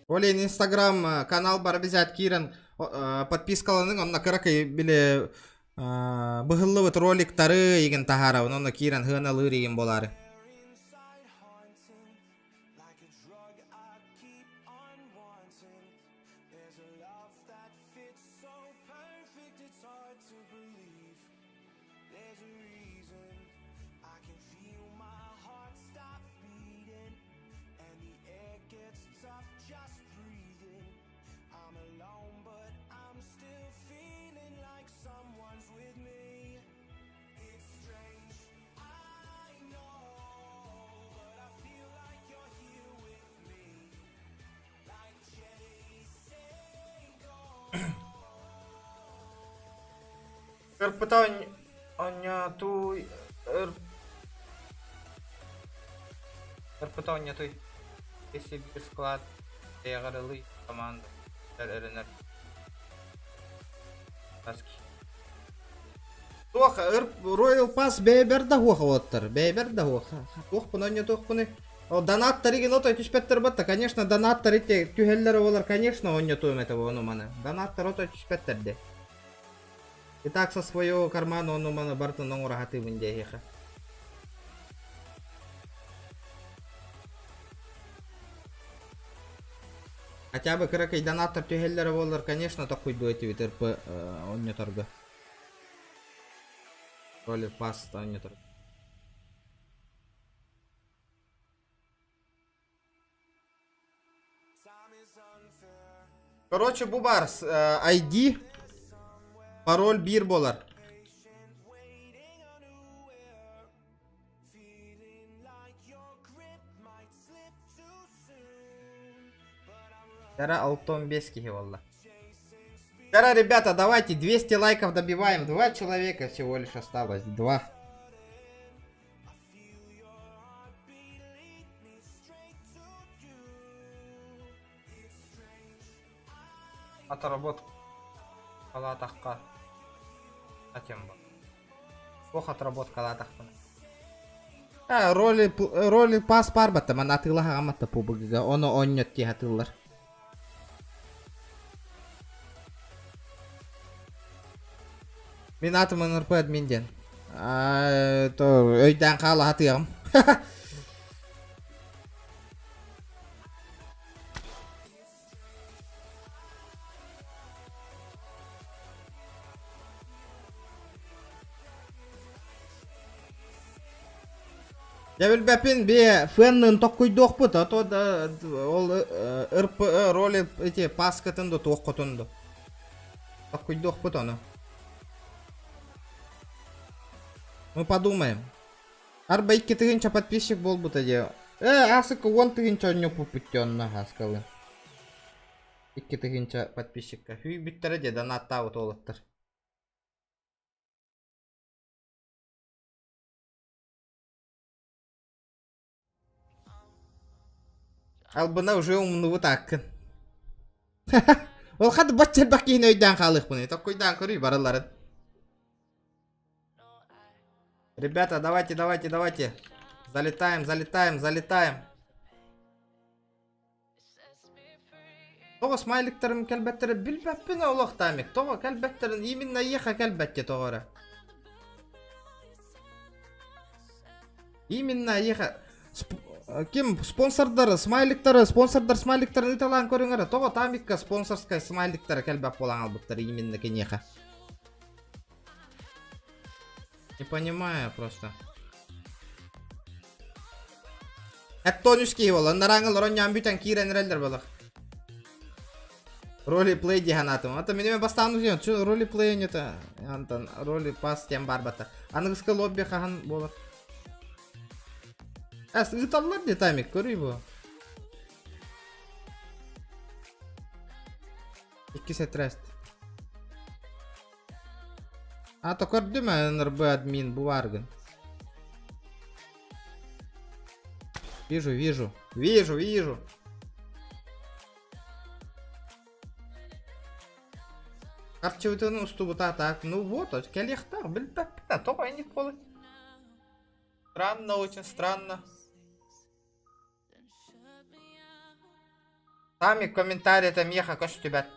Олен Инстаграм канал бар обязательно киирэн подпискаланың онно кыракый били быһыллыбыт роликтары игин таһаарабын онно киирэн хыаналыыр игин болары. Ырпыта онньотуй Ырпыта онньотуй Если биир склад бэйэҕэрылый команда эрэнэр Туох Royal Pass бэйэбэр да хуоха уоттар бэйэбэр да хуоха туохпун онньотуохпунуй О, донаттары гин отой түспэттэр батта, конечно, донаттары түһэллэр олар, конечно, онньотуом этэ ону маны. Донаттар отой түспэттэр де. И так со своего кармана ону маны бартын оҥоро сатыыбын дии эһиэхэ. Хотя бы кыракый донаттар түһэллэрэ буоллар, конечно, тохуйдуо этибит РП онньоторго. Роли пас онньотор. Короче, бу бар ID, пароль биир буолар. Тара 65 киһи буолла. Тара, ребята, давайте 200 лайков добиваем. Два человека всего лишь осталось. Два. Отработкалаатахха атем бар. Ох отработкалаатахпына. А, роли, роли пас барбатта, ман атыылаһа аматта пубыгыга, ону онньот дии атыыллар. Мин атым НРП админ диэн. То өйдөөн хаала хатыаҕым. Дьэ билбэппин бие феннын токкуйдуохпут, а то да ол РП роли эти паскатын да туоххутун да. Токкуйдуохпут ону. Мы подумаем. Арба икки тыһыынча подписчик буолбута дии. Э, асыка уон тыһыынча онньоппуппут дии онно аскалы. Икки тыһыынча подписчикка. Хүйбүттэрэ дии донаттаабыт уолаттар. Албына уже умнубут ааккын. Ол хат бачча элбэх киһини өйдөөн хаалыахпыный. Токкуйдаан көрүй барыларын. Ребята, давайте, давайте, давайте. Залетаем, залетаем, залетаем. Тоҕо смайликтарым кэлбэттэрэ билбэппин олох тамик. Тоҕо кэлбэттэрин именно еха кэлбэттэ тоҕо эрэ. Именно еха ким спонсордары, смайликтары, спонсордар смайликтарын ыталаан көрүҥ эрэ. Тоҕо Тамикка спонсорскай смайликтара кэлбэт буолан албыттар именно киниэхэ. Не понимаю просто. Эттон үс киһи буолла. Нарааҥы олорон ньаан бүтэн киирэн эрэллэр буолар. Роли плей диэн атым. Ата минеме бастаан үзен. Чу роли плей нета. Антон роли пас тем барбата. Аныгыска лобби хахан буолар. Эс ыыталлар де тамик көрүй бу. Икки сетрест. А то көрдүм НРБ админ бу бааргын. Вижу, вижу. Вижу, вижу. Харчыбытын устубута так. Ну вот, кэлиэхтээх билбэппин, тоҕо инник буолай. Странно, очень странно. Сами комментарий это меха көстүбэт.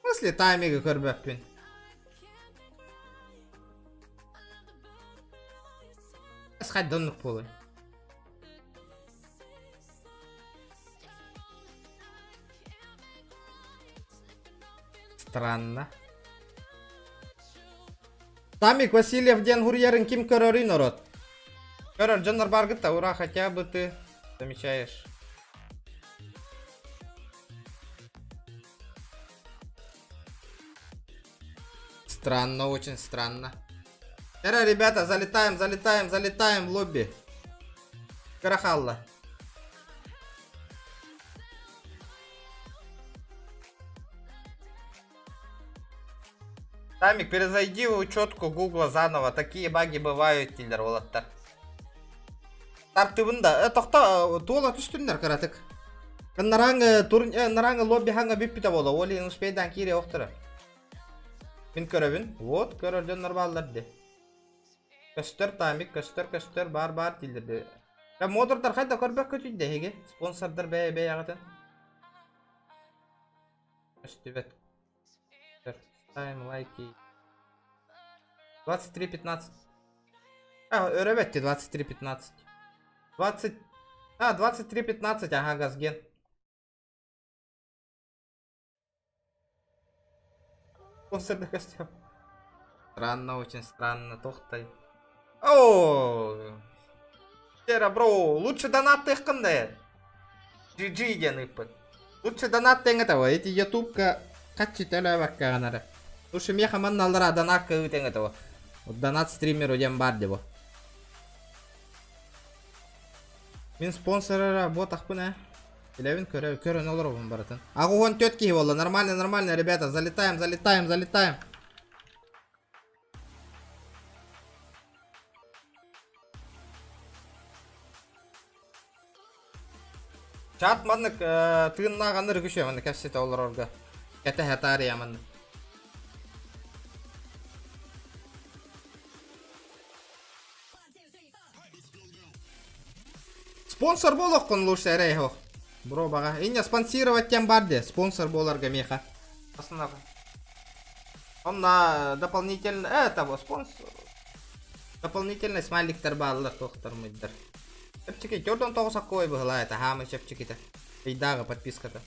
В смысле таймиги көрбөппүн? Хайдоннук буолуй. Странно. Тамик Васильев диэн хуруйарын ким көрөрүй народ? Көрөр дьоннор баргыт да ура хотя бы ты замечаешь. Странно, очень странно. Эра, ребята, залетаем, залетаем, залетаем в лобби. Карахалла. Тамик, перезайди в учетку Гугла заново. Такие баги бывают, дииллэр уолаттар. Тартыбын да, э, тохто, туола түстүннэр кыратык. Нараҥы тур, нараҥы лобби хаҥа бүппүтэ буола, ол иһин успейдаан киириэ охторо. Мин көрөбүн. Вот, көрөр дьоннор бааллар ди. Көстөр Тамик, көстөр, көстөр, бар бар дииллэр ди. Модердар хайда көрбөккө түйдэ эһиги? Спонсордар бэйэ бэйэҕитин. Көстүбэт. Ставим лайки. 23.15. А, өрөбөттү 23.15. 20... А, 23.15, ага, Газген. Спонсорный костюм. Странно, очень странно, тохтай. О, Тера, бро, лучше донат тыхкынды. GG диэн ыппыт. Лучше донат тэҥэ того, эти ютубка хаччы төлөөбөккө Лучше меха манналара донатка ыытыҥ того. Вот донат стримеру диэн бар дебо. Мин спонсорара буотахпын ээ. Билэбин көрө көрөн олоробун барытын. Аҕыс уон төрт киһи буолла. Нормально, нормально, ребята. Залетаем, залетаем, залетаем. Чат маннык тыыннааҕаныр үгүс маннык кэпсэтэ олорорго. Кэтэһэ таарыйа маннык. Спонсор буолуоххун лучше эрэй оһох. Бро баҕа. Инне спонсировать тем бар де. Спонсор буоларга меха. Основа. Он на дополнительно этого спонсор. Дополнительный смайликтер бааллар туохтар мыйдар. Чэпчэки, 49 аккой быһылаа это хаамы чэпчэкитэ. Ыйдааҕы подписката.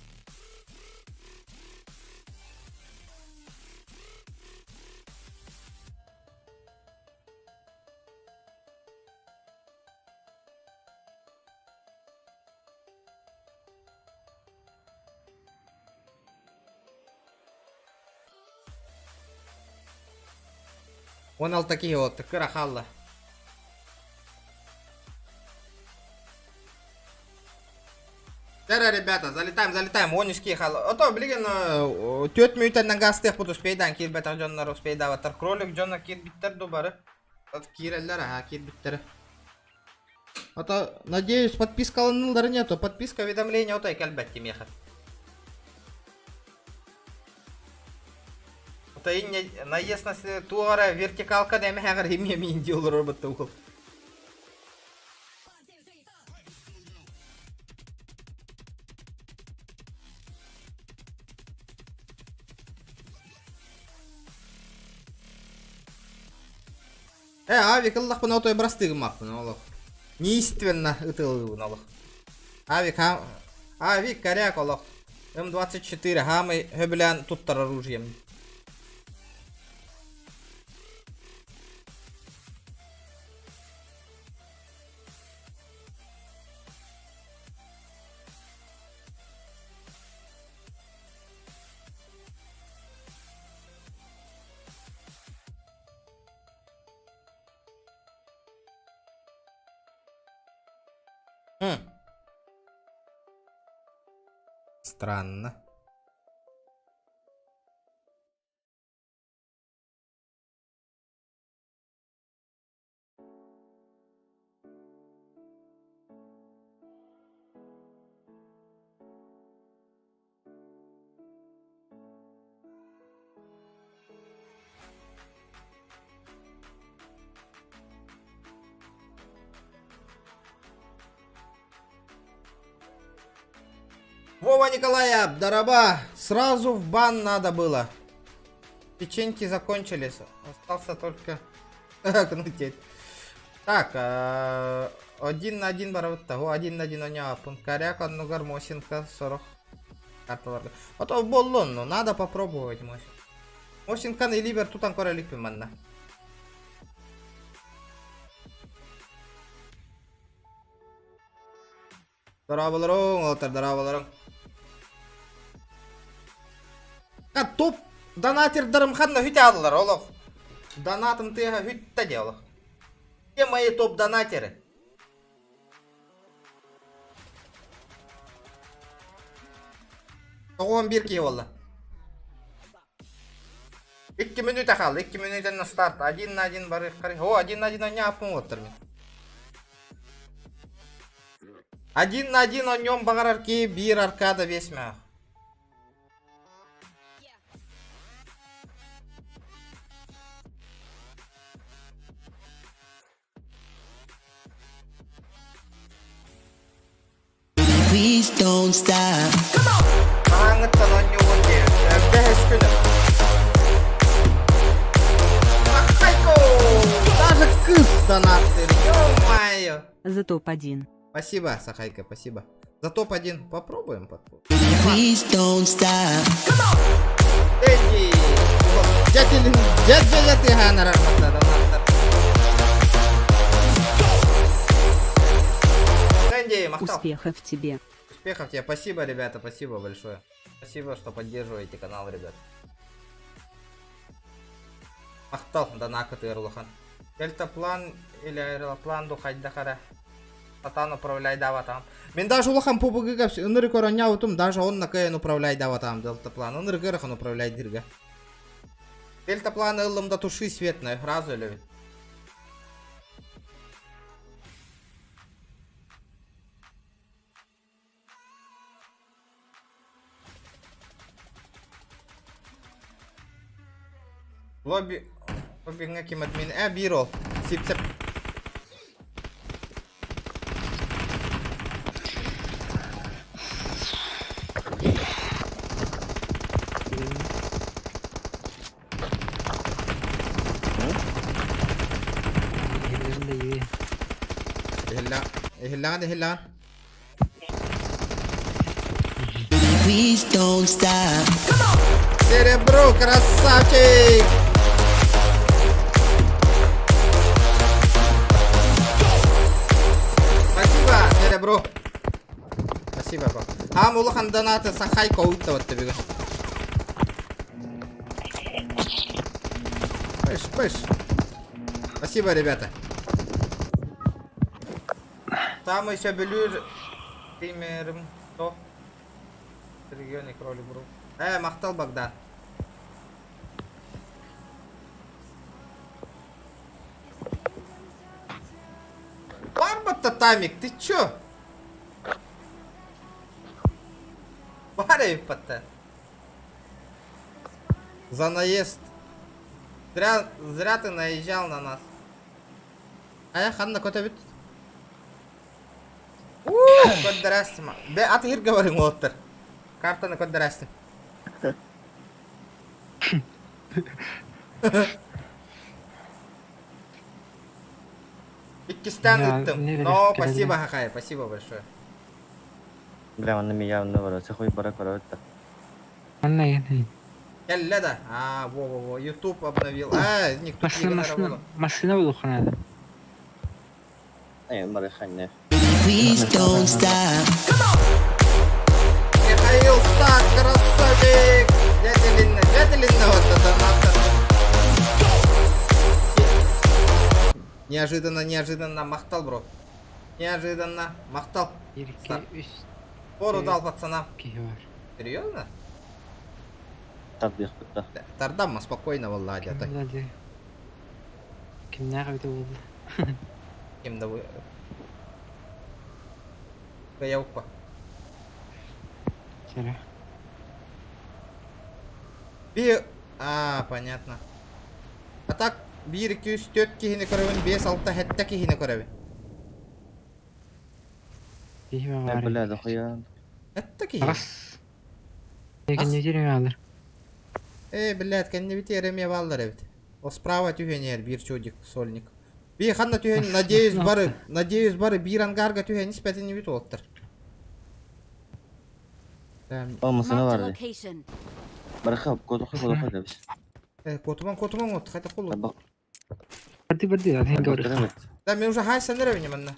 16 киһи буолта кыра хаалла. Тара, ребята, залетаем, залетаем, он киһи хаалла. Ото билигин 4 мүнүүтэннэн гастыахпыт успейдаан киирбэтэх дьоннор успейдаабаттар. Кролик дьоно киирбиттэр ду бары. Киирэллэр, аха, киирбиттэр. А то, надеюсь, подпискаланылар нету. Подписка уведомления отой кэлбэт меха. Ото инне наезд на туара вертикалка дэмэхэр химия мин диолор робот угол. Э, авик ыллахпын отой бырастыгыммаппын олох. Неистивенно ытылыбын олох. Авик, авик, коряк олох. М24 хамый хөбүлээн туттар оружием. Странно. Вова Николая, Дараба, сразу в бан надо было. Печеньки закончились. Остался только кнутеть. Так, один на один барабыт того, один на один оняпын. Коряк оннугар Мосинка 40 карталарга. А то боллон, но надо попробовать Мосин. Мосинканы илибер тутан көрө иликпин манна. Дорооболоруҥ, уолаттар, дорооболоруҥ. А топ донатердарым ханна хүтэ аллар олох. Донатым тыаһа хүттэ дии олох. Где мои топ-донатеры? Тоҕуон биир киһи буолла. Икки мүнүүтэ хаалла, икки мүнүүтэ на старт. Один на один барыаххар. О, один на один онньо аппын уоттар мин. Один на один онньон баҕарар киһи биир аркада весь мөөх. Please don't stop. Хаһааҥҥыттан оонньуубун диэн бэһис күнүм. Махайко! Даже кыс донаттыр, ё-моё! За топ-1. Спасибо, Сахайка, спасибо. За топ-1 попробуем, попробуем. Please don't stop. Дэнди! Дятелин, дятеля ты ганара донаттар. Дэнди, махтал. Успехов тебе. Успехов тебе, спасибо, ребята, спасибо большое. Спасибо, что поддерживаете канал, ребят. Махтал, донаккытыгар улахан. Дельтаплан или аэроплан ду хайдах эрэ. Сатаан управляйдаабатаҕым. Мин даже улахан PUBG-га ынырык оронньообутум, даже онно кыайан управляйдаабатаҕым дельтаплан. Ынырык ыарахан управляйдыырга. Дельтапланы ыллым да туши свет на сразу өлөбүн. Лобби... Лоббиҥҥа ким админ? Э, биир ол. Сипсеп. Иһиллээн, иһиллээн, иһиллээн. Please don't stop. Серебро, красавчик! Спасибо, Серебро. Спасибо, бро. Хаам улахан донаты Сахайко уйта бүгүн. Пыш, пыш. Спасибо, ребята. Самый сөбүлүүр стримерим то Регионе кролик бро. Э, махтал Богдан. Барбат Тамик, ты чё? Баар эбиппатта. За наезд. Зря, зря ты наезжал на нас. Айа ханна көтөбүт. Көрдөрөөстүм. Бе аты хиргэ барыҥ уолаттар. Картаны көрдөрөөстүм. Иккистээн ыыттым. Но спасибо, Хахай, спасибо большое. Бля, манна миявны бара, сахуй бара көрөбүт да. Кэллэ да. А, во-во-во, YouTube обновил. А, никто Машина, машина, машина булухана. Э, бары ханне. Please don't stop. Михаил Стак, красавчик! Дядя Линна, дядя Линна, вот это надо. Неожиданно, неожиданно, махтал, бро. Неожиданно, махтал. Пору дал пацанам. Серьезно? Тардыахпыт да. Тардамма спокойно буоллаа дьатай. Кимнээх эбитэ буолла? Ким да бу... Кыйауппа. Сэрэ. Би... А, понятно. А так, 1, 2, 3, 4 киһини көрөбүн, 5, 6, 7 киһини көрөбүн. Киһи Э, баар. бля, дохуя. Этте киһи. Аҕыс. Кэннибитигэр эмиэ бааллар. Э, блядь, кэннибитигэр эмиэ бааллар эбит. Ол справа түһэн иһэр биир чудик, сольник. Би ханна түһэн, надеюсь, бары, надеюсь, бары биир ангарга түһэн испэтинибит уолаттар. О, масына Marked a бар ди. location. Барыха, котуха, котуха дебис. Э, котуман, котуман от, хайта колу. Табак. Барди барди, один говорит. Да, мен уже хай санырабыне манна.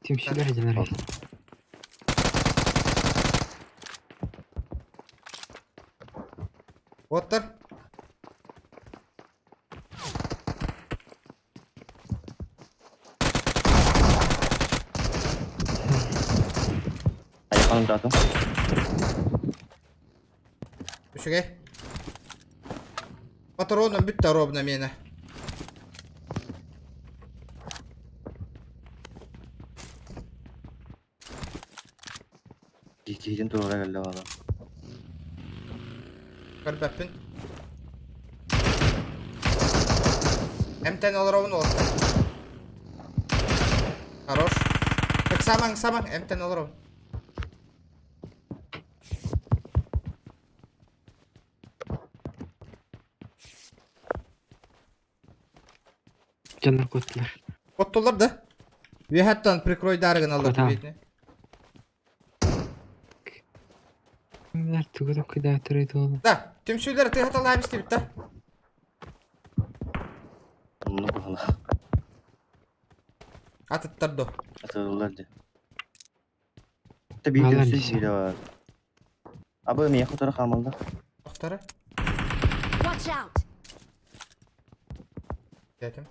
Түмсүүлэр дьылар. Оттар. Айхан датым. Үчүгэй. Патроном бүттэ ровно миэнэ. Киһитин туруора кэллэ баҕа. Көрбөппүн. Эмтэн олоробун уолаттар. Хорош. Ыксамаҥ, ыксамаҥ, эмтэн олоробун. Дьоннор куоттулар. Оттулар да. Үөһэттэн прикройдаары гыналлар Куотаҕын. битини. Кинилэр тугу да кыдаатырый туолу. Да, түмсүүлэр тыһаталаабыс истибит да. Онно баҕала. Атыттар до. Атылылар ди. Та биир Балар түмсүү дии. биирэ бар. Абы миэхэ утары хаамаллар. Охтары. Watch out! Дэтим.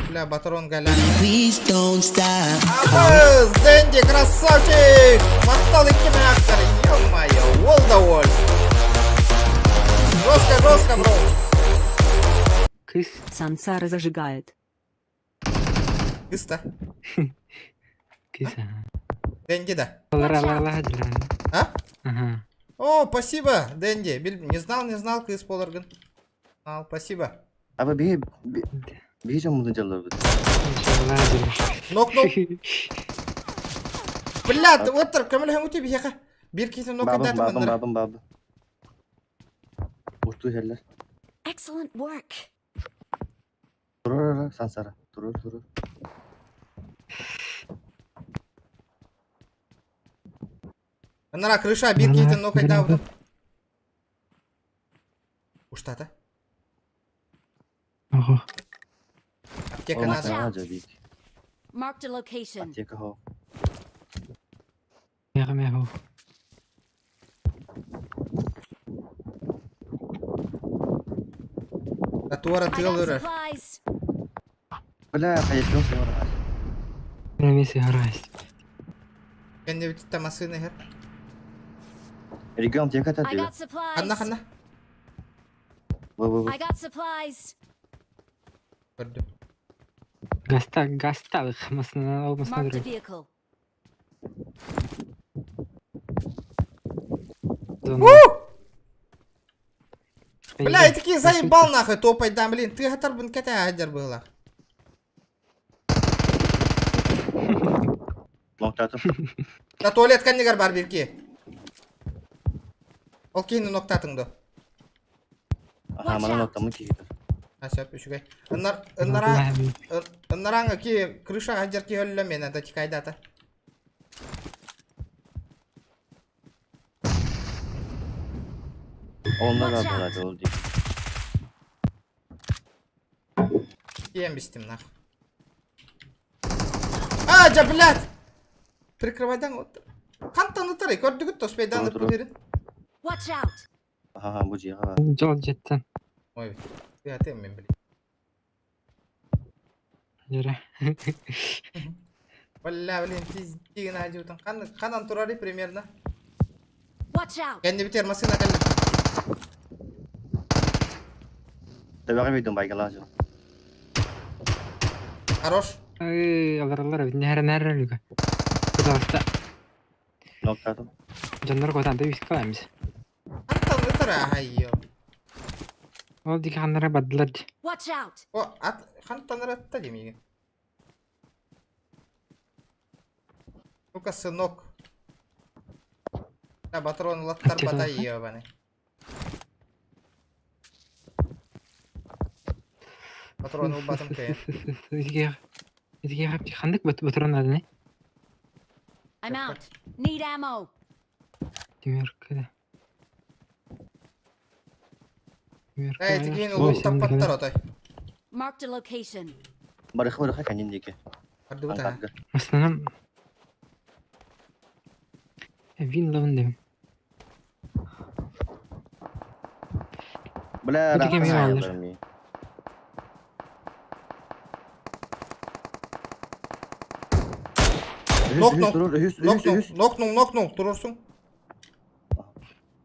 Бля, батарон галя. Please don't stop. Абыз, Дэнди, красавчик! Махтал икки актор, ё-моё, уол да уол. Жестко, жестко, бро. Кыс. Сансара зажигает. Кыста. Кыс. ага. Дэнди, да. Алар алар алар дилер. А? Ага. О, спасибо, Дэнди. Не знал, не знал, кыс поларгын. Знал, спасибо. Абы биһи биһи дьоммутун дьалларбыт. Алар дилер. Нок, нок. Бля, оттар, көмөлөһөҥ ути биһиэхэ. Биир киһи нок Бабым, эдэтим бабым, аннара. бабым, бабым. Устуу иһэллэр. Excellent work. Турар, сансара. Турар, турар. Аннара крыша биир киһитин нок эдабытым. Уштата. Ого. Аптека Ол надо. масына дьэ биик. Marked a location. Аптека хоо. Мега мега. Туара I тыал got өрөр. supplies. Бля, хайысты сыгара. Месе гарась. Кэннэ бүтүттэ массыына иһэр. Регион аптека I тардыы. got supplies. Ханна ханна. Бу бу бу. I got supplies. Көрдүм. Гаста гаста масына ол масына Marked a дурар. vehicle. Зона. Бля, и такие заебал нахуй топай да, блин. Ты хатар бын кете аджар было. Ноктатым. Да туалет кэннигэр бар бирки. Ол киһини ноктатың до. Аха, мана ноктамы киһитер. А сөп үчүгэй. Ыннар ыннара ыннараҥа ки крыша аджар ки өллө мен это тикайдата. Онна Watch да out. бар ол ди. Кием бистим нахуй. А, жа, блядь! Прикрывайдан вот. Хантан ытырый, көрдүгүт тоспейдан Тура, тура. ыппыт Watch out! Аха, бу жига бар. Жол жеттен. Ой, ты мен, блин. Дьэрэ. Бля, блин, пиздин адютан. Ханан турары примерно. Watch out! Кэнни битер машина кэллэ. Табаҕы бүйдүн байгалаажы. Хорош. Ай, аларалар эбит. Нэһэрэ нэһэрэ үлүгэ. Пожалуйста. Ноктатым. Дьоннор куотан да үскэ эмис. Антон ытара айyo. Ол дики ханнара бардылар ди. Watch out! О, ат хантан ратта демиген. Ну-ка, сынок. Да, патрон латтар бата ебаный. Патрон ылбатым кэйэн. Итиге хандык патрон надо, I'm out. Need ammo. Тимирка. Тимирка. Эй, тигин улук таппаттар отой. Marked a location. Барыха барыха кэннин диэки. Ардыбыта. В основном Вин ловын дем. Бля, Бу деген мен алыр. Нокнул. Нокнул, нокнул, нокнул, турурсуң.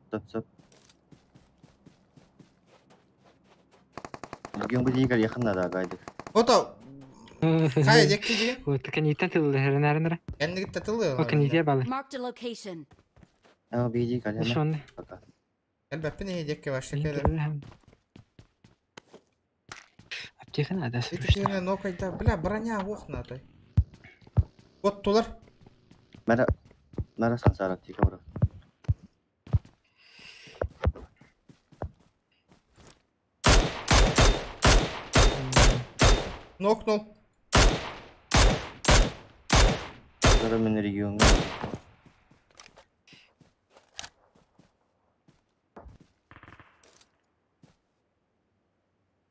Стоп, стоп. Бүгүн бу диигер якын да гайды. Ото Хайа декки деген. Вот канитен тылы херенәренре. Кэннигит тылы. О каните балы. Marked a location. А биди калема. Шонны. Элбэппин эһи декки вообще келер. Аптека надо Итини нокайда, бля, броня ох на той. Вот тулар. Мара мара сансар аптека бара. Нокнул. Бара мен регионга.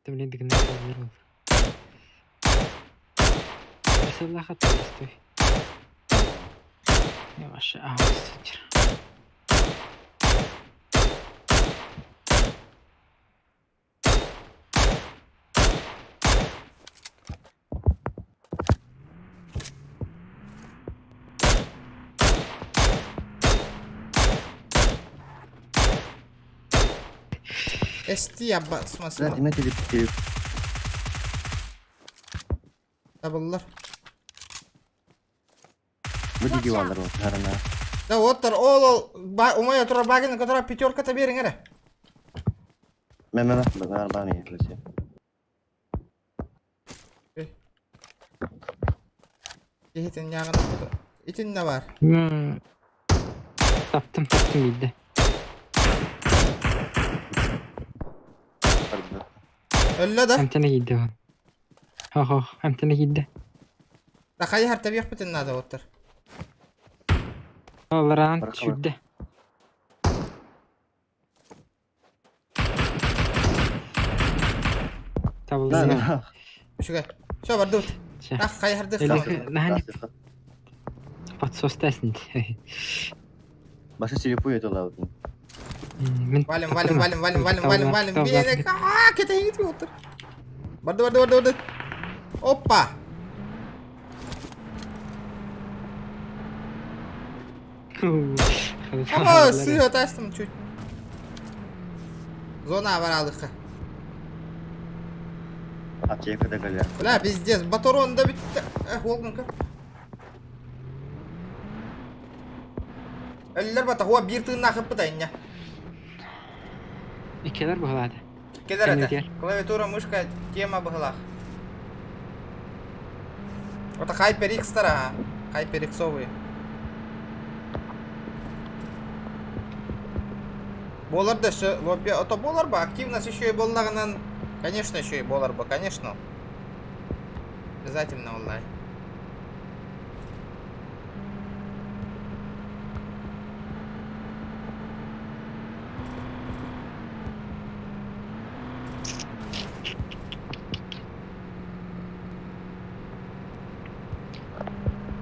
Ты блин дигнә. Рисалла хатты. Yavaş, ah, sıçır. Эсти ябба смасы. Бля, диме телеп телеп. Табыллар. Бу диги балар ол харана. Да оттар ол ол умая тура багын которая пятерка та бериң эре. Ме ме ме бар бар не клесе. Итин ягын Итин не бар. Таптым, таптым bildi. Өллө да. Эмтене кийди ол. Хо-хо, эмтене кийди. Да хайы хар табиях битин надо оттар. Оларан түшүрдү. Табылды. Үшүгө. Все барды. Ах хайы харды. Подсос тәсин. Башы телепу это лаутын. Валим, валим, валим, валим, валим, валим, валим. Бене, а, кете хит оттар. Барды, барды, барды, барды. Опа. Ама, сыйы тастым чуть. Зона баралыха. Аптека да галя. Бля, пиздец, батарон да битте. Эх, олгунка. Эллер бата, хуа бир тыын нахып быта инне. Икелер буһалады. Келер это. Клавиатура, мышка, тема быһылах. Это HyperX тара, HyperX-овый. Болар да все, лобби, ото болар ба, активность еще и боллаганан, конечно, еще и болар ба, конечно. Обязательно онлайн.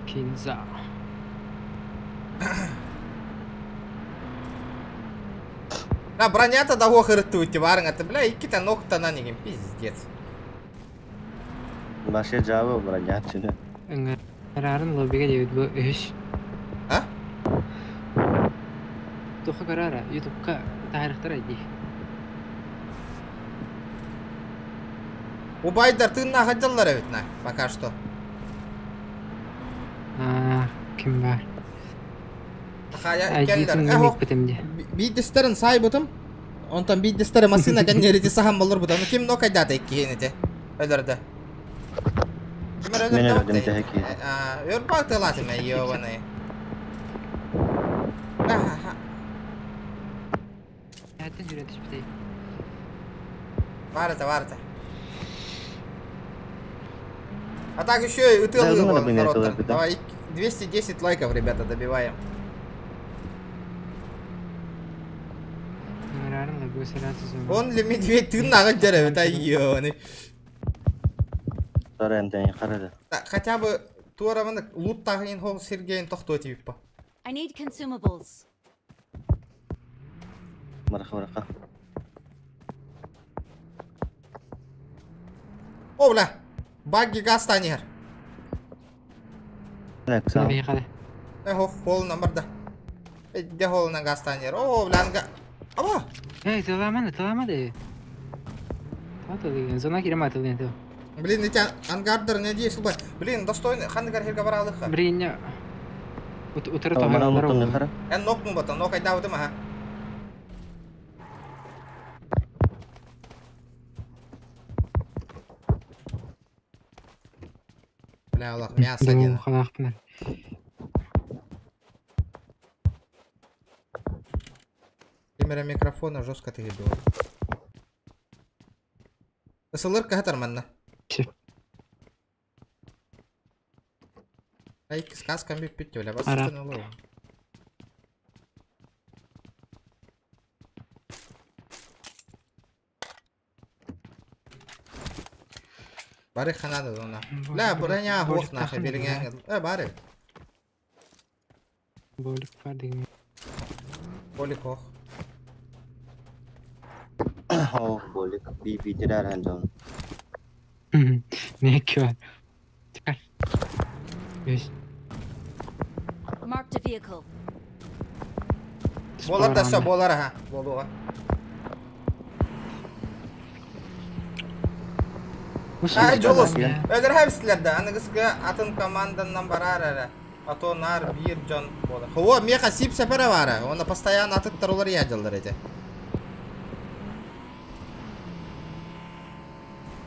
Кинза. На бронята да ох ырыттыбыт барың аты, бля, иккитэ ноктанан игин, пиздец. Баше жабы броня түнү. Ыҥырарын лоббига диэбит бу үһүс. А? Туха көрөөрө, ютубка таһаарыахтара дии. Убайдар тыыннаах сылдьаллар эбит на, пока что. Аа, ким бар? Хая келлер. ID-тин Эхо, ыйыппытым дии. биирдэстэрин саайбытым. Онтон биирдэстэрэ массыына кэнниэрити саһан боллорбут. Аны ким нокайдаата иккиһин ити? Өлөрдө. Ким эрэ Мен өлөрдө өлөрдүм бактай. тэһэ киһи. Өр баатылаатым ёбаный. Хәттен жүрен түспүтэй. Бар это, бар это. А так еще и Да, ытылы думаю, вон бы не народтан. это, да. Давай, 210 лайков, ребята, добиваем. Ыҥырарын лоббига сыраат зона. Он ли медведь тыыннаҕын дьэрэбит, ай ёбаный. Сара эмтэн харада. Так, хотя бы туораманы лут тағын хол Сергейін тоқтуа тиіп I need consumables. Бараха бараха. О, бля! Багги газ танер. Сам. Бихада. Э, хо, холна барда. Э, де холна газ танер. О, бля, анга. Аба! Эй, тыламаны, тыламады. Тыламады, зона кирема тылын тыл. Блин, эти ангардер не действует. Блин, достойный. Хангар херга баралыха. Блин, утыры Манан тоғайлар уттун oldu. хара. Эн нокну бата, нок айда бутым, ага. Бля, Аллах, мясо один. Халақпынар. Камера микрофона жестко ты было. СЛР кахатар манна. Всё. Ай, сказка ми пить, бля, вас Ара. остановила. Бары ханада дона. Бля, броня ох нахуй берген. Э, бары. Болик бар деген. Болик ох. О, болик. Би би дирар ханжон. Не бар. Çıkar. Өз. Marked a vehicle. Болар да все, болар ага. Болуга. Ай, Жолус. Өлөр хәбисләрдә, аныгызга атын команданнан барар әле. А то нар бир жон болар. Хо, меха сип сәпәрә бара. Оны постоянно атып торулар ядылар эти.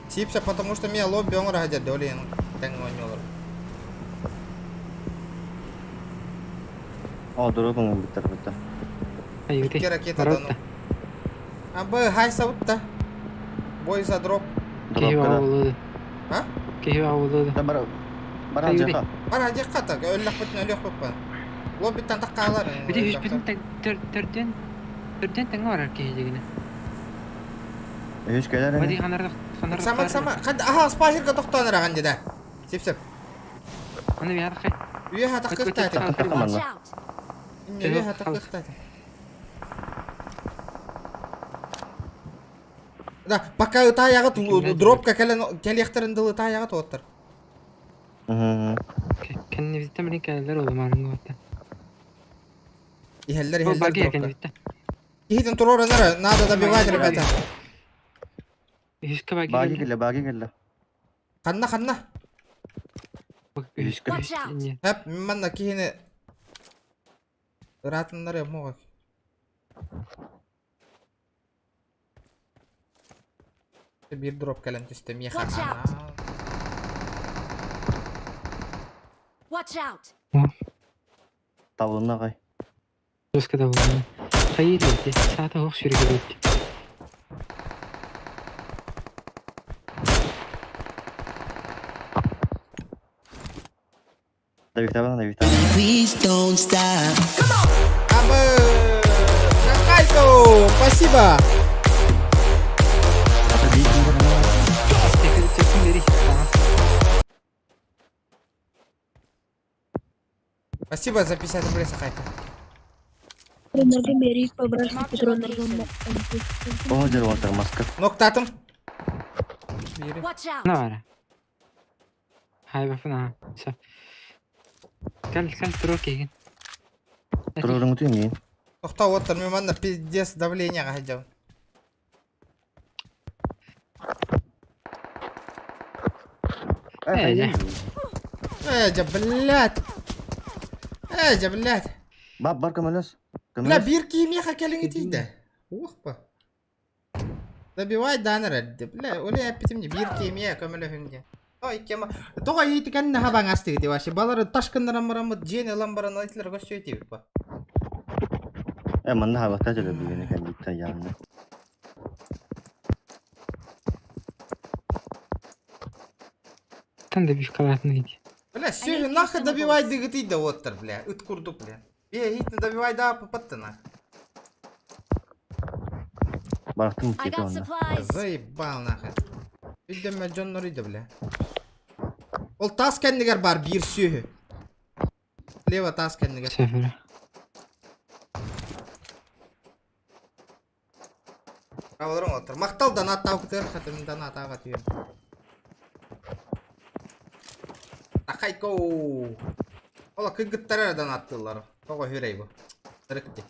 Сипся, потому что меня лобби оңыр хадя долин тең ойнолор. О, дурубун биттер битте. Икки ракета да ну. А б хайса утта. Бой за дроп. Кеһи Дропка да. авылды. А? Кеһи авылды. Да бара. Бара Аюди. жаха. Бара хадя ката, өлләк бүтүн өлөк буппа. Лоббиттан таккалар. Бите үш бүтүн төрден төрден тең бар кеһи дегене. Үш келер. Бади ханар ханар. Сама сама кад аха спахирга токтонор аган деде. Сип сип. Аны бияр хай. Үйе хата кыхта Watch out! Үйе хата кыхта. Да, пока ыта ягыт дропка келен келехтерин дылы ыта ягыт оттар. Кенни битте мени келдер oldu marın gotta. Ихеллер Бу ихеллер баги экен дропка. битте. Ихитин турор энер, надо добивать, ребята. Үскә баги. Баги келе, баги келе. Ханна ханна. Үскә. Watch out! Хеп манна кихини ыратыннар могак. Бир дроп келен түстө меха. Watch out. Watch out! Табылына кай. Үскә да булды. Хайыр ди. Саата ох сүргә бит. Да бит да бит. Please don't stop. Абы! Шахайко! Спасибо! Спасибо за 50 рублей, Сахайка. Патроннарга берик побраться Marked a патроннарга location. О, дьэр уолтар маска. Ноктатым. Watch out. На бара. Хай бафына. Все. Кел, кел, турур киһин. Туруруҥ миин. Тохтоо уоттар мен манна пиздец давление хаһдьабын. Э, дьэ. Э, дьэ, блядь. Э, дьэ, блядь. Бап бар көмөлөс. Бля, Көмөлөс. биир киимиэхэ кэлиҥ итийдэ. Уох па. Добивай данер эрди. Бля, оле эппитим дии, биир киимиэ көмөлөһүҥ диэн. Той кема. Тоҕо иити кэннэ хабаҥ астыгыт вообще. Балары ташкыннаран бараммыт дьиэни ылан баран айтылар көссүө тиибит ба. Э, манна хабахта төлө бүгүнү кэлбиттэ яанна. Там да бифкалатын иди. Бля, сүөһү нахуй добивай дыгытый да уоттар, бля. Ыт курдук, бля. Бе, иитин добивай да попатты нах. Барахтым I кети got онна. supplies. Заебал нахуй. Өйдөммө дьоннор үйдө, бля. Ол тас кэннигэр бар биир сүөһү. Лево тас кэннигэр. Все, бля. Праваларың оттор. Мактал донат таукытыр, хатым донат ага түйем. Такайко. Ола кыргыттар донаттылар. Того хүрей бу. Тырыкты.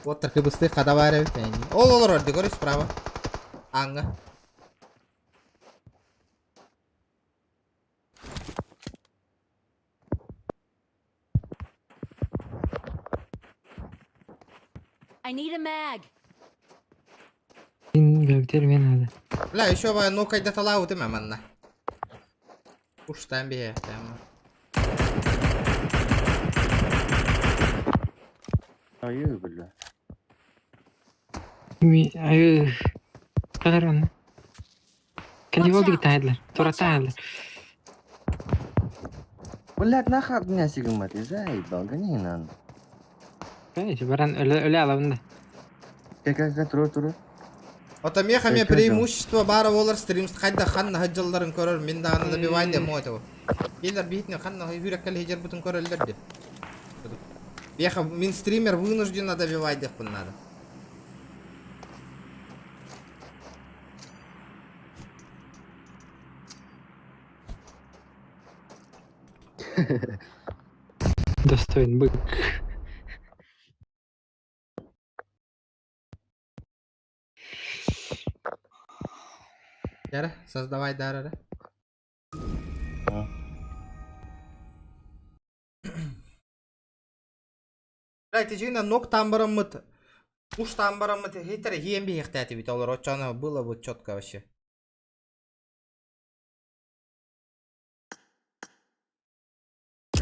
Оттор кыбысты кадавар эбит. Ол олор орды көрүс справа. Аңга. I need a mag. Мин бэбитер мен надо. Бля, еще ба ну кайда талау ты манна. Уштан бие, тема. Айы, бля. Ми, ай, кадар оны. Кели Watch болды out. гитайдлар. Watch Туратайлар. out. Блядь, нахуй меня сигмат, заебал, гони надо. Конечно, баран өлө өлө алабын да. Кэ кэ кэ турур турур. Ота меха ме Э, чё преимущество бара болар стримс хайда ханна хаджалларын көрөр мин дааны да бивайде мо Келер битне ханна хүреккел хежер бутун көрөллөр де. Меха мин стример вынужден добивать деп надо. Достоин бык. Яра, создавай дарары. А. Блядь, ты ног там барамыт. Уж там барамыт. Хейтер хием би хехтәти бит олар очаны было бы четко вообще.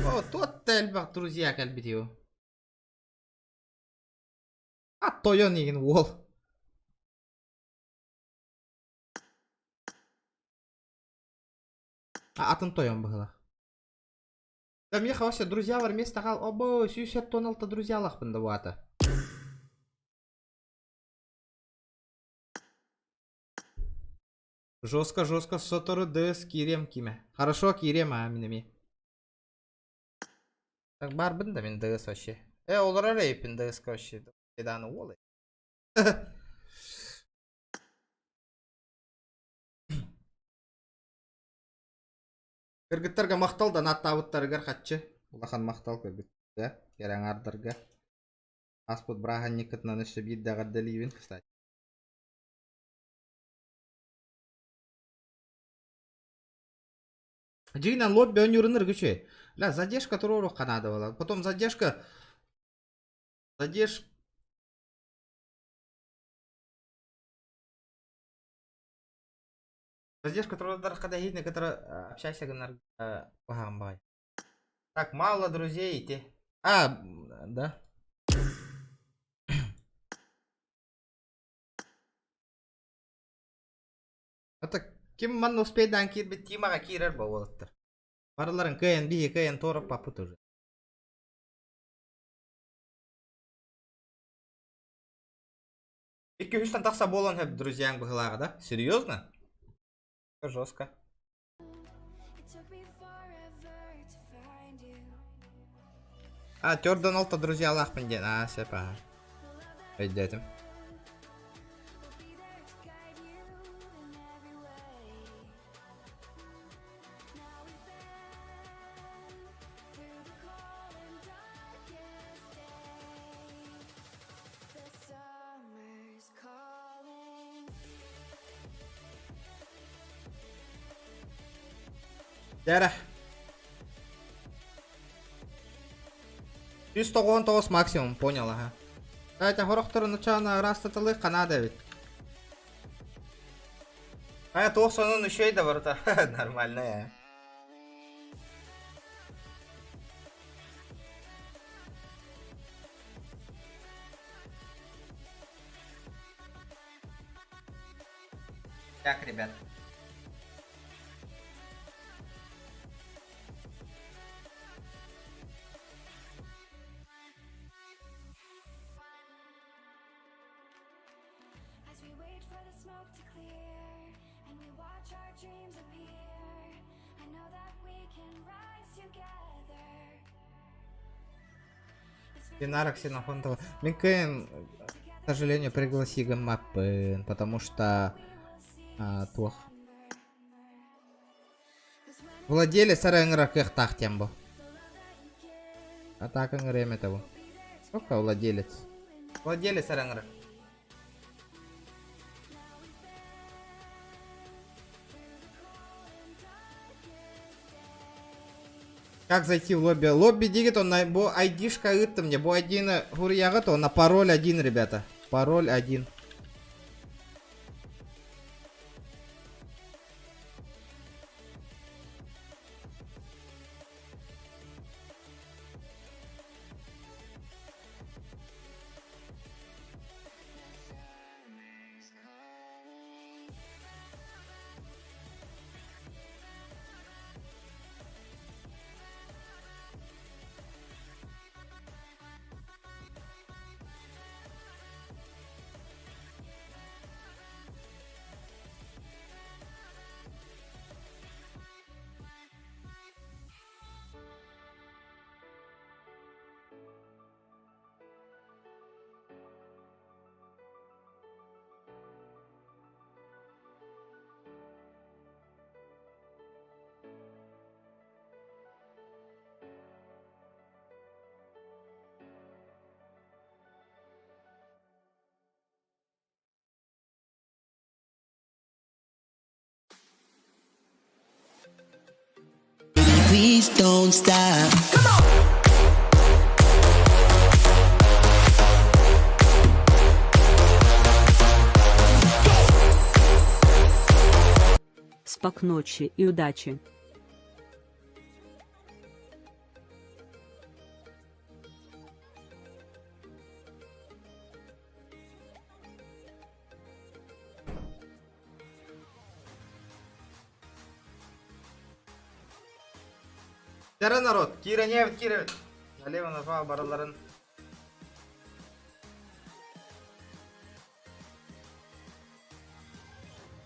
О, тот элбах друзья кэлбит его. А тойон деген ол. А атын тойон быһыла. Да меха вообще друзья бар место хал. Обо, сүйсет тоналта друзья лахпын да буата. Жестко, жестко, сотору ДС кирем киме. Хорошо, кирем, а минеми. Так барбын да мен ДС вообще. Э, олар арайпын ДС вообще. Даны ол. Кыргыттарга мактал да наттабыттарыгар хатчы. Улахан мактал кыргытта. Кераңардарга. Аспыт брахан никытынан өссө биир даҕардаливин, кстати. Дьиҥинэн лобби өнүрүнэр күчү. Ля, задержка туруору Канада была. Потом задержка... Задержка... Задержка туруордар хада который общайся гынар куһаҕан баҕай. Так, мало друзей идти. А, да. Это ким манна успейдан киирбит Тимаҕа киирэр буолуттар. Барыларын кыайан биһи кыайан туорап папыт уже. Икки үстэн тахса буолан хөп друзьяң быһылааҕа да? Серьезно? Жестко. It took me forever to find you. А, төрдөн алта друзья лахпын диэн. А, сөп, аха. Өйдөөтүм. Дәрэ. 199 максимум, понял, ага. Катя, хорохторун учаана ырастатылы Канада эбит. А туох сонун үчүгэй да барыта. Нормально я. Так, ребят. Динара Ксенофонтова. Мин кыайан, к сожалению, пригласи гыммаппын, потому что а, туох. Владелец эрэ ыҥырар кыахтаах диэн бу. А так ыҥырыам этэ бу. Сколько владелец? Владелец эрэ ыҥырар. Как зайти в лобби? Лобби дигит, он на бу айдишка ыытта мне. Бу айдины хуруйаҕыт, он на пароль один, ребята. Пароль один. Please don't stop. Спок ночи и удачи. Дьэ народ, киирэн киирэбит. Налево направо баралларын.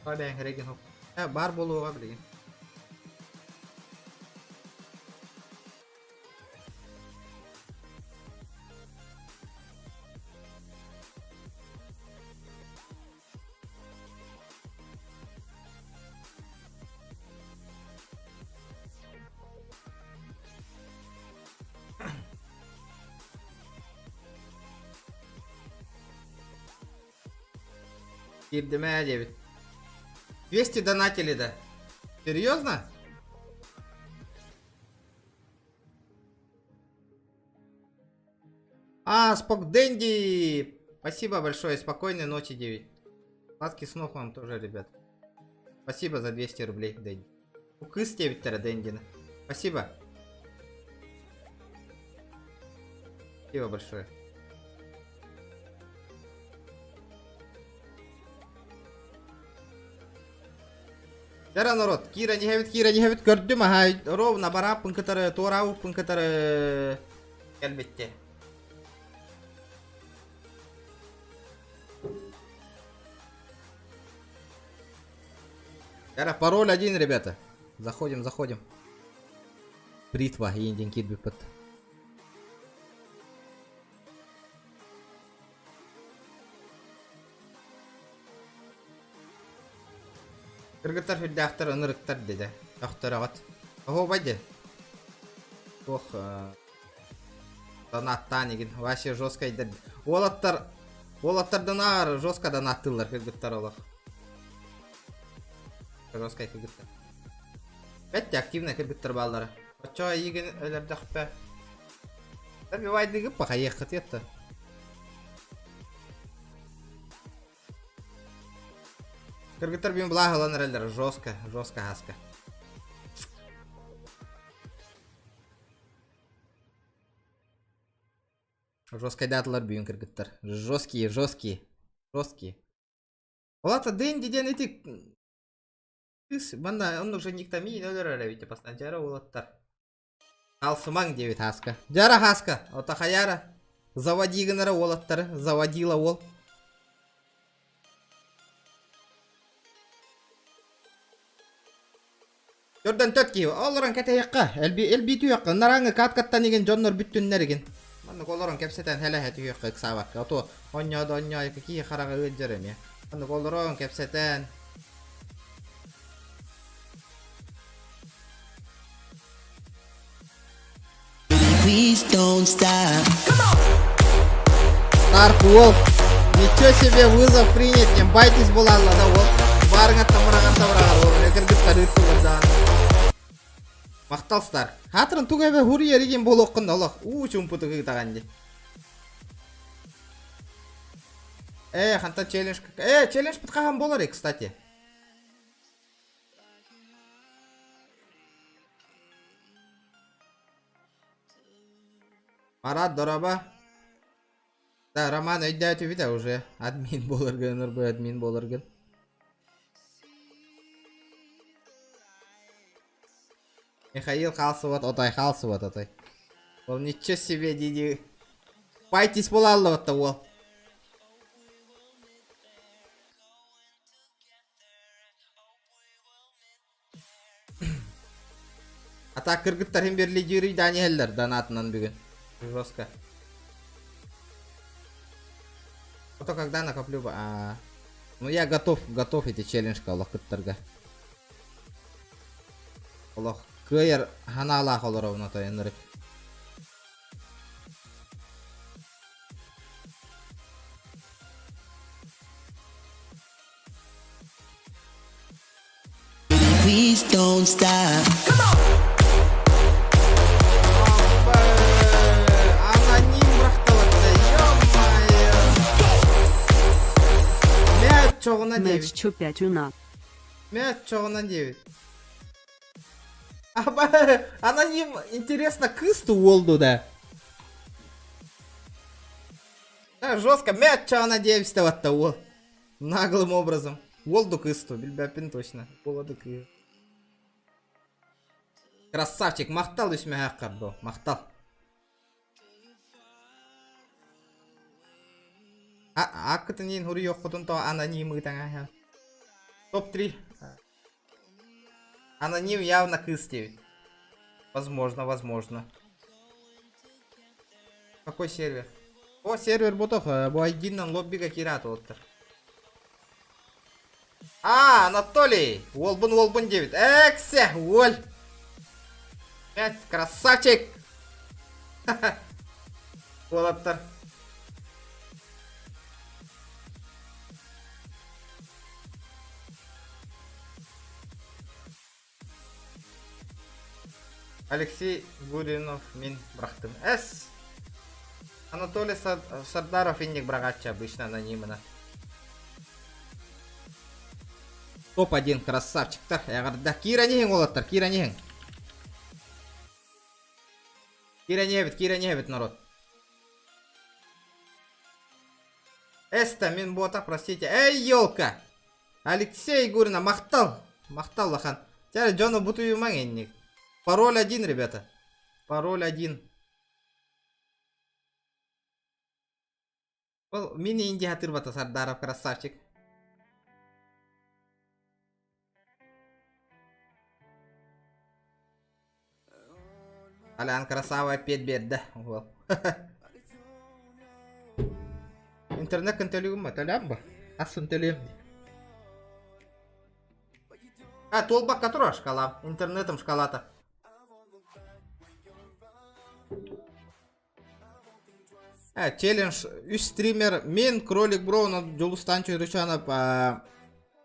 Бэйэҥ эрэгин Баар буолуоҕа билигин. Киирдим ээ диэбит. 200 донатили да. Серьезно? А, Спок Дэнди! Спасибо большое, спокойной ночи, 9. Сладких снов вам тоже, ребят. Спасибо за 200 рублей, Дэнди. Кыс диэбиттэрэ Дэндина. Спасибо. Спасибо большое. Дара народ, Кира диһэбит, Кира диһэбит, көрдүм аһай, ровно барааппын кытары, туораабыппын кытары кэлбитте. Дара, пароль один, ребята. Заходим, заходим. Бритва, индин кирбиппит. Кыргыттар сүрдээхтэр ынырыктар дедэ. Өхтөрөҕөт. Оһуобай де. Туох донаттаан игин. Вообще жесткайдар. Уолаттар уолаттардан аар жестко донаттыыллар кыргыттар олох. Жесткай кыргыттар. Бэтте активно кыргыттар бааллара. Оччо эйигин өлөрдөхпө. Добивайдыгып пахайыаххыт етті. Кыргыттар бүгүн былаах ылан эрэллэр жестко, жестко хаска. Жесткайдаатылар бүгүн кыргыттар. Жесткие, жесткие, жесткие. Олата Дэнди диэн ити кыыс манна он уже никто миин өлөрөр эбит постоянно уолаттар. Алсымаҥ диэбит Һааска. Дьара Һааска, ото хайаара. Заводи гынара уолаттары, заводила уол. Төрдөн төт киһи, олорон кэтэһиэххэ, элби элби түһүөххэ, нарааҥы каткаттан игин дьоннор бүттүннэр игин. Маннык олорон кэпсэтэн хэлэһэ түһүөххэ ыксаабакка, ото онньоо да онньоо киһи хараҕа ыалдьар эмиэ. Маннык олорон кэпсэтэн Please don't stop. Старк уол. Ничего себе вызов принят, не байтесь булалла да уол. Барыңа тамыраган табырагар уол. Кыргыттар ыыттылар даҕаны. Махтал Старк. Хаатырын туга эбэ хури эригин буолуоххун олох. Уу чумпутук ыытаҕан дии. Э, хантан челлендж... Э, челлендж хаһан буолар кстати. Марат, дороба. Да, Роман өйдөөтүбүт а уже. Админ буоларгын, ырбы админ буоларгын. Михаил хаалсыбат, отой хаалсыбат отой. Ол ничего себе диди. Пайтис буолааллыбатта уол. А так кыргыттар иһин берлидири даан иһэллэр донатынан бүгүн. Жестко. А то когда накоплю... А... Ну я готов, готов эти челленджка олох кыттарга. Олох кыайар ханаалаах олоробун отой ынырык. Please don't stop. Аноним бырахталатта, ё-моё. Мә чоҕуна диэбит. Матч 5 уна. Мә чоҕуна диэбит. Аба, аноним, интересно, кысту уолду да. Да, жестко, мә чоҕуна диэбит ватта уол. Наглым образом. Уолду кысту, билбэппин точно. Уолду кыы. Красавчик, махтал үсмэһээххэр бро, махтал. А аккытын хуруйуоххутун то аноним ыытаҥа. Топ-3. Аноним явно кыыс диэбит. Возможно, возможно. Какой сервер? О, сервер ботох, бу айдиннан лоббига киират уолаттар. А, Анатолий! Уолбун уолбун диэбит. Эксе, уоль! Пять, красавчик! Уолаттар. Алексей Гуринов мин бырахтым. С. Анатолий Сардаров инник быраҕааччы обычно анонимно. Топ-1 красавчиктар. Эҕэрдэ. Киирэн иһиҥ уолаттар, киирэн иһиҥ. Киирэн иһэбит, киирэн иһэбит народ. Эста, мин бота, простите. Эй, елка! Алексей Гурина, махтал! Махтал, улахан. Чэ, дьону бутуйумаҥ инник. Пароль один, ребята. Пароль один. Ол мини инди хатырбата Сардаров красавчик. Алян красава опять биэрдэ. Уол. Интернет кын төлүгүм ба? Төлөм ба? Асын төлүөм. А, туолбакка турар шкала. Интернетом шкалата. Э, челлендж үс стример мен кролик бро Дьулустан Чойручанов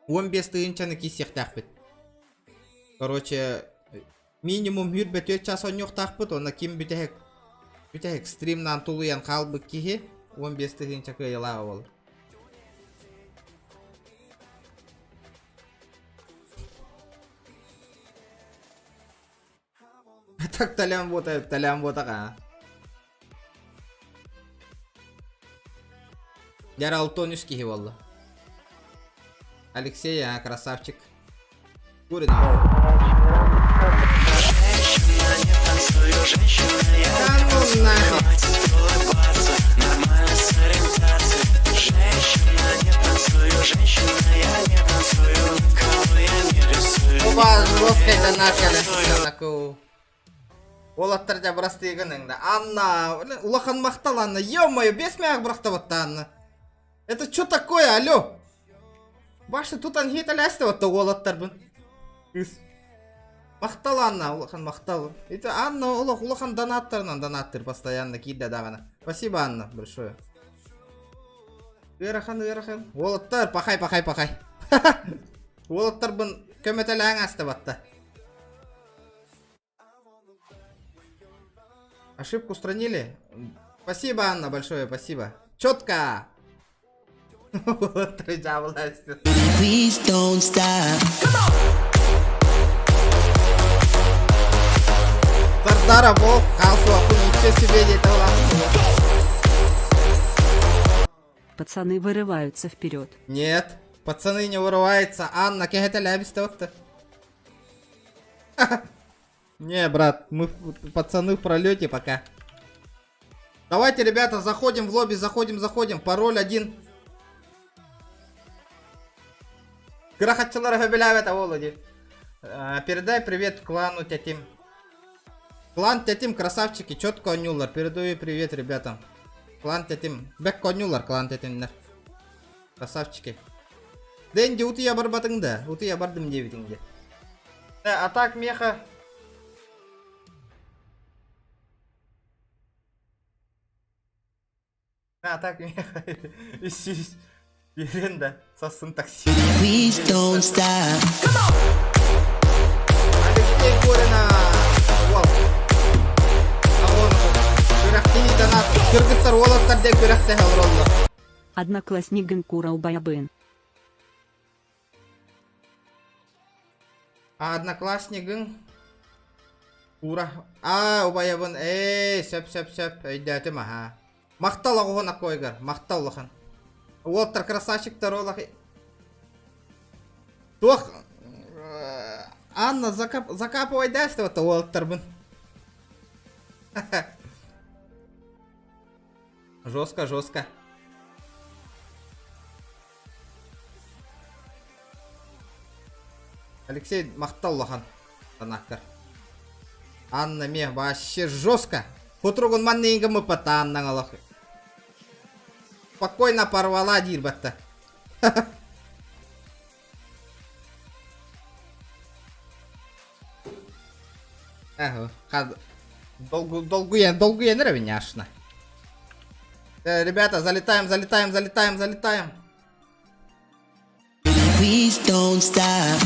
15 тыһыынчаны киирсиэхтээхпит. Короче, минимум 24 час оонньуохтаахпыт, уонна ким бүтэһик бүтэһик стримнаан тулуйан хаалбыт киһи 15 тыһыынча кыайылааҕа буолар. Так Толян буота, Толян буотах аа. Дьэр 63 киһи буолла. Алексей, а, красавчик. Курин. Да ну нахер. Оба жестко это нахер. Уолаттар дьэ бырастыы гыныҥ да. Анна, улахан махтал Анна. Ё-моё, бес мээх бырахтабатта Анна. Это что такое, алло? Башы тутан хитэлээстэбатта уолаттарбын. Кыыс. Махтал Анна, улахан махтал. Это Анна олох улахан донаттарынан донаттыр постоянно киирдэ даҕаны. Спасибо, Анна, большое. Ыарахан, ыарахан. Уолаттар, пахай, пахай, пахай. Уолаттарбын көмөтөлөөн астыбатта. Ошибку устранили? Спасибо, Анна, большое спасибо. Четко! Please don't stop. Сардара бол, хаалсыбаппын, ничего себе диэтэ Пацаны вырываются вперед. Нет, пацаны не вырываются. Анна, кэһэтэлээбистэ отто. Не, брат, мы пацаны в пролете пока. Давайте, ребята, заходим в лобби, заходим, заходим. Пароль один. Кыра хөбүлээбэт Володи. Передай привет клану Тятим. Клан Тятим, красавчики, четко оонньууллар. Передаю привет ребятам. Клан Тятим. Бэккэ оонньууллар, клан Тятимнэр. Красавчики. Дэнди, утуйа барбатыҥ да? Утуйа бардым диэбитиҥ дии. А так меха... А так меха... Үс Берен да, сассын такси. Please don't stop. Алексей Горина! Уол. Аҕон күрэхтии донат. Кыргыттар уолаттар диэн күрэхтэһэ олороллор. Одноклассник Кура убайабын. А однокласснигыҥ Ура. А, убайабын. Ээ, сөп сөп сөп. Өйдөөтүм аха. Махтал оҕуһун аккойгар. Махтал улахан. Уолтар красавчиктар олох. Туох Анна закап закапывай дальше вот уолаттарбын. Жестко, жестко. Алексей махтал улахан танаккар. Анна ме вообще жестко. Хутругун манныгы мыппатта Аннаҥ олох. Спокойно порвала диир батта. Долгуен, долгуен эрэ Ребята, залетаем, залетаем, залетаем, залетаем. Please don't stop.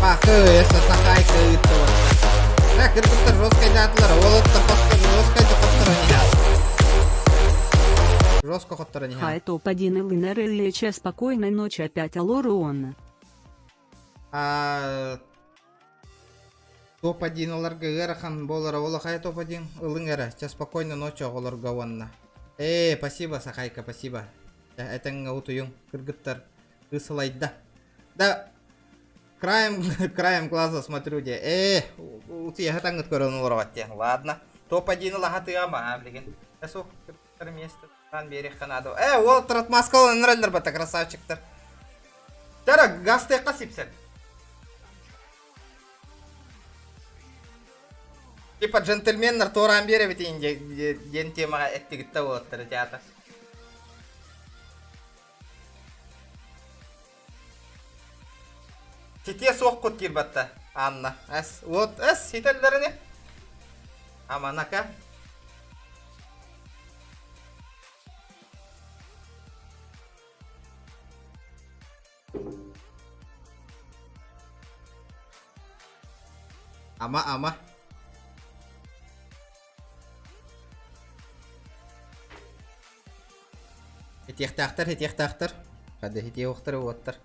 Пахы, эсэ сахайка ыыттыбыт. Э, кыргыттар жесткайдаатылар, уолаттар хоттор, жесткайды хотторон иһэ. Жестко хотторон иһэ. Хай топ-1 ЛНР ЛЧ спокойной ночи опять Алоруона. А, топ-1 ыларга ыарахан буолара ол хайа топ-1 ылыҥ эрэ чэ спокойно ночи оҕолорго уонна ээ спасибо Сахайка спасибо этэҥҥэ утуйуҥ кыргыттар ысылайда да краем краем глаза смотрю де ээ утуйа таҥыт көрөн олороҕут диэн ладно топ-1 ылаһатыам аа билигин суох кыргыттар место биэриэххэ наада ээ уол отмазкалан ыныраллар бата красавчиктар Тара гастыахха сипсэр Типа джентльменнар туораан биэрэбитин диэн темаҕа эттигиттэ уолаттары театр. Титиэ суоххут киирбатта, Анна. Эс, вот, эс, ситэллэрини. Аманака. Ама, ама. Этиэхтээхтэр, этиэхтээхтэр. Хады этиэхтэр уоттар.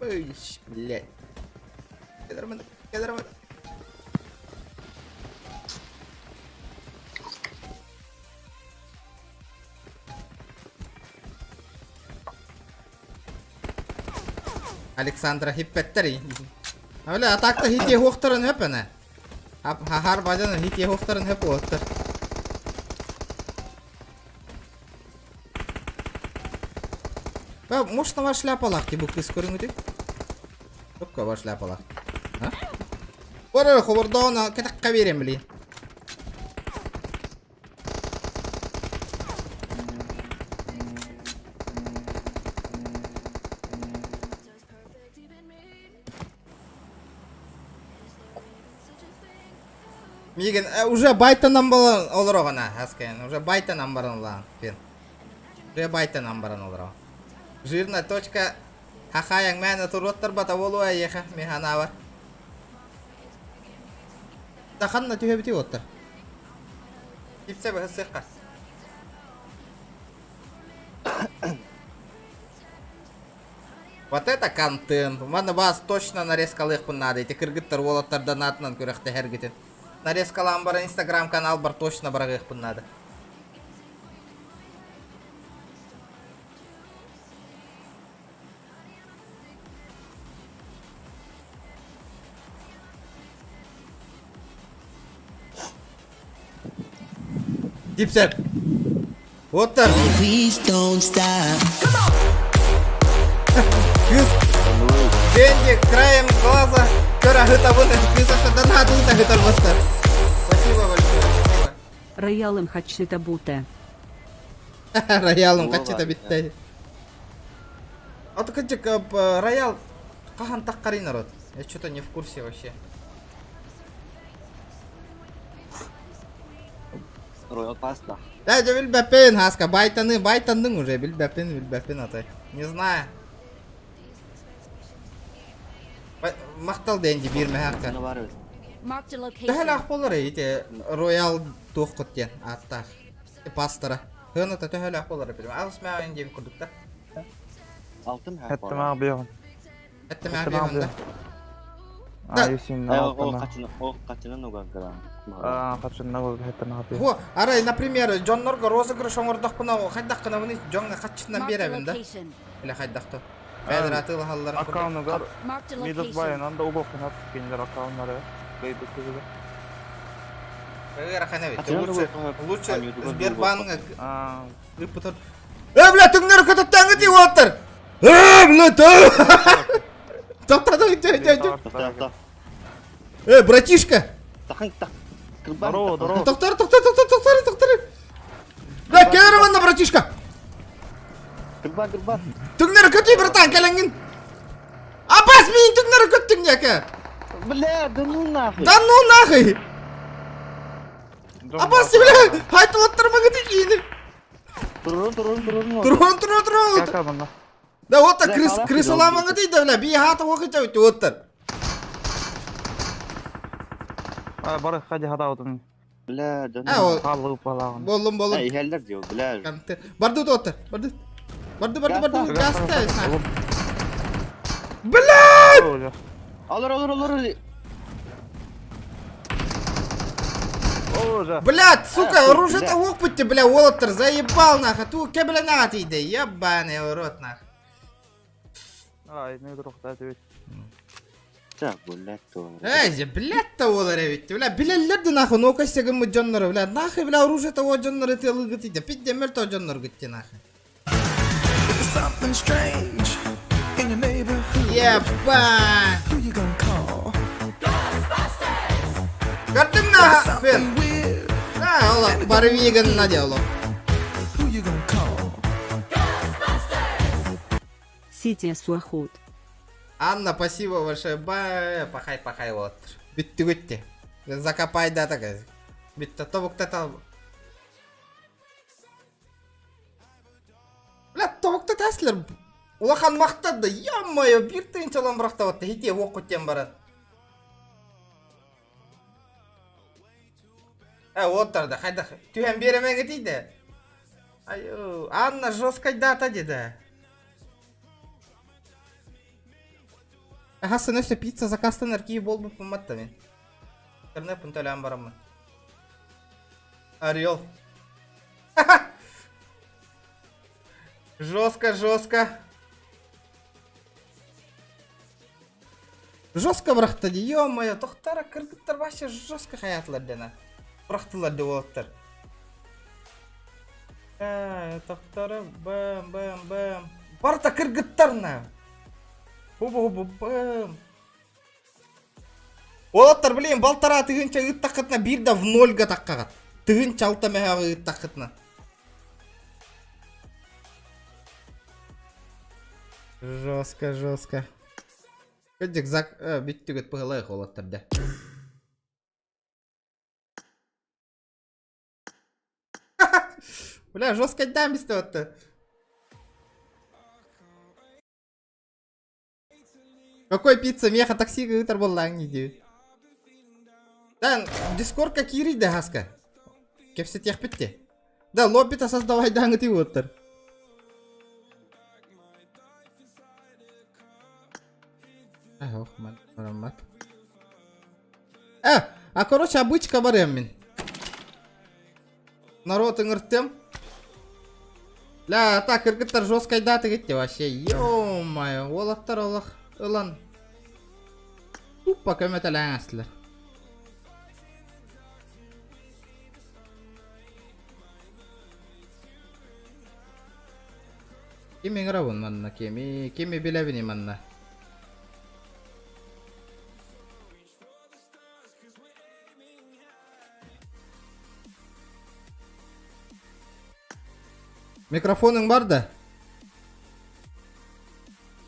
Ой, блядь. Кэлэр кэлэр Александра хиппеттер. Öyle atakta hit hohtarın höpene. Har bacanın hit hohtarın höp ottır. Может, на шляпалах ти бу кыз көрүңүтү? Тукка бар шляпалах. А? Бара ховордоона кетакка берем били. Мигин уже байтанан балан олорогона аскайын. Уже байтанан баран улаан. Пен. Уже байтанан баран олоро. Жирная точка хахаяң мәне туруттар бата болуа еха механа бар. Таханна түһэ бити оттар. Типсе бе сыққа. Вот это контент. Маны бас точно нарезкалык надо. Эти кыргыттар уолаттар донатынан күрәхтә һәргитен. Нарезкалан бар инстаграм канал бар точно барагык надо. Дипсер. Оттар. Please don't stop. Кыз. Деньги краем глаза. Көра хытабын. Кыз донат ыта хытар бастар. Спасибо большое. Спасибо. Роялым хачыта бута. Роялым качыта битте. А то качык роял кахан таккари народ. Я что-то не в курсе вообще. Роял паста. Да, я билбеппин, хаска, байтаны, байтандың уже, билбеппин, билбеппин атай. Не знаю. Мактал денди бир мехакка. Marked a location. Төһөл ах болар ите Роял туох диэн аттаах. Пастора. Хыната төһөл ах болар билим. Алыс маа инде курдук та. Алтын хак Хәтта маа биян. Этте маа биян да. А, юсин О, качына, о, качына нуга гра. А, качына нуга хәтта маа биян. Бу, арай, например, Джоннорго розыгрыш оңордохпуна, хайдахкына буны Джонга хатчынан Marked a беребин да. location. Или хайдахты. Бәдер атылы халларын Аккаунтугар Marked a Middle location. Bayern анда угокун кенилер аккаунтнары. Бейбит кызыгы. Лучше, лучше Сбербанк. А, Ыпытыр. Э, бля, түңнер көтөттәңі ти оттыр. Э, бля, Тоқта, тоқта, тоқта. Э, братишка. Здорово, здорово. Тоқтар, тоқта, тоқта, тоқтар, тоқтар. Бля, келер манна, братишка. Кырба, кырба. Түңнер көтүй, братан, кәләңін. Абас, мен түңнер көттің яка. Бля, да ну нахуй. Да ну нахуй. Абас, бля, айтылаттырма көтүй кейіні. Турун, турун, турун. Турун, турун, турун. Кака мында? Да вот так крыс, крысаламаңы дейді, бля, би хаты оқыта өтті оттыр. А, бары хади хада отун. Бля, да А, ол. Халлы балагын. Болдум, болдум. Эй, хеллер диyor, бля. Барды оттыр, барды. Барды, барды, барды, гаста. Бля! Алыр, алыр, алыр. Блядь, сука, оружие-то опыте, бля, олоттыр, заебал нахуй. Ту кебля на иди, ебаный урод нахуй. Ай, не друг да бит. Так, блядь, то. Эй, блядь-то олар ведь, бля, билеллерди нахуй, ну костягым жоннор, бля, нахуй, бля, оружие-то о жоннор это лыгыт иди, пидде мертв жоннор гытти нахуй. Something strange in your neighborhood. Ебать! Who you gonna call? Көрдүң на, Фен? Да, ола, барвиган надело. Сития суахут. Анна, спасибо большое. Бай, пахай, пахай вот. Бүттүгүтти. Закопай да так. Бүтті тобукта тал. Бля, тобукта таслар. Улахан мақтады. Ё-моё, бир тыынчалан бырақтабатты. Хите оқуттен баран. Э, оттарда, хайда. Түһэн биэремэҥэ тиийдэ. Айыы, Анна жесткай дата деді. Аха, өссө пицца заказтан киһи буолбуппун матта мин. Интернет төлөөн бараммын. Орел. Жестко, жестко. Жестко бырахта дии, ё-моё, тохтара кыргыттар вообще жестко хаятылар дена. Бырахтылар деп олоттар. Э, тохтара бэм бэм бэм. Барта кыргыттар на. Хубу хубу бэм. Уолаттар, блин, балтараа тыһыынча ыыттаххытына биир да в нольга таххаҕыт. Тыһыынча алта мөһөөҕү ыыттаххытына. Жестко, жестко. Кырдьык, зак, э, бүттүгүт быһылаах уолаттар да. Бля, жестко дам бистебатты. Какой пицца, меха такси ыытар буоллааҥ дии. Да, дискордка киирий да хаска. Кэпсэтиэхпит те. Да, лобби-то создавай дааҥыты уоттар. Ох, мат. Э, а короче, обычка барыам мин. Народ ыҥыртым. Ля, так, кыргыттар жесткайдааты кетти вообще. Ё-моё, уолаттар олох ылан. Тупо көмөтөлөөн астылар. Ким ыҥырабын манна, кими, кими билэбин манна? Микрофоның бар да?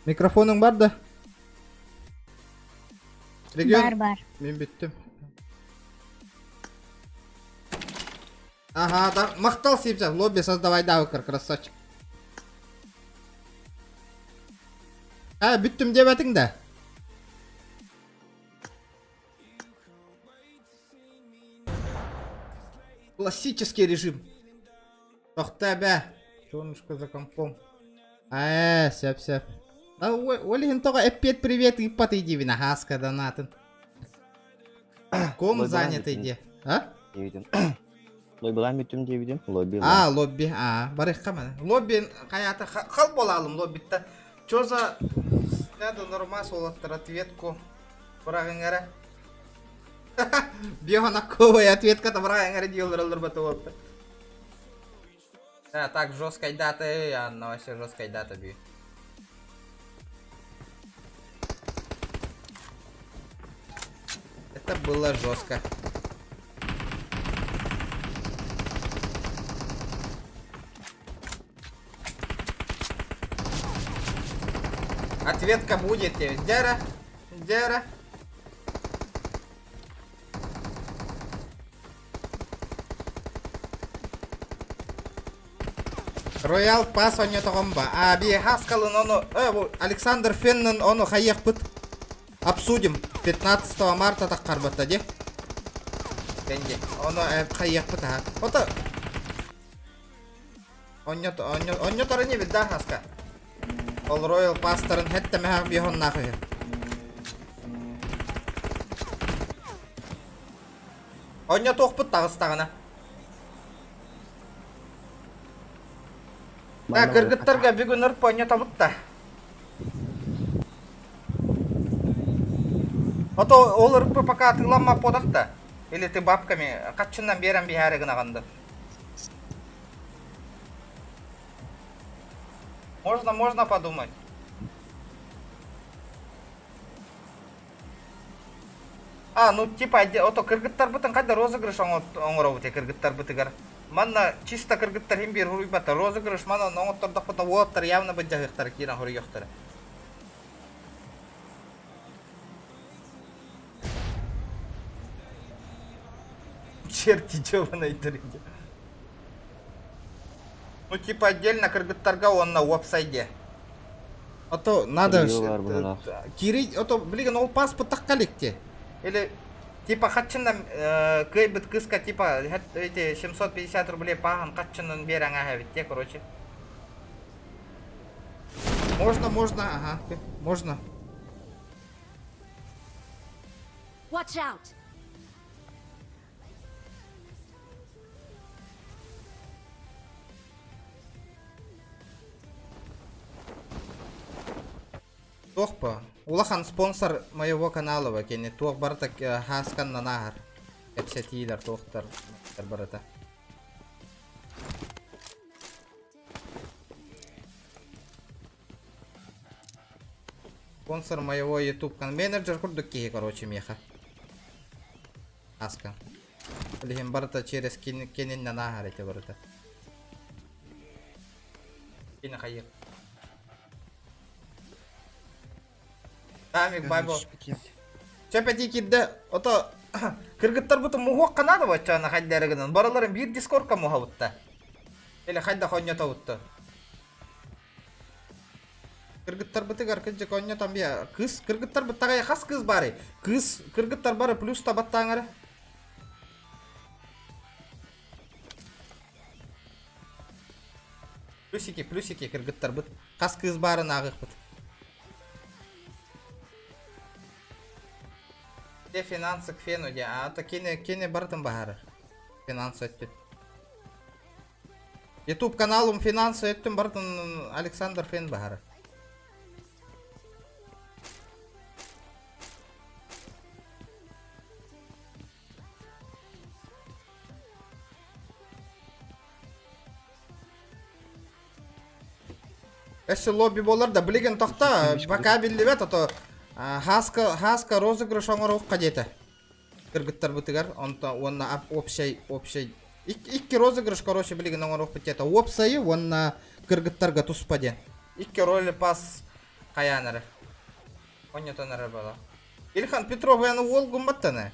Микрофоның бар да? Регион? Бар, бар. Мин бүттүм. Ага, да, махтал Сипсов, лобби создавай давыкыр, красавчик. А, бүттүм диэбэтиҥ да? Классический режим. Тохта бә. Солнышко за компом. Э, сөп сөп. Да, ол иһин тоҕо эппиэт привет ыыппат диибин аһааска донатын. Ком занятый диэ. А? Диэбитим. Лоббилаан бүттүм диэбитим. Лобби. А, лобби. А, барыхха маны. Лобби хайата хал буолаалым лоббитта. Чё за надо нормас уолаттар ответку быраҕыҥ эрэ. Биохонаковая ответка быраҕыҥ эрэ дии олороллор батуолта. Да, так жесткой даты, Анна вообще жесткой дата бүү. Это было жестко. Ответка будет тебе. Дяра, Дяра. Роял пас онньотоҕом ба. А би хаскалын ону, э, бу Александр Феннен ону хайыахпыт. Обсудим. 15 марта таххарбатта ди. Тенди. Ону э, хайыахпыт аха. Ото Онньот онньот онньоторо не бит да хаска. Ол Royal Pass-тарын хэттэ мэһэх биһоннаах үһү. Онньотуохпут таҕыстаҕына. Да, кыргыттарга бүгүн ырп онньотобут да. Ото ол ырпы пока атыыламмат буолах да. Или ты бабками хаччынан биэрэн биһээри гынаҕын да. Можно, можно подумать. А, ну типа ото кыргыттарбытын хайда розыгрыш оҥоробут кыргыттарбытыгар. Манна чисто кыргыттар хим биир хуруйбата розыгрыш манан оҥоттордохпута уоттар явно быдьаһыахтара киирэн хоруйуохтара. Черти чебанайдыр иди. Ну типа отдельно кыргыттарга уонна уопсайде. А то надо кири, а то блин ол паспорт коллекте. Или типа хаччынан кыайбыт кыска типа эти 750 рублей пахан хаччынан берен те, короче. Можно, можно, ага, можно. Watch out! Туох по? Улахан спонсор моего канала кини туох барыта хааскан нанааһар. Кэпсэтиилэр туохтар барыта. Спонсор моего YouTube канала. Менеджер курдук киһи, короче, меха. Аска. Билигин барыта через кининнэн ааһар эти барыта. Кини хайыр. Тамик байбо. Чөпэти кирде, ото кыргыттарбытын муһуохха наада баччаана хайдары гынан. Бараларын биир дискордка муһабытта. Или хайда хонньотобутта. Кыргыттарбытыгар кырдьык онньотон бия кыыс кыргыттарбыт таҕайа хас кыыс баарый? Кыыс кыргыттар бары плюс табаттааҥара. Плюсики, плюсики кыргыттарбыт. Хас кыыс баарын ааҕыахпыт. Те финансы к фену де, а то кини кини барытын баһарар. Финанс өттүн. Ютуб каналым финансы өттүн барытын Александр Фен баһарар. Өссө лобби буолар да, билигин тохто, пока биллибэт, а то хаска, хаска розыгрыш оҥоруохха диэтэ. Кыргыттарбытыгар, онто уонна общай, общай икки розыгрыш, короче, билигин оҥоруохпут диэтэ. Уопсайы уонна кыргыттарга туспа диэн. Икки роли пас хайаан эрэ. Онньотон эрэ буола. Ильхан Петров яны уол гумматтаны.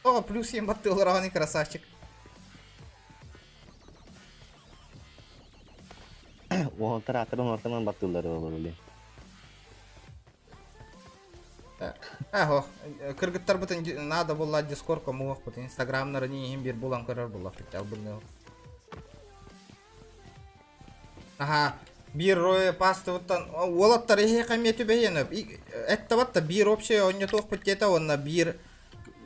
Тоҕо плюс им баттыылар красавчик. Уолаттар ааттарын ортонон баттыыллар буолар блин. Аһо, кыргыттарбытын надо буолла дискордка муохпут, инстаграмнарын иһин бир булан көрөр буоллахпыт албынныах. Аха, биир рое пастыбыттан уолаттар эһиэхэ эмиэ түбэһиэн өп. Эттэ биир общее онньотуохпут диэтэ уонна биир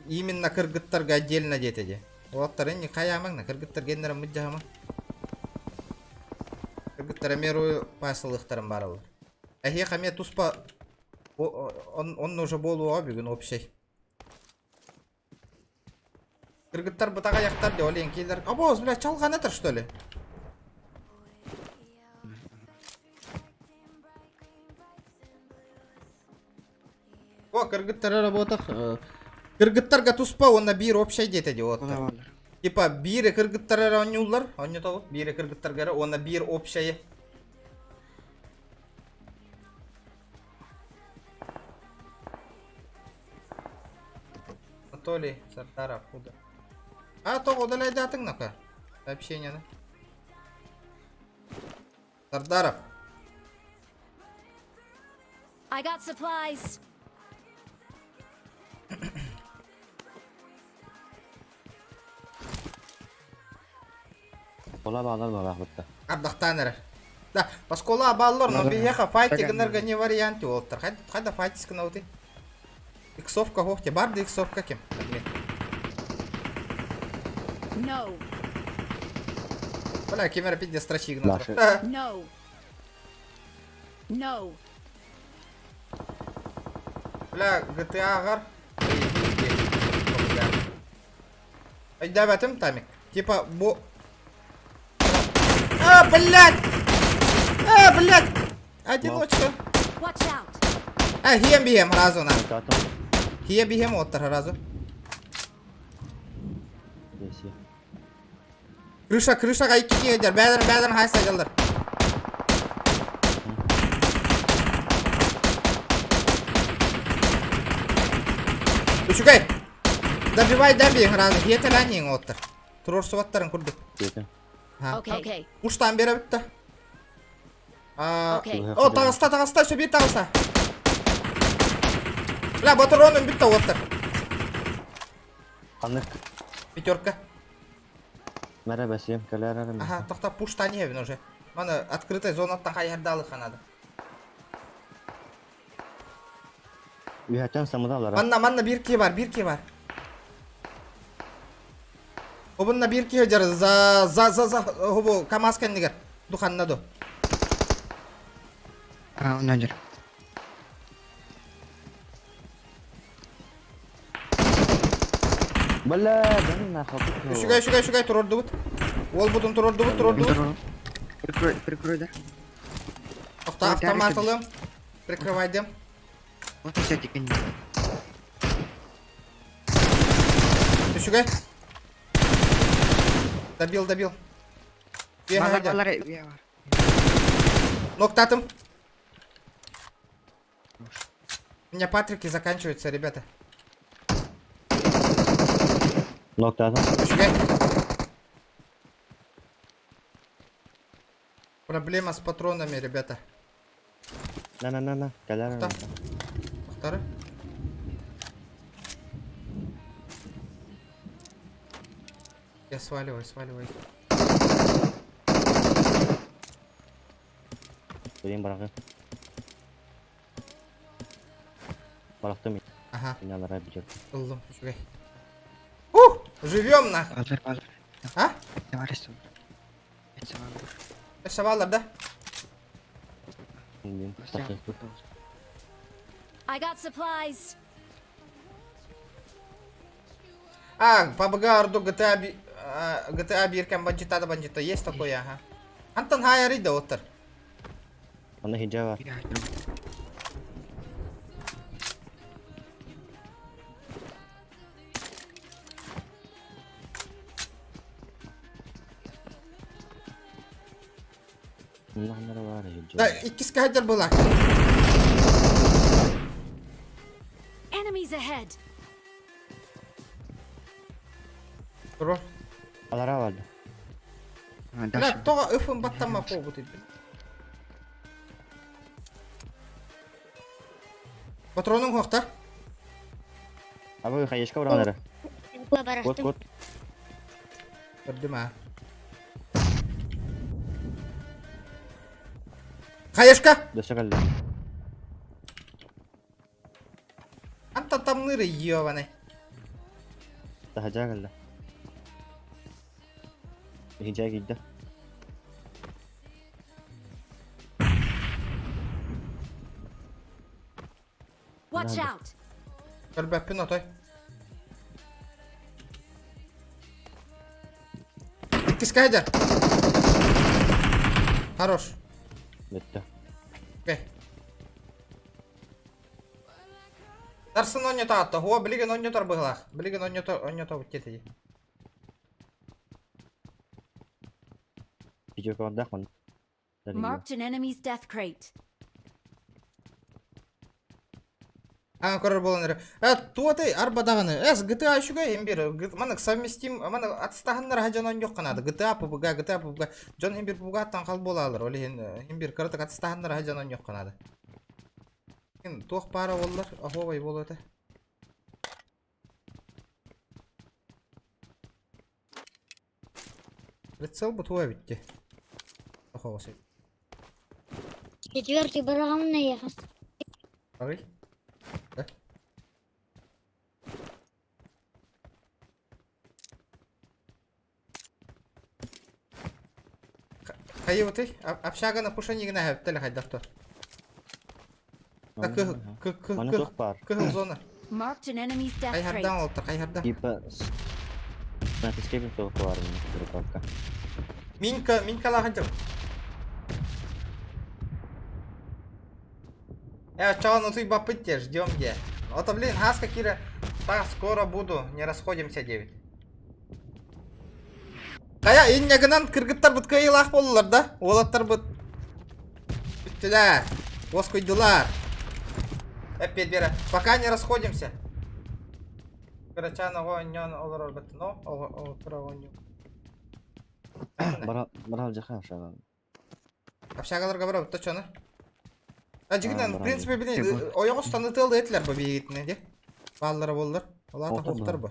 именно кыргыттарга отдельно диэтэ дии. Уолаттар инник хайаамаҥна кыргыттар геннэрэ мыдьаһама. Кыргыттар эмиэ рою паасылыахтарын баараллар. Эһиэхэ эмиэ туспа онно уже буолуоҕа бүгүн общай. Кыргыттар бытаҕайахтар дьэ ол эҥкиилэр. Обоз, бля, чалҕан этэр что ли? О, кыргыттар работах. Кыргыттарга туспа уонна биир общай диэтэ дии уоттар. Типа биир кыргыттар эрэ оонньууллар, оонньотобут, биир кыргыттарга эрэ уонна биир общайы. Анатолий Сардаров куда? А, тоҕо удаляйдаатыҥ нака? Сообщениены. Сардаров. I got supplies. Ола баалар баалаахпытта. Ардахтаан эрэр. Да, оскуола бааллар, но биһиэхэ файтик гынарга не вариант уолаттар. Хайда файтис гынабытый? Иксовка хохте. Бар да иксовка кем? No. Бля, кем эрэ пиздец строчи гынар. No. No. Бля, GTA-гар. Өйдөөбөтүм Тамик. Типа бу... А, блядь! А, блядь! Одиночка. Watch out. А, хием биһиэм сразу на. Хие биһиэм оттар сразу. Крыша, крышаға икки киһи бэдэр бэдэр хайса дьаллар. Үчүгэй! Добивай добей сразу. Хиэтэлээн оттар. Туруорсубаттарын курдук. Диэтим. Okay. Уштан бере битте. Okay. О, таҕыста, таҕыста, өссө биир таҕыста. Бля, батаронун бүтте оттар. Ханнык? Пятерка. Мәрә бәсием, кәләр әрем. Ага, тоқта пуштан ебин уже. Мана открытая зона хайардалы ханады. Үйәттен самыдалар. Манна, манна бир ки бар, бир ки бар. Обунна бир ки жар за за за за хобу КамАЗ кэннигэр духанна ду. А, он один. Бля, да нахуй. Үчүгэй, үчүгэй, үчүгэй турордубут. Ол бутун турордубут, турордубут. Прикрой, прикрой, да? Тоқта автомат алым. Прикрывайдым. Вот и все, теперь. Үчүгэй. Добил, добил. Балар, балар, я бар. Ноктатым. У меня патрики заканчиваются, ребята. Ноктатым. Үчүгэй. Проблема с патронами, ребята. На на на на, кәләр. Тоқта. Тоқтары. Я сваливаю, сваливаю. Берейін барағы. Барақты мен. Ага. Иналара бюджет. Ыллым, үчүгэй. Ух, живем нах. Балар, балар. А? Давай, рисуй. Шабалар, да? I got supplies. А, по БГ GTA, GTA биркен бандита да бандита. Есть такое, ага. Антон хайары да оттар. Аны хиджа бар. Мына бар хиджа. Да, иккис кадр была. Enemies ahead. Тур. Алара бар. Бля, тоға үфін баттама по бут Патроның хоқта? Абы хаешка баралары. Вот вот. Көрдім а. Хаешка! Дөсө калды. Анта тамныры ёбаный. Тахажа калды. Хиджа кидде. Watch out. Көрбәппін отой. Иккис кайдер. Хорош. Бітті. Окей. Тарсын онньото атта. Хуа билигин онньотор быһылаах. Билигин онньото онньото бут Видео көрдөх мын. Marked an enemy's death crate. А, көрөр болан эрэ. Э, туотай арба даҕаны. Эс GTA үчүгэй эм бир. Маны совместим, маны атыстаһыннар хаҗан онньох канады. GTA PUBG, GTA PUBG. Дьон хим бир PUBG-аттан хал буолаалар. Ол иһин хим бир кыратык атыстаһыннар хаҗан онньох канады. Кин туох пара боллар, ахуобай буолуо этэ. Прицел бутуа битти. Ахуобай. Четвертый барагам наехал. Арый. Да? Хайы общага на пушанигына хэптеле хайдахто. Кы кы кы Маны кы туох бар. кы зона. Marked an enemy's death Кайһардан crate. олтор, кайһардан. Типа Натискепин туох бар мин. Минка, минка лаханчым. Э, чё, ну ты бапытте, ждем где. Вот, блин, Хаска Кира, так скоро буду, не расходимся 9. Кая, иннягынан кыргыттар бут кыйлах болулар да? Олаттар бут. Бүттүлэр. Оскуйдулар. Опять Вера, пока не расходимся. Кырачаан оҕо оонньоон олорор баттан оҕо оҕо кыра оонньуу. Бара бара жаха шаган. Общагаларга бара бутта чону. А дьигинэн, в принципе, били ойоҕос танытыал этилэр бу биһигитинэ ди. Бааллара буоллар. Олаата хоптор бу.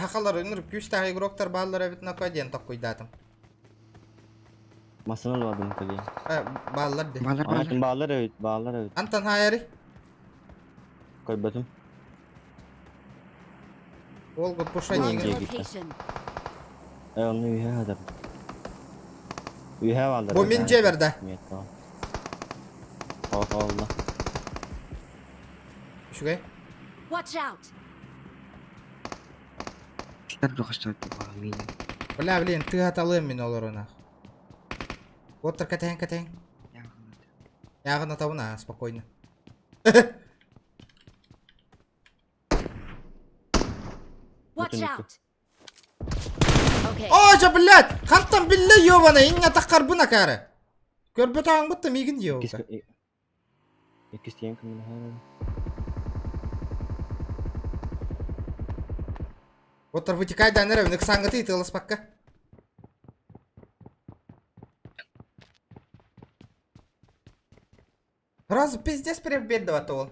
Сахалар үнүр күүстээх игроктар бааллар эбит нако диэн токкуйдаатым. Массыына ылбадым кэлии. Э, бааллар ди. Бааллар бааллар. Бааллар эбит, бааллар эбит. Антон хаайары. Көрбөтүм. Ол пушанигин. Marked a location. Э, онно үһэ хатар. Үһэ бааллар. Бу мин дьиэбэр да. Олла. Үчүгэй. Watch out! Бля, блин, тыаталыам мин олоруна. Оттор кэтэһэн кэтэһэн. Яҕын атабына, спокойно. Watch out! Okay. О, же, блядь! Хантан биллэ ёбана, иння таххарбын акаары. Көрбөт ааңбыт миигин диэбута. Иккис тиэн күнүн Оттор вытекай да нэрэ, ыксаангыты тыласпакка. Раз пиздец перебеддават ол.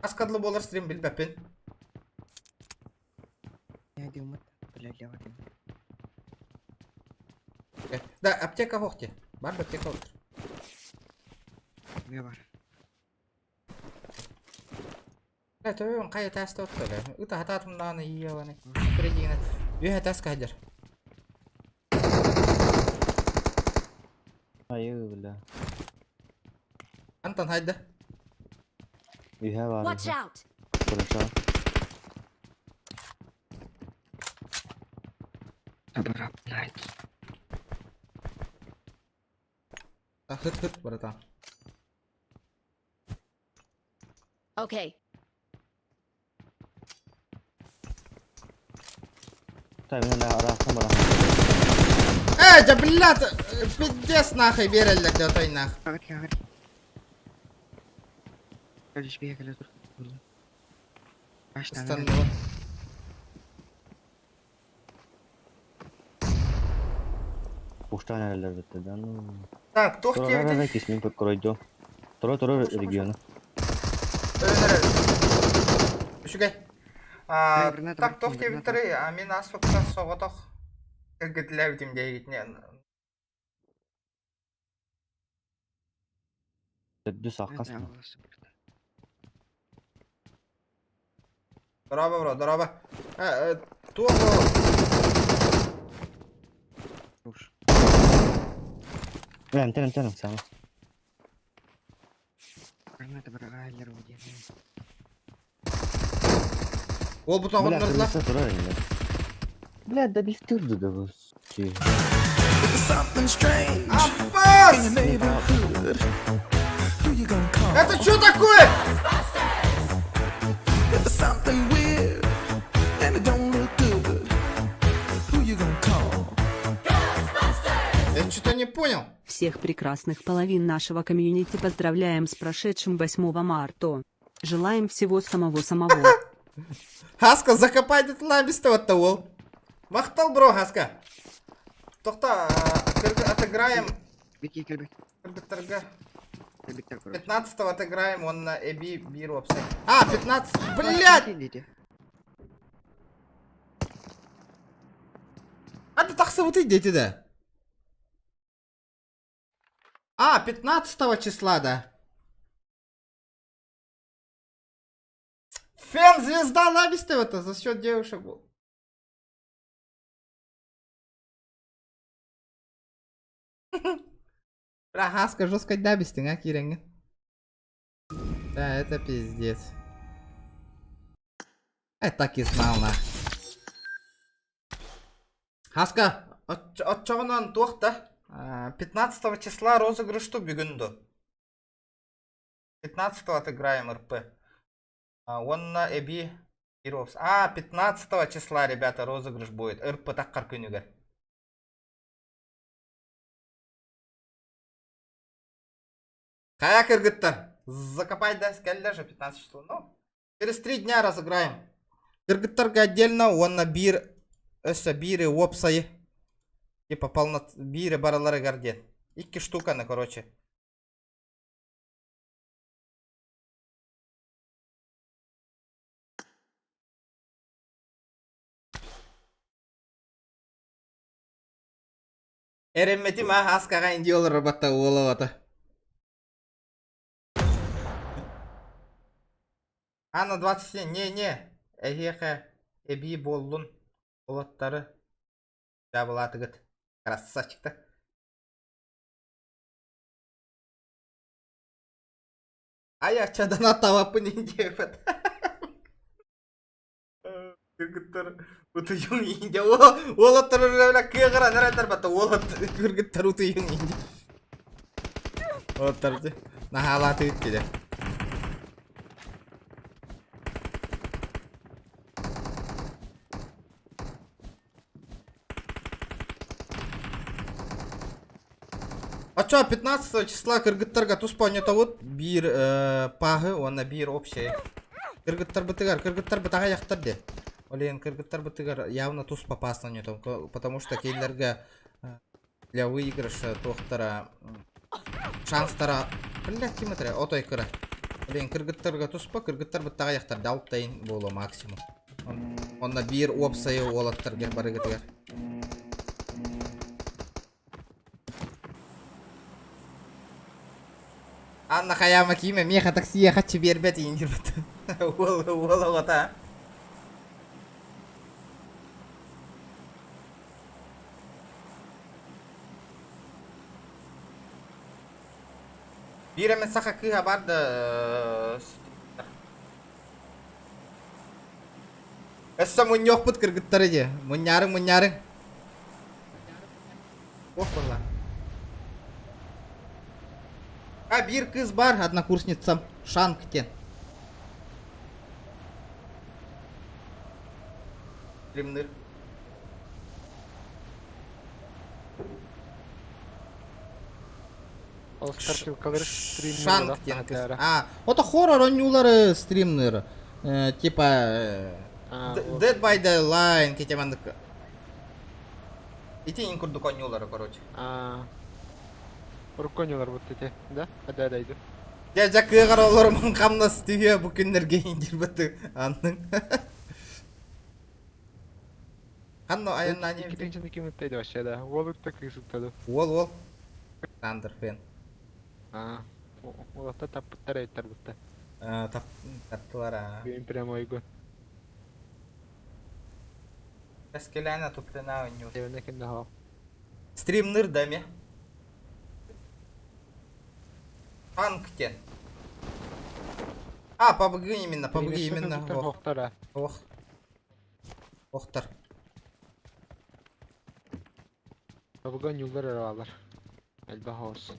Аскадлы болар стрим билбэппин. Да, аптека хохте. Бар аптека отыр. Э, төбөм хайа тааста оттоле. Ыта хатаатым даҕаны иеваны. Предигинэ. Үөһэ тааска хадьар. Айы бля. Антон хайда. Үһэ бар. Watch out! Хорошо. Хыт хыт братан. Okay. Так, мен арахтан бара. Э, да блядь, пиздец нахуй береллер де отой нах. Ыстаннула. Пуштан эрэллэр битте да ну. Так, туох Тура диэбитий? кисмин көрөйдө. Тура тура региона. Үчүгэй. А, так, туох диэбиттэрий, а мин ас соҕотох кыргытлээбитим диэбитине. Төрдүс аккас. Дороба, бро, дороба. Э, туох Бля, антен антен сама. Ол бутон Бля, оннордулар. тура инде. Бля, да бифтырды да бу. If something strange Аппас! in your neighborhood, who you gonna call? Это что такое? If it's something weird and it don't look good, who you gonna call? Я что-то не понял. Всех прекрасных половин нашего комьюнити поздравляем с прошедшим 8 марта. Желаем всего самого-самого. Хаска, закопай ламбистого того. Махтал, бро, Хаска. Тохта, отыграем. 15 отыграем, он на Эби Биру А, 15, блядь! А ты так вот идите, да? А, 15 числа, да. Фен звезда лабистого-то за счет девушек. Бля, Хаска жестко дабистин, а, Киренга? Да, это пиздец. Я так и знал, на. Хаска, отчоғынан туақта. 15 числа розыгрыш ту бүгінді. 15 отыграем РП. Он на Эби Кировс. А, 15 числа, ребята, розыгрыш будет. РП таққар күнігер. Хайа кыргыттар, закопай да кэллэ же 15 число. Ну, через 3 дня разыграем. Кыргыттарга отдельно уонна биир өссө биири уопсайы. Типа полно биири бараларыгар диэн. Икки штуканы, короче. Эрэммэтим а аскаҕа инди олорор батта уола Анна 27 не-не эһиэхэ эбии буоллун уолаттары дьаабылаатыгыт красавчиктар Айаччадан аттаабаппын диэбэт Кыргыттар утуйуҥ иинде уолаттар үрүлэ кыаҕыран эрэллэр батта уолаттар кыргыттар утуйуҥ иинде уолаттар наһаалаатыгыт киде Оччо 15 числа кыргыттарга туспа оонньотобут биир пааһы уонна биир общай. Кыргыттарбытыгар, кыргыттарбыт аҕыйахтар дии. Ол иһин кыргыттарбытыгар явно туспа паас оонньотом, потому что кинилэргэ для выигрыша туохтара шанстара блядь ким этэрэ отой кыра. Ол иһин кыргыттарга туспа, кыргыттарбыт аҕыйахтар да алтайын буолуо максимум. Онно биир уопсайы уолаттарга барыгытыгар. Анна Хаяма киимэ миэхэ таксия хаччы биэрбэт иин диэбит. Уол уол оҕото. Биир эмэ саха кыыһа бар да Өссө мунньуохпут кыргыттары дии. Мунньаарыҥ, мунньаарыҥ. Ох буолла. А биир кыыс бар, однокурсницам. Шанг диэн. Стримныр. Шанг диэн кыыс. А, ото хоррор оонньуулары стримныр. Типа Dead by the Line китемандык. Ити ин курдук оонньуулары, короче. Урукку оонньуулар бут ити, да? Да, да, иду. Дьэ, дьэ, кыаҕар олорумун хамнас түһүө бу күннэргэ индирбэт анның. Ханна айаннаан Иккитинчини ким ыттайды вообще, да? Уол ытта, кыыс ытта ду. Уол, уол. Сандер Фен. А, уолаттар таппыттар эйттарбытта. Тап, таптылар, а. Бүгүн прямойгу. Кэскилээнэ туплена оонньуур. Дебене ким да Стримныр да ме. Танк диэн. А, PUBG именно, PUBG именно. Ох. Ох. Охтар. PUBG оонньуулар эрэ бааллар. Элбэх оҕус.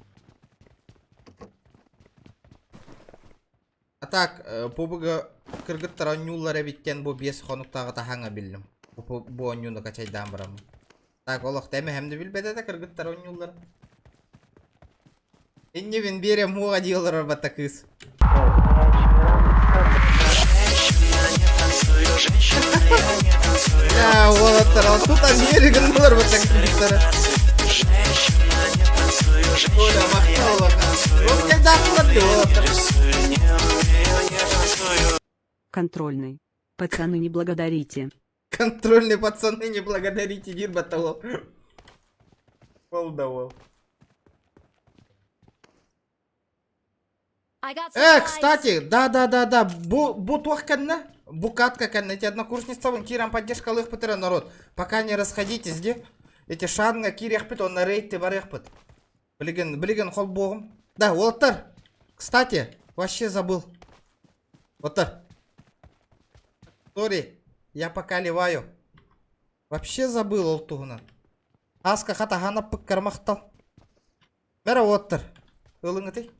А так, PUBG кыргыттар оонньууллар эбит диэн бу биэс хонуктааҕыта хаҥа биллим. Бу бу оонньууну качайдаан бараммын. Так, олох тэмэһэм да билбэтэ да кыргыттар оонньууллар. Иннибин биэриэм муоҕа дии олорор батта кыыс. Да, уолаттар, ал тут Американлар батта кыргыттара. Оля, махтал Вот когда уолаттар. Контрольный. Пацаны, не благодарите. Контрольный пацаны, не благодарите, диир батта Ол да ол. I got Э, supplies. кстати, да-да-да-да, бу, бу туох кэннэ, бу катка кэннэ, эти однокурсницабын киирэн поддержкалыахпыт эрэ народ. Пока не расходитесь, де. Эти шанга киириэхпит, онно рейдти барыахпыт. Билигин, билигин холбуоҕум. Да, уолаттар, кстати, вообще забыл. Вот Сори, я пока ливаю. Вообще забыл ол туһунан. Аска хата ханаппыккар махтал. Бэрэ уоттар. Ылыҥытый.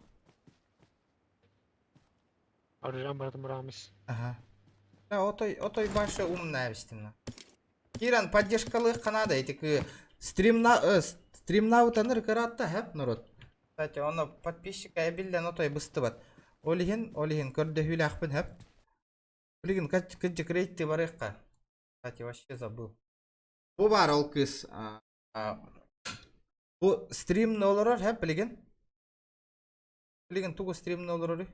Оружан бардым Рамис. Ага. Да, отой, отой башы умная истина. Киран, поддержкалыах надо, эти стримна, стримна утаныр кыратта, хэп, народ. Кстати, ону подписчика эбиллэн отой быстыбат. Ол иһин, ол иһин көрдөһүүлээхпин хөп. Билигин кыдьык рейдти барыахха. Кстати, вообще забыл. Бу баар ол кыыс. Бу стримны олорор хөп билигин. Билигин тугу стримны олорорүй?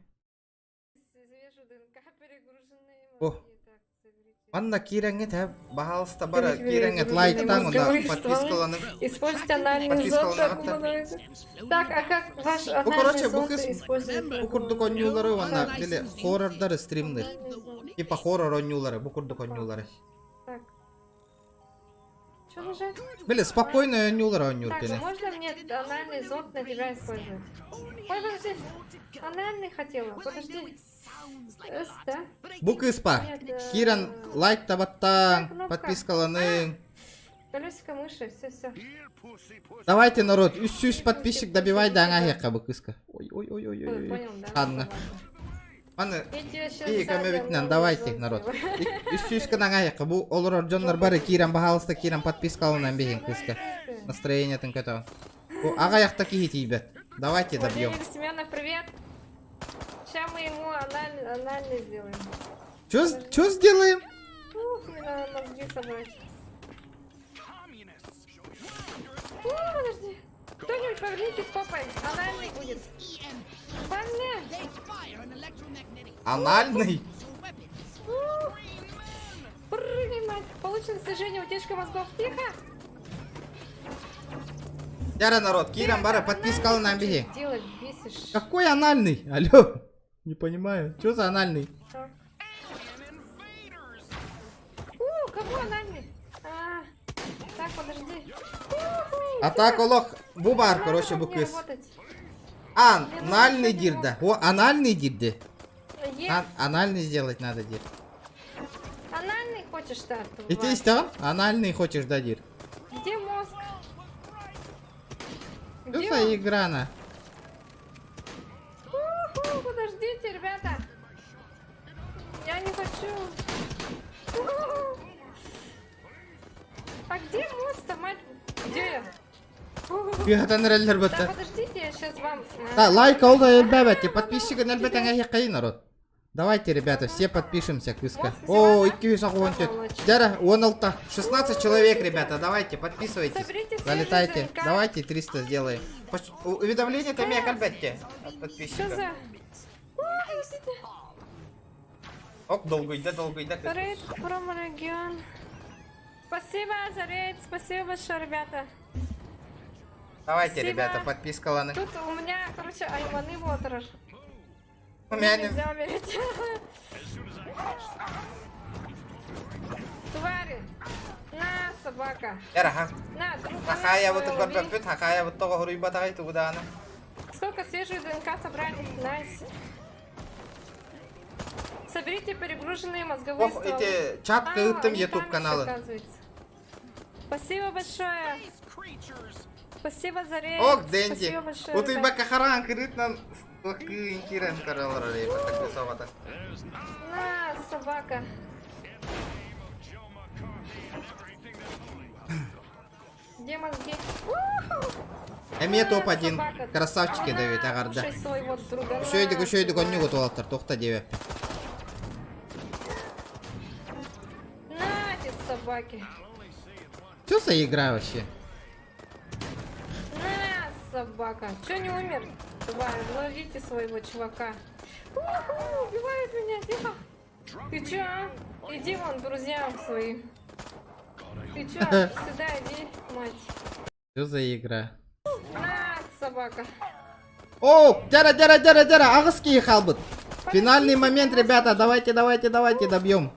Бу Манна киирэҥҥит һэ, баһаалыста бары киирэҥҥит лайктаҥ уонна подпискаланыҥ. Используйте анальный зонд. Так, а как ваш Бу короче, анальный бу зонд кыз использует? бу курдук оонньуулары уонна били хоррордары стримныр. Типа хоррор оонньуулары, бу курдук оонньуулары. Так. Что нажать? Били спокойно оонньуулары оонньуур Так, кини. можно мне анальный зонд на тебя использовать? Ой, подожди. Анальный хотела. Подожди. С, да? Бу кыыс баар. Нет, Киирэн лайк табаттаң, кнопка. подпискаланыҥ. Колесико мыши, все, все. Давайте, народ, 300 подписчик добивай да аңа бу кыыска. Ой, ой, ой, ой, ой, ой. Понял, да? Анна. Аны Я тебя щас и сзади көмөбүтүнэн анальный давайте, зонд народ. сделаю. 300 гынан аһыахха бу олорор дьоннор бары киирэн баһаалыста киирэн подпискаланан биһин кыыска. Настроениетын көтөҕүн. Бу аҕайахта киһи тиийбэт. Давайте добьем. Владимир Семенов, привет. Сейчас мы ему анальный сделаем. Чё сделаем? Ух, мне надо мозги собрать. О, подожди. Кто-нибудь повернитесь попой. Анальный будет. Блин. Анальный? Ух. Прыгай, мать. Получено достижение утечка мозгов. Тихо. Дьэ, народ, киирэн бары подпискаланан биһи. Делать бесишь. Какой анальный? Алло. Не понимаю. Чё за анальный? Так. У, кого анальный? А, так, подожди. А так олох бу баар, короче, бу Мне кыыс. работать. Анальный диир да. О, анальный диир да. Е, Анальный сделать надо диир. Анальный хочешь, да? И ты истэҕин? Анальный хочешь да диир. Где мозг? Что Где за он? игра на? Уху, подождите, ребята. Я не хочу. Уху. А где мост-то, мать? Где я? Уху. Кыһатан эрэллэр Да, бытта. подождите, я сейчас вам... Да, лайк ол да элбээбэт. Подписчик элбэтэн народ. Давайте, ребята, все подпишемся, кыыска. О, 214. Дьэ, 16. 16 человек, ребята, давайте, подписывайтесь. Соберите свежий Залетайте. ДНК. Давайте 300 сделаем. Уведомление там я кальбетте от Что подписчика. за... О, подождите. Ок, долго иди, долго иди. Рейд промо-регион. Спасибо за рейд, спасибо большое, ребята. Давайте, Спасибо. ребята, подпискаланы. Тут у меня, короче, айманы Уотерер. У меня не- Нельзя умереть. Твари. На, собака. Яра, ха. На, друг. Хахая вот көрбөппүт, хахая вот тоҕо хоруйбатаҕай тугудаана. Сколько свежую ДНК собрали? Nice. Соберите перегруженные мозговые Ох, стволы. эти чат А, кыыттым они YouTube там ещё, каналы. оказывается. Спасибо большое. Спасибо за рейд. Ок, Дэнди. Спасибо большое. Утуй ребят. бакка харан кырытнан кыын кирен каралар рейбата. На, собака. Где мозги? Уху! Эмиэ топ-1. Собака. Красавчики На, дают, агарда. кушай своего друга. Үчүгэйдик На, үчүгэйдик собака. оонньуугут уолаттар, тохта диэбэппин. На, эти собаки. Что за игра вообще? На, собака. Чё не умер? Тварь, ловите своего чувака. Уху, убивает меня, тихо. Ты чё, а? Иди вон, друзьям своим. Ты чё? Сюда иди, мать. Что за игра? На, собака. О, дьэ, дьэ, дьэ, дьэ, аҕыс киһи хаалбыт. Финальный момент, ребята, давайте, давайте, давайте, добьем.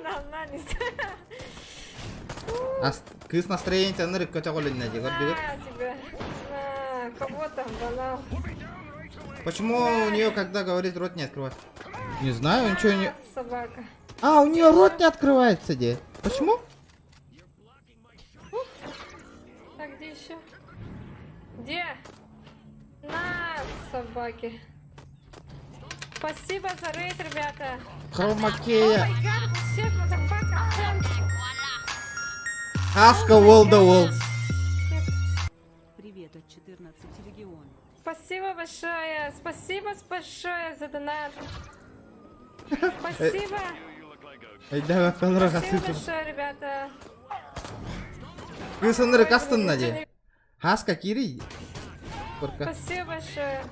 На, на, не Кыыс настроение ынырык көтөҕүлүннэ дии, көрдүгүт? На тебя. На, кого там, банал? Почему у нее, когда говорит, рот не открывает? Не знаю, ничего не... Собака. А, у нее рот не открывается, где? Почему? Так, где еще? Где? На, собаки. Спасибо за рейд, ребята. Хромакея. Oh my god, shit, motherfucker. Аска World the World. Привет от 14 Спасибо большое, спасибо большое за донат. Спасибо. Өйдөөбөппүн Спасибо большое, ребята. Кыыс ынырык астынна дии. Хаска киирий. Курка. Спасибо большое.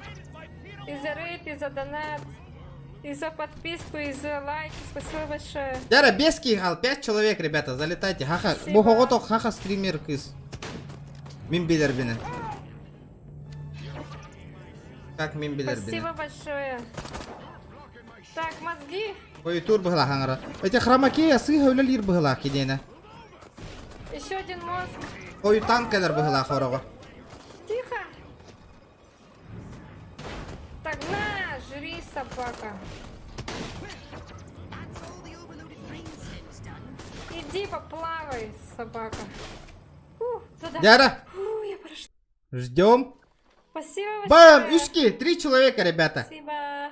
И за рейд, и за донат, и за подписку, и за лайки. Спасибо большое. Дьэ эрэ, 5 киһи, 5 человек, ребята, залетайте. Хаха, бу хоҕотох хаха стример кыыс. Мин билэрбинэн. Как мин билэрбинэн. Спасибо большое. Так, мозги. Ой, тур быһылаах аҥара. Эти хромакея сыыһа үлэлиир быһылаах киниэнэ. Еще один мозг. Ой, танк кэлэр быһылаах ороҕо. Тихо. Так, на, жри, собака. Иди поплавай, собака. Ух, задам. Дьэ эрэ. Фу, я прошла. Ждем. Спасибо Бам! большое. Үс киһи, три человека, ребята. Спасибо.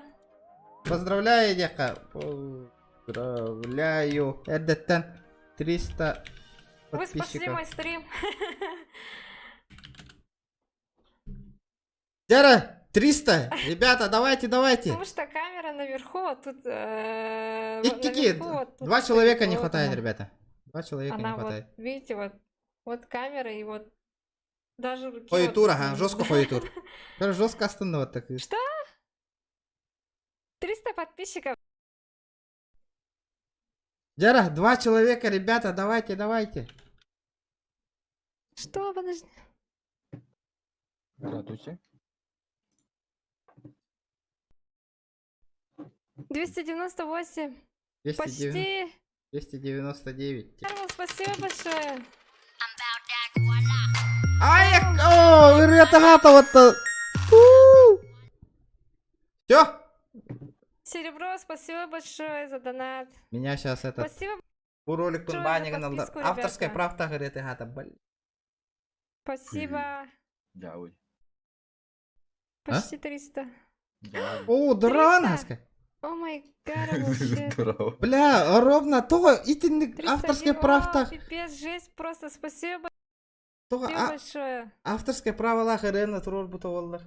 Поздравляю, диэххэ. Поздравляю. Эрдэттэн 300 Вы спасли подписчиков. мой стрим. Дьэ эрэ, 300! Ребята, давайте, давайте. Потому что камера наверху, а тут... Икки, наверху, вот тут Два стоит человека не вот хватает, она. ребята. Два человека не Она вот, хватает. видите, вот, вот камера и вот даже руки. вот Хойутуур, ага, не жестко видно. хойутуур. Короче, жестко астынна вот так. Что? 300 подписчиков. Дьэ эрэ, два человека, ребята, давайте, давайте. Что, подожди. Здравствуйте. 298. 209 Почти. 299. Карл, спасибо большое. Ай, о, ырыата вот Все. Серебро, спасибо большое за донат. Меня сейчас этот... Спасибо Бу ролик большое за баннигын алдар. подписку, Авторская ребята. правта ырыата хата, блин. Спасибо. Дяуй. Почти 300. О, дран, хаска. Oh my god, вообще. Бля, ровно то итинник авторская 301. правта. О, пипец, жесть, просто спасибо Тоҕо спасибо большое. авторское правалаах ырыаны туруорбута буоллар.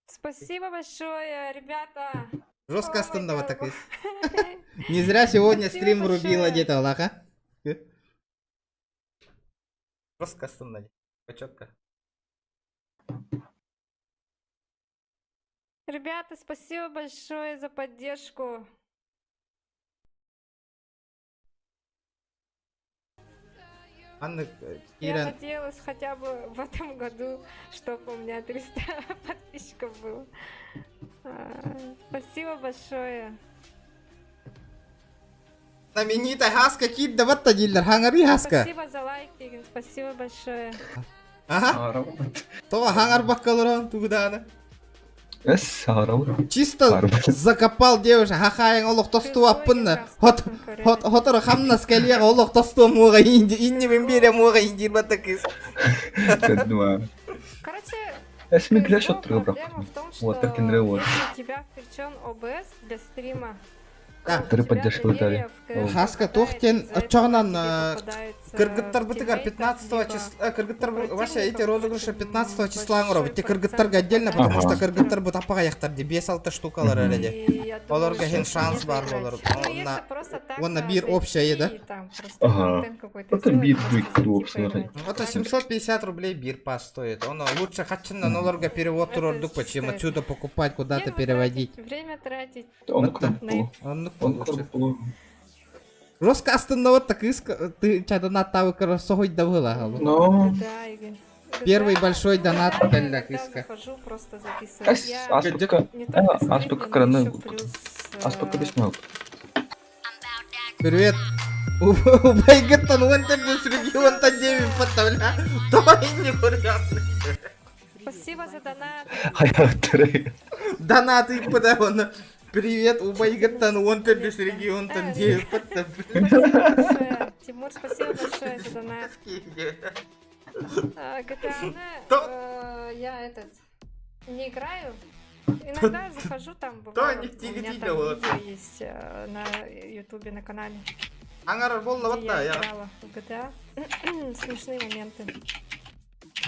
Спасибо большое, ребята. Жестко астынна вот так Не зря сегодня Спасибо стрим врубила большое. где-то, лаха. Жестко астынна. Четко. Ребята, спасибо большое за поддержку. Анна Я Киран. надеялась хотя бы в этом году, чтобы у меня 300 подписчиков было. А, Спасибо большое. Знаменитая Хаска киирдэ батта дииллэр. Хаҥарыы Хаска. Спасибо за лайки, спасибо большое. Ага. Тоҕо хаҥарбакка олорон тугудааны. Эс, Чисто закопал девушка, хахайын олох тостуаппынна. Хот хот хоторо хамнас кэлиэҕэ олох тостуо муоҕа инди инни мин биэрэ муоҕа индир бата кыыс. Короче, Эс мен кляш проблема в том, что Вот так и вот. если у тебя включен ОБС для стрима, Да. Три поддержки дали. Хаска туох диэн оччоҕунан кыргыттарбытыгар 15 числа кыргыттар вообще эти розыгрыши 15 числа оҥоробут те кыргыттарга отдельно потому что кыргыттарбыт аппаҕайахтар дии 5-6 штукалар эрэ дии олорго иһин шанс баар буолар Ну, просто так уонна биир общая да Ага. Это бит будет Это 750 рублей бир пас стоит. Он лучше харчынан олорго перевод туруордук, чем отсюда покупать, куда-то переводить. Время тратить. Он на Он Жестко астынна так ты донат тавы соһуй да была. Но. Да, Игорь. Первый большой донат кэллэ кыыска. Захожу, просто записываю. Эс, Я аспыкка. не только стрим, Аспыкка но краны. еще плюс Аспыкка бесмел. Привет. Убайгыттан уонтан бу регионтан девять подставля. То не Спасибо за донат. Хайаттары. Донаты подаван. Привет, убайгыттан уонтан бес регионтан девять подставля. Спасибо большое. Тимур, спасибо большое за донат. А, GTA, я этот не играю. Иногда захожу там, бывало, не у меня тигри там вот. видео есть на ютубе на канале. Аҥар буолла где вот я я. играла в GTA. Смешные моменты.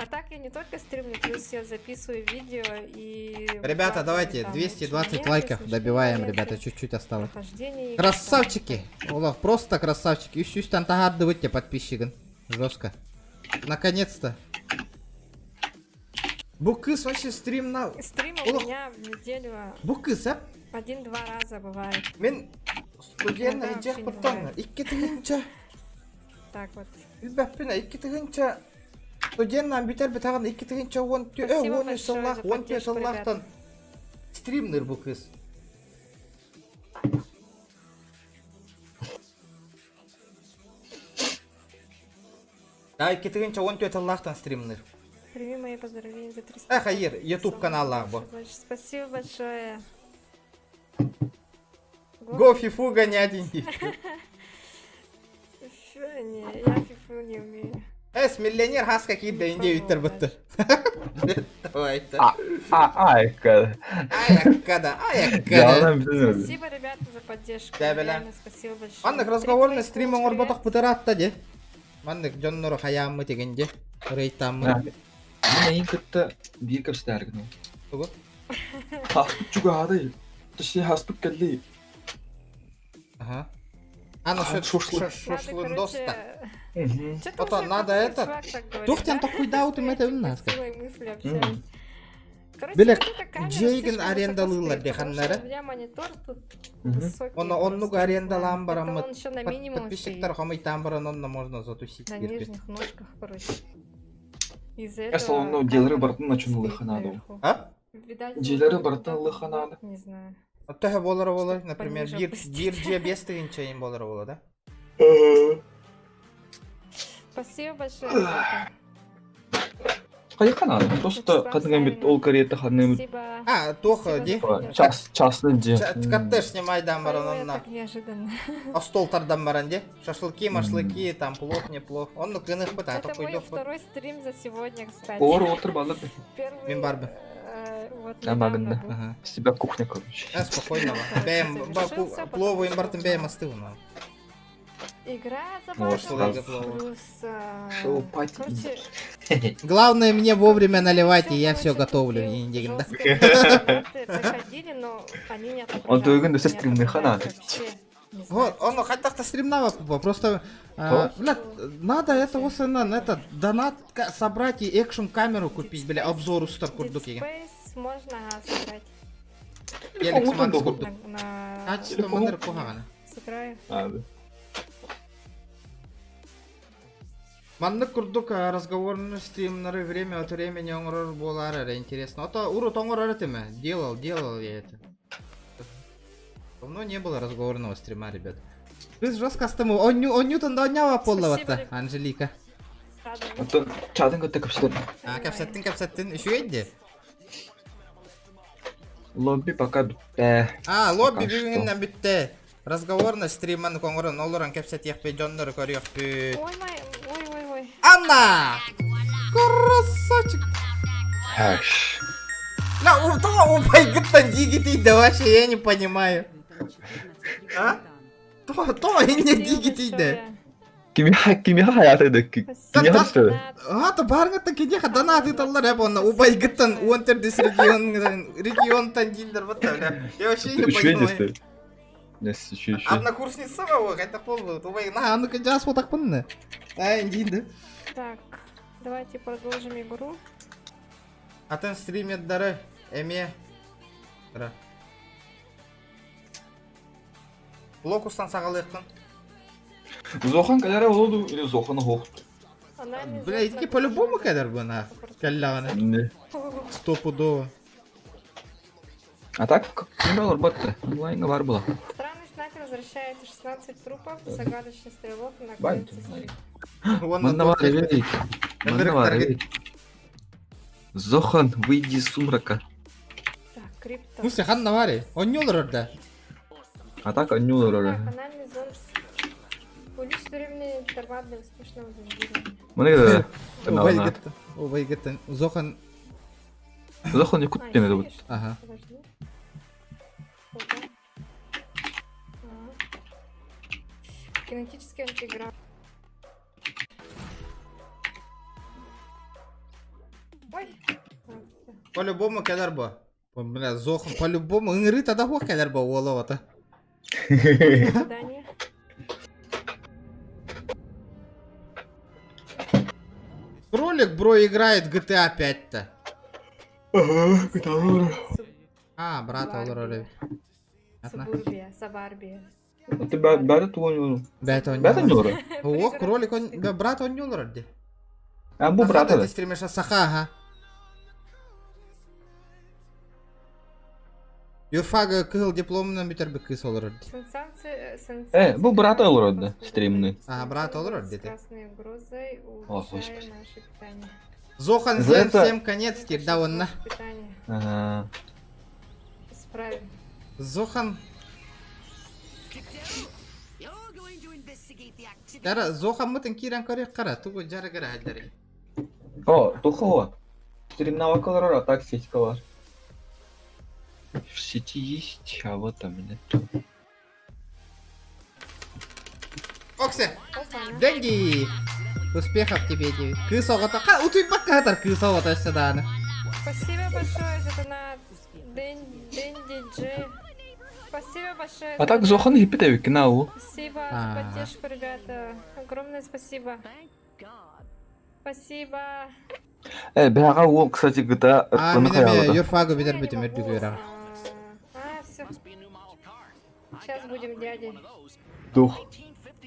А так я не только стримлю, плюс я записываю видео и... Ребята, выкладываю давайте там 220 моменты, лайков смешные добиваем, моменты, ребята, чуть-чуть осталось. прохождение игр, Красавчики! Олох, просто красавчики. Үс таһаардыбыт подписчигын. Жестко. Наконец-то. Бу кыыс вообще стрим на... там. Стрим у Олох, меня в неделю бу кыыс, а? один-два раза бывает. Мин студент Иногда вообще иджех не буттан. бывает. 2 тыһыынча. Так вот. Билбэппин, 2 тыһыынча. Студенттан бүтэр бүтаган 2 тыһыынча 10 Спасибо 13 большое сыллаах, за 14 поддержку, сыллаахтан ребята. стримнер бу кыыс. Да, 2 тыһыынча 14 сыллаахтан стримнер. Прими мои поздравления за 300. Эх, айыр, YouTube каналлаах бу. Больше. Спасибо большое. Го фифу гонять инди. Не, я фифу не умею. Эс, миллионер хас какие-то инди виттер бутты. Давай это. А, а, айка. Аяккада, аяккада. Жалам билмedi. Спасибо, ребята, за поддержку. Да, бля. Реально, спасибо большое. Маннык разговорный стрим оҥорботох бутаратта де. Маннык дьоннору хаяммы тегенде. Рейтаммы. Мин эйин кытта биир кэпсэтэргин. Тугу? Хаспыт чугаһадай. Точнее хаспыт кэлли. Ага. А, ну Шошлык. шошлындоста. Что-то Ото уже надо какой этот. чувак так говорит, Тухтян да? тохуйдаутум это у нас. Силой мысли общаюсь. Короче, Биле, вот эта камера Джейген слишком высоко арендалыылар стоит, потому что деханнары. У меня монитор тут высокий. Онно оннук просто, не знаю. арендалаан Это бараммыт. он еще на минимум Подписчиктар стоит. хомыйтаан баран онно можно затусить. На кирпи. нижних ножках, короче. Из-за Я этого салонно дьиэлэри камера барытын стоит начиналыханаду. наверху. А? Видать, Дьиэлэри вот барытын так вот, лыханаду. Не знаю. Төһө буолара буолар, например, пониже биир опустить. биир дьиэ 5 тыһыынча буолара буолар, да? Спасибо большое, ребята. Хайыханады. Просто ханнык ол карета ханнык Спасибо. А, туох ди. час частный дьиэ. Коттедж снимайдан баран Ой, онно. так неожиданно. Остуол тардан баран ди. Шашлыки, машлыки, там плов, не плов. Онно кыныхпыт, а Это мой тохуйдох второй стрим за сегодня, кстати. Ор отыр балыр. Первый, Мин баарбын. вот Я недавно магында. был. Себя кухня, короче. А, спокойно. Бэм, плову им бартын бэм астывна. Игра Вот, забавная, сразу. плюс... Шоу пати. Короче, Главное мне вовремя наливать, и я все готовлю. И да. жесткие проходили, но они не Он отображались. туйгун Не өсө стримныхана. отображались вообще. Вот, он хотя стримнава просто, бля, надо это вот на это донат собрать и экшн камеру купить, бля, обзор устар Dead курдук деген. Space можно ага, сыграть. Еликс Макс курдук. На, Качество манер куһаҕана. Сыграю. Маннык курдук разговорный стримнары время от времени оҥорор буолар эрэ интересно. А то урут оҥорор этим делал, делал я это. Давно не было разговорного стрима, ребят. Біз жестко астымы. Онню танда оннява поллаватта, Анжелика. Оттон чатын кытта кэпсэтэн. А, кэпсэттиҥ, кэпсэттиҥ. Үчүгэй Лобби пока бүттэ. А, лобби Пока что. бүгүннэн бүттэ. Разговорный стриман оҥорон олорон кэпсэтиэхпит дьоннору көрүөхпүт. Ой, май, ой, ой, ой. Анна! Красавчик! Хэш. На, у то убайгыттан дигити да вообще я не понимаю. А? То, то и не дигити да. Кимиха кимиха хаята дөккү. Кимиха сөп. А, то баргыттан кидеха донат ыталлар эп онна убайгыттан уонтердис регион регионтан дилдер вот бля. Я вообще не Үчүгэй понимаю. десте. Нес үчүгэй үчүгэй. Однокурсница его, это пол убай. На, а ну-ка жас вот так пынны. Ай, динді. Так, давайте продолжим игру. Атын стримердары эме. Ра. Локустан саҕалыаххын. Зохан кэлэрэ олоду или Зохан хохт. Бля, итки по-любому кэлэр бу на. Кэллэҕинэ. Не. Стопудово. А так ким олорбот онлайнҥа баар буолла. Странный снайпер возвращает 16 трупов, загадочный стрелок на Бай. крыльце стоит. Манна баар эбит. Манна баар эбит. Зохан, выйди из сумрака. Так, крипто. Ну, ханна баарый. Оонньууллар да. А так онньууллар Так, анальный зонд. Увеличить временный интервал для успешного зондирования. Маны Убайгыттан. Убайгыттан. Зохан. Зохан якут А, диэн ещё эбит. есть? Ага. Подожди. Ого. А. Кинетический антиграф. По-любому кэлэр бу. Бля, Зохан по-любому ыҥырыы да хуох кэлэр бу уола оҕото. Задание. Кролик бро играет GTA 5-то. А, брат олорор эбит. Субурбия, Сабарбия. Ты бәрі туон Бэт Бэт оонньуур. О, кролик он брат оонньуулар дии. А бу брат Ты стримишь саха, ага. Юрфага кыһыл дипломунан бүтэрбит кыыс олорор дии. Сенсация, Э, бу брат олорор да, стримный. А, брат олорор дии. Красной угрозой О, улучшая господи. наше питание. Зохан За всем это- всем конец да онна. Питание. Ага. Исправим. Зохан. Дара Зохаммытын киирэн көрүөх хара, тугу дьарыгыра сылдьарый. О, тухова. Стримнава колорор, а так сетька бар. В сети есть, а вот там нет. Оксе! Деньги! Успехов тебе, девять. Кыыс оҕото. Ха, утуйбакка сытар кыыс оҕото өссө даҕаны. Спасибо большое за донат. Дэн, Дэнди Джи. Спасибо большое. А за так донат. Зохан хиппи на Спасибо за А. поддержку, ребята. Огромное спасибо. Спасибо. Э, бэҕэһээ уол, кстати, GTA А, ырпыны мин эмиэ хайаабыта. юрфагы бүтэрбитим үрдүк үөрэҕэ. А, все. Сейчас будем дядей. Дух.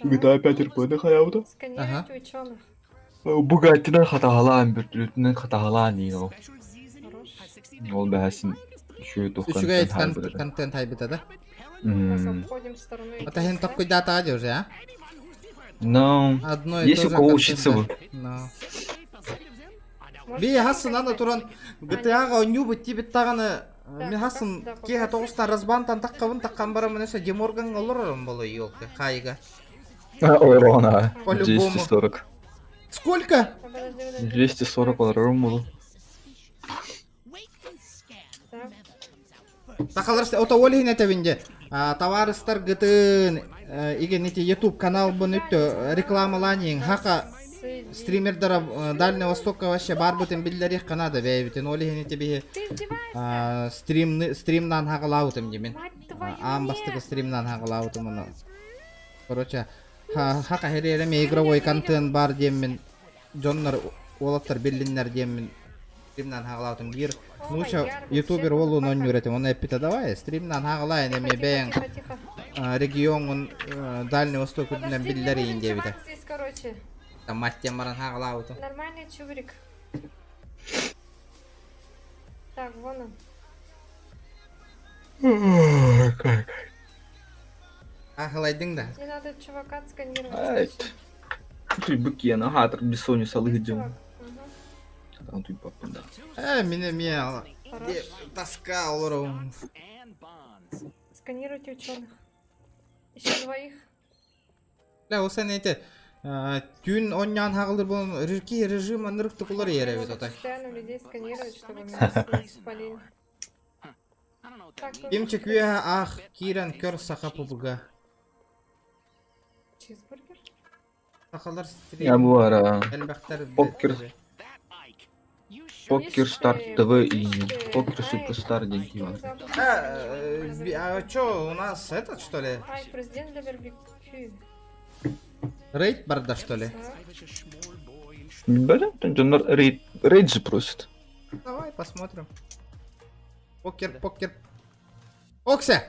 GTA 5 ырпыны хайаабыта. Сканируйте ученых. Бугаттинан хатаһалаан, бөртүлүтүнэн хатаһалаан диин ол. Ол бэһэсин үчүгэй тух Үчүгэй контент хайбыта. контент хайбыта да? М. Обходим стороной. Это хин такой дата уже, а? Но Одно и есть то у же кого контент, учиться да. бы. Но. Би хасын аны туран GTA-га оонньуубут диэбит даҕаны мин хасын киэһэ тоҕустан разбантан таххабын таххан бараммын өссө Деморгаҥҥа олорорум буолуо елки хайга. А, Урона. По-любому. 240. Сколько? 240 олорорум буолуо. Сахалар ото ол иһин этэбин дьэ. Табаарыстаргытын игин ити YouTube каналбын өттө рекламалаан хака стримердара Дальнего Востока вообще баарбытын биллэриэххэ наада бэйэбитин ол иһин ити биһи стрим стримнаан хаҕалаабытым дии мин. Аан бастакы стримнаан хаҕалаабытым ону. Короче, хака херереме игровой контент баар диэммин дьоннор уолаттар биллиннэр диэммин стримнаан хаҕалаабытым биир нуучча ютубер уолун оонньуур этим оны эппитэ давай стримнаан хаҕалаан эмиэ бэйэҥ региоҥҥун Дальний Восток үрдүнэн биллэриин диэбитэ. Здесь, короче, Там мать диэн баран хаҕалаабытым. нормальный чубрик. Так, вон он. Как? Аһылайдыҥ да. Мне надо чувака отсканировать. Ай, Ты быки, ана хатыр бессонница лыгдем. Там ты папа, да. Э, мин эмиэ тоска олоробун. Сканируйте ученых. Еще двоих. Бля, ол сен эти түүн оонньоон хаҕалыыр буолан режим ынырыктык уларыйар эбит отой. Постоянно людей сканировать, чтобы меня не спалили. Так, тут Кимчик үөһэ аах киирэн көр саха PUBG. чизбургер. Сахалар Я стрим буара. элбэхтэр Покер. Покер Стар ТВ и Покер Суперстар деньги. А, а чё, у нас этот, что ли? Ай, президент для барбекю. Рейд барда, что ли? Бля, там дьоннор рейд, рейд же просит. Давай посмотрим. Покер, покер. Оксе!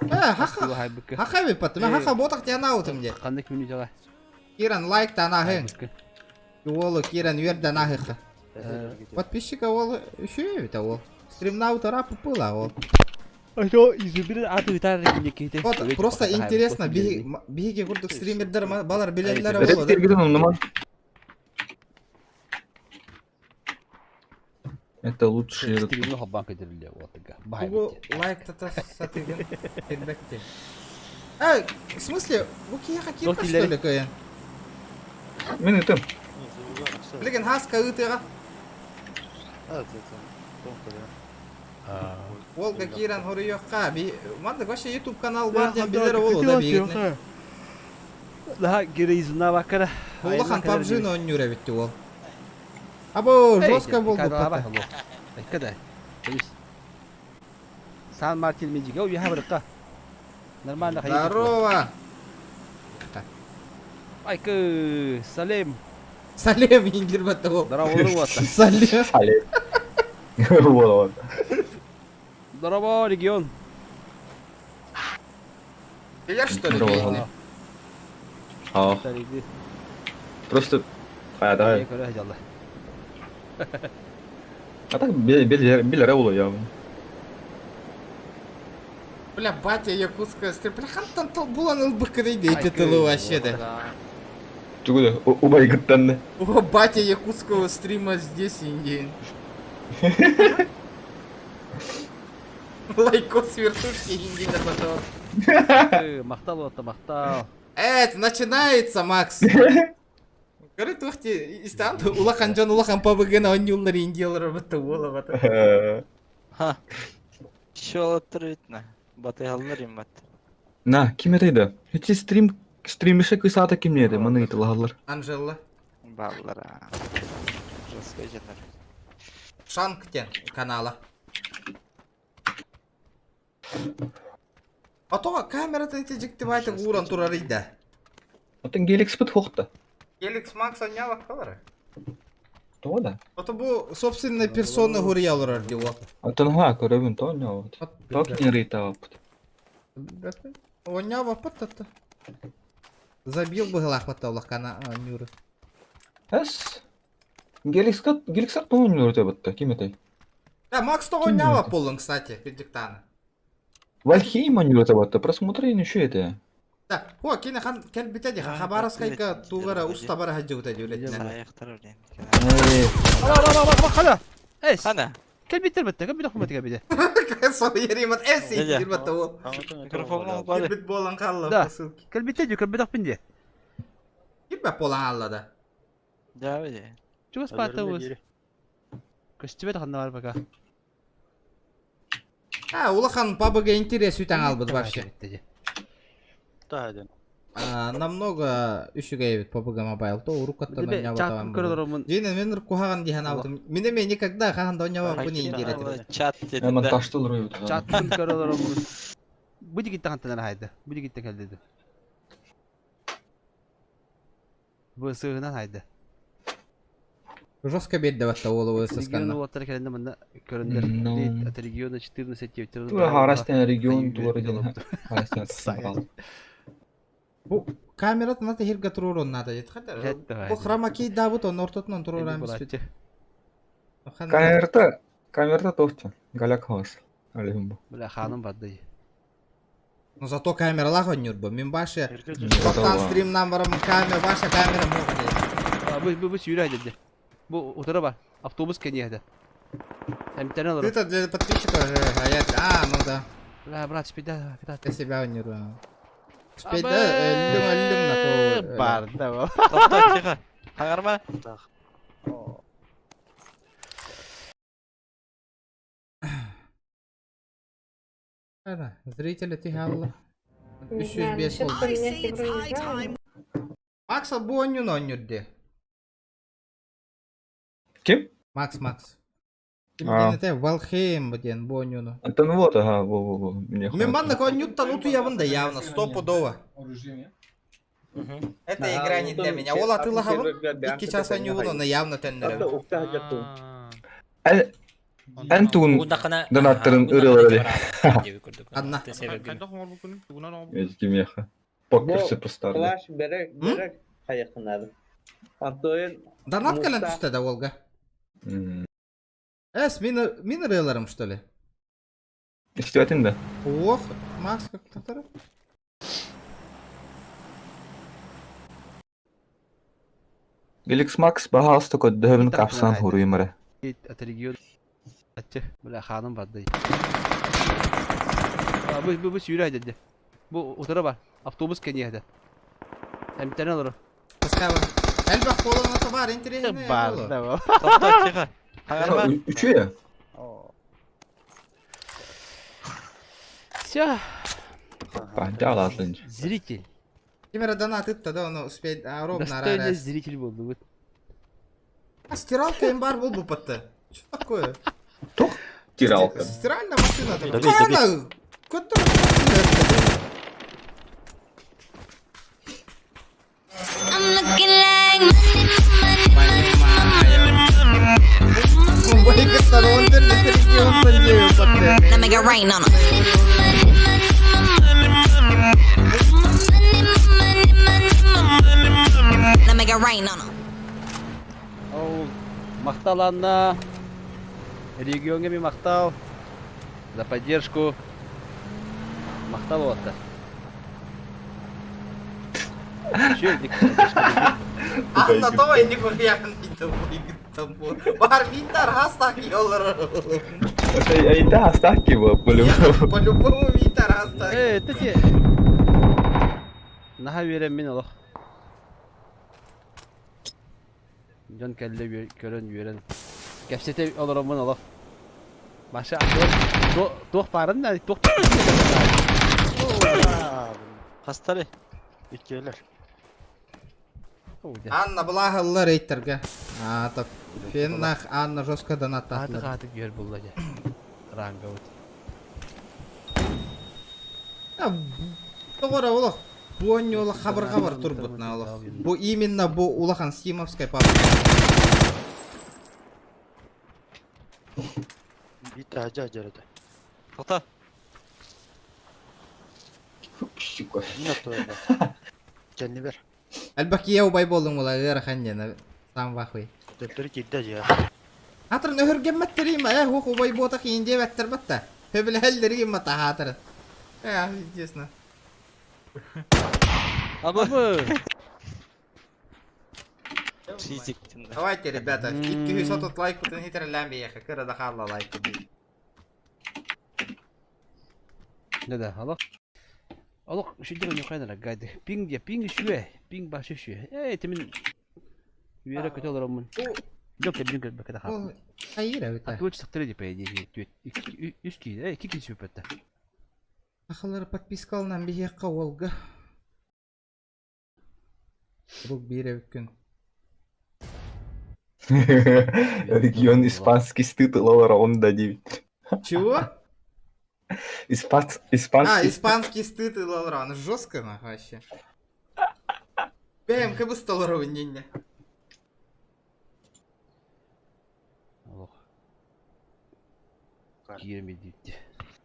Э, хаха. Хаха биппат. Мин хаха буотах диэн аутым дии. Ханнык минутаҕа. Киирэн лайктаан ааһыҥ. Уолу киирэн үөрдэн ааһыахха. Подписчика уол үчүгэй эбит уол. Стримнаабыт ырааппыт уол. Вот просто интересно, биһиги курдук стримердер балар билэллэрэ Рейд буолуо да? киргитин умнуман. Это лучший этот. Тугу лайктата сатыыгын билбэттим. Э, в смысле, бу киһиэхэ киирбэт что ли кыайан? Мин ытым. Билигин хаска ыытыаҕа. Уолга киирэн хоруйуохха. Би маннык вообще YouTube канал баар диэн билэр буолуо да биһигитинэ. Daha герейзина бакара. Улахан PUBG-ны оонньуур эбит уол. Або, жестко болду. Када. Сан Мартин Медиго, уяха барыкка. Нормально Здорово. Айкы, салем. Салем, Ингир Баталов. Здорово, Салем. Салем. Вот, Здорово, регион. Билер, что ли, Здорово. бедный? А, просто... А, давай. А так бил револу я. Бля, батя якутская стрим. Бля, хантан тол булан ылбыккыдай дейти тылы вообще да. Тугуда, убай гыттанды. О, батя якутского стрима здесь, Индиин. Лайкос вертушки Индиина потом. Махтал вот, махтал. Это начинается, Макс. Говорит, ух ты, истан, улахан жон, улахан ПБГ на онюллар индиялар бытты ола бата. Ха. Шолоттыр Батыгаллар иммат. На, ким этейді? Эти стрим стримише кысата ким неді? Маны италалар. Анжела. Баллара. Жестко жанар. Шанктен канала. А то камерата эти жиктибайты уран турар ида. Атын геликс бит хохта. Геликс Макс аняла калары. То да. А то бу собственная персона гурьялар дела. Атын ха, көрөбүн то не вот. Так не рейта опыт. Онява патата. Забил бы глахвата лахкана нюры. Эс. Геликс геликс то не рейта битта, ким этэй? Да, Макс того онява полон, кстати, педиктана. Вальхейм не рейта битта, просмотри еще это. Да, о, кene хан кел битеди, Хабаровскайка тугара уста бара хаджута дюлетне. Аяқтар блин. Хана. Эс. Хана. Кел битте, кел битте хумат кел Сориримат эси дирбатта ол. Микрофонун бары. Бит болан қалла Да. посылки. Кел битте, кел битте пинде. Кипе болан алла да. Да, бе. Чугас пата уз. Көстүбет ханна бар пока. А, улахан ПБГ интерес үтәң албыт вообще. Намного үшүгәйбит PUBG Mobile то урукаттан Тебе онява чат табам. көрөлөр Жина мен кухаган дихан алдым. Мине мен никогда хаханда онява буни интерес. Чат деді. Монтажты рой. Чат көрөлөр Бу дигитте хантан хайда. Бу дигитте келди. Бу сыгынан хайда. Жестко бед даватта олы Регион сысканна. уоттар келенде мында көрөндөр. От региона 14 Тура харастан регион тура регион. Харастан. Бу камера надо хирга турурун надо дед. Бу хромакей дабыт он ортотунан туруран биспит. Камерта, камерта тохта. Галяк хас. Алейхум. Бля, ханым барды. Но зато камера лахон нюрбо. Мен баше Бастан стримнан барам камера, ваша камера мог. Бу бу бу сүйрә диде. Бу утыра бар. Автобус кенеде. Әмтән алыр. Ты-то для подписчиков же, а я... А, ну да. Бля, брат, спида, спида. Я себя не ру. Спида, люм, люм на то. Бар, да. Тохта, тихо. Хаңарма. Ладно, зрители ты алла. Не знаю, 305 насчет болды. поменять игру не знаю. Макс бу оннюн оннюрде. Ким? Макс, Макс. Ким А. ден это Валхейм ден бу оннюну. Антон вот, ага, во, во, во. Мне Мен манна коннюттан утуябын да явно, стопудово. Это игра не для меня. Ол атылахабын, икки час оннюбун, оны явно төннөрөм. Эн туун донаттарын ырылары. Анна. Эски меха. Покер постарды. Флаш берек, берек хайыкынады. Антоин Донат кэлэн түсті да Волга. Эс, мин ырыларым, что ли? Истибатин да. Ох, Макс, как то Геликс Макс бахалста код дөһөбүн капсан хуруймары. От региона. Бля, ханым барды. Бу бу бу сүйрә диде. Бу утыра бар. Автобус кенеде. Әмтән алыр. Пускава. Элбэх колон аты бар, интересный. Бар, да. Тохта, тихо. Хаңарма. Үчү Все. Пантя Зритель. Кемера донат ытта да, оны успеть ровно Достойный зритель был. Вот. А стиралка им бар был бупатты. Что такое? Стиралка. Стиральная машина. Добей, Какая добей. она? Которая машина? I'm looking like Now make it rain on 'em. Now make it rain on 'em. Ол махталанна. Регионга ми махтал. За поддержку. Махтал отта. Анна то и нихуя не тому. Бар Витар хастак йолар. Это астаки его, по-любому. По-любому Витар хастак. Э, это те. Наха верен мин олох. Дьон кэллэ көрөн үөрэн. Кэпсэтэ олороммун олох. Маша туох баарын да туох Хастары. Иккиэлэр. Анна была рейтерге. А, то феннах Анна жестко Ааты донаттатлар. хааты күөр булла дьэ. Ранга вот. Тоҕора олох буонньу олох хабырҕа турбут на олох. Бу именно бу улахан стимовскай папа. Бит ажа жарады. Тоқта. Сука. Не то. Кэнни бер. Әлбәк убай болдың була ыарахан диэн сам вахуй. Төптөрү кирдэ же. Хатырын өһөргеммэттерим э хух убай буотах иинде бэттер батта. Хөбүлэһэллэригим мата хатырын. Э, интересно. Абы. Давайте, ребята, 200 лайк кутун хитерлән бияха, кыра да халла лайк кутун. Да-да, алох. Олох шүдір не қайнара гайды. Пинг де пинг шүе, пинг башы шүе. Эй, тимин үөрэ көтө олороммун. Жоқ, те бинг бакада Ол хап. хайыр эбит. Туч сактыры деп эди. Үс ки, эй, ки ки сүпөттө. Ахалар подпискалынан бияха олга. Рук бире күн. Регион испанский стыд лора он дадит. Чего? А, Испанский испанский стыд и лолран. Жестко нахуй вообще. Бэм, как бы столоровый не Олох. Киирми дейт.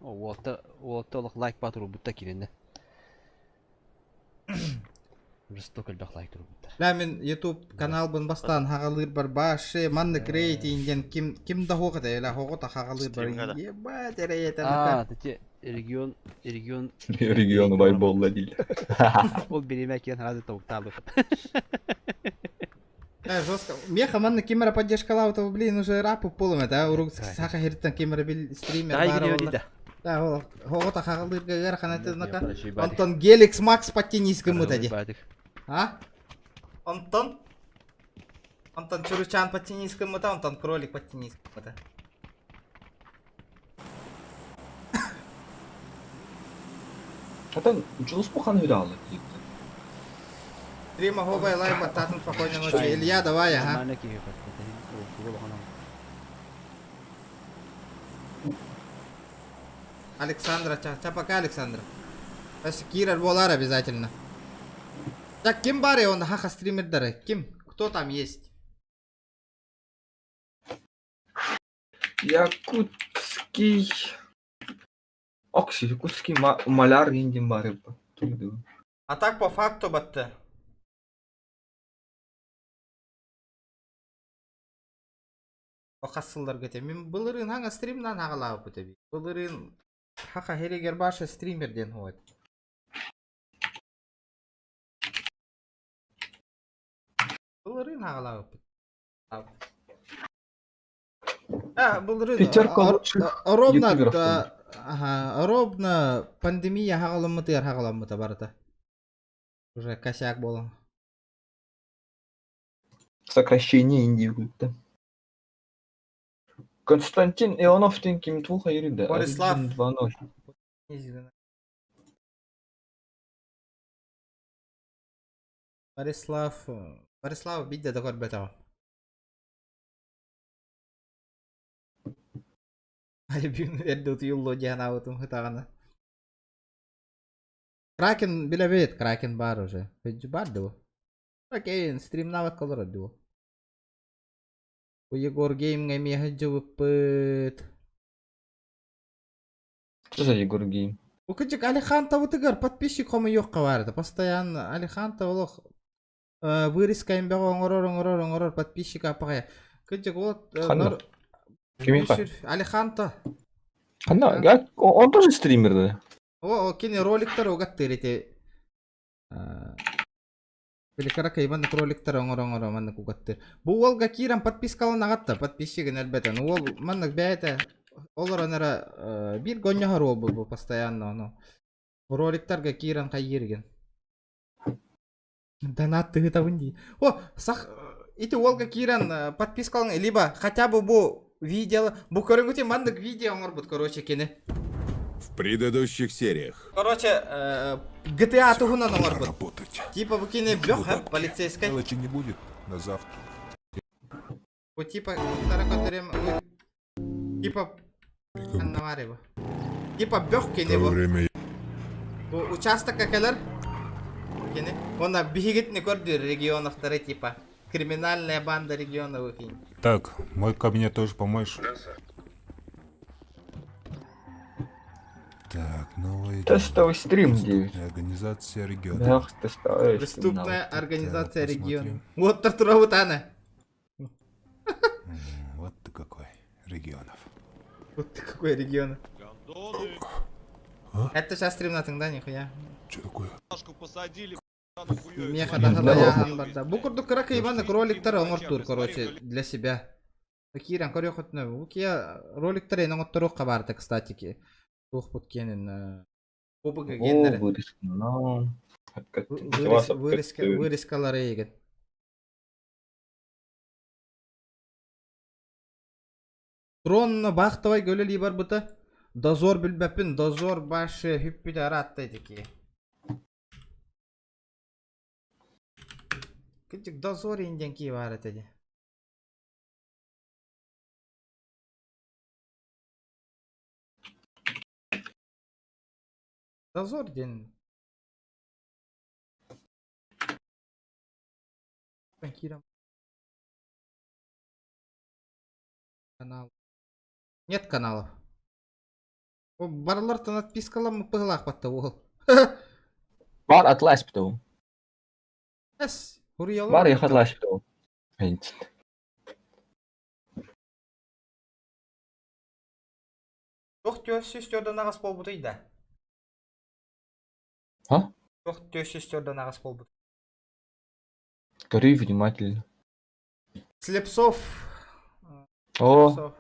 О, уолта, уолта олох лайк батыру бутта киренне. Жестоко элбэх лайк туру бутта. Ля мен YouTube канал бын бастан хагалыр бар башы маннык рейтингден ким ким да хоға да ля хоға та хагалыр бар. Стримга да. Ебать, рейтинг. А, тете регион, регион. Регион байболла дейді. Ол береме кен разы таукталы. Э, жестко. Меха манна кимера поддержкала этого, блин, уже рапу полом это, урук саха херттен кимера бил стример Дай бар гире олла. дейді. Да, ол хоға та хагалыр гагар ханаты Короче, ебать. Антон Геликс Макс подтянись кому Ебать их. А? Антон? Антон Чуручан подтянись кому-то, Антон Кролик подтянись кому-то. Хатан Джулс Пухан видал. Стрима Гобай лайк баттатын спокойной ночи. Илья, давай, ага. Нормально киһи баттата. Ол олохонон. Александра, ча, ча пока, Александра. Кира Болар обязательно. Так, ким бары он, хаха стримердары? Ким? Кто там есть? Якутский... Окси, якутский маляр индин бар. А так по факту батты. Хасылдар кете. Мен былырын хаңа стримнан хагалап бутеби. Былырын хаха херегер башы стримерден хуат. Былырын хагалап. А, былырын. Пятерка лучших Ровно, ютуберов да, ага, ровно пандемия хагаламмыты хагаламмыта барыта. Уже косяк болон. Сокращение Индии да. Константин Иванов ким твуха юрида. Борислав. 2-0. Борислав, Борислав бидде догор бетава. Альбин эрдэ утуйуллуо диэн аабытым ытаҕына. Кракен билэбит, Кракен баар уже. Өйдү баар дуо? Кракен стримнаабакка олорор дуо? Бу Егор Геймҥэ эмиэ сылдьыбыппыт. Что за Егор Гейм? Бу кырдьык Алихантовытыгар подписчик хомуйуохха баар этэ. Постоянно Алихантов олох вырезка бөҕө оҥорор оҥорор оҥорор подписчик аппаҕайа. Кырдьык ол Ханна? Кимиэхэ? Алиханто. Ханна? Он тоже стример, да? О, кини роликтар угаттыыр ити. Били кыракый маннык роликтар оҥоро-оҥоро маннык угаттыыр. Бу уолга киирэн подпискалан аҕатта, подписчигын элбэтэн. Уол маннык бэйэтэ олорон эрэ биир гонньоһор уол бу постоянно ону. Роликтарга киирэн хайыыргын. Донат тыытабын дии. О, сах ити уолга киирэн подпискалан либо хотя бы бу видео бу көрүҥүтүн маннык видео оҥорбут короче кини. В предыдущих сериях. Короче, GTA туһунан оҥорбут. Типа бу кини бөх полицейскай. Мелочи не будет на завтра. Бу типа таракатырым типа Аннамарева. Типа бөх кини бу. Бу участокка кэлэр кини. Уонна биһигитини көрдүүр регионовтары типа. Криминальная банда регионов кини. Так, мой кабинет тоже помоешь? Так, новая Тестовый стрим 9. преступная организация региона. Да, тестовый стрим. Преступная организация региона. Вот Тартуравутана. Вот ты какой регионов. Вот ты какой регион. Это сейчас стрим на да, нихуя. Че такое? Меха да барда. Бу курдук кыра Иван роликтар оҥортуур, короче, для себя. Киирэн көрүөхүтүнэ, бу киэ роликтар эн оҥотторуохха баарта, кстати, ки. Туох киэнин ОБГ О, геннere. вырезка. Ну, Вырезка, вырезкалары егет. Тронно бахтовай көлө барбыта. Дозор билбэппин, дозор башы хүппүт аратта ки. Кырдьык дозор инден ки бар этэ Дозор диэн. Кирам. Канал. Нет каналов. Барылартан отпискаламмыт быһылаах уол. Бар атласпытым. Эс, хуруйалар. Бар я атласпытым. Туох түөс төрдөн аҕас буолбутуй да? А? Туох түөс төрдөн аҕас буолбут. Көрүй внимательно. Слепцов. О,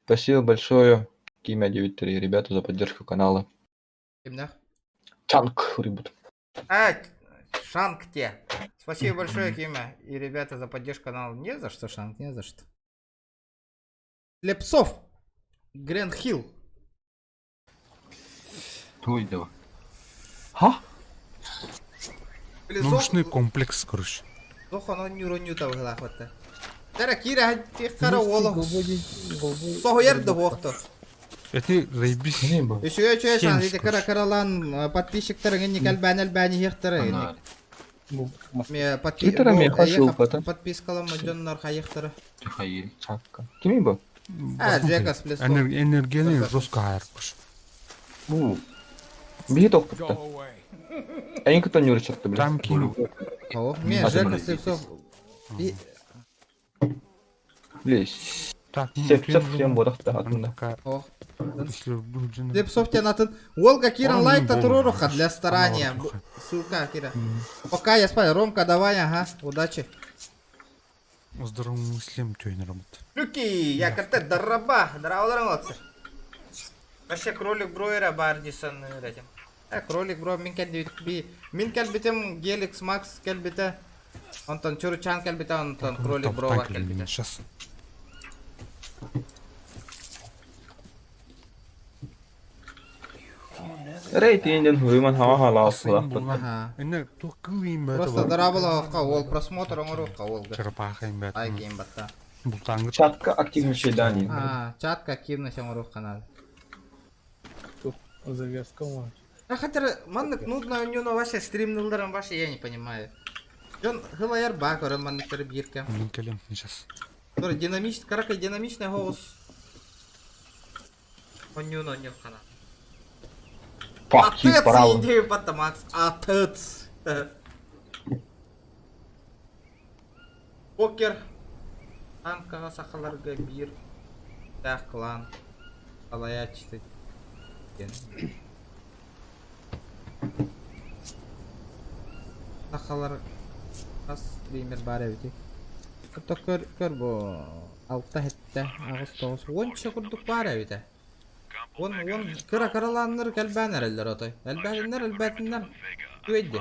спасибо большое, Кимя 93, ребята, за поддержку канала. Кимнэх? Чанк, ребят. А, Шанг те. Спасибо большое, Кима. И ребята за поддержку канала. Не за что, Шанг, не за что. Слепцов. Гренд Хилл. Туй давай. Ха? Научный комплекс, короче. Зохон онньур табыһылаах Тара кира хара уолу. Соһуйар да буохто. Это заебись. Үчүгэй үчүгэй шан ити кара каралан подписчиктар ҥин кэлбээн элбээн иһиэхтэрэ. Твиттера миэхэ ссылката. Подпискалам дьоннор хайыхтара. Михаил Чакка. Кими бу? А, Жека Сплесов. Энергияны жестко айырпыш. Бу. Биһи тохпутта. Эйин кытта нюры чатты бля. Там ким? О, мен Жека Слепцов. Бля, Так, Сепсеп всем бодахта атында. О. Слепцов тебя натын. Волга Киран лайк татуруха для старания. Ссылка, Кира. Пока я спать. Ромка, давай, ага. Удачи. Здравомыслием тёй работа. Люки, я карте дараба, дараулар молодцы. Вообще кролик броера бардисан этим. Э, кролик бро, мин кэлбит мин кэлбитим Геликс Макс кэлбитэ. Онтон Чуручан кэлбитэ, онтон кролик бро кэлбитэ. Сейчас. Рейтингден хуйман хава халаас Ага. Просто дарабыла ол просмотр оҥоруохха ол. Черепаха им Ай кейм батта. Бултаангыт. Чатка активничай да не. А, чатка активность оҥоруох канал. Завязка оҥор. А хотя маннык нудно нюно вообще стримнылларын вообще я не понимаю. Дьон хылайар баа көрөн манныктары биир кэм. Мин кэлем сейчас. Тура динамич, карака динамичный голос. Онньуун онньуох хана. Fuck you, Атыц браво. индию батта Макс. Атыц. Покер. Танкаҕа сахаларга биир таах клан салайааччыта диэн. Сахалар хас стример баар эбитий? Ото көр, көр бу алта сэттэ аҕыс тоҕус уонча курдук баар эбитэ. Уон уон кыра кыралааннар кэлбээн эрэллэр отой. Элбээтиннэр элбээтиннэр. Үөйдэ.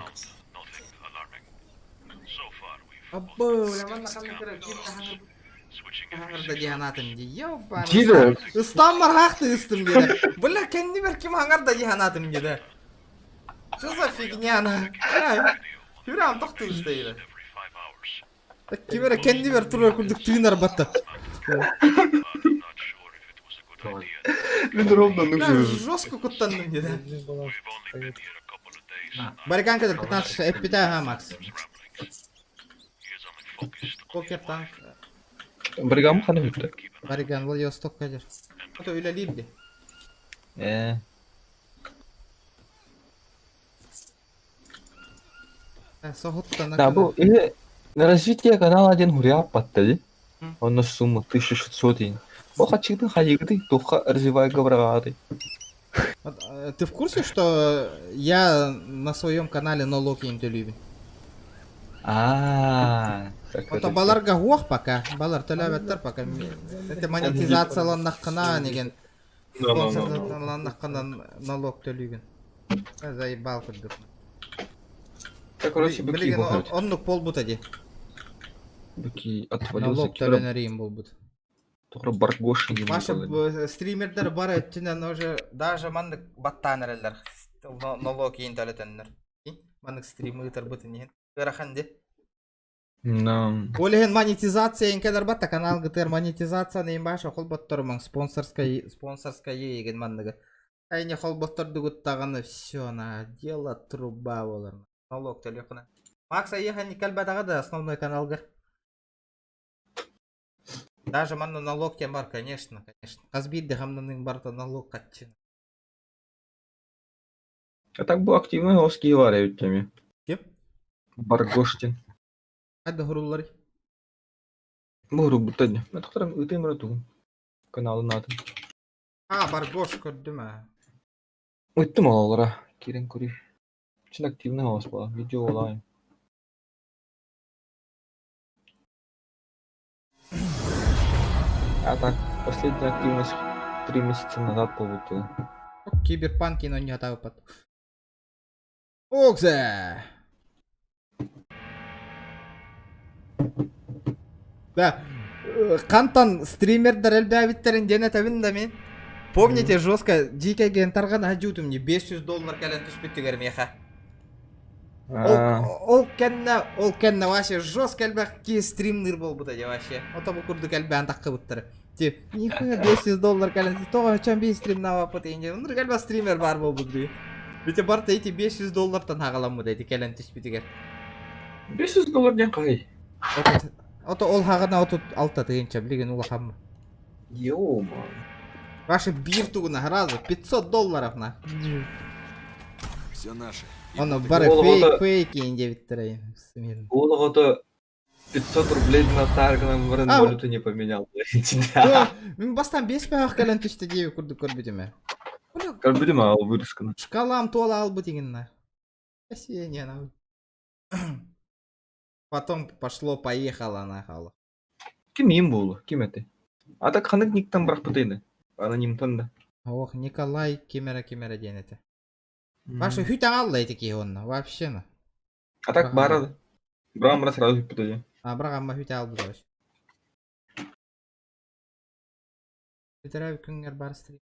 Аббы, манна ханна кыра ким хаҥырда дии санаатым дии. Ёбаный. Диде. Ыстааммар хаахты ыстым диде. Бля, кэннибэр ким хаҥарда дии санаатым диде. Что за фигня она? Хүрам тохтуу ыстайыра. Ким эрэ кэннибэр турар курдук тыынар батта. Мин ровно нужно. Жестко куттанным диде. Барикан кадр 15 эппитэ ха Макс. Покер танк. Бригам ханы бүттэ. Бариган Владивосток кадр. Ото үлэлиир ди. Э. Соһуттана. Да, бу или на развитие канала один гуря паттали. Он на сумму 1600 день. Бу хачыгды хайыгды туха развивай габрагады. Вот, ты в курсе, что я на своем канале налог им төлүүбүн? А, Ото баларга хуох пока. Балар төлөөбөттөр пока. Это монетизацияланнаххына деген. Спонсорланнаххына налог төлүүгүн. Заебал курдук. Так, короче, быки Билигин бухают. оннук болбута ди. Быки отвалился. Налог төлөнөр болбут. Только Баргоши не Ваша было. стримердер бар өттүнэн уже даже маннык баттаан эрэллэр. Налог иин төлөтөннөр. Маннык стрим ыытар бытын иһин. Ыарахан ди. Да. Ол монетизация инкелер батта канал гытыр монетизация нейм баша холботтор маң спонсорская спонсорская еген манныгы. Айне холботтор дугуттаганы все на дело труба болар. Налог төлөкүнө. Макс аеха никалбатага да основной каналга. Даже манна налог тем бар, конечно, конечно. Казбидде хамнаның барта налог катчын. А так был активный Оски Варя теми. Ким? Баргоштин. Хадда хуруллары. Бугру бутадня. Мен тохтором ытым роту. Каналы наты. А, Баргош көрдүм а. Ыттым алалара. Кирен кури. Очень активный голос была. Видео онлайн. А так, последняя активность 3 месяца назад получила. Киберпанк но не готовы пат. Окзе! Да. Кантан стримердер элбээбиттерин диэн этэбин да мин. Помните, жестко дикий гентарган хажутум не 500 доллар кэлэн түспүтүгэр меха. Ол кэннэ, ол кэннэ вообще жестко элбэх ки стримнер болбута де вообще. Ото бу курдук элбээн таккыбыттар. Ти, нихуя 500 доллар кэлэн, тоҕо чан би стрим навапыт инде. Унур кэлбэ стример бар болбут би. Бите барта эти 500 доллартан хагаламмыт эти кэлэн түспүтүгэр. 500 доллар ден кай. Ото ол хагана отут алта тыгынча билген улахаммы. Ё-ма. Ваши бир тугуна сразу 500 долларов на. Все наши. Оно бары Ол фейк ото- фейк инде биттер Ол ото 500 рублей на тарган А, валюту не поменял. Мин бастан 5 мех кэлэн түстэ диэби курдук көрбүтүмэ. Көрбүтүм ал вырезканы. Шкалам туола албыт игинна. Спасение нам. Потом пошло-поехало нахало. Ким им болу? Ким это? А так ханык никтан бірақ бутайны. Анонимтан да. Ох, Николай кемера кемера диэн этэ. Ваша хүт алла эти кихонна, вообще на. А так бара. Брам сразу бутайны. А брагамма хүт албыт вообще. Бүтерәб күнгер бар стрим.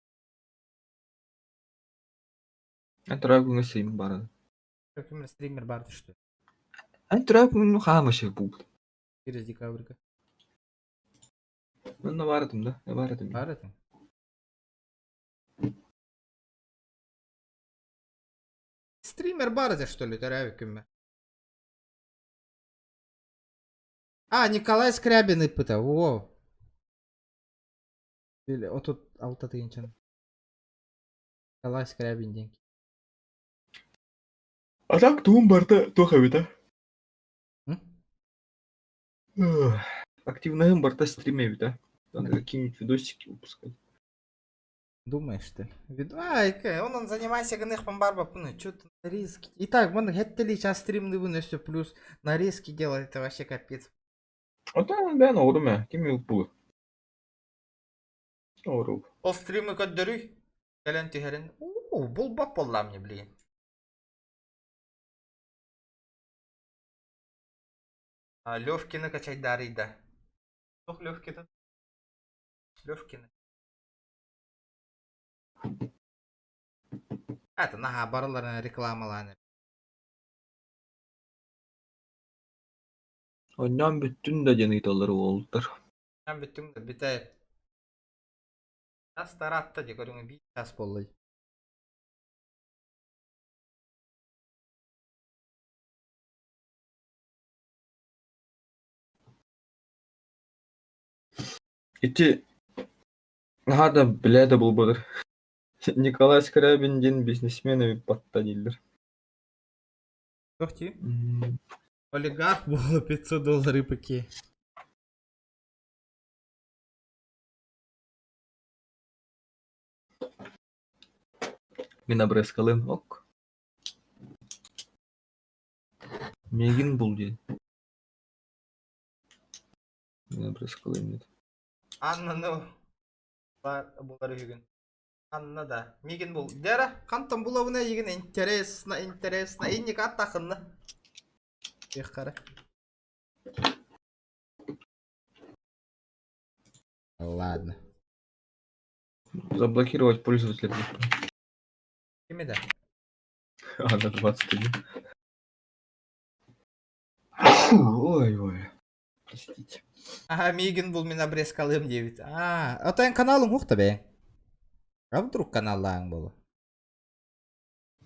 А тура күнгө стрим бара. Күнгер стример бар түштү. А тура күнгө хамышы бу. 1 декабрьга. Манна баар этим да, баар этим. Баар этим. Стример бар этэ что ли, төрөөбүт күммэ? А, Николай Скрябин ыппыта, во. Или 36 тыһыынчаны. Николай Скрябин диэн. А так тугум барыта туох эбит а? Активныйым барыта стрим эбит а? Надо какие-нибудь видосики выпускать. Думаешь ты? Ай, он занимайся гынных барба, пуны, чё ты нарезки. Итак, вон хеттели сейчас стримны все плюс нарезки делать, это вообще капец. Ота бээн оҕурум ээ, ким юлпугу? Оҕуру. Ол стримы көрдөрүй. Кэлэн түһэрин. Уу, булбат буолла мне, блин. А, Левкины качайдарыйда. Туох Левкины? Левкины. Это наһаа барыларын рекламалаан. Онньоон бүттүн да диэн ыйыталлар уолаттар. Мен бүттүм да бүтэ. Час таратта дии көрүҥ биир час буолла. Ити наһаа да билээ да буолбатар. Николай Скрябин диэн бизнесмен эбит батта дииллэр. Туох дии? Олигарх буолла 500 доллары паки. Мин обрезкалыым ок. Миигин бул диэн. Мин обрезкалыым нет. Аннаны булар үһүгүн. Анна да. Миигин бул. Дера, хантан булабына егин интересно, интересно. Инник аттахынна. Эх, қара. Ладно. Заблокировать пользователя. Кими да? А, на 21. Ой, ой. Простите. Ага, миигин бул мин обрезкалыым диэбит. А, ото эн каналың ух бе. А вдруг каналлааҥ буолу?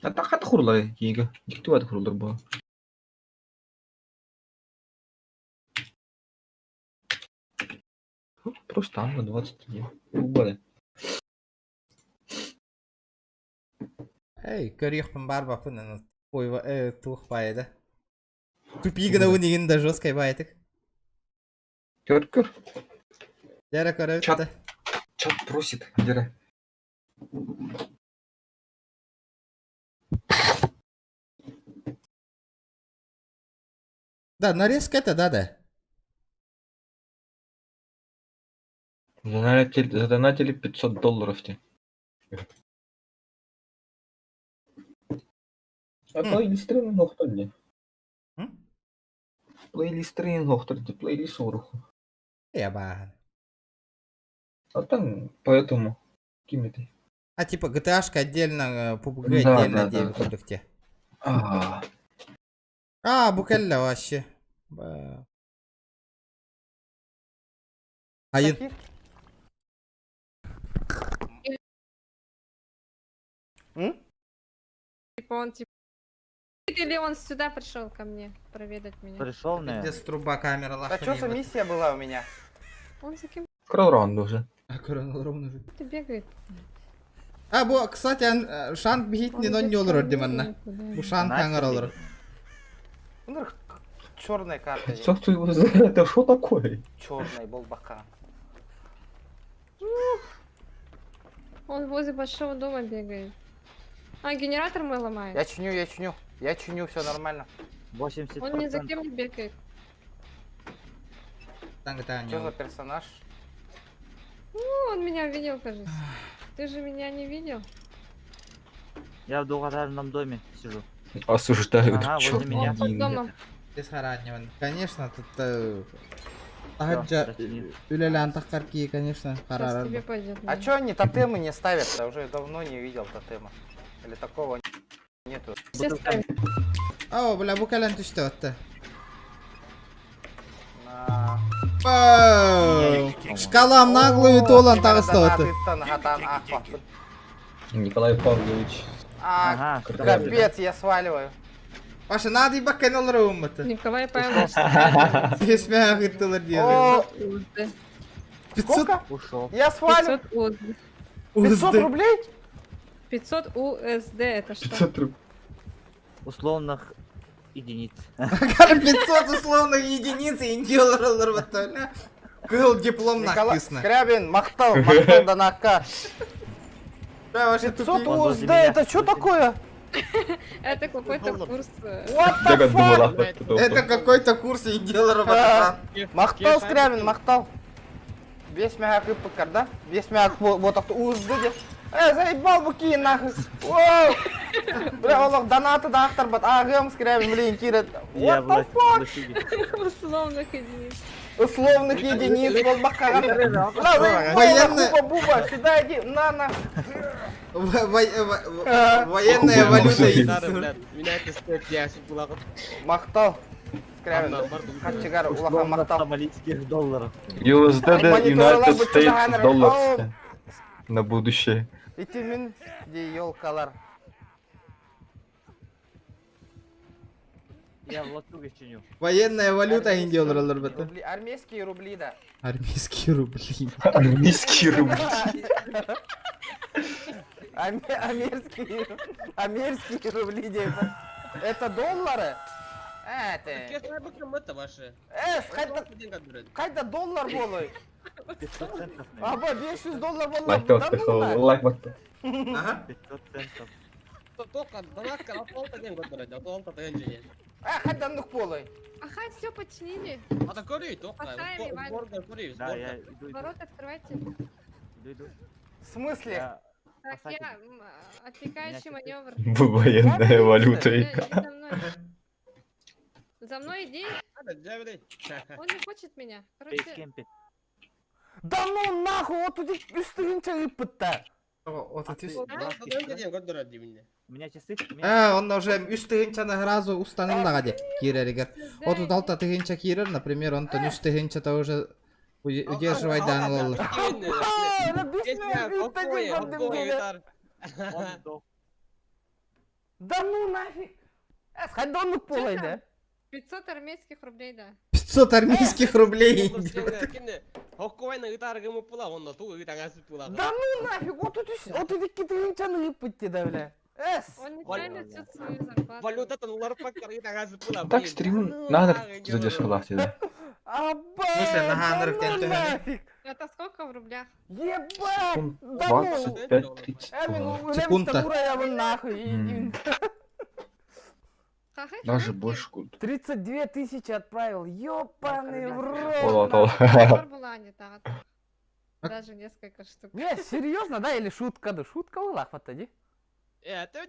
А так хата хурулар киигэ. Дьикти баата хурулар буо. Просто Анна 21. Убары. Эй, көрүөхпүн баар баппын ой, туох баайда. Тупи гына игин да жесткой баайтык. Көр көр. Дьэ көрөбүт Чат, да. чат просит. Дера. Да, нарезка это, да, да. Задонатили 500 долларов тебе. А плейлистрин нохтор ди. Плейлистрин нохтор ди, плейлист уруху. Я баахан. А там поэтому ким это? А типа GTA-шка отдельно, PUBG Да, отдельно да, да, диэбит да. курдук те. А, А, бу кэллэ вообще. Айын. Типа он типа... Или он сюда пришел ко мне проведать меня? Пришел, наверное. Пиздец, труба камера А что за миссия была у меня? Он за кем-то Крал раунд уже. А, ровно уже. бегает. А, бу, кстати, шант бихит не Он идет ноллор ко мне диманна. или куда? Бу шант хаңар олор. Черная карта. Что ты его за- Это что такое? Черный болбака. Он возле большого дома бегает. А, генератор мой ломает. Я чиню, я чиню. Я чиню, все нормально. 80%. Он ни за кем не бегает. Что за персонаж? Ну, он меня видел, кажется. Ты же меня не видел? Я в двухэтажном доме сижу. Осуждаю Ага, возле чёрт меня. Он под домом. Без хараньеван. Конечно, тут Таһырдьа зачини. үлэлээн таххар кии, конечно, Сейчас хараарар. тебе пойдет. А чё они тотемы не ставят-то? Уже давно не видел тотема. Или такого нету? Все ставят. О, бля, бу кэлэн түстэ отта. На... Шкалам наглую туолан таҕыстабыты. Николай Павлович. А, капец, я сваливаю. Паша, надо и баккен олорууммут. Николай Павлович. Сесмэ ыттылар диэн. 500 Ушел. Я сваливаю. 500 УСД. 500 рублей? 500 УСД это что? 500 рублей. Условных единиц. 500 условных единиц и доллар Кыл диплом написано. Скрябин, махтал, махтал донака. Да, вообще 500 УСД, это что такое? Это какой-то курс. What the fuck? Это какой-то курс и доллар Махтал, Скрябин, махтал. Весь мягак ыппыккар, да? Весь мягак вот так УСД де. Э, заебал буки нахуй. Воу! Бля, олох донаты да ахтарбат. Ағым, Скрябин, блин, кирет. What the fuck? Условных единиц. Условных единиц, вот баккаган. Военная- Буба, буба, сюда иди, на, на. Военная валюта. Махтал. Скрябин, хатчыгар, улахан махтал. Сомалийских долларов. USD да Мониторлар United бутты States даһаныр. dollars. На будущее. Итимин ди елкалар. Я в латуге чиню. Военная валюта индиолар бата. Рубли, армейские рубли, да. Армейские рубли. Армейские рубли. Амерские, амерские рубли, типа. Это доллары? Это. Э, қайда доллар болой? Аба, 500 доллар болой. Лайк басты, лайк басты. Ага. 500 центов. Э, қайда нук болой? Ага, все починили. Поставили, Валь. Да, я иду, иду, Ворота открывайте. иду, иду. В смысле? Так, я отвлекающий маневр. Военная валюта. Иди за мной. За мной иди. Он не хочет меня. Короче, Бейскемпе. Да ну нахуй, вот тут үстігінше ыппытта. У меня часы? У меня Э, он уже үс тыһынчаны сразу устаныллаҕа дии киирэригэр. 36 тыһынча киирэр, например, онтон үс тыһынчата уже удерживай дан ылаллар. он сдох. Да ну нафиг. Э, қайда нук болой, да? 500 армейских рублей, да. 500 армейских рублей. Да ну нафиг, вот тут вот тут тыһынчаны ыппытты да, бля. Эс. Он неправильно всю свою зарплату. Так, стрим надо задержала да. Аба, смысле, да нога ну нафиг. Это сколько в рублях? Ебать! Да ну! 25 Э, мен 32. Секунда. Секунда. нахуй. М. Даже больше куда. 32 тысячи отправил. Ёбаный в рот. Ола, ола. Была не так. Даже несколько штук. Не, серьезно, да? Или шутка? Да шутка была, хватади. А ты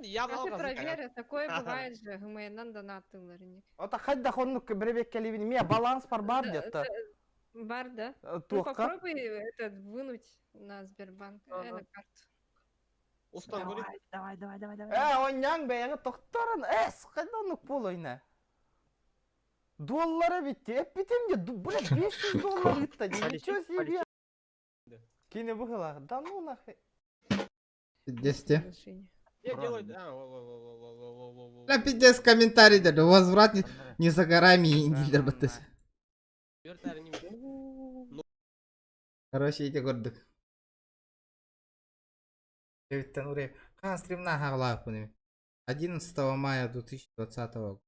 проверь, такое бывает же. ГМН донатыларник. Ота хадда хоннук бребек келибин. Мия баланс бар бар где-то. Бар, да? Ну Туохка. попробуй этот вынуть на Сбербанк, на карту. Давай, давай, давай, давай. Э, он бәйгі тоқтарын. Эс, қайда оннук болойна? Доллары битти. Эп битем де, бля, 500 доллар ытта. Ничего себе. Кине бұғыла. Да ну нахуй. Десте. Бля, пиздец, комментарий дали. Возврат не за горами, индилер баттыс. Короче, ити көрдүк. Эбиттен уре. Хан стримна хаглааппын. 11 мая 2020 года.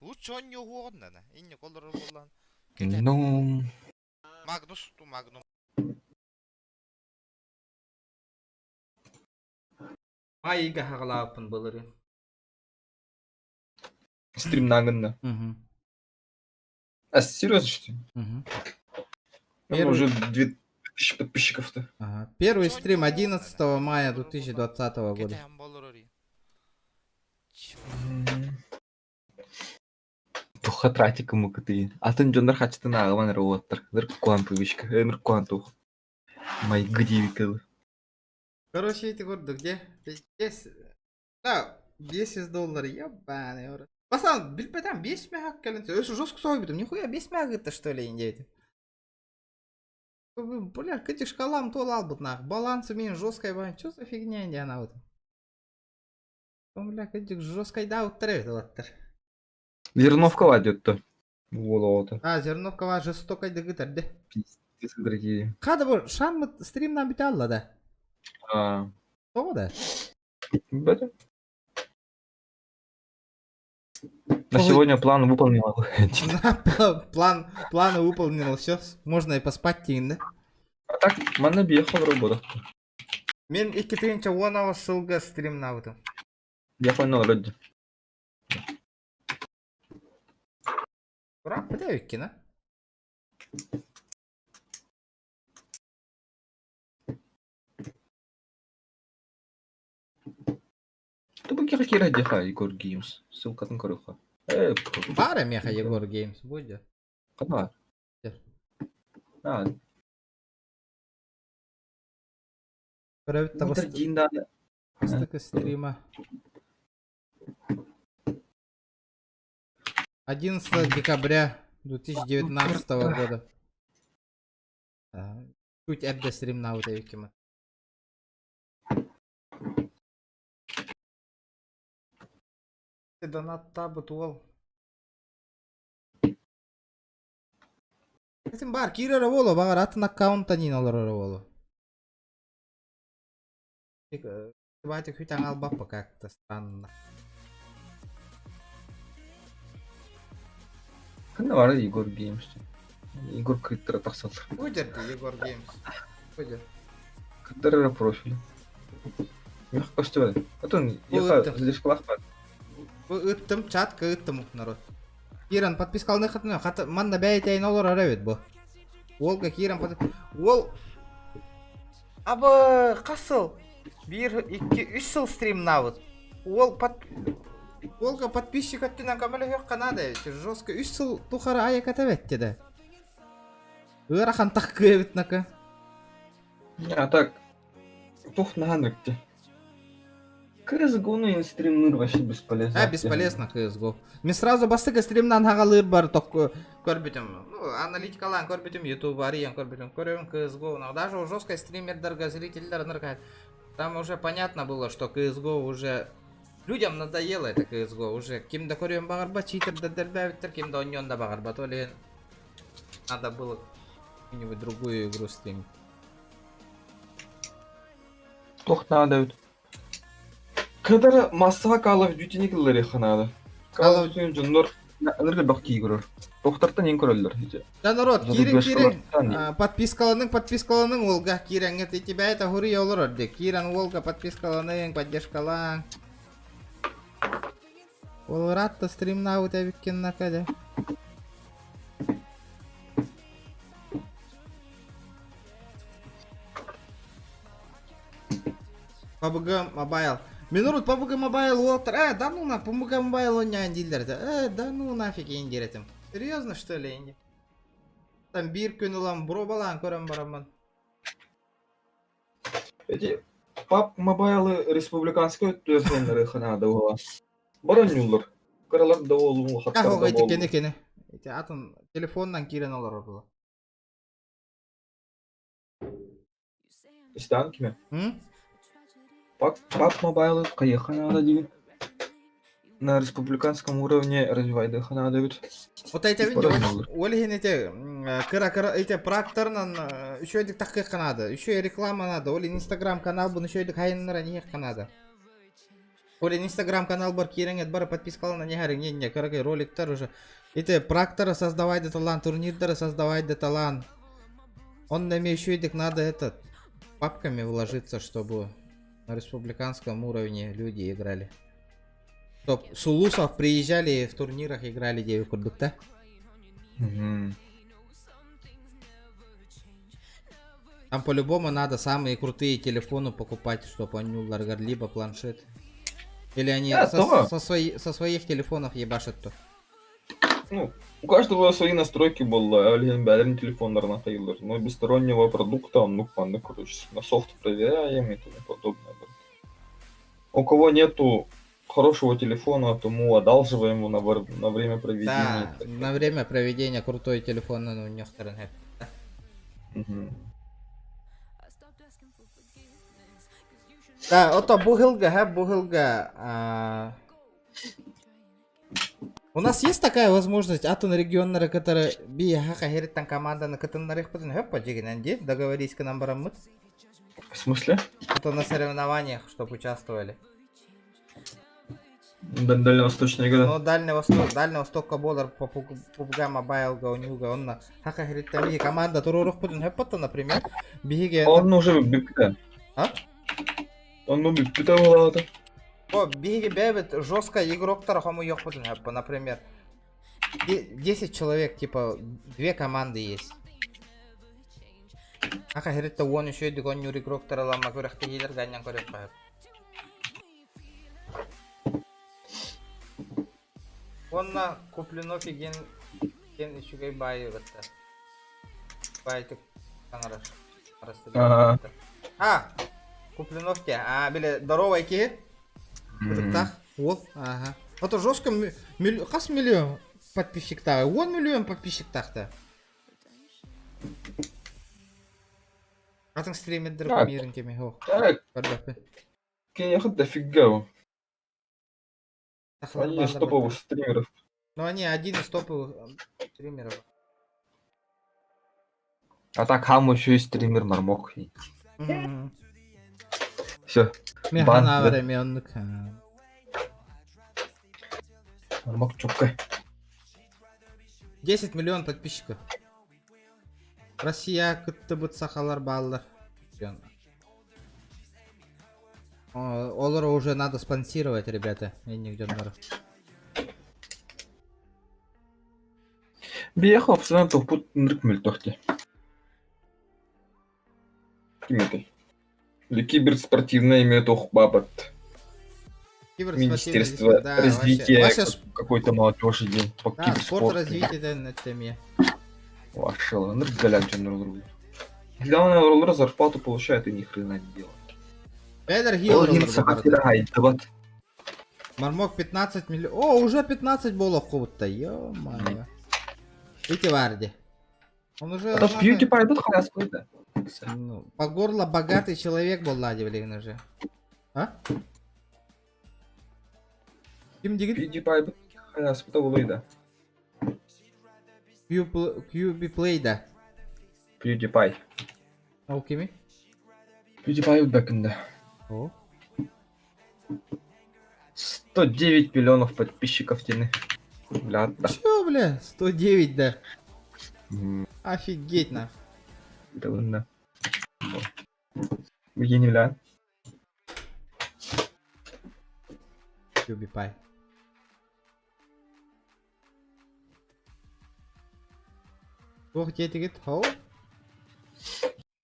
Лучше он не угодно, да. И не колор болан. Ну, Магнус ту магнум. Айга хаглааппын былыры. стрим нагынна. Угу. А серьезно, что ли? Угу. Там Первый- уже 2000 подписчиков-то. Ага. Первый стрим 11 мая 2020 года. Туха тратика мукаты. Атын дьоннор хачтын ағыман роуаттар. Ныр куан пывычка. Ныр куан тух. Май гдивикалы. Короче, эти годы где? Пиздец. Да, 10 долларов, ебаный в рот. Пасан, билбэтем 5 мега кэлин. Өссө жестко соһуйбутум. Нихуя 5 мега это что ли индейти. Бля, кэти шкалам то албыт нах. Баланс у меня жесткая, бан. Что за фигня инди она вот? Бля, кэти жесткая да уттар олаттар. Зерновка вадет-то. Уолота. А, зерновка жестокая дыгытар, де. Пиздец, дорогие. Хада бу шаммыт стримнан бүтэ алла да. А, Тоҕо да? бэт. На сегодня план выполнил. План, планы выполнил, все, можно и поспать тиин, да? А так, манна биехал работа. Мен 2010 сылга стримнабытым. Я понял, вроде. Ура, бля, кино. Ты бы кира диха, Егор Геймс. Ссылка на корюха. Бара меха Егор Геймс будет. Кана? А, Көрөбүт Утр дин да. Стыка стрима. 11 декабря 2019 года. Чуть эрдэ стримнаабыт эбиккин. Донаттаабыт уол. Этим бар киирэр буолуо баҕар атын аккаунтан иин олорор буолуо. Батя хүтэн албаппа как-то странно. Кана бар Егор Геймс. Егор кыттыра тахсал. Выдер ты, Егор Геймс. Выдер. Кыттыра профиль. Мех көстүбэт. Отон яха задержкалах бар. Ыттым, чатка ыттым народ. Киран подпискалны хатына, хата манна бәйтәйін олар арабет бу. Олга Киран под... Ол... Абы қасыл. Бір, екі, үш сыл стримнабыт. Ол под... Олга подписчик өттінен көмілі хөк қанады. Жестко үш сыл тухары аяк атабет деді. Ыарахан таққы нака. А так, тух наганыкте. CSGO ну стримныр вообще бесполезно. А, бесполезно CSGO. Мен сразу бастык стримнан хагалыр бар ток көрбүтүм. Ну, аналитикалан көрбүтүм, YouTube арыян көрбүтүм. Көрөм CSGO. Но даже у жесткой стримердерга зрительдер ныркает. Там уже понятно было, что CSGO уже людям надоело это CSGO уже. Ким да көрөм багарба, читер да дербәбиттер, ким да оньон да багарба. То ли надо было какую-нибудь другую игру стримить. Тух надо. Кыдары массаға Call of Duty никеллери ханады. Call of Duty дьоннор ынырга бак кийгөрөр. Тохтартан ең көрөллөр. Да, народ, кирин, кирин, подпискаланың, подпискаланың, Олга, Киран, это тебя это гури олор, де. Киран, Олга, подпискаланың, поддержкалаң. Ол ратта стримна у тебя виккен накаде. PUBG Mobile. Мен урут PUBG Mobile уолтар. Да ну на, PUBG Mobile ойнаан дииллэр да. Да ну нафиг индир этим. Серьезно что ли инди? Там биир күн ылан боруобалаан көрөн бараммын. Эти PUBG Mobile республиканской төсөннөрү ханады була. Барон юллар. Кыралар да болуу, хаттар да Ах, эти болуу. кene кene. Эти атын телефоннан киирэн олорор була. Истан киме? М? PUBG Mobile кайыха надо деген. На республиканском уровне развивайды ханады бит. Вот эти Барон юллар. ол иһин эти кыра кыра эти практорынан үчүгэйдик таххыахха наада, үчүгэй реклама надо, ол инстаграм канал бун үчүгэйдик хайыннара ниһиэххэ наада. Ол инстаграм канал бар киирэҥҥит бары подпискалана ниһэриҥ не не кыракый роликтар уже. Эти практоры создавай да талан, турнирдары создавай да талан. Он на үчүгэйдик надо этот папками вложиться, чтобы на республиканском уровне люди играли. Чтоб с улусов приезжали и в турнирах играли девять курдукта. Там по-любому надо самые крутые телефоны покупать, чтобы они уларгар, либо планшет. Или они Да, то. со своих телефонов ебашат то. Ну, у каждого свои настройки было, олень бәрін телефондарына қайылыр. Но без стороннего продукта, ну, панды, короче, на софт проверяем и тому подобное. У кого нету хорошего телефона, то мы одалживаем его на время проведения. Да, на время проведения крутой телефон у них стороны. Да, ото бу сылга, бу сылга. У нас есть такая возможность, атын регионнары, которые би хака хериттен команданы кытыннарыхпытын хөп дьигинэн ди, договорись к нам бараммыт. В смысле? Это на соревнованиях, чтобы участвовали. Дальневосточная игра. Ну, Дальний Восток, Дальний Востокка буолар по PUBG Mobile-га онюга онна хака хериттен биһи команда туруорухпутун хөп например. Биһиги Он уже бүттэ. А? Он бүттэ буолаата. О, биһиги бэйэбит жестко игроктар хомуйуохпутун хөп, например. 10 человек, типа, две команды есть. Аха херитте уон үчүгэйдик оонньуур игроктар ыламма күрэхтэһиилэр ганньан көрүөххэ сөп. Уонна Куплинов игин диэн үчүгэй баайы ытта. Баайтык таҥарар. Аа. А, Куплинов те. А, били здоровай киһи. Ытыктаах уол. Ага. Это жестко хас миллион подписчиктаах? 10 миллион подписчиктаах да. Атын стримердер Так. кумирин кеми хо. Так. Көрдөппүн. Киниэхэ дофига. Они из топовых стримеров. Ну они один из топовых стримеров. А так хам еще и стример Мармок. Все. Мен хана оннук. Мармок чукка. 10 миллион подписчиков. Россия кыттыбыт сахалар бааллар. Олору уже надо спонсировать, ребята. Энник дьоннор. Биэхэ опсынан тохпут нырк мөлтөх Ким это? Или киберспортивное имеет бабат. Министерство да, развития вообще, вообще, какой-то молодежи день по да, киберспорту. спорт развитие да, теме. Вообще, нырк галяк дьоннор Главное, роллер зарплату получает и ни хрена не делает. Бэдер Ол иһин саха сирэ хайдыбат. Мармок 15 миллион. О, уже 15 болов кубутта. Ё-моё. Эти варди. Он уже... А то PewDiePie тут халяс какой-то. Ну, по горло богатый человек был, Лади, блин, уже. А? Ким дигит? PewDiePie халяс да. QB Play, да. PewDiePie. Ол кими? PewDiePie бэкінде. О. 109 миллионов подписчиков тени. Бля, да. Чё, бля? 109, да. Офигеть, на. Да, да. Евгений, бля. PewDiePie. Туох диэтигит? Хоу?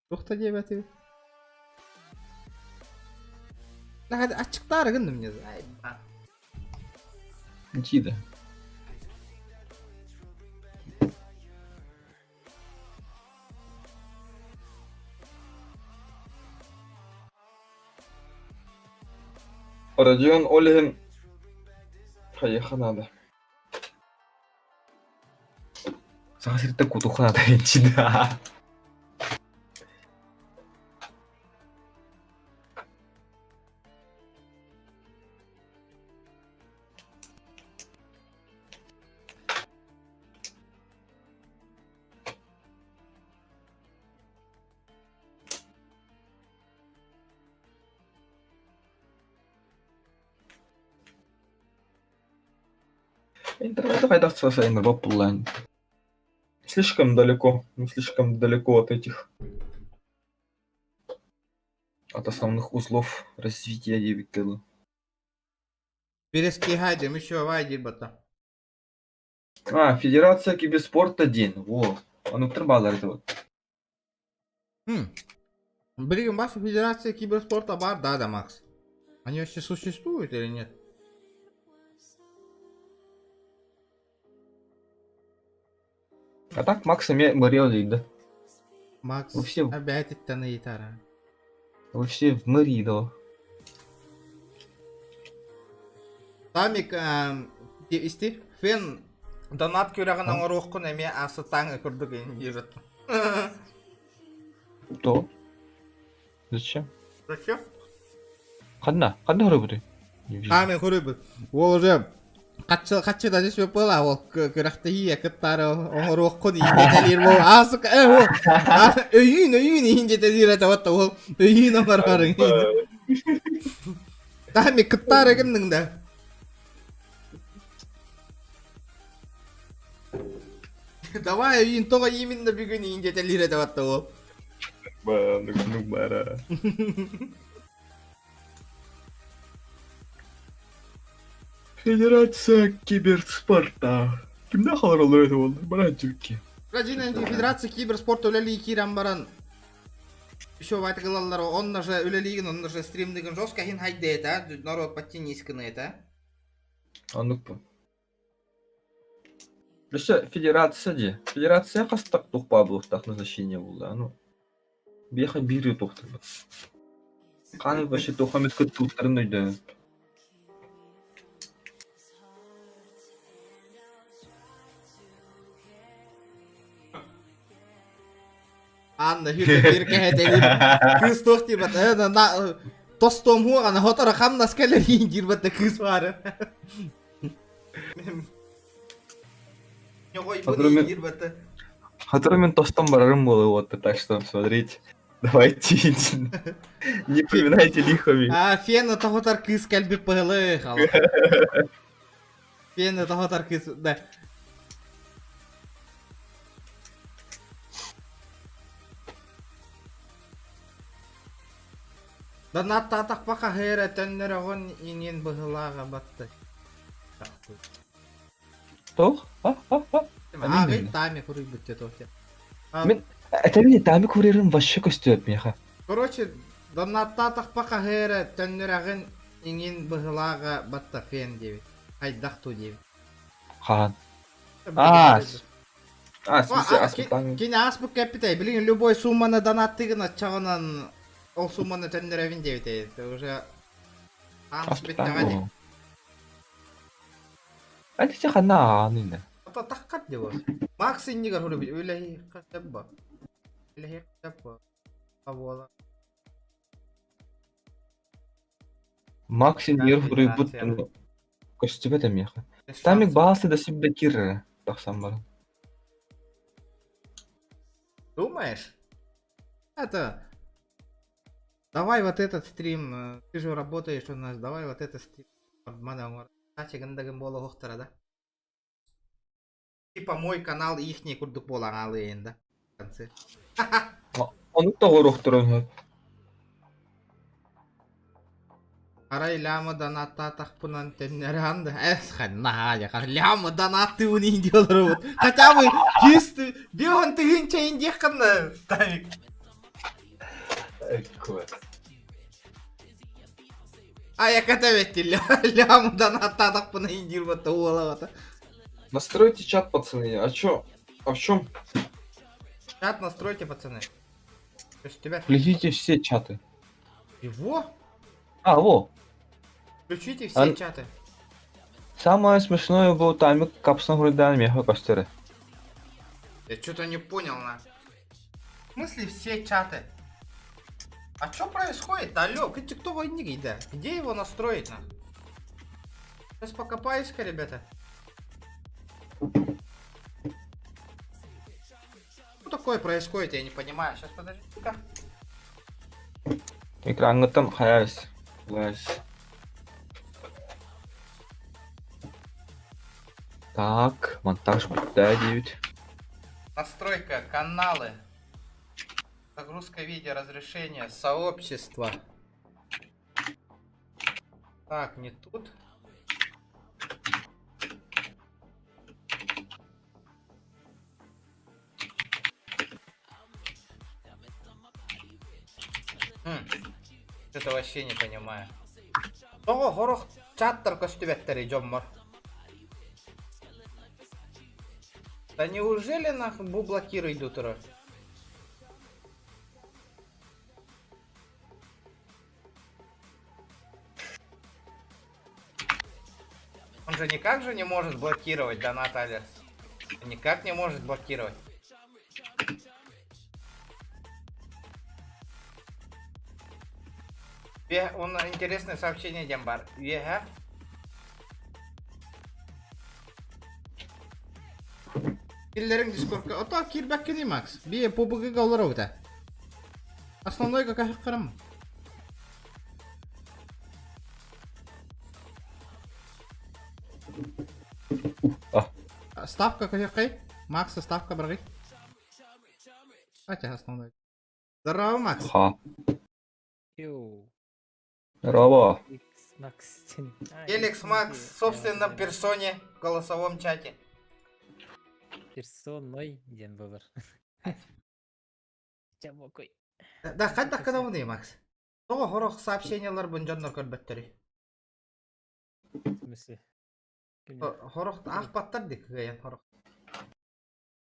Туох та диэбэтибит? Ачыктаары гынным мне. Ай, Никита. Родион Олегин. Поехал надо. Саха сириттэн кутуха надо да. Интернет хайдах буллан. Слишком далеко. Мы слишком далеко от этих. От основных узлов развития диэбиккэ Перески хайдем, еще вайди бата. А, Федерация киберспорта день. Во. Аны баалар это вот. Блин, ваша федерация киберспорта бар, да, да, Макс. Они вообще существуют или нет? А так Макс эмиэ мэрия да. Макс, Вы все, опять это на гитара. вы все в мэрии, да. Тамик, исти, фен донат күрэҕин оҥоруоххун эмиэ асытаҥ курдук диэбит. То? Зачем? Зачем? Ханна? Ханна хоруйбутуй? Хаамай хоруйбут. Ол уже хаччы хаччы да сөп буола ол күрэхтэһии кыттаары оҥоруоххун иһин ол аасык э ол өйүүн өйүүн иһин дьэтэлиир этэ вот ол өйүүн оҥорорун Тахми кыттаары гынныҥ да Давай өйүүн тоҕо именно бүгүн иһин дьэтэлиир этэ вот ол Баандык бара. Федерация киберспорта. Кимнээх олороллор этэ буолла? Барааччы Бразилия Федерация киберспорта үлэлии киирэн баран еще вайтык ылаллар онно же үлэлиигин онно же стримныгын жестко иһин хайдыта народ подтянись это. Оннук бу. Өссө федерация дии. Федерация хастак туох баа буолуохтаах назначение буолла. Ну, биэхэ биир туохтарбыт. Хааны вообще туох эмит кыттыбыттарын өйдөөн. Анна бір кэһэтэлир кыыс туох диирбэт тостуом хуоҕана хоторо хамнас кэлэр диирбэт да кыыс баары. Который мен тостон барарым было вот, так что смотрите, давайте не поминайте лихами. А, фена тоһутар кыыс кэлбит быһылы Фена тоһутар кыыс да. Донаттаатахпа хаһыара төннөрөҕүн иҥин быһылааҕа батты. Туох? Ааҕый таами куруйбут тетоте. Мин этэбин таами курьерым вообще көстүөт миэхэ. Короче, донаттаатахпа хаһыара төннөрөҕүн иҥин быһылааҕа батта фен диэбит. Хайдах ту диэбит. Хаан. Аа, А, в смысле, аспытаҥ. Кини ааспыт кэппитэй, билигин любой сумманы донаттыгын оччоҕунан ол сумманы төннөрөбүн диэбитэ. Уже аанс бүттэҕэ дии. Ати ханна ааныйна. Ата таххат диво. Макс иннигэр хурубит үлэһи хасабба. Үлэһи хасабба. Абуола. Макс иннигэр хуруйбут көстүбэт эмиэхэ. Тамик баасы да сибдэ кирре тахсан баран. Думаешь? Это... Давай вот этот стрим, ты же работаешь у нас, давай вот этот стрим. Мана буола да? Типа мой канал ихний курдук буолан аалыйын да. В конце. Ону тоҕоруохтарын Арай ляма донаттаатахпынан төннөрөн да. Эх, наһаа ляма донаттыыбын индиялар Хотя бы чисто бион тыһыынча индиэххин Тамик. А я катаветти ляма донаттаатахпына индиир уолавата. Настройте чат, пацаны. А чё? А в чем? Чат настройте, пацаны. То есть тебя... Включите все чаты. Его? А, во. Включите все чаты. Самое смешное был Тамик капсун груда меха костеры. Я что-то не понял, на. В смысле все чаты? А что происходит? Алло, кто войны, да? Где его настроить, на? Сейчас покопаюсь-ка, ребята. Что такое происходит, я не понимаю. Сейчас подожди-ка. Экрангыттан хайас. Лась. Так, монтаж да, 9. Настройка, каналы. Загрузка видео, разрешение, сообщество. Так, не тут. Что-то вообще не понимаю. Тоҕо сорох чаттар көстүбэттэрий дьоммор. Да неужели нахуй бу блокируй турар? Он же никак же не может блокировать донат Алерс. Никак не может блокировать. Он интересное сообщение диэн бар. Үөһэ. Киллэриҥ дискордка. Ото киирбэккиний, Макс? Бие PUBG-га олоробут ээ. Основнойга каһыххарам. Ставка каһыххай? Макс, ставка баргый. Хотя основной. Здорово, Макс. Ха. Йоу. Здорово. Макс. Феликс Макс, собственно, персоне в голосовом чате. Персоной диэн буолар. Чамокой. Да, хайдах гынабыный, Макс? Тоҕо сорох сообщенияларбын дьоннор көрбөттөрүй? В смысле? Сорох аахпаттар дии кыайан сорох.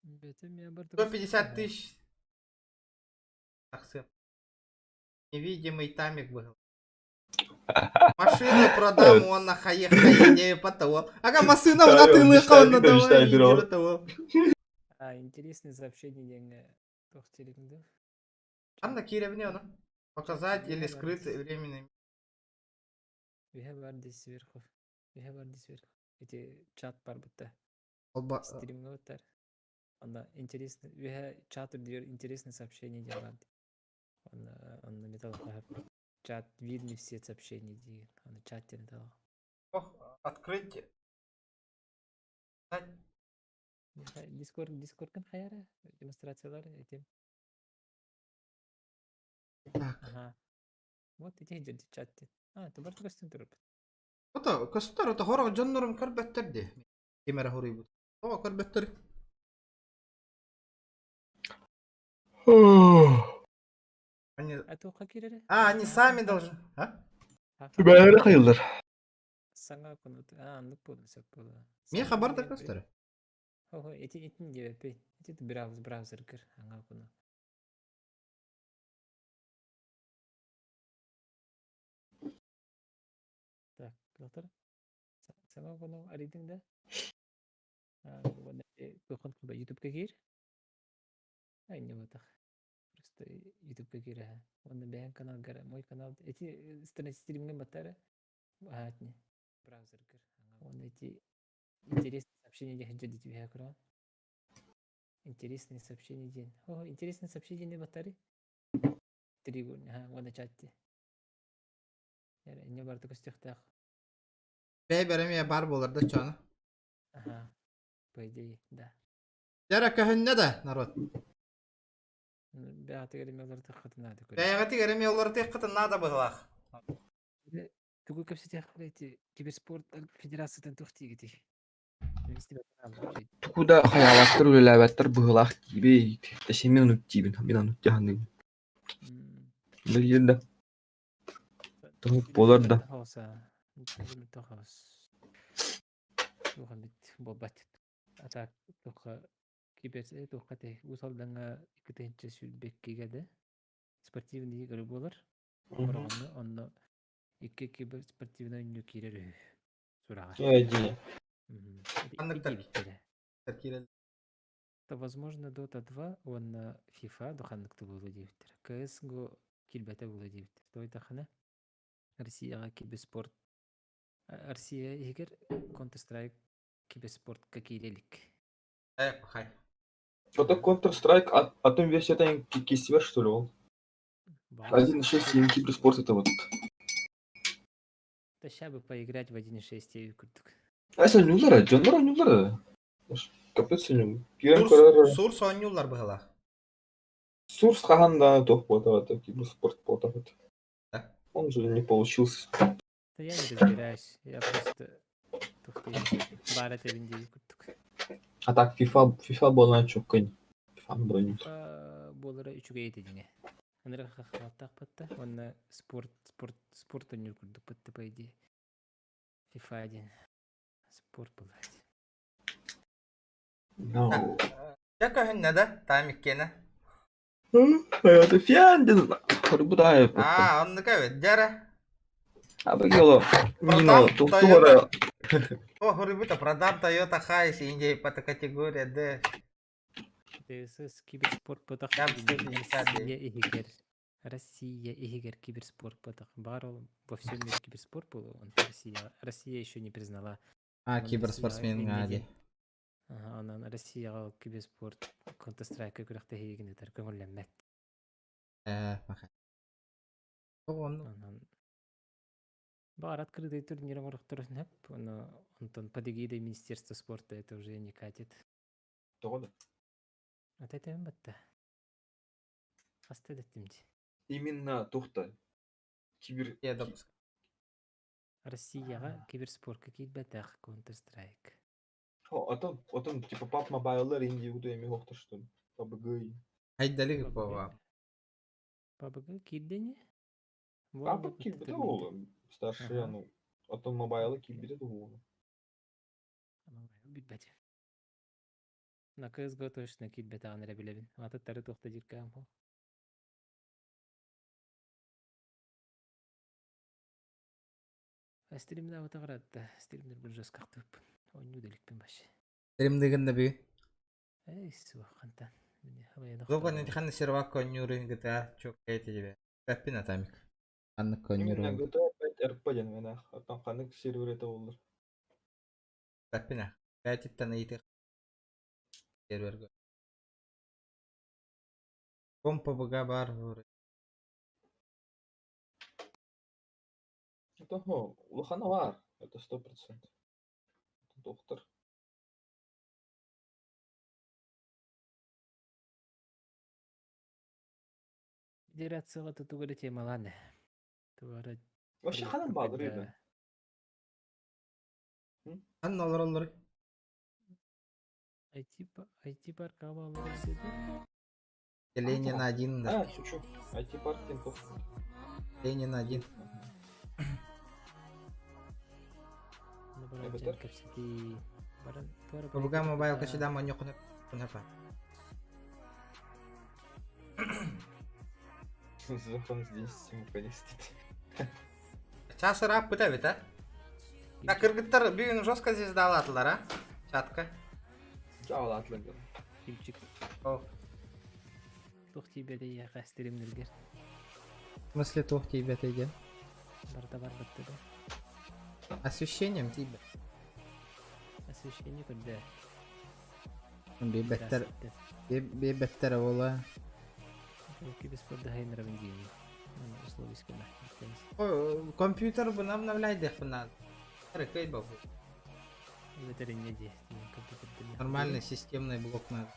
150 тысяч тахсыа. Невидимый тамик был. Машину продам, он на хайе хайе того. Ага, машина в натылы он давай того. А, интересное сообщение диэҥҥэ туох диирин Анна киирэбини ону. Показать или скрыть временно. Үһэ бар дии сверху. Үһэ бар дии сверху. Эти чат бар бутта. Олба... Стримҥэ быттар. Онно интересно, үһэ чат үрдүгэр интересное сообщение диэн бар дии. Онно, онно металл чат видны все сообщения диэн. Онно чат диэн металл. Ох, открыть. Дискорд, Дискордкын хайара демонстрациялар этим. Так. Ага. Вот эти дьэ чат диэн. А, ты барыта көстөн турар. Ото көстөр, ото хорох дьоннорум көрбөттөр дии. Ким эрэ хоруйбут. Тоҕо көрбөттөр? Они... А туохха киирэрэ? А, они сами должны. А? Бэйэлэрэ хайыллар. Саҥа кунут. А, оннук буолла, сөп буолла. Миэхэ барда көстөр. Ого, эти этин диэбэппин. Эти браузер браузергер аҥа куну. Так, доктор. Саҥа куну арыйдыҥ да? Туоххан куба Ютубка киир. Ай, не вот Просто Ютубка киир аха. Уонна бэйэҥ каналгар, мой канал, эти страницы стримҥэ баттара. Аатни. Браузергер. Уонна эти интересные сообщения диэн дьэ түһэ көрөҕүн. Интересные сообщения диэн. О, интересные сообщения диэн баттары. Три аха, уонна чатти. Инне барыта көстүөхтээх. Бэйбэр эмиэ бар буолар да чону. Ага. По идее, да. Дьэ көһүннэ да народ. Бэҕэтигэр эмиэ олордоххутун наада көрө. Бэйэҕитигэр эмиэ олордуоххутун наада быһылаах. Тугу кэпсэтиэххэ ити киберспорт федерациятын туох диигитий? Тугу да хайаабаттар үлэлээбэттэр быһыылаах диибий. Точнее мин оннук диибин, мин оннук дьаһаныыбын. Билигин да Тоһук буолар да. Буолбат. А так туохха кибер туохха этэй Уус Алдаҥҥа 2 022-гэ да спортивный игры буолар. Хороҕоҥҥо онно икки киберспортивнай оонньуу киирэр үһү сураҕа. Ээ дии. Ханныктар Диэбиттэрэ. киирэллэр? То возможно Dota 2 уонна FIFA духаннык буолуо диэбиттэрэ. CS:GO киирбэтэ буолуо диэбиттэр. Тоойдоххуна Россияҕа киберспорт Россия иһигэр Counter-Strike киберспортка киирэ илик. Э, пахай. Что-то Counter-Strike атын версията киирсибэт что ли ол? 1.6 киберспорт это вот. Да ща бы поиграть в 1.6 курдук. Ай оонньууллара, дьоннор оонньууллара. Капец оонньуу. Киирэн Сурс, көрөр. Сурс оонньууллар быһылаах. Сурс хаһан да туох буолбатах, киберспорт буолбатах. Он же не получился. Да я не разбираюсь. Я просто баар этэбин диэби курдук. А так FIFA, FIFA буолан чуккай. FIFA броню. FIFA буолара үчүгэй этэ дьиҥэ. Анара хаххааттаах батта уонна спорт спорт спорт оонньуур курдук батта по идее. FIFA диэн спорт буолаат. No. Дьэ көһүннэ да, таам иккиэнэ. Это фиандин. Хорбутаев. Аа, оннук эбит. Дьэ эрэ. Абыгело. Нино, Братан, тухтугара. О, ребята, продам Toyota Hiace, Индия по категория D. ДСС киберспорт ботах Там 150 Россия иһигэр Россия иһигэр киберспорт ботах. Бар ол во всем мире киберспорт был, он Россия Россия еще не признала. А, Онон Россияҕа киберспортсмен инньэ ди. диэн. Аха, онон Россияҕа ол киберспорт Counter-Strike күрэхтэһиигин ыытар көҥүллэммэт. Э, маха. Тоҕо Онон баҕар открытый турнир оҥорохторун сөп, но онтон под эгидой Министерства спорта это уже не катит. Тоҕо да? Ата этэмин батта. Хаста этэттим дии. Именно тухта. Кибер... Я допуск. Россияҕа киберспорка киирбэтэх Counter-Strike. О, отон, отон, типа PUBG Mobile Индия буду эми хохтор что ли? PUBG. Айдалик пова. PUBG киирдэ ини? PUBG киирбитэ буолуо. Старший, Аха. ну, отон мобайлы киирбитэ буолуо. Билбэтим. На CSGO точно киирбэтэҕин эрэ билэбин. Атыттары туох да диир кыаҕым суох. Стримнаабыта ыраатта. Стримнербин жестко ахтыбыппын. Оонньуу да иликпин вообще. Стримдыгын да бүгүн. Эй, суох, хантан. Мини халайан Зоба охторо. не ханна сервак коннюрын GTA чоккайте тебе. Пеппин атамик. Анны Именно коннюрын. GTA 5 RP диэн мэнэх. Оттон ханнык сервер это боллар. Пеппина. Пятиттан ыйты. Серверге. Компа БГ бар. Это хо, улахана бар. Это 100%. Доктор. Федерацияҕа тутуга эрэ темалаан ээ. Тугара Вообще ханан баалыр еді. Анна олор олор. IT, IT парк баалар эсеби. Ленина один да. А, шучу. IT парк Тинькофф. Ленина один. Баран Эбэтэр? кэпсэтии. Баран туора ПБГ мобайл качыда маньо куна кунапа. Захон здесь наконец-то. Час рап быта бит, а? Так, кыргыттар бүгүн жестко звездалатылар, а? Чатка. Жаалатлар. Кимчик. О. Туох тиийбэтэ эйиэхэ стримнэргэр. В смысле туох тиийбэтэ диэн? Барыта бар баттыда. Освещением тиийбэт. Освещение көрдө. Бибеттер бибеттер ола. Киберспорт хайнарабын диэн. Условия скана. Ой, компьютер бы нам обновляй надо. Рыкай бабу. Эбэтэр инньэ дии. Компьютер Нормальный системный блок надо.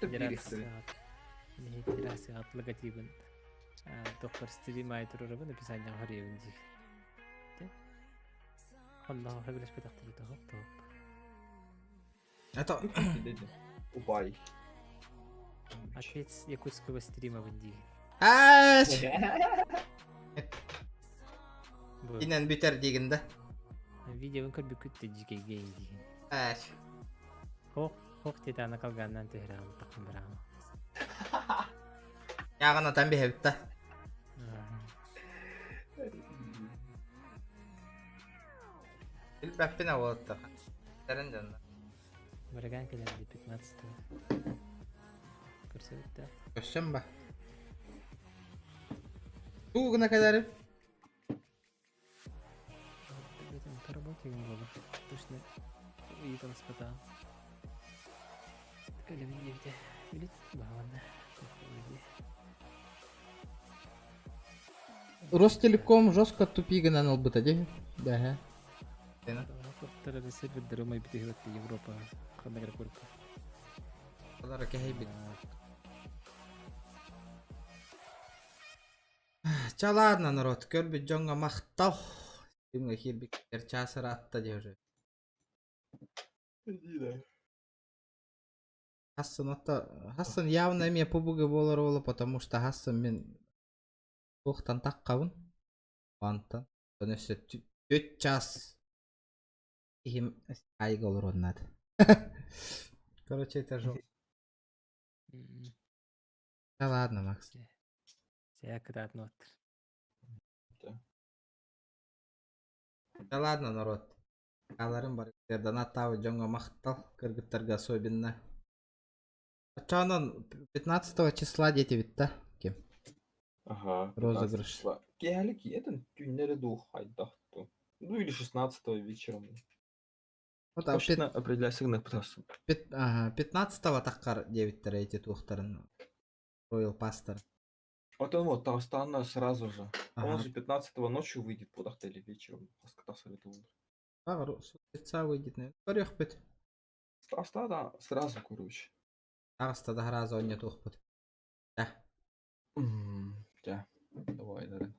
Федерация Федерация логотибын. Доктор стрим айтырырыбын описание харыйабын дии. Онно хөбүлэспэтэх тоһоп тоһоп. Это... Убай. Отец якутского стрима дии. Ач! Инен бүтэр дигин да. Видеон көрбүкүт дьикэй гейн диин. Ач. Хох хох тетана калганнан түһэрээм тахын бараама. Ягана там бихебитта. Билбэппин аволотта. Терен жанна. Бараган кэлэрди 15 Көрсөбүт да. Көссөм ба. Тугуна кадарып. Бетен по работе буолар. Точно ыйытан спатаам. Кэлэбин диэбитэ. Билит баҕанна. Ростелеком жестко тупигынан албыта дии. Да. Тоқтар сервердер умай битиһибэтти Европа ханнагар көрүп. Алар кэһэйбит. Ча ладно, народ, көрбүт дьоҥҥо махтал. Кимҥэ киирбиттэр час ыраатта дии уже. Хассан отто Хассан явно эмиэ пубуга буолар уола, потому что Хассан мин туохтан таххабын. Антан. Онон өссө түөрт час киһим айга олоруон Короче, это жопа. Да ладно, Макс. Сэ кытаатын оттыр. Да ладно, народ. Аларын бар донаттаабыт дьоҥҥо махтал, кыргыттарга особенно. Оччоонон 15 числа диэтибит да ким? Ага, 15 Розыгрыш. числа. Киэһэлик этин түүннэри дуу хайдах дуу. Ну или 16 вечером. Вот, а Точно определяйся гына пытасың. Ага, 15 таххар диэбиттэрэ ити туохтарын Royal Pass-тар. Вот он вот, Тастанна сразу же. Он же 15 ночью выйдет куда-то или вечером. Хаска советовал. Лица выйдет. Көрүөхпүт. Таста, да, сразу, короче. Таҕыста да сразу онньотуохпут. Да. Да, давай, наверное.